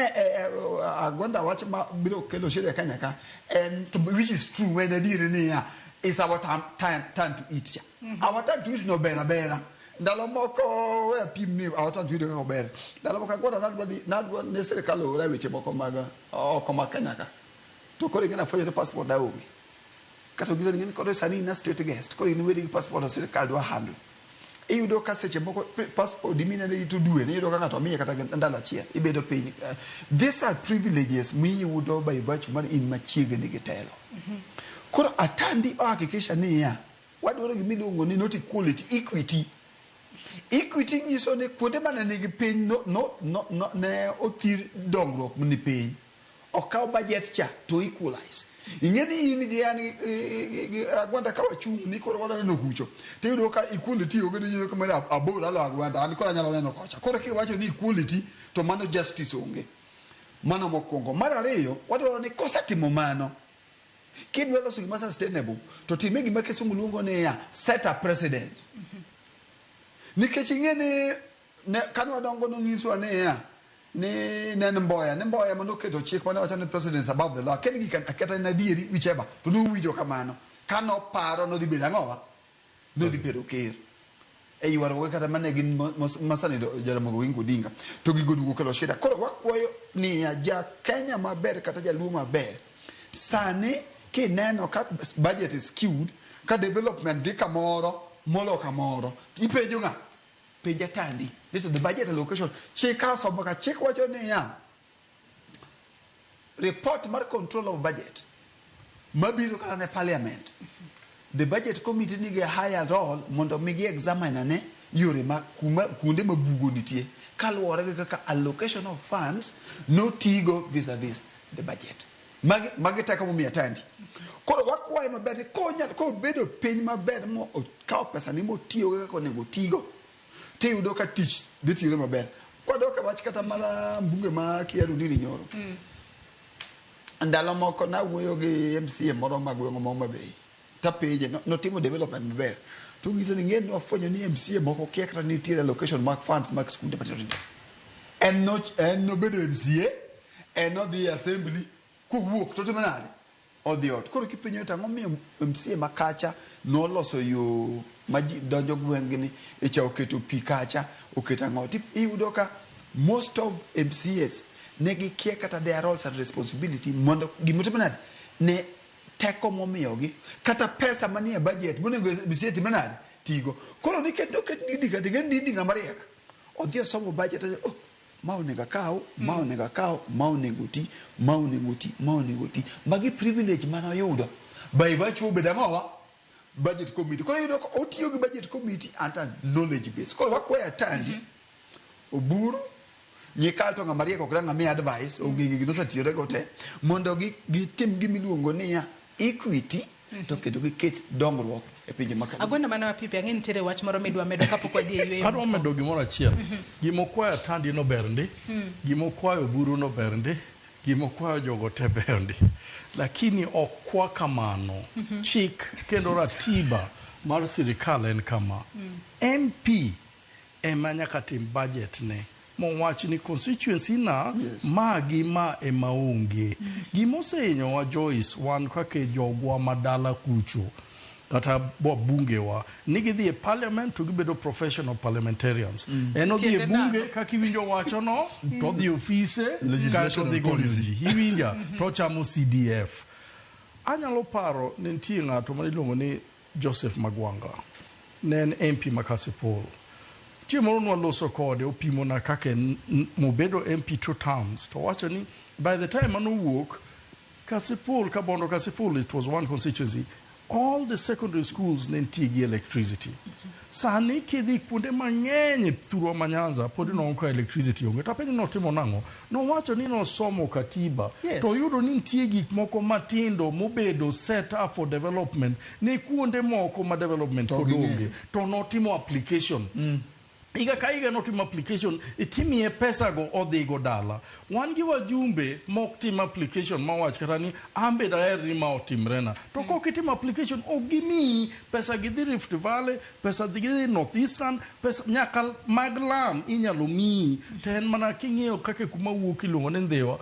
Agwanda wacho ma biro kelo shida e Kenya ka en to which is true en adier niya is our turn to eat cha. Our turn to eat no ber abera. Ndalo moko we apim ni our turn to eat kaka ober. Ndalo moko Agwanda nadwa ne sirikal oora weche moko mag oko ma Kenya ka. To koro ing'e nafwenyo ni passport na onge. Kata ogisa ni koro sani in a state guest, koro in weri gi passport na sirikal dwa handle. Iyudo ka seche moko passport mineno ito dwe, iyudo ka ng'ato miye kata ndalo achiel, ibedo piny. These are privileges miyudo by virtue mar in machiegni gi telo. Koro Atandi ohakikisha niya, wadwaro gima iluongo ni not equality, equity. Equity nyiso ni kuonde mane nigi piny no, no, no, no, ne othir dongruok ni piny. Okaw budget cha to equalize. Ing'e ni in gi an gi Agwanda ka wachung' ni koro wadwa neno kucho. Tiyudo ka equality onge ni ka mara abor alo Agwanda an koro anyalo neno kocha. Koro kiwacho ni equality to mano justice onge. Mano mokwongo. Mar ariyo, wadwaro ni kosetimo mano, kidwa loso gima sustainable, to time gima kisungu luongo niya set a precedent. Nikech ing'e ni ne, kane wadongo nonyiswa niya ni ne en Mboya, ni Mboya mane oketo chik mane wacho ni president is above the law. Akia ni gika kata en adieri whichever, to nowinjo kamano. Kanoparo nodhi bedo ang'owa? Nodhi bedo ker. E ywaruoge kata mane gin masani Jaramogi Oginga Odinga. To gigo duogo kelo shida. Koro wakwayo niya ja Kenya maber kata jaluo maber, sani kineno ka budget is skewed, ka development dhi kamoro molo kamoro, ipenjo ng'a? Penj Atandi. This is the budget allocation. Chik asomo ka chik wacho niya, report mar control of budget mabiro kata ne parliament, the budget committee nigi a higher role mondo mi gi examine ane yore ma kuma kuonde ma bugo nitie kaluwore gi kaka allocation of funds notigo vis-a-vis the budget. Magi, magi teko momiyo Atandi. Koro wakwaye maber ni konya kobedo piny maber mo okawo pesa ni motiyogo kaka onego otigo, tiyudo ka tich dhi tiyore maber. Kwadok e wach kata mar mbunge ma Kiaru Ndindi Nyoro, ndalo moko nawuoyo gi MCA moro ma gweng'wa ma Homa Bay, tapenje notimo development maber, to onyisa ni ng'e ni wafwenyo ni MCA moko kia kata nitiere allocation mag funds mag skunde matindo tindo. En no, en nobedo MCA, en odhi e assembly, kowuok to otimo nade? Odhi ot. Koro kipenjo ni to ang'o miyo MCA ma kacha noloso yo ma ji donjo gweng'ni, e cha oketo pi kacha, oketo ang'o. Iyudo ka most of MCAs ne gikia kata their roles and responsibility mondo gimotimo nade? Ne teko momiyogi kata pesa manie budget monego MCA time nade? Tigo. Koro nikech noket Ndindi ka, ting'e Ndindi ng'ama riek. Odhi osomo budget, oh, ma onego akaw, ma onego akaw, ma onego ti, ma onego ti, ma onego ti. Magi privilege mane oyudo. By virtue obedo ang'owa? Budget committee. Koro iyudo ka otiyo gi budget committee under knowledge base. Koro wakwayo Atandi, Oburu, Nyikal to ng'ama riek ok dang' amiye advice, onge gigi nosatiyore go te, mondo gitim gima iluongo niya equity to kendo giket dongruok e pinje ma kama. Agwenda mana mapiyo ang'e nitiere wach moro midwa medo kapok wadhi e yueyo. Adwa medo gimoro achiel. Gima okwayo Atandi no ber ndi. Gima okwayo Oburu no ber ndi. Gima okwayo jogo te ber ndi. Lakini ok kwa kamano. Chik kendo ratiba mar sirikal en kama. MP ema nyaka tim budget ne mowach ni constituency na ma gi ma ema onge. Gima osehinyowa Joyce wan kaka jogwa madala kucho kata wabungewa ni gidhi e parliament to gibedo professional parliamentarians. En odhi e bunge kaka iwinjo wacho no to odhi e ofise kaeto odhi goyo ji. Iwinja to ochamo CDF. Anyalo paro ne nitie ng'ato mane iluongo ni Joseph Magwanga. Ne en MP ma Kasipul. Chieng' moro nwaloso kode opimona kaka mobedo MP 2 terms to owacho ni by the time manowuok Kasipul, Kabondo Kasipul, it was one constituency, all the secondary schools ne nitie gi electricity. Sani kidhi kuonde mang'eny e thurwa ma Nyanza pod inwang'o ka electricity onge. To apenjo ni notimo nang'o? Nowacho ni nosomo katiba to oyudo ni nitie gik moko matindo mobedo set up for development ne kuonde moko ma development pod onge. To notimo application. Higa ka higa notimo application, timiye pesa go odhigo dala. Wan gi wajumbe mok tim application mawach kata ni an be daher ni ma otimrena. To kok itimo application ok gimiyi pesa gidhi Rift Valley, pesa gidhi North Eastern, pesa nyaka mag lam inyalo miyi. To en mana king'iyo kaka kuma wuok iluongo ni Ndhiwa,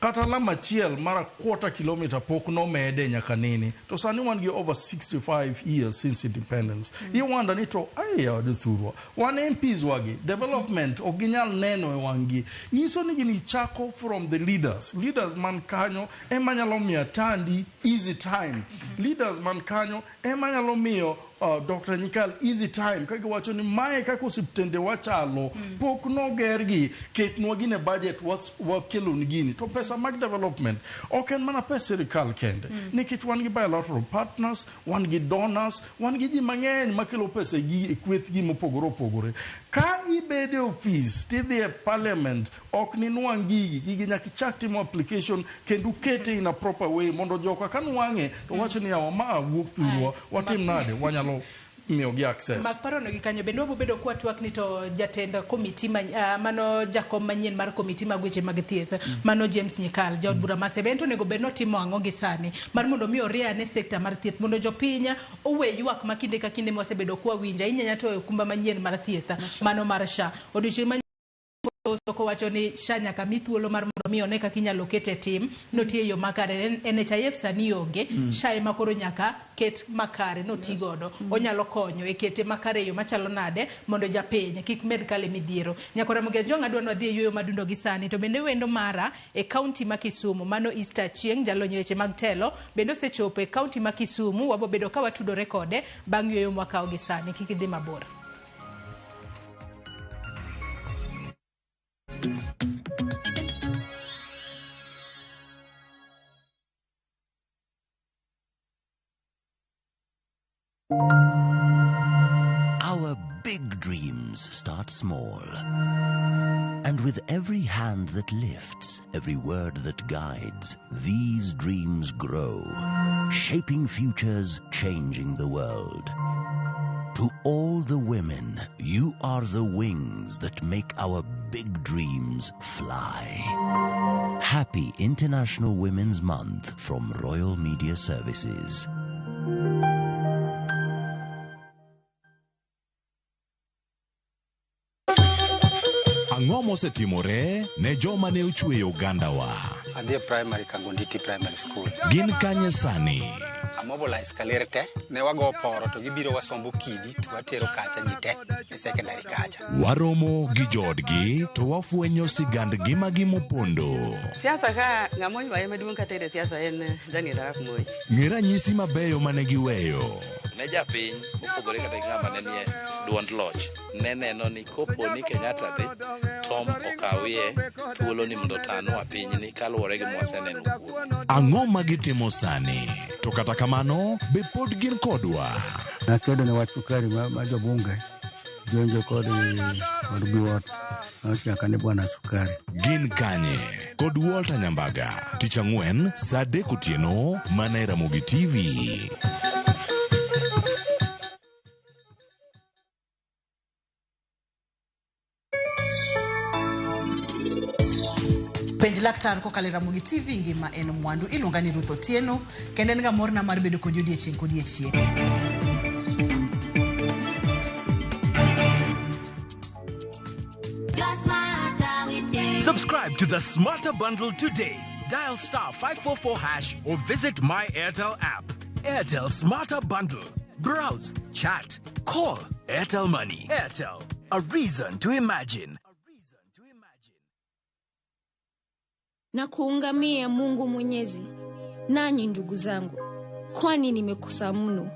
kata lam achiel mar a quarter kilometer pok nomede nyaka nene. To sani wan gi over 65 years since independence. Iwanda ni to ai yawa jothurwa, wan MPs wagi, development ok ginyal neno e wang'gi. Nyiso ni gini chako from the leaders. Leaders man kanyo ema nyalo miyo Atandi easy time. Leaders man kanyo ema nyalo miyo Dr. Nyikal easy time ka giwacho ni mae kaka osiptende wachalo pok nogergi, ketnwa gine budget, wakeloni gini. To pesa mag development ok en mana pes sirikal kende, nikech wan gi bilateral partners, wan gi donors, wan gi ji mang'eny makelo pesa gi e kwethgi mopogore opogore. Ka ibedo e ofis tidhi e parliament, ok ninwang' gigi. Gigi nyaka ichak timo application kendo ukete in a proper way mondo joka ka nwang'e to wacho ni yawa ma wuok thurwa, watim nade, wanyalo miyogi access. Mak parono gi kanyo bende wabobedo kwa twak ni to jatend komiti ma, mano jakom manyien mar komiti mag weche mag thieth, mano James Nyikal, jaod bura ma Sebe, en to onego bed notimo ang'o gi sani mar mondo mi orie ane sekta mar thieth mondo jopiny owe ywak ma kinde ka kinde mwasebedo kwa winjo ahinya to e okumba manyien mar thieth mano mar SHA. Odiochieng' ma kowacho ni SHA nyaka mi thuolo mar mondo mi one kaka inyalo kete e tim notiyo e yo makare. NHIF sani onge, SHA ema koro nyaka ket makare noti godo. Onyalo konyo e kete makare e yo machalo nade mondo japiny kik med kale midhiero. Nyakora Ramogi Ajwang' adwa ni wadhi e yueyo madundo gi sani, to bende wendo mara e kaunti ma Kisumu mano Easter Chieng', jalony e weche mag telo, bende osechopo e kaunti ma Kisumu. Wabobedo ka watudore kode bang' yueyo mwakawo gi sani. Kik idhi mabor. Our big dreams start small. And with every hand that lifts, every word that guides, these dreams grow, shaping futures, changing the world. To all the women, you are the wings that make our big dreams fly. Happy International Women's Month from Royal Media Services. Ang'o mosetimore ne joma ne ochweyo ogandawa? Adhi e primary Kangonditi Primary School. Gin kanye sani? Amobilize kaler te, ne wago poro to gibiro wasombo kidi to watero kacha ji te e secondary kacha. Waromo gi joodgi to wafwenyo sigand ngimagi mopondo. Siasa ka ng'ama oywaye maduong' kata e siasa en Daniel Arap Moi. Ng'e ranyisi mabeyo mane giweyo. Ne japiny mopogore kata gi ng'ama ne nie duond loch ne neno ni kopo ni Kenyatta dhi, Tom okawie thuolo ni mondo otanwa pinyni kaluwore gi mwaseneno kuome. Ang'o ma gitimo sani? To kata kamano, be pod gin kodwa? Nakedo ne wach sukari ma jobunge jonjo kod biwot nochaka ni bwana sukari. Gin kanye? Kod Walter Nyambaga, tich ang'wen saa 3 otieno mana e Ramogi TV. Penj laktar kokalo e Ramogi TV, ngima en mwandu. Iluonga ni Ruth Otieno, kendo en ga morna mar bedo kodi odiechieng' kodiechieng'. Subscribe to the Smarter Bundle today. Dial star 544 hash or visit My Airtel app. Airtel Smarter Bundle. Browse, chat, call. Airtel Money. Airtel, a reason to imagine. Na kuungamia Mungu Mwenyezi, nanyi ndugu zangu, kwani nimekosa mno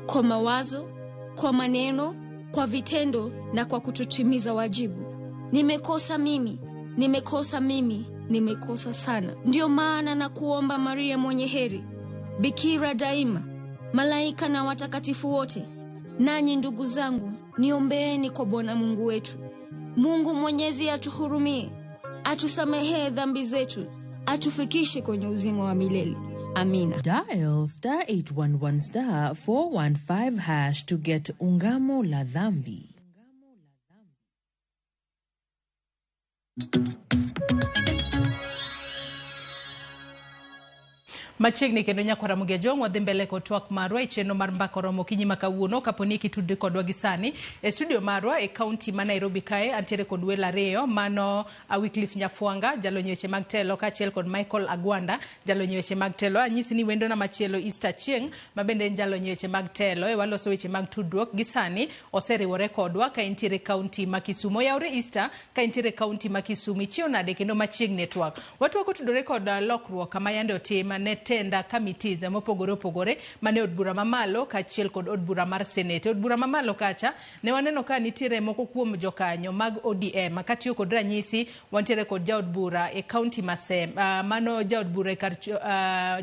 kwa mawazo, kwa maneno, kwa vitendo na kwa kutotimiza wajibu. Nimekosa mimi, nimekosa mimi, nimekosa sana. Ndiyo maana na kuomba Maria mwenye heri, Bikira daima, malaika na watakatifu wote, nanyi ndugu zangu, niombeeni kwa Bwana Mungu wetu. Mungu Mwenyezi atuhurumie, atusamehee dhambi zetu, atufikishe kwenye uzima wa milele. Amina. Dial star 811 star 415 hash to get Ungamo la Dhambi. Machiegni kendo nyakwar Ramogi Ajwang' wadhi mbele kod twak marwa e chenro mar Mbaka Oromo okinyi ma kawuono. Kapo ni kitudri kodwa gi sani e studio marwa e kaunti ma Nairobi kae, antiere kod welo ariyo, mano Wycliffe Nyafwanga, jalony e weche mag telo, kaachiel kod Michael Agwanda, jalony e weche mag telo. Anyisi ni wendona machielo Easter Chieng' ma bende en jalony e weche mag telo e waloso weche mag tudruok gi sani oseriwore kodwa ka entiere kaunti ma Kisumu. Oyawre Easter ka entiere kaunti ma Kisumu. Ichiew nade kendo machiegni e twak? Watwak otudore kod lokruok kama yande otim ne jotend committees mopogore opogore mane od bura mamalo kaachiel kod od bura mar Senate. Od bura mamalo kacha ne waneno ka nitiere moko kuom jokanyo mag ODM. Katiyo kod ranyisi, wantiere kod jaod bura e county Maseme, mano jaod bura e kar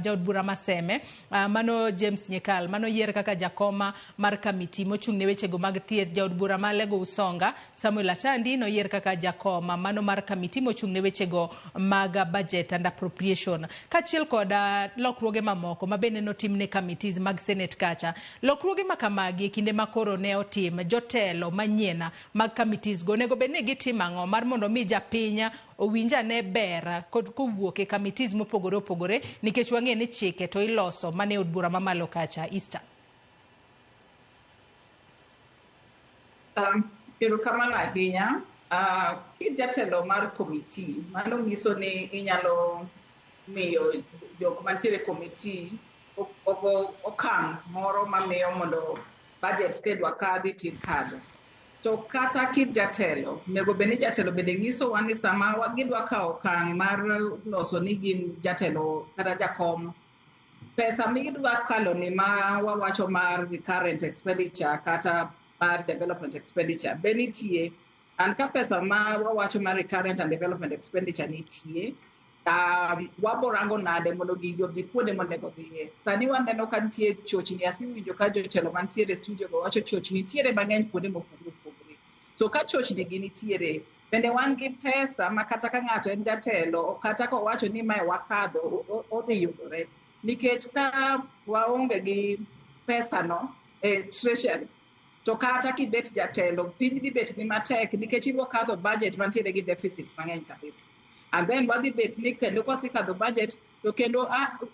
jaod bura Maseme, mano James Nyikal, mano yier kaka jakoma mar kamiti mochung' ne wechego mag thieth. Jaod bura ma Lego Usonga Samuel Atandi noyier kaka jakoma mano mar kamiti mochung' ne wechego mag budget and appropriation, kaachiel kod lokruoge mamoko ma bende notim ne committees mag Senate kacha. Lokruoge ma kamagi e kinde ma koro ne otim, jotelo manyien mag committees go onego bed ni gitimo ang'o mar mondo mi japiny owinj ane ber kod kowuok e committees mopogore opogore, nikech wang'e ni chike to iloso mane od bura mamalo kacha? Easter. Erokamano ahinya. Kijatelo mar committee, mano nyiso ni inyalo miyo jok mantiere e committee ogo okang' moro mamiyo mondo budget kedwa kadhi tikadho. To kata kijatelo, onego bed ni jatelo bende nyisowa ni sama gidwa kawo okang' mar loso ni gin jatelo kata jakom, pesa midwa kalo ni ma wawacho mar recurrent expenditure kata mar development expenditure be nitie. And ka pesa ma wawacho mar recurrent and development expenditure nitie, wabo rango nade mondo gigi odhi kuonde monego dhiye. Sani waneno ka nitie chochni, asewinjo ka jotelo mantiere e studio go wacho chochni nitiere mang'eny kuonde mopogore opogore. So ka chochni gi nitiere, bende wan gi pesa ma kata ka ng'ato en jatelo, kata kowacho ni mae wakadho, odhi yudore. Nikech ka waonge gi pesa no e treasury, to kata kibet jatelo, piny dhi bet ni matek nikech ibiro kadho budget mantiere gi deficits mang'eny kabisa. And then wadhi bet ni kendo kosekadho budget, to kendo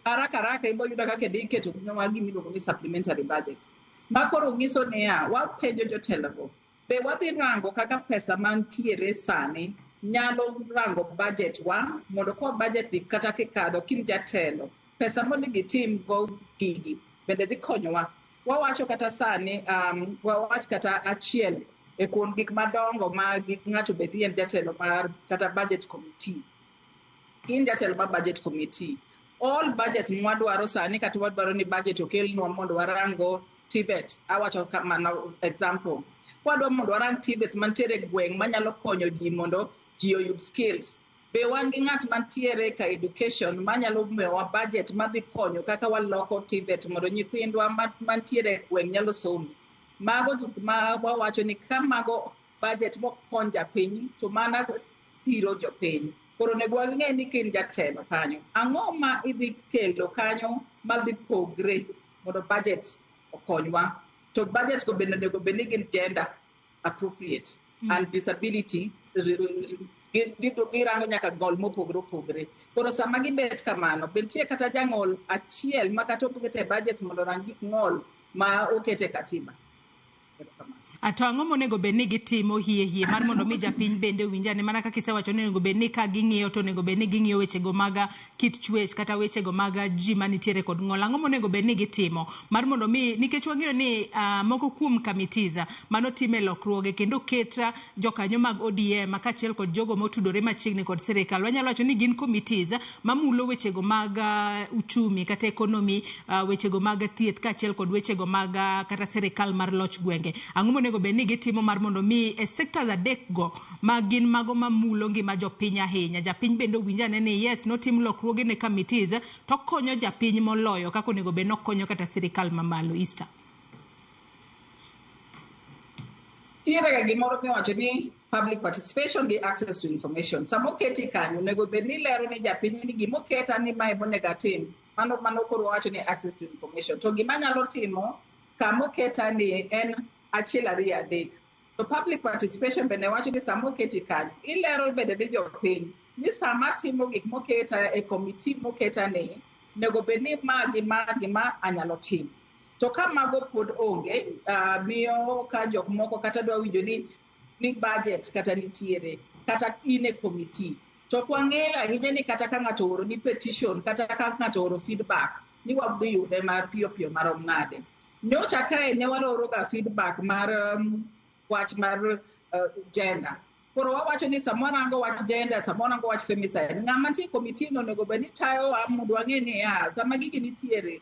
haraka haraka ibo yudo ka kendo iketo nwa gimiluongo ni supplementary budget. Ma koro nyiso niya, wapenjo jotelogo, be wadhi rango kaka pesa mantiere sani nyalo rango budget wa, mondo kwa budget ni kata kikadho kin jatelo, pesa monego itim go gigi bende dhi konyowa. Wawacho kata sani, wawach kata achiel e kuom gik madongo ma gik ng'ato bed ni en jatelo mar kata budget committee. In jatelo mar budget committee, all budget mwadwaro sani kata wadwaro ni budget okelnwa mondo warango TVET, awacho kamano example. Kwadwa mondo warang TVET mantiere e gweng' manyalo konyo ji mondo ji oyud skills. Be wan gi ng'at mantiere ka education manyalo miyowa budget madhi konyo kaka waloko TVET mondo nyithindwa mantiere e gweng' nyalo somo. Mago gik ma wawacho ni ka mago budget mokony japiny to mana siro jopiny. Koro onego wang'e ni ka in jatelo kanyo, ang'o ma idhi kelo kanyo madhi pogre mondo budget okonywa. To budget go bende onego bed ni gin gender appropriate and disability, girango nyaka ng'ol mopogore opogore. Koro sama gibet kamano, be nitie kata jang'ol achiel ma kata oket e budget mondo orang gik ng'ol ma oket e katiba. To ang'o monego bed ni gitimo hie hie mar mondo mi japiny bende owinj ane mana kaka isewacho ni onego bed ni ka ging'iyo to onego bed ni ging'iyo wechego mag kit chwech kata wechego mag ji manitiere kod ng'ol. Ang'o monego bed ni gitimo mar mondo mi, nikech wang'eyo ni moko kuom committees mano time lokruoge kendo ket jokanyo mag ODM kaachiel kod jogo motudore machiegni kod sirikal, wanyalo wacho ni gin committees mamulo wechego mag uchumi kata economy, wechego mag thieth kaachiel kod wechego mag kata sirikal mar loch gwenge. Ang'o monego bed ni gitimo mar mondo mi e sectors adek go ma gin mago mamulo ngima jopiny ahinya, japiny bende owinj ane ni yes, notim lokruoge ne committees to konyo japiny moloyo kaka onego bed nokonyo kata sirikal mamalo? Easter. Nitiere ga gimoro miwacho ni public participation gi access to information. Sama oketi kanyo, onego bed ni ilero ni japiny ni gimoketa ni mae monego atim. Mano koro wawacho ni access to information. To gima anyalo timo kamoketa ni en achiel ariyo adek. To public participation bende wacho ni sama oketi kanyo, ilero bende ni jopiny ni sama atimo gik moketa e committee moketa ni, onego bed ni ma gi ma gi ma anyalo timo. To ka mago pod onge, miyo ka jok moko kata dwa winjo ni budget kata nitiere, kata in e committee. To ok wang'eyo ahinya ni kata ka ng'ato ooro ni petition, kata ka ng'ato ooro feedback, ni wadhi yude mar piyo piyo marom nade. Nyocha kae ne waoro ga feedback mar wach mar gender. Koro wawacho ni sama warango wach gender, sama warango wach femicide, ng'ama nitie e committee no onego bed ni tayowa mondo wang'e niya, sama gigi nitiere,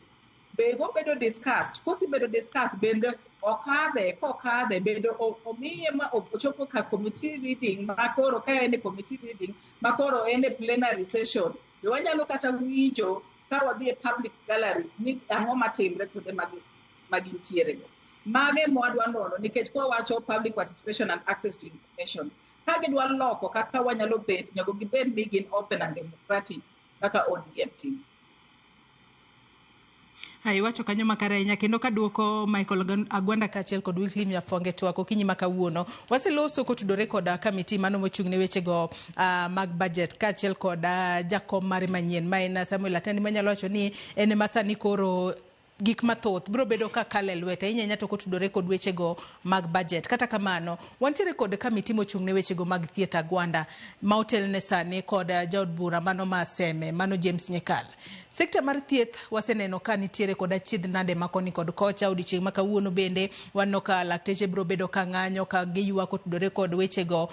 be gobedo discussed, kosebedo discussed, bende okadhe, kokadhe, bende omiye ma ochopo ka committee reading, ma koro ka en e committee reading, ma koro en e plenary session, be wanyalo kata winjo ka wadhi e public gallery ni ang'o matimre kuonde ma gintiere go. Mage mwadwa nono nikech kwawacho public participation and access to information, ka gidwa loko kaka wanyalo bet, onego gibed ni gin open and democratic kaka ODM timo. Iwacho kanyo makare ahinya kendo kaduoko Michael Agwanda kaachiel kod Wycliffe Nyafonge twak okinyi ma kawuono. Waseloso kotudore kod committee mano mochung' ne wechego mag budget kaachiel kod jakom mare manyien ma en Samuel Atandi manyalo wacho ni en ema sani koro gik mathoth biro bedo ka kalo e lwete ahinya ahinya to kotudore kod wechego mag budget. Kata kamano, wantiere kod committee mochung' ne wechego mag thieth Agwanda ma otelne sani kod jaod bura mano ma Seme mano James Nyikal. Sekta mar thieth waseneno ka nitiere kod achiedh nade ma koni kod kocha. Odiochieng' ma kawuono bende waneno ka lakteche biro bedo ka ng'anyo ka giywak kotudore kod wechego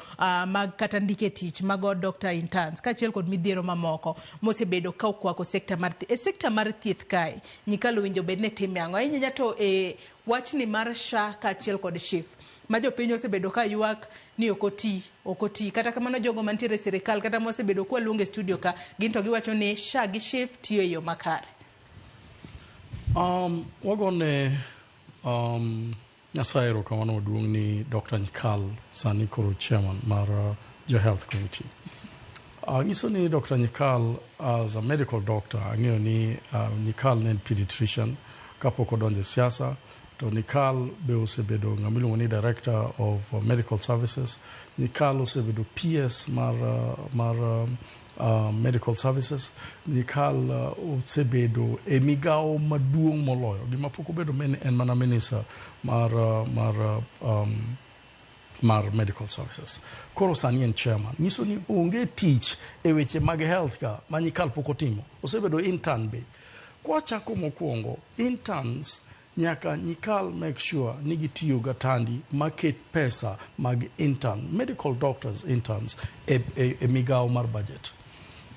mag kata ndike tich mago doctor interns kaachiel kod midhiero mamoko mosebedo ka okwako sekta mar thieth. E sekta mar thieth kae, Nyikal owinjo bed ni time ang'o? Ahinya ahinya to e wachni mar SHA kaachiel kod SHIF ma jopiny osebedo ka ywak ni ok oti, ok oti. Kata kamano jogo mantiere e sirikal kata mosebedo kwaluongo e studio ka gin to giwacho ni SHA gi SHIF tiyo e yo makare. Wagone Nyasaye erokamano maduong' ni Dr. Nyikal sani koro chairman mar jo health committee. Ang'iso ni Dr. Nyikal as a medical doctor, ang'eyo ni Nyikal ne en pediatrician kapok odonjo e siasa, to Nyikal be osebedo ng'ama iluongo ni director of medical services. Nyikal osebedo PS mar medical services. Nyikal osebedo e migawo maduong' moloyo. Gima pok obedo en mana minister mar medical services. Koro sani en chairman. Nyiso ni onge tich e weche mag health ka ma Nyikal pok otimo. Osebedo intern be. Kwachako mokwongo, interns nyaka Nyikal make sure ni gitiyo gatandi maket pesa mag intern, medical doctors interns e migawo mar budget.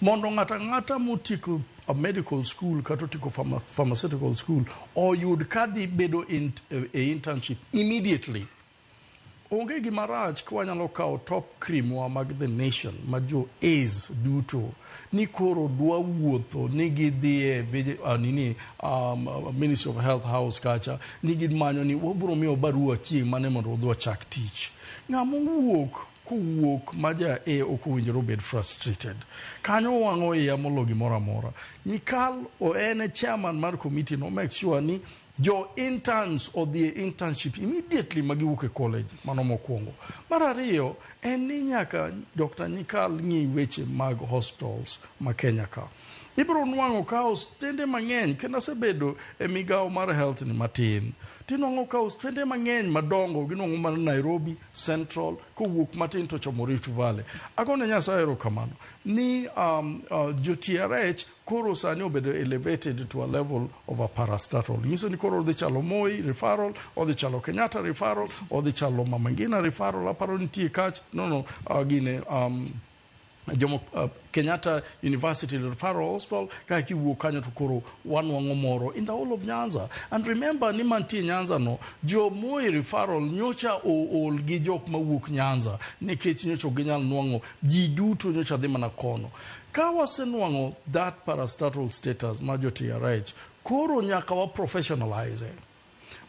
Mondo ng'ato ang'ata motieko a medical school kata otieko pharmaceutical school oyud kadhi bedo e internship immediately. Onge gima rach ka wanyalo kawo top cream wa mag the nation ma jo A's duto ni koro dwa wuotho ni gidhi e nini Ministry of Health House kacha ni gimanyo ni wabiro miyo barua chieng' mane mondo wadhi wachak tich. Ng'ama owuok kowuok ma ja A ok owinjore obed frustrated. Kanyo wang'o iya molo gimoro amora. Nyikal o en e chairman mar committee no make sure ni jo interns odhi e internship immediately ma giwuok e college. Mano mokwongo. Mar ariyo en ni nyaka Dr. Nyikal ng'i weche mag hospitals ma Kenya ka. Ibiro nwang'o ka osiptende mang'eny kendo asebedo e migawo mar health ni matin. Tinwang'o ka osiptende mang'eny madongo ginwang'o mana Nairobi Central kowuok matin to chomo Rift Valley. Agone Nyasaye erokamano ni jo TRH koro sani obedo elevated to a level of a parastatal. Nyiso ni koro odhi chalo Moi referral, odhi chalo Kenyatta referral, odhi chalo Mama Ngina referral, aparo nitie kach, no, gine Jomo Kenyatta University Referral Hospital ka kiwuok kanyo to koro wanwang'o moro in the whole of Nyanza. And remember ni mantie Nyanza no, jo Moi Referral nyocha ool gi jok mawuok Nyanza nikech nyocha ok ginyal nwang'o ji duto nyocha dhi mana kono. Ka wasenwang'o that parastatal status ma jo TRH, koro nyaka wa professionalize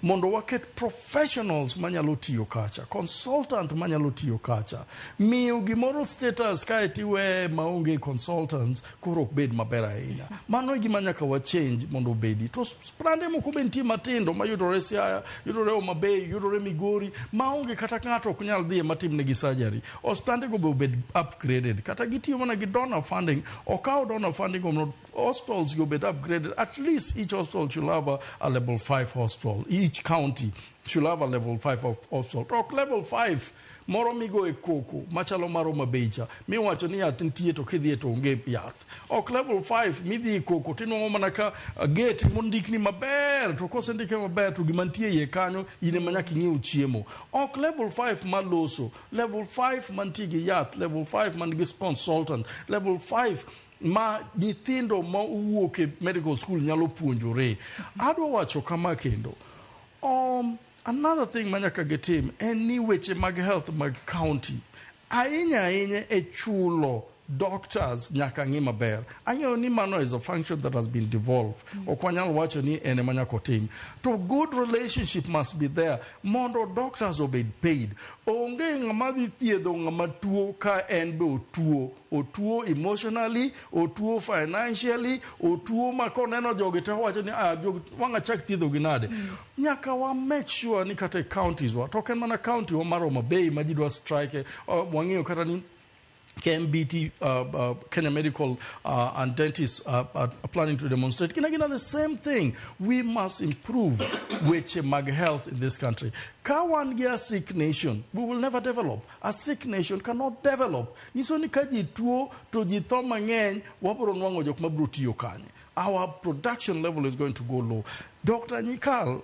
mondo waket professionals manyalo tiyo kacha, consultant manyalo tiyo kacha. Miyo gimoro status kae tiweye maonge consultants koro ok bed maber ahinya. Mano e gima nyaka wa change mondo obedi. To osiptande moko be nitie matindo mayudore Siaya, yudore Homa Bay, yudore Migori, maonge kata ng'ato ok nyal dhiye matimnegi surgery. Osiptande go be obed upgraded. Kata gitiyo mana gi donor funding, okaw donor funding mondo hospitals go obed upgraded. At least each hospital should have a level 5 hospital. Each Each county should have a level 5 of hospital. To ok level 5 moro migo e koko machalo mar Homa Bay cha miwacho ni yath nitie to kidhiye to onge yath. Ok level 5 midhi e koko tinwang'o mana ka gate mondikni maber to kosendike maber to gima nitie iye kanyo in ema nyaka ing'iew chiemo. Ok level 5 maloso, level 5 mantie gi yath, level 5 man gi consultant, level 5 ma nyithindo ma owuok e medical school nyalo puonjore. Adwa wacho kama kendo. Another thing ma nyaka gitim en ni weche mag health mag county ahinya ahinya e chulo doctors nyaka ng'i maber. Ang'eyo ni mano is a function that has been devolved. Ok wanyal wacho ni en ema nyaka otim. To good relationship must be there mondo doctors obed paid. Onge ng'ama dhi thiedho ng'ama tuo ka en be otuo. Otuo emotionally, otuo financially, otuo ma koneno jogi to owacho ni ah, jogi wang' achak thiedho gi nade. Nyaka wa make sure ni kata e counties wa, to ok en mana county wa mar Homa Bay ma ji dwa strike, wang'eyo kata ni KMBT, Kenya Medical and Dentists are planning to demonstrate. Gina gina the same thing. We must improve weche mag health in this country. Ka wan gi a sick nation, we will never develop. A sick nation cannot develop. Nyiso ni ka ji tuo to ji tho mang'eny, wabiro nwang'o jok mabiro tiyo kanye. Our production level is going to go low. Dr. Nyikal,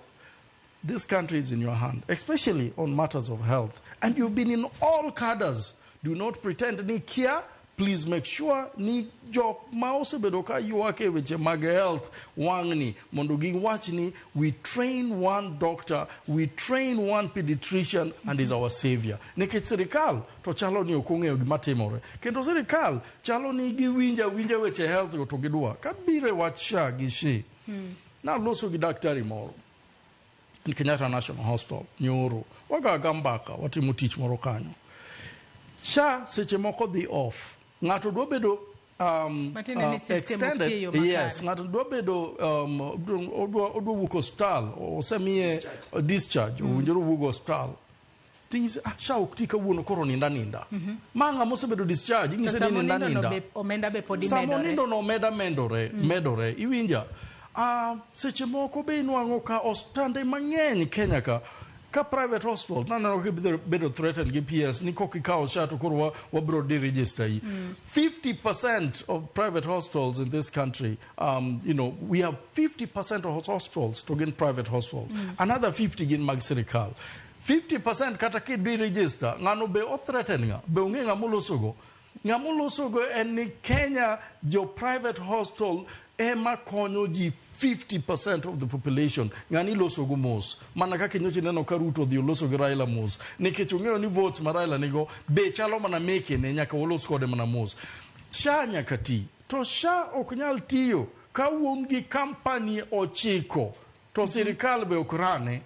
this country is in your hand, especially on matters of health. And you've been in all cadres. Do not pretend ni kia. Please make sure ni jok ma osebedo ka ywak e weche mag health wang'ni mondo giwach ni we train one doctor, we train one pediatrician and is our savior. Nikech sirikal to chalo ni ok ong'eyo gima timore. Kendo sirikal chalo ni giwinjo awinja weche health go to gidwa. Kabiro e wach SHA gi SHI, naloso gi daktari moro in Kenyatta National Hospital, nyoro. Wagaga mbaka, watimo tich moro kanyo. SHA seche moko dhi off. Ng'ato dwa bedo Matiende ni system ok extended. tiyo makare. Yes, ng'ato dwa bedo odwa wuok osiptal, osemiye discharge, owinjore owuog osiptal. Ting'ise, SHA ok ti kawuono koro ninda ninda. Ma ng'ama osebedo discharge, ing'ise To ni ninda sama onindo no ninda. be omenda be pod Sama imedore. onindo no omenda medore, medore. Iwinja? Seche moko be inwang'o ka osiptande mang'eny Kenya ka, ka private hospital, naneno ka bedo threatened gi PS ni kok ikawo SHA to koro wabro deregister yi. 50% of private hospitals in this country, we have 50% of hospitals to gin private hospitals. Another 50 gin mag sirikal. 50% kata kidhi register, ng'ano be o threaten ng'a, be ong'e ng'ama olosogo. Ng'ama olosogo en ni Kenya jo private hospital ema konyo ji 50% of the population. Ng'ani losogo mos. Mana kaka nyocha ineno ka Ruto odhi oloso gi Raila mos. Nikech ong'eyo ni votes ma Raila nigo be chalo mana meke ne nyaka olos kode mana mos. SHA nyaka ti. To SHA ok nyal tiyo ka wuon gi company ochiko to sirikal be ok rane.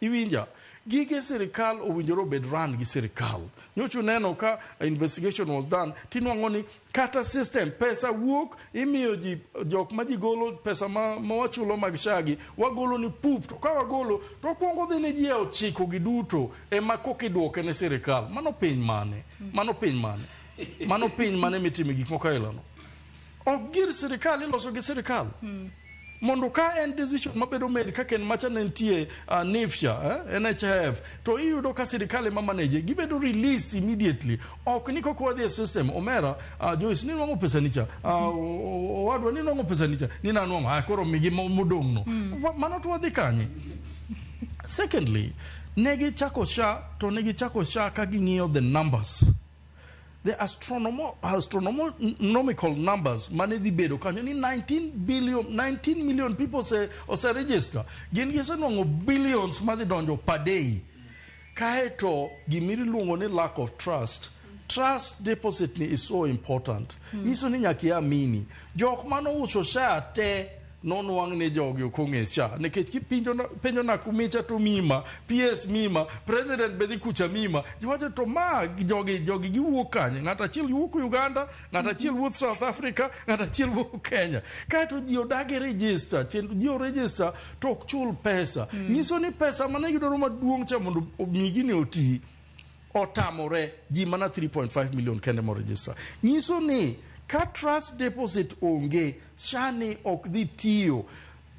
Iwinja? Gige sirikal owinjore obed run gi sirikal. Nyocha uneno ka investigation was done, tinwang'o ni kata system, pesa wuok, imiyo ji, jok ma ji golo pesa ma wachulo mag SHA gi, wagolo ni pup, to ka wagolo, to okwongo dhi ne ji e ochiko gi duto, ema koka iduoke ne sirikal. Mano piny mane? Mano piny mane? Mano piny mane mitime gik moko ailano? Ok gir sirikal iloso gi sirikal. Mondo ka en decision mabedo made kaka en macha ne nitie NIFCHA, NHIF, to iyudo ka sirikal ema manage, gibedo release immediately. Ok ni kok wadhi e system, omera, Joyce, ni nwang'o pesa nicha, owadwa, ni nwang'o pesa nicha, ni nanwang'o, koro migi modong' no. Mano to wadhi kanye? Secondly, ne gichako SHA, to ne gichako SHA ka ging'iyo the numbers. The astronomical numbers mane dhi bedo kanyo ni 19 billion, 19 million people ose register. Gin gisenwang'o billions madhi donjo per day. Kaeto gimiluongo ni lack of trust. Trust deposit ni is so important. Nyiso ni nyaka iamini. Jok manouso SHA te nonwang' ni jogi ok ong'e SHA. Nikech kipenjo Nakumicha to mima, PS mima, president be dhi kucha mima. Giwacho to ma jogi giwuok kanye? Ng'ato achiel wuok Uganda, ng'ato achiel wuok South Africa, ng'ato achiel wuok Kenya. Kaeto ji odagi register, kendo ji o register to ok chul pesa. Nyiso ni pesa mane gidwaro maduong' cha mondo omi gini oti, otamore ji mana 3.5 million kende mo register. Nyiso ni ka trust deposit onge, SHA ni ok dhi tiyo.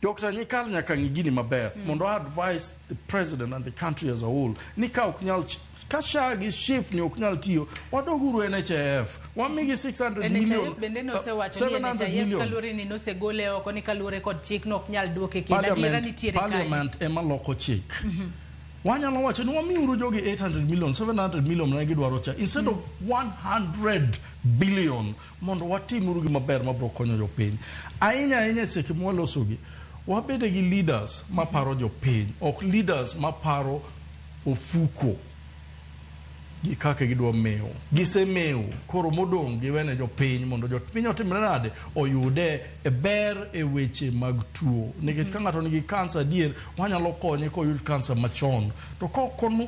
Dr. Nyikal nyaka ng'i gini maber mondo advise the president and the country as a whole ni ka ok nyal ka SHA gi SHIF ni ok nyal tiyo, wadoguru NHIF, wamigi 600 million, NHIF bende nosewacho ni 700 NHIF million. kaluwore ni nosegole oko ni kaluwore kod chik no ok nyal duoke kendo. Adiera Parliament, nitiere kae. Parliament ema loko chik. Wanyalo wacho ni wamiuru jogi 800 million, 700 million ne gidwaro cha instead of 100 billion mondo watimuru gima ber mabiro konyo jopiny. Ahinya ahinya e seche mwalosogi, wabede gi leaders maparo jopiny, ok leaders maparo ofuko gi kaka gidwa mewo. Gisemewo, koro modong' giwene jopiny mondo jopiny otimre nade oyude e ber e weche mag tuo. Nikech ka ng'ato nigi kansa adier, wanyalo konye koyud kansa machon. To ka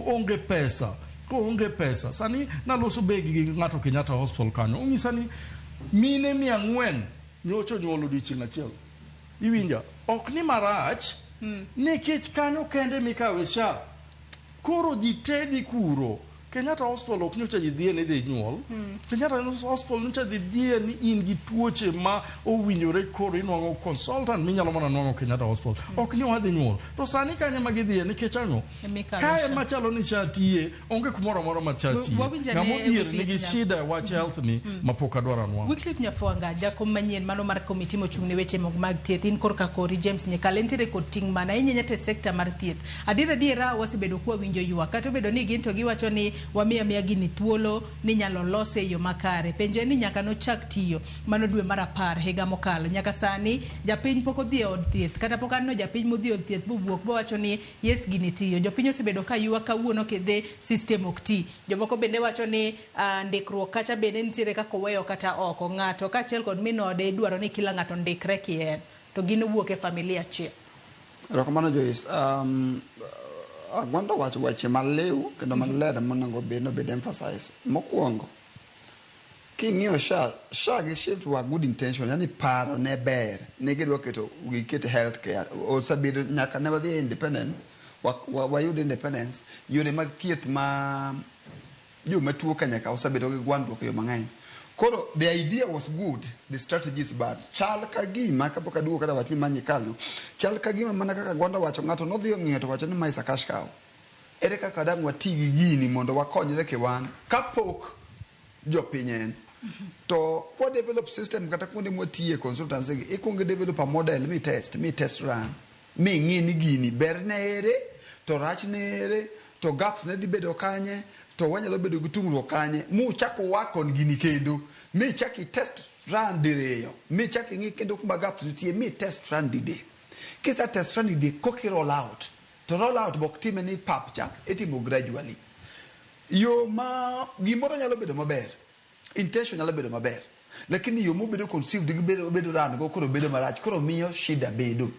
onge pesa, koonge pesa, sani naloso begi gi ng'ato Kenyatta Hospital kanyo, onyisa ni mine 400 nyocha onyuol odiochieng' achiel. Iwinja? Ok ni marach, nikech kanyo kende mikawe SHA. Koro ji te dhi kuro. Kenyatta Hospital ok nyocha ji dhiye ni dhi nyuol. Kenyatta Hospital nyocha dhi dhiye ni in gi tuoche ma owinjore koro inwang'o consultant minyalo mana nwang'o Kenyatta Hospital. Ok ni wadhi nyuol. To sani kanyo ma gidhiye nikech ang'o? Emikawe Kae SHA. machalo ni SHA tiye, onge kumoro amora ma SHA tiye. Wawinj ane Ng'ama odhier Wycliffe nigi shida e wach health ni mapok adwaro anwang'o. Wycliffe Nyafwanga, jakom manyien mano mar komiti mochung' ne weche mag thieth, in korka kori James Nyikal, entiere kod ting' mana ahinya ahinya to e sekta mar thieth. Adier adiera wasebedo kwawinjo ywak, kata obedo ni gin to giwacho ni wamiyo amiya gini thuolo ni nyalo lose e yo makare. Penjo en ni nyaka nochak tiyo mano dwe mar 10 higa mokalo. Nyaka sani japiny pok odhi e od thieth, kata pok aneno japiny modhi e od thieth bowuok bowacho ni yes gini tiyo. Jopiny osebedo ka ywak kawuono kidhi system ok ti. Jomoko bende wacho ni ndikruok kacha bende nitiere kaka oweyo kata oko. Ng'ato kaachiel kod min ode idwaro ni kila ng'ato ndikre kien. To gin wuok e familia achiel. Erokamano Joyce. Agwando wacho weche maliw kendo maler monego bed nobed emphasize. Mokwongo, king'iyo SHA, SHA gi SHIF were good intention, yani paro ne ber, ne gidwa keto giket healthcare. Osebedo nyaka ne wadhi e independent, wayud independence, yore mag thieth ma joma tuo Kenya ka osebedo gi gwandruok e yo mang'eny. Koro the idea was good, the strategy is bad. Chal ka gima kapok aduogo kata wach ni ma Nyikal, chal ka gima mana kaka Gwanda wacho, ng'ato nodhi ong'iyo to wacho ni ma is a cash cow. Ere kaka dang' wati gi gini mondo wakonyre kiwan kapok jopiny en. To kwa develop system kata kuonde mwatiye consultancy gi, ikuongo develop a model mi test, mi test run, mi ng'i ni gini ber ne ere, to rach ne ere, to gaps ne dhi bedo kanye, to wanyalo bedo gi tungruok kanye, muchak work on gini kendo, mi chak i test run diriyo, mi chak ing'i kendo kuma gaps nitie, mi test run didek. Kisa test run didek, koki roll out. To roll out bok time ni pap cha, itimo gradually. Yo ma gimoro nyalo bedo maber, intention nyalo bedo maber, lakini yo mobedo conceived gi bedo run go koro bedo marach, koro miyo shida bedo.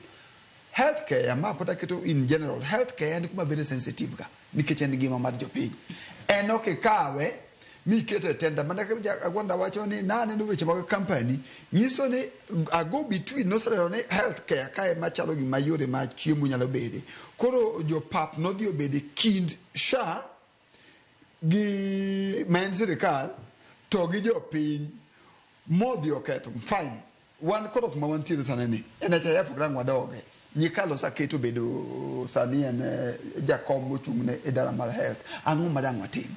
Healthcare, ma pod aketo in general, healthcare en kuma very sensitive ga, nikech en ngima mar jopiny. En ok ikawe mikete e tender, mana kaka Agwanda wacho ni naneno weche mag company, nyiso ni a go between noseneno ni healthcare kae machalo gima yore ma chiemo nyalo bede. Koro jopap nodhi obede kind SHA gi ma en sirikal to gi jopiny modhi oketho. Fine. Wan koro kuma wantiere sani ni NHIF ok dang' wadoge. Nyikal osaketo bedo sani en jakom mochung' ne idara mar health. Ang'o ma dang' watim?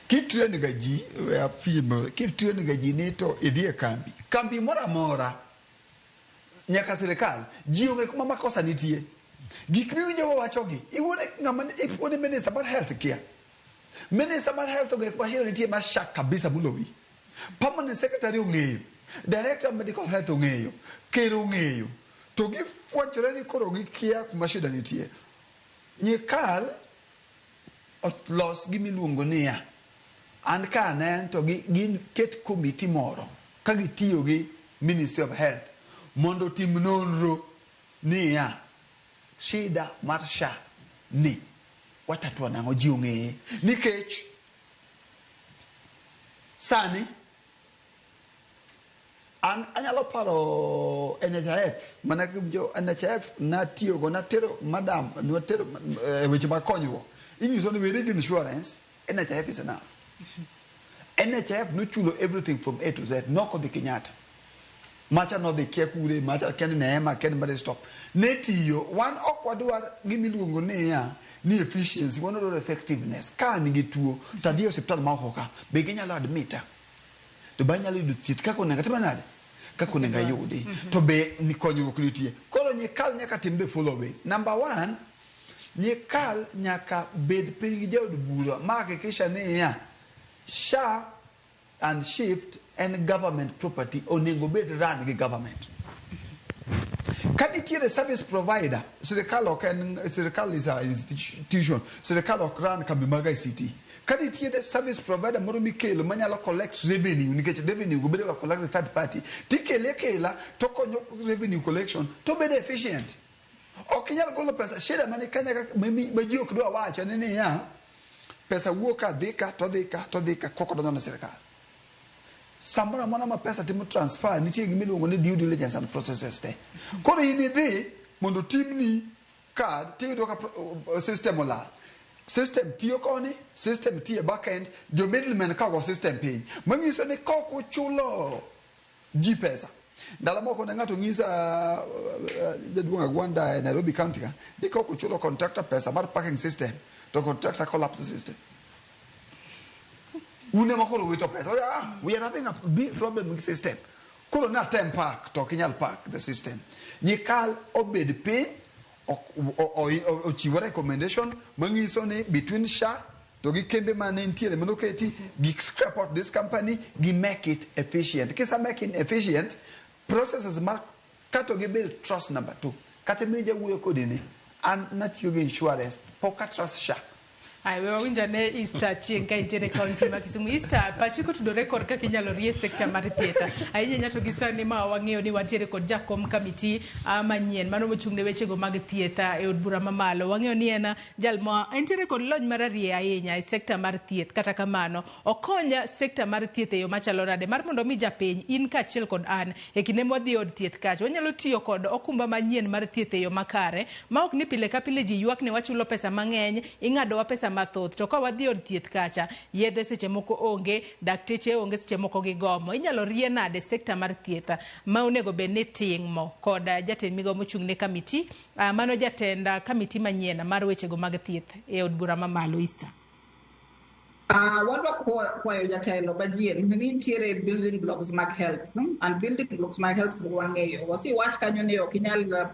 Kitrain ga ji, we apim, kitrain ga ji ni to idhi e kambi. Kambi moro amora nyaka sirikal, ji ong'e kuma makosa nitie. Gik miwinjo wawachogi, iwuone ng'ama iwuone minister mar health kia. Minister mar health ong'e kuma shida nitie ma shak kabisa moloyi. Permanent secretary ong'eyo, director of medical health ong'eyo, ker ong'eyo. To gifwachore ni koro gikia kuma shida nitie. Nyikal olos gimiluongo niya, an ka anen to gin ket komiti moro ka gitiyo gi Ministry of Health mondo otim nonro niya, shida mar SHA ni watatua nang'o ji ong'eye. Nikech sani an anyalo paro NHIF, mana jo NHIF natiyogo, natero madam, natero weche mag konyruok. Inyiso ni weri gi insurance, NHIF is enough. NHIF nochulo everything from A to Z, nok odhi Kenyatta. Macha nodhi kia kure, macha kia ni Neema, kia ni Marie Stop. Ne tiyo, wan ok wadwar gimiluongo niya ni efficiency, wan wadwaro effectiveness. Ka an gi tuo, to adhi e osiptal ma oko ka, be ginyalo admita? To be anyalo yudo thieth kaka onego atim nade? Kaka onego ayudi. To be ni konyruok nitie. Koro Nyikal nyaka tim the following. Number one, Nyikal nyaka bed piny gi jaod bura ma hakikisha niya, SHA and SHIF en government property onego bed run gi government. Ka nitiere service provider, sirikal ok en sirikal is a institution, sirikal ok run kambi mag ICT. Ka nitiere service provider moro mikelo manyalo collect revenue nikech revenue go bedo ga collect with third party, tikele akela to konyo revenue collection to bedo efficient. Ok inyal golo pesa, shida mani Kenya ka ma ji ok dwa wacho en niya, pesa wuok ka dhi ka to dhi ka to dhi ka kok odonjo ne sirikal. Samoro amora ma pesa timo transfer nitie gima iluongo ni due diligence and processes te. Koro in idhi mondo timni card tiyudo ka system olal. System tiyo koni, system tiyo e back end, jo middlemen ka ogo system piny. Manyiso ni kok uchulo ji pesa. Ndalo moko ne ng'ato nyisa jaduong' Agwanda e Nairobi County ka, ni kok uchulo contractor pesa mar parking system, to contractor collapse the system. Un ema koro wito pesa. Ah, we are having a big problem with system. Koro ne atem park to ok inyal park the system. Nyikal obed piny ochiwo recommendation manyiso ni between SHA to gi kembe mane nitiere manoketi gi scrap out this company gi make it efficient. Kisa make it efficient processes mar kato gi build trust number 2. Kata mi jawuoyo kodi ni an natiyo gi insurance pok a trust SHA. Ai, we wawinj ane Easter chieng' ka intiere e kaunti ma Kisumu. Easter, pachi kotudore kod kaka inyalo rie sekta mar thieth. Ahinya ahinya to gi sani ma wang'eyo ni wantiere kod jakom kamiti manyien mano mochung' ne wechego mag thieth e od bura mamalo. Wang'eyo ni en jal ma entiere kod lony mararieya ahinya e sekta mar thieth. Kata kamano, okony sekta mar thieth e yo machalo nade mar mondo mi japiny, in kaachiel kod an, e kinde mwadhi e od thieth kacha, wanyalo tiyo kod okumba manyien mar thieth e yo makare, ma ok ni pile ka pile ji ywak ni wachulo pesa mang'eny, ing'adowa pesa mathoth, to ka wadhi od thieth kacha, yedhe seche moko onge, dakteche onge, seche moko gigomo. Inyalo rie nade sekta mar thieth ma onego bed ni timo kod jatend migao mochung' ne kamiti, mano jatend kamiti manyien mar wechego mag thieth e od bura mamalo, Easter? Wadwa kwayo jatelo manyien ni nitiere building blocks mag health, and building blocks mag health wang'eyo. Wasewach kanyo ni ok inyal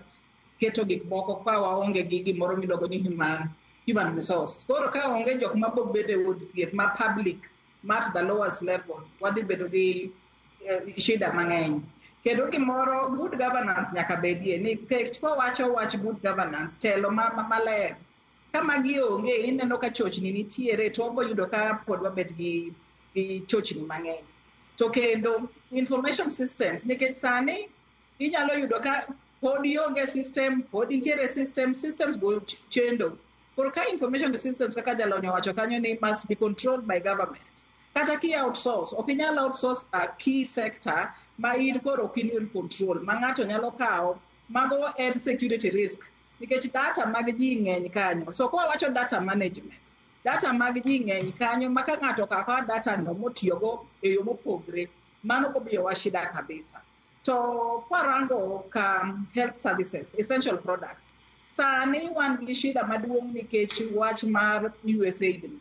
keto gik moko ka waonge gi gimoro miluongo ni human resource. Koro ka onge jok ma bok bedo e od thieth ma public, ma at the lowest level, wadhi bedo gi shida mang'eny. Kendo gimoro, good governance nyaka bedie. Nikech kwawacho wach good governance, telo maler. Ka magi onge, ineno ka chochni nitiere, to wabo yudo ka pod wabet gi chochni mang'eny. To kendo, information systems, nikech sani inyalo yudo ka pod ionge system, pod nitiere system, systems go chendo. Koro ka information systems kaka jalony owacho kanyo ni must be controlled by government. Kata ki outsource, ok inyal outsource a key sector ma in koro ok in control, ma ng'ato nyalo kawo, mago en security risk. Nikech data mag ji ng'eny kanyo. So kwa wacho data management, data mag ji ng'eny kanyo, ma ka ng'ato okawo data no motiyogo e yo mopogre, mano bomiyowa shida kabisa. To kwarango ka health services, essential products, sani wan gi shida maduong' nikech wach mar USAID ni.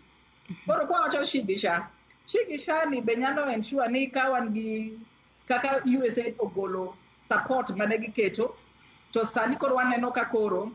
Koro kwa wacho Shigisha, Shigisha ni be nyalo ensure ni ka wan gi kaka USAID ogolo support mane giketo, to sani koro waneno ka koro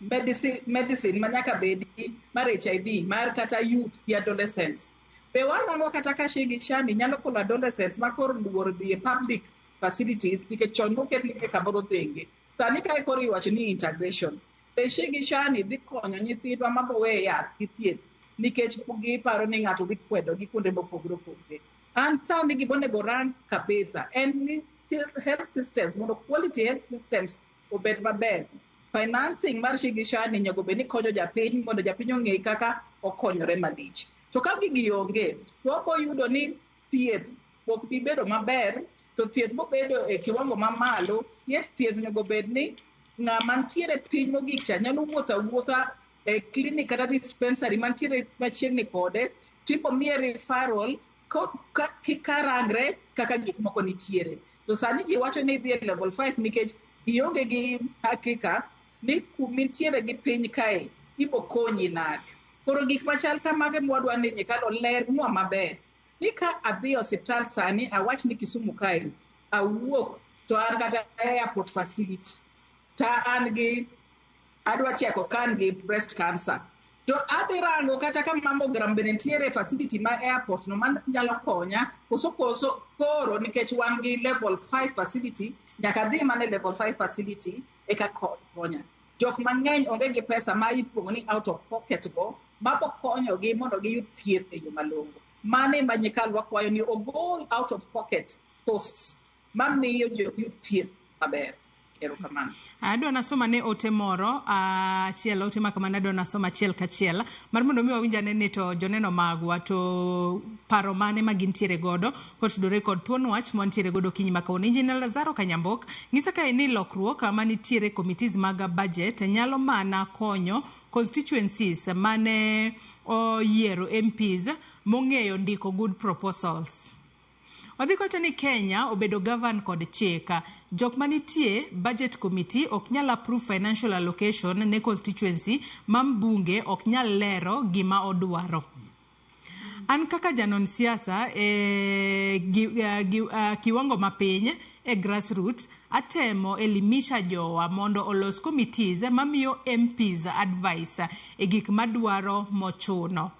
medicine manyaka bedi mar HIV, mar kata youth gi adolescents. Be waneno kata ka Shigisha ni nyalo kolo adolescents ma koro luor dhi e public facilities nikech chon noketgi kamoro thenge. Sani kae koro iwacho ni integration. Be Shigisha ni dhi konyo nyithindwa mabowe yath gi thieth nikech giparo ni ng'ato dhi kwedo gi kuonde mopogore opogore. An sani gima onego rang kabisa en ni health systems, mondo quality health systems obed maber. Financing mar Shigisha ni onego bed ni konyo japiny mondo japiny ong'e kaka okonyore malich. To ka gigi onge, to wabo yudo ni thieth ok bi bedo maber, to thieth bobedo e kiwango mamalo, yet thieth onego bed ni ng'ama ntiere piny mogik cha nyalo wuotho awuotha e clinic kata dispensary mantiere machiegni kode, tipo miye referral karangre kaka gik moko nitiere. To sani ji wacho ni idhi e level 5 nikech ionge gi hakika ni kumintiere gi piny kae ibo konyi nade. Koro gik machal kamage mwadwa ni nyikalo ler nwa maber. Ni ka adhi e osiptal sani awach ni Kisumu kae awuok to an kata airport facility ta an gi adwa cheko ka an gi breast cancer to adhi rango kata ka mammogram bende nitiere facility ma airport no manyalo konya koso koro nikech wan gi level 5 facility nyaka adhi mana e level 5 facility eka konya. Jok mang'eny onge gi pesa ma iluongo ni out of pocket go mabo konyogi mondo giyud thieth e yo malong'o. Mano ema nyikal wakwayo ni ogol out of pocket costs mamiyo jok yud thieth maber. Erokamano. Adwa nasoma ne ote moro achiel, ote makamano adwa nasoma achiel kachiel mar mondo mi wawinj ane ni to joneno magwa to paro mane ma gintiere godo kotudore kod thuon wach mwantiere godo kinyi ma kawuono. Engineer Lazaro Kanyambok ng'isa kae ni lokruok manitiere committees mag budget nyalo mana konyo constituencies mane oyiero MPs mong'eyo ndiko good proposals. Odhi kowacho ni Kenya obedo govern kod chik. Jok manitie budget committee ok nyal approve financial allocation ne constituency ma mbunge ok nyal lero gima odwaro. An kaka janon siasa e kiwango mapiny e grassroots atemo elimisha jowa mondo olos committees mamiyo MPs advice e gik madwaro mochuno.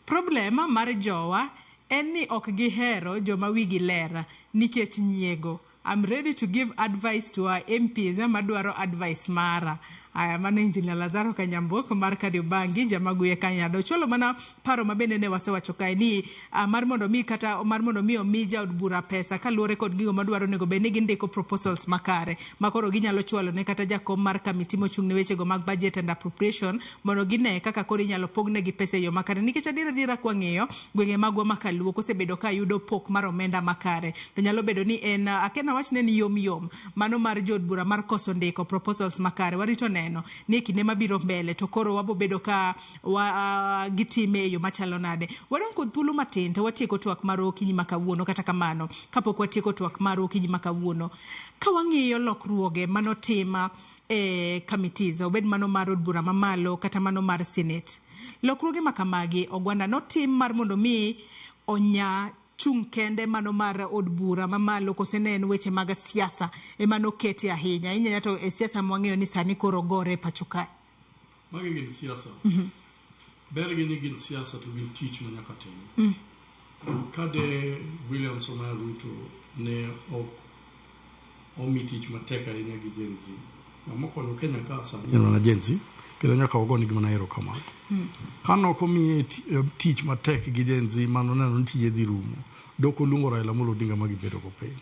Problem mar jowa en ni ok gihero joma wigi ler nikech nyiego. I'm ready to give advice to our MPs madwaro advice mara. Aya, mano Engineer Lazaro Kanyambok mar Kariobangi Jamaguye Kanyado. Chwalo mana paro mabende ne wasewacho kae ni mar mondo mi kata mar mondo mi omi jaod bura pesa kaluwore kod gigo madwaro onego bed ni gindiko proposals makare makoro ginyalo chwalo ne kata jakom mar kamiti mochung' ne wechego mag budget and appropriation mondo gine kaka koro inyalo pognegi pesa e yo makare nikech adiera adiera kwang'iyo gwenge magwa makaluo kosebedo ka yudo pok mar omenda makare to nyalo bedo ni en akena wachne ni yom yom mano mar jood bura mar koso ndiko proposals makare warito neno ni kinde mabiro mbele to koro wabo bedo ka gitime e yo machalo nade. Wadong' kod thuolo matin to watieko twak mar okinyi ma kawuono. Kata kamano kapok watieko twak mar okinyi ma kawuono, ka wang'iyo lokruoge manotima e committees, obed mano mar od bura mamalo kata mano mar senate, lokruoge makamagi ogwanda notim mar mondo mi onya chung' kende mano mar od bura mamalo kose ne en weche mag siasa ema noketi ahinya inyanya to e siasa mwang'eyo ni sani koro gore pacho kae. Magi gin siasa. Ber gi ni gin siasa to gin tich ma nyaka tim. Kade William Samoei Ruto ne ok omi tich matek ahinya gi Gen Z. Ng'ama okonyo Kenya ka sani en mana Gen Z, kendo nyaka wagonegi mana erokamano. Kane ok omiye tich matek gi Gen Z mano neno ni tije dhi rumo, dok oluongo Raila Amolo Odinga ma gibedo go piny.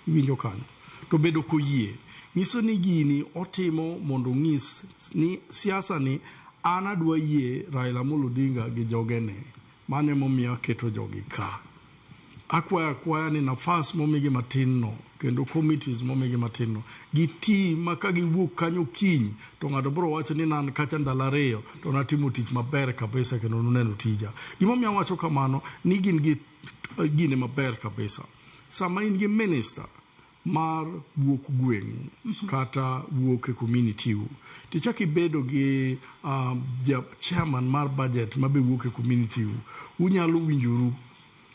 Iwinjo kanyo. To bedo koyie nyiso ni gini otimo mondo ong'is ni siasa ni an adwa yie Raila Amolo Odinga gi jogene. Mano emomiyo aketo jogi ka. Akwayo akwaya ni nafas momigi matin no kendo committees momigi matin no giti ma ka giwuok kanyo kiny to ng'ato biro wacho ni nan kacha ndalo ariyo to natimo tich maber kabisa kendo nuneno tija. Gimomiyo awacho kamano ni gin gi gine maber kabisa. Sama in gi minister mar wuok gweng'u kata wuok e community u tichak ibedo gi ja chairman mar budget mabe wuok e community u, unyalo winjoru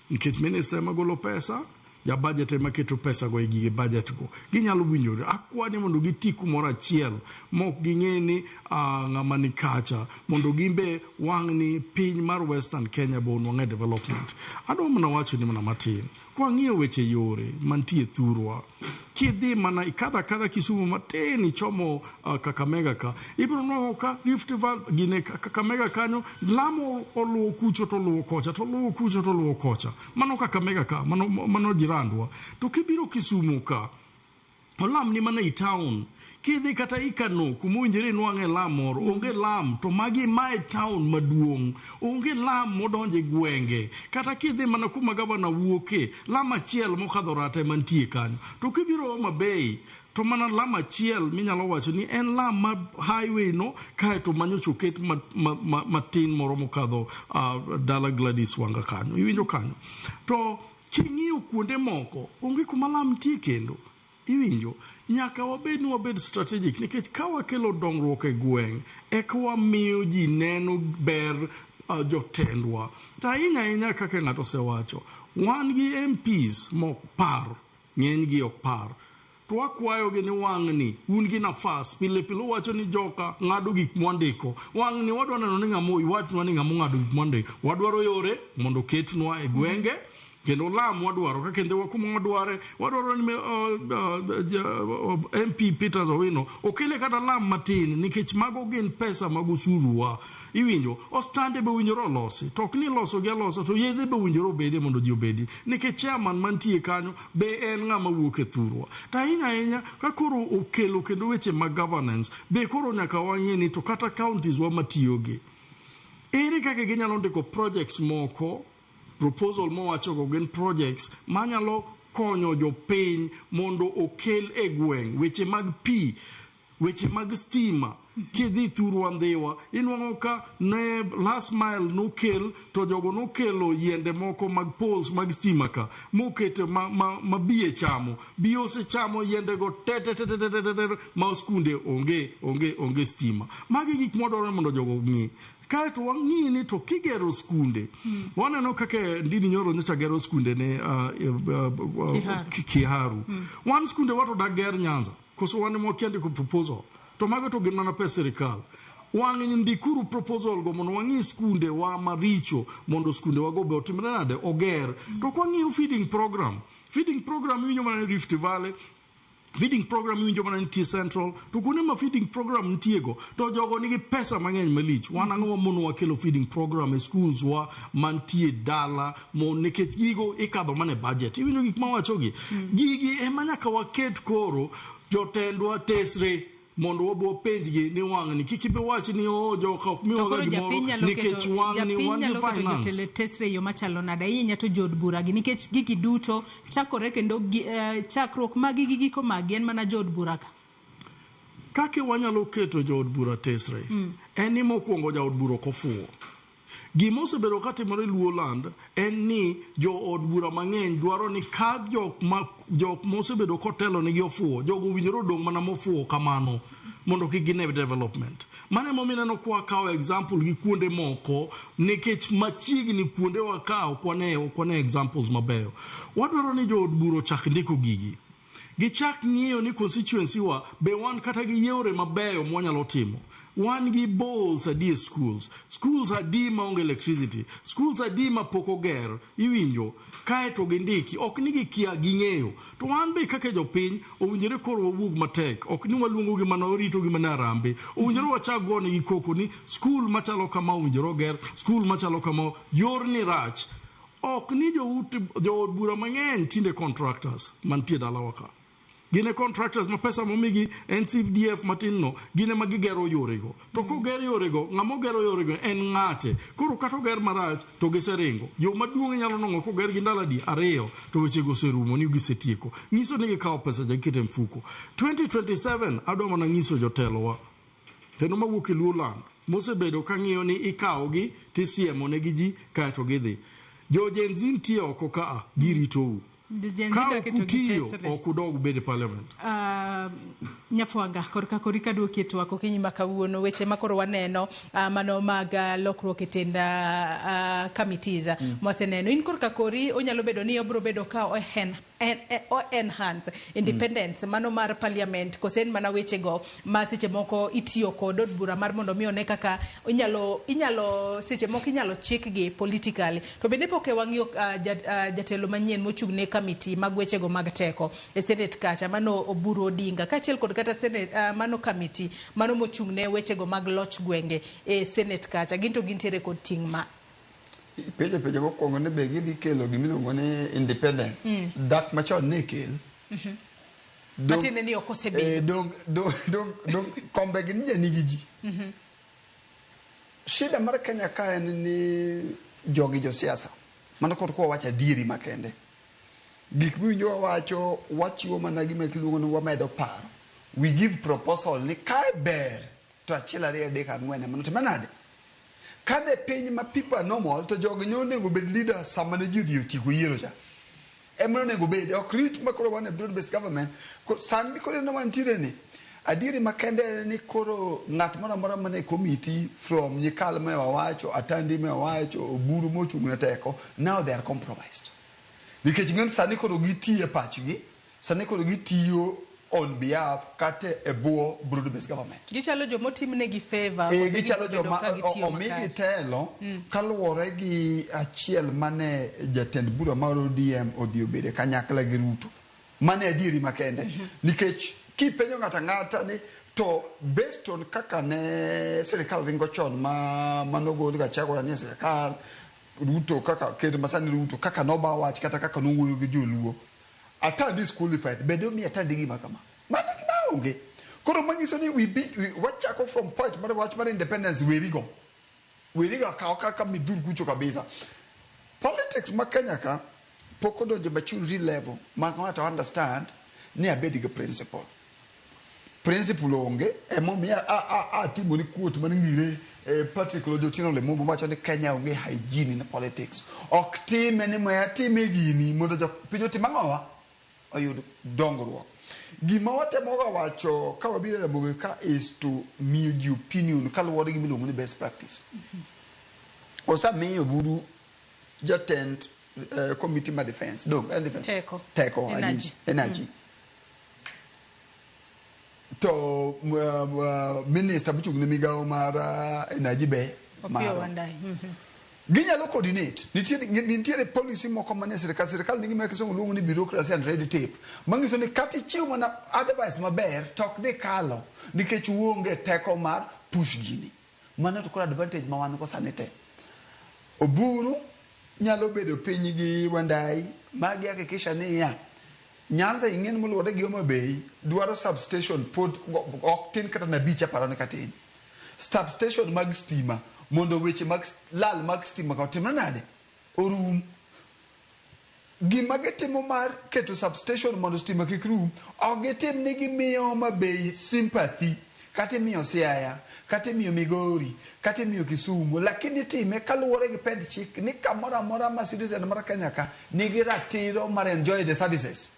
nikech minister ema golo pesa, ja budget ema keto pesa go e gige budget go. Ginyalo winjore. Akwa ni mondo giti kumoro achiel mok ging'e ni ng'ama ni kacha mondo gimbe wang' ni piny mar Western Kenya bo onwang'e development. Adwa mana wacho ni mana matin. Kwang'iyo weche yore mantie thurwa, kidhi mana ikadho akadha Kisumu matin ichomo Kakamega ka, ibiro nwang'o ka Rift Valley gine Kakamega kanyo lamo oluwo kucho to oluwo kocha to oluwo kucho to oluwo kocha. Mano Kakamega ka, mano jirandwa. To kibiro Kisumu ka, olam ni mana i town. Kidhi kata Ikano kuma owinjore inwang'e lam moro, onge lam to magi mae town maduong'. Onge lam modonjo e gwenge. Kata kidhi mana kuma gavana wuoke, lam achiel mokadho rata ema nitie kanyo. To kibiro Homa Bay, to mana lam achiel minyalo wacho ni en lam ma highway no kaeto manyocha oket matin moro mokadho dala Gladys Wanga kanyo. Iwinjo kanyo. To King'iyo kuonde moko, onge kuma lam nitie kendo. Iwinjo? Nyaka wabed ni wabed strategic nikech ka wakelo dongruok e gweng', eka wamiyo ji neno ber jotendwa. To ahinya ahinya kaka ng'ato osewacho, wan gi MPs mok par, ng'eny gi ok par. To wakwayogi ni wang'ni un gi nafas pile pile uwacho ni joka ng'ado gik mwandiko. Wang'ni wadwa neno ni ng'ama iwachnwa ni ng'ama ong'ado gik mwandiko. Wadwaro yore mondo oketnwa e gwenge kendo lam wadwaro kaka Ndhiwa kuma wadware wadwaro ni MP Peters Owino okele kata lam matin nikech mago gin pesa mag osuruwa iwinjo ostande be owinjore olosi to ok ni loso gi alosa to yedhe be owinjore obede mondo ji obedi nikech chairman mantie kanyo be en ng'ama wuok e thurwa to ahinya ahinya ka koro okelo kendo weche mag governance be koro nyaka wang'e ni to kata counties wa matiyogi ere kaka ginyalo ndiko projects moko proposal mowachogo gin projects manyalo konyo jopiny mondo okel e gweng' weche mag pi weche mag stima kidhi thurwa Ndhiwa inwang'o ka ne last mile nokel to jogo nokelo yiende moko mag poles mag stima ka mokete ma biye chamo biye osechamo yiende go te te te te te te te ma skunde onge onge onge stima magi gik mwadwaro mondo jogo ong'i kaeto wang'i ni to kigero skunde waneno kaka Ndindi Nyoro nyocha gero skunde ne Kiharu. Kiharu. Wan skunde wa to dak ger Nyanza koso wan ema wakia ndiko proposal to mago to gin mana pes sirikal wang'ni ndikuru proposal go mondo wang'i skunde wa maricho mondo skunde wago be otimre nade oger to kwang'iyo feeding program feeding program iwinjo mana ni Rift Valley feeding program iwinjo mana nitie Central to kuonde ma feeding program nitie go to jogo nigi pesa mang'eny malich wan ang'o mamono wakelo feeding program e schools wa mantie dala mo nikech gigo ikadho mana e budget iwinjo gik mawachogi gigi ema nyaka waket koro jotendwa tesre mondo wabo wapenjgi ni wang'ni kik ibi wach ni o joka ok To miwaga koro gimoro japiny nyalo nikech keto wang'ni japiny wan gi nyalo keto finance jotelo tesre e yo machalo nade ahinya to jood bura gi nikech gigi duto chakore kendo gi, chakruok magi gi giko magi en mana jood bura ka. Kaka wanyalo keto jood bura tesre en ni mokwongo jaod bura ok ofuwo gima osebedo katimore Luoland en ni jood bura mang'eny dwaro ni ka jok ma jok mosebedo kotelo nigi ofuwo jogo owinjore odong' mana mofuwo kamano mondo kik gine development mano emomiyo ineno kwa kawo example gi kuonde moko nikech machiegni kuonde wa ka ok wane examples mabeyo wadwaro ni jood bura ochak ndiko gigi gichak ng'iyo ni constituency wa be wan kata gi yore mabeyo mwanyalo timo wan gi boreholes adi e schools schools adi maonge electricity schools adi ma pok oger iwinjo kaeto gindiki ok ni gikia ging'eyo to wan be kaka jopiny owinjore koro wawuog matek ok ni waluongo gi mana warito gi mana arambe owinjore wachak gonegi koko ni skul machalo kama owinjore oger skul machalo kama yorni rach ok ni jood bura mang'eny tinde contractors mantie dalawa ka gin e contractors ma pesa momigi NCDF matin no gin ema gigero yorego to koger yorego ng'ama ogero yorego en ng'ate koro kata oger marach to giseringo yo maduong' inyalo nwang'o koger gi ndalo adi ariyo to wechego oserumo ni gisetieko nyiso ni gikawo pesa ja giketo e mfuko 2027 adwa mana nyiso jotelowa kendo mawuok e Luoland mosebedo ka ng'iyo ni ikawogi tisiemo negi ji kaeto gidhi jo Gen Z nitie oko kaa giritou Jo Gen Z ka dak ok to utiyo gitesre. ok udog ubed e parliament Nyafwanga korka kori kaduoki e twak okinyi ma kawuono weche ma koro waneno mano mag lokruok e tend committees mwaseneno in korka kori onyalo bedo ni obiro bedo ka o enhance independence mano mar parliament kose en mana wechego ma seche moko itiyo kod od bura mar mondo mi one kaka inyalo seche moko inyalo chikgi politically to bende pok e wang'iyo jatelo manyien mochung' ne committee mag wechego mag teko e senate kacha mano Oburu Odinga kaachiel kod kata senate mano committee mano mochung' ne wechego mag loch gwenge e senate kacha gin to gintiere kod ting' ma Penjo penjo mokwongo ni be gidhi kelo gimiluongo ni independence. Dak machon ne kel. Matiende ni ok osebedo. Dong kombe gi ni nigi ji. Shida mar Kenya ka en ni jogi josiasa. Mano kod kwa wacho adieri makende. Gik miwinjo wawacho wachiwo mana gima iluongo ni wamedo paro. We give proposal ni kae ber to achiel ariyo adek ang'wen ema notimre nade. Kane piny ma people are normal to jogi nyo onego bed leaders sama ne ji odhi otieko yiero cha. Ema onego bede ok rit ma koro wan e broad based government. Sani koro ineno wantiere ni adieri makende en ni koro ng'at moro amora mane committee from Nyikal me wawacho, Atandi me wawacho, Oburu mochung' ne teko, now they are compromised. Nikech ng'en sani koro gitiyo e pachgi, sani koro gitiyo on behalf kata e bwo broad based government. Gichalo joma otimnegi favor. E, koso gichalo gibedo joma ka gitiyo omigi makare. telo kaluwore gi achiel mane jatend bura mar ODM odhi obede kanyakla gi Ruto. Mane adieri makende. Nikech kipenjo ng'ato ang'ata ni to based on kaka ne sirikal ringo chon ma manogol Gachagua ni e sirikal Ruto kaka ker masani Ruto kaka noba wach kata kaka nowuoyo gi joluo Atandi is qualified bende omiyo Atandi gima kama mano gima onge koro manyiso ni wachako from point mar wach mar independence werigo werigo akaw kaka midhur kucho kabisa. Politics ma Kenya ka pok odonjo e maturity level ma ng'ato understand ni abed gi principle. Principle onge emomiyo atimo ni quote mar ngire Patrick Lojo Otieno Lemumba wacho ni Kenya onge hygiene in politics. Ok time ni moya time gini mondo jopiny otim ang'owa oyud dongruok. Gima watemo ga wacho ka wabiro e Ramogi ka is to miyo ji opinion kaluwore gi miluongo ni best practice. Osemiyo Oburu jatend committee ma defense dong en defense Teko. teko Energy. Energy. To minister mochung' ne migawo mar energy be Opiyo maro. Wandayi. Ginyalo coordinate. Nitiere policy moko manie sirikal. Sirikal nigi gima kisungu luongo ni bureaucracy and red tape. Manyiso ni kata ichiw mana advice maber to ok dhi kalo nikech uonge teko mar push gini. Mano to koro advantage ma wan go sani te. Oburu nyalo bedo piny gi Wandayi ma gi hakikisha niya Nyanza ing'en moluwore gi Homa Bay dwaro substation pod ok tin kata na abich aparo ni katin. Substation mag stima mondo weche mag lal mag stima ka otimre nade? Orum. Gima gitimo mar keto substation mondo stima kik rum, ok gitim ni gimiyo Homa Bay sympathy kata imiyo Siaya, kata imiyo Migori, kata imiyo Kisumu, lakini itime kaluwore gi pend chik ni kamoro amora ma citizen mar Kenya ka nigi ratiro mar enjoy the services.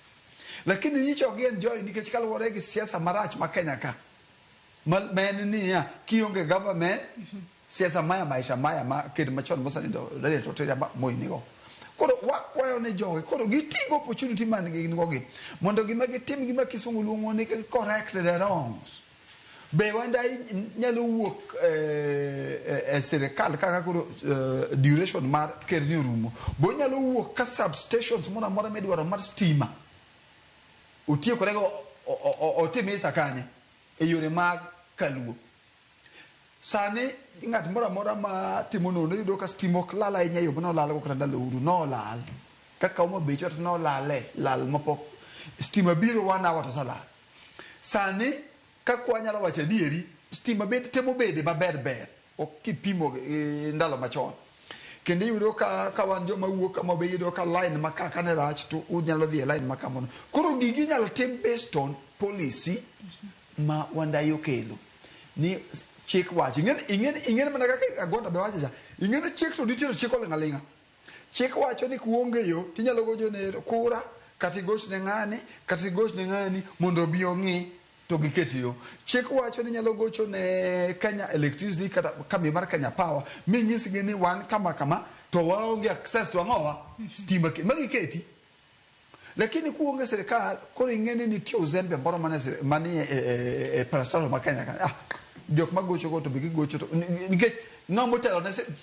Lakini nyicha ok gi enjoy nikech kaluwore gi siasa marach ma Kenya ka ma en niya kionge government siasa maya maisha maya ma ker machon mosenindo Raila to Otieno Moi nigo. Koro wakwayo ne jogi koro giting opportunity man gin go gi mondo gima gitim gima kisungu luongo ni correct the wrongs. Be Wandayi nyalo wuok e sirikal kaka koro duration mar ker ni orumo. Bo nyalo wuok ka substations moro amora midwaro mar stima otiekore go otim isa kanye e yore mag kaluo. Sani ng'at moro amora ma timo nonro yudo ka stima ok lal ahinya e yo manolal go kata ndalo Uhuru nolal. Kaka Homa Bay to nolale lal mapok stima biro 1 hour to oselal. Sani kaka wanyalo wacho adieri stima bed temo bede maber ber ok kipimo ndalo machon. Kendo iyudo ka wan joma wuok kama be iyudo ka line ma ka kane rach to unyalo dhi e line ma kamono. Koro gigi inyalo tim based on policy ma Wandayi okelo. Ni chik wacho. Ing'eni mana kaka Agwanda be wacho cha. Ing'eni chik to nitie to chik oling' aling'a. Chik wacho ni kuonge yo tinyalo gocho ne kura kata igoch ne ng'ani kata igoch ne ng'ani mondo obi ong'i to giket yo. Chik wacho ni inyalo gocho ne Kenya Electricity kata kambi mar Kenya Power minyisgi ni wan kama kama to waonge access to ang'owa stima ma giketi. Lakini kuonge sirikal koro ing'e ni nitie uzembe moro manie e parastatal ma Kenya ka. Jok magocho go to be gigocho to nikech ng'ama otelo ne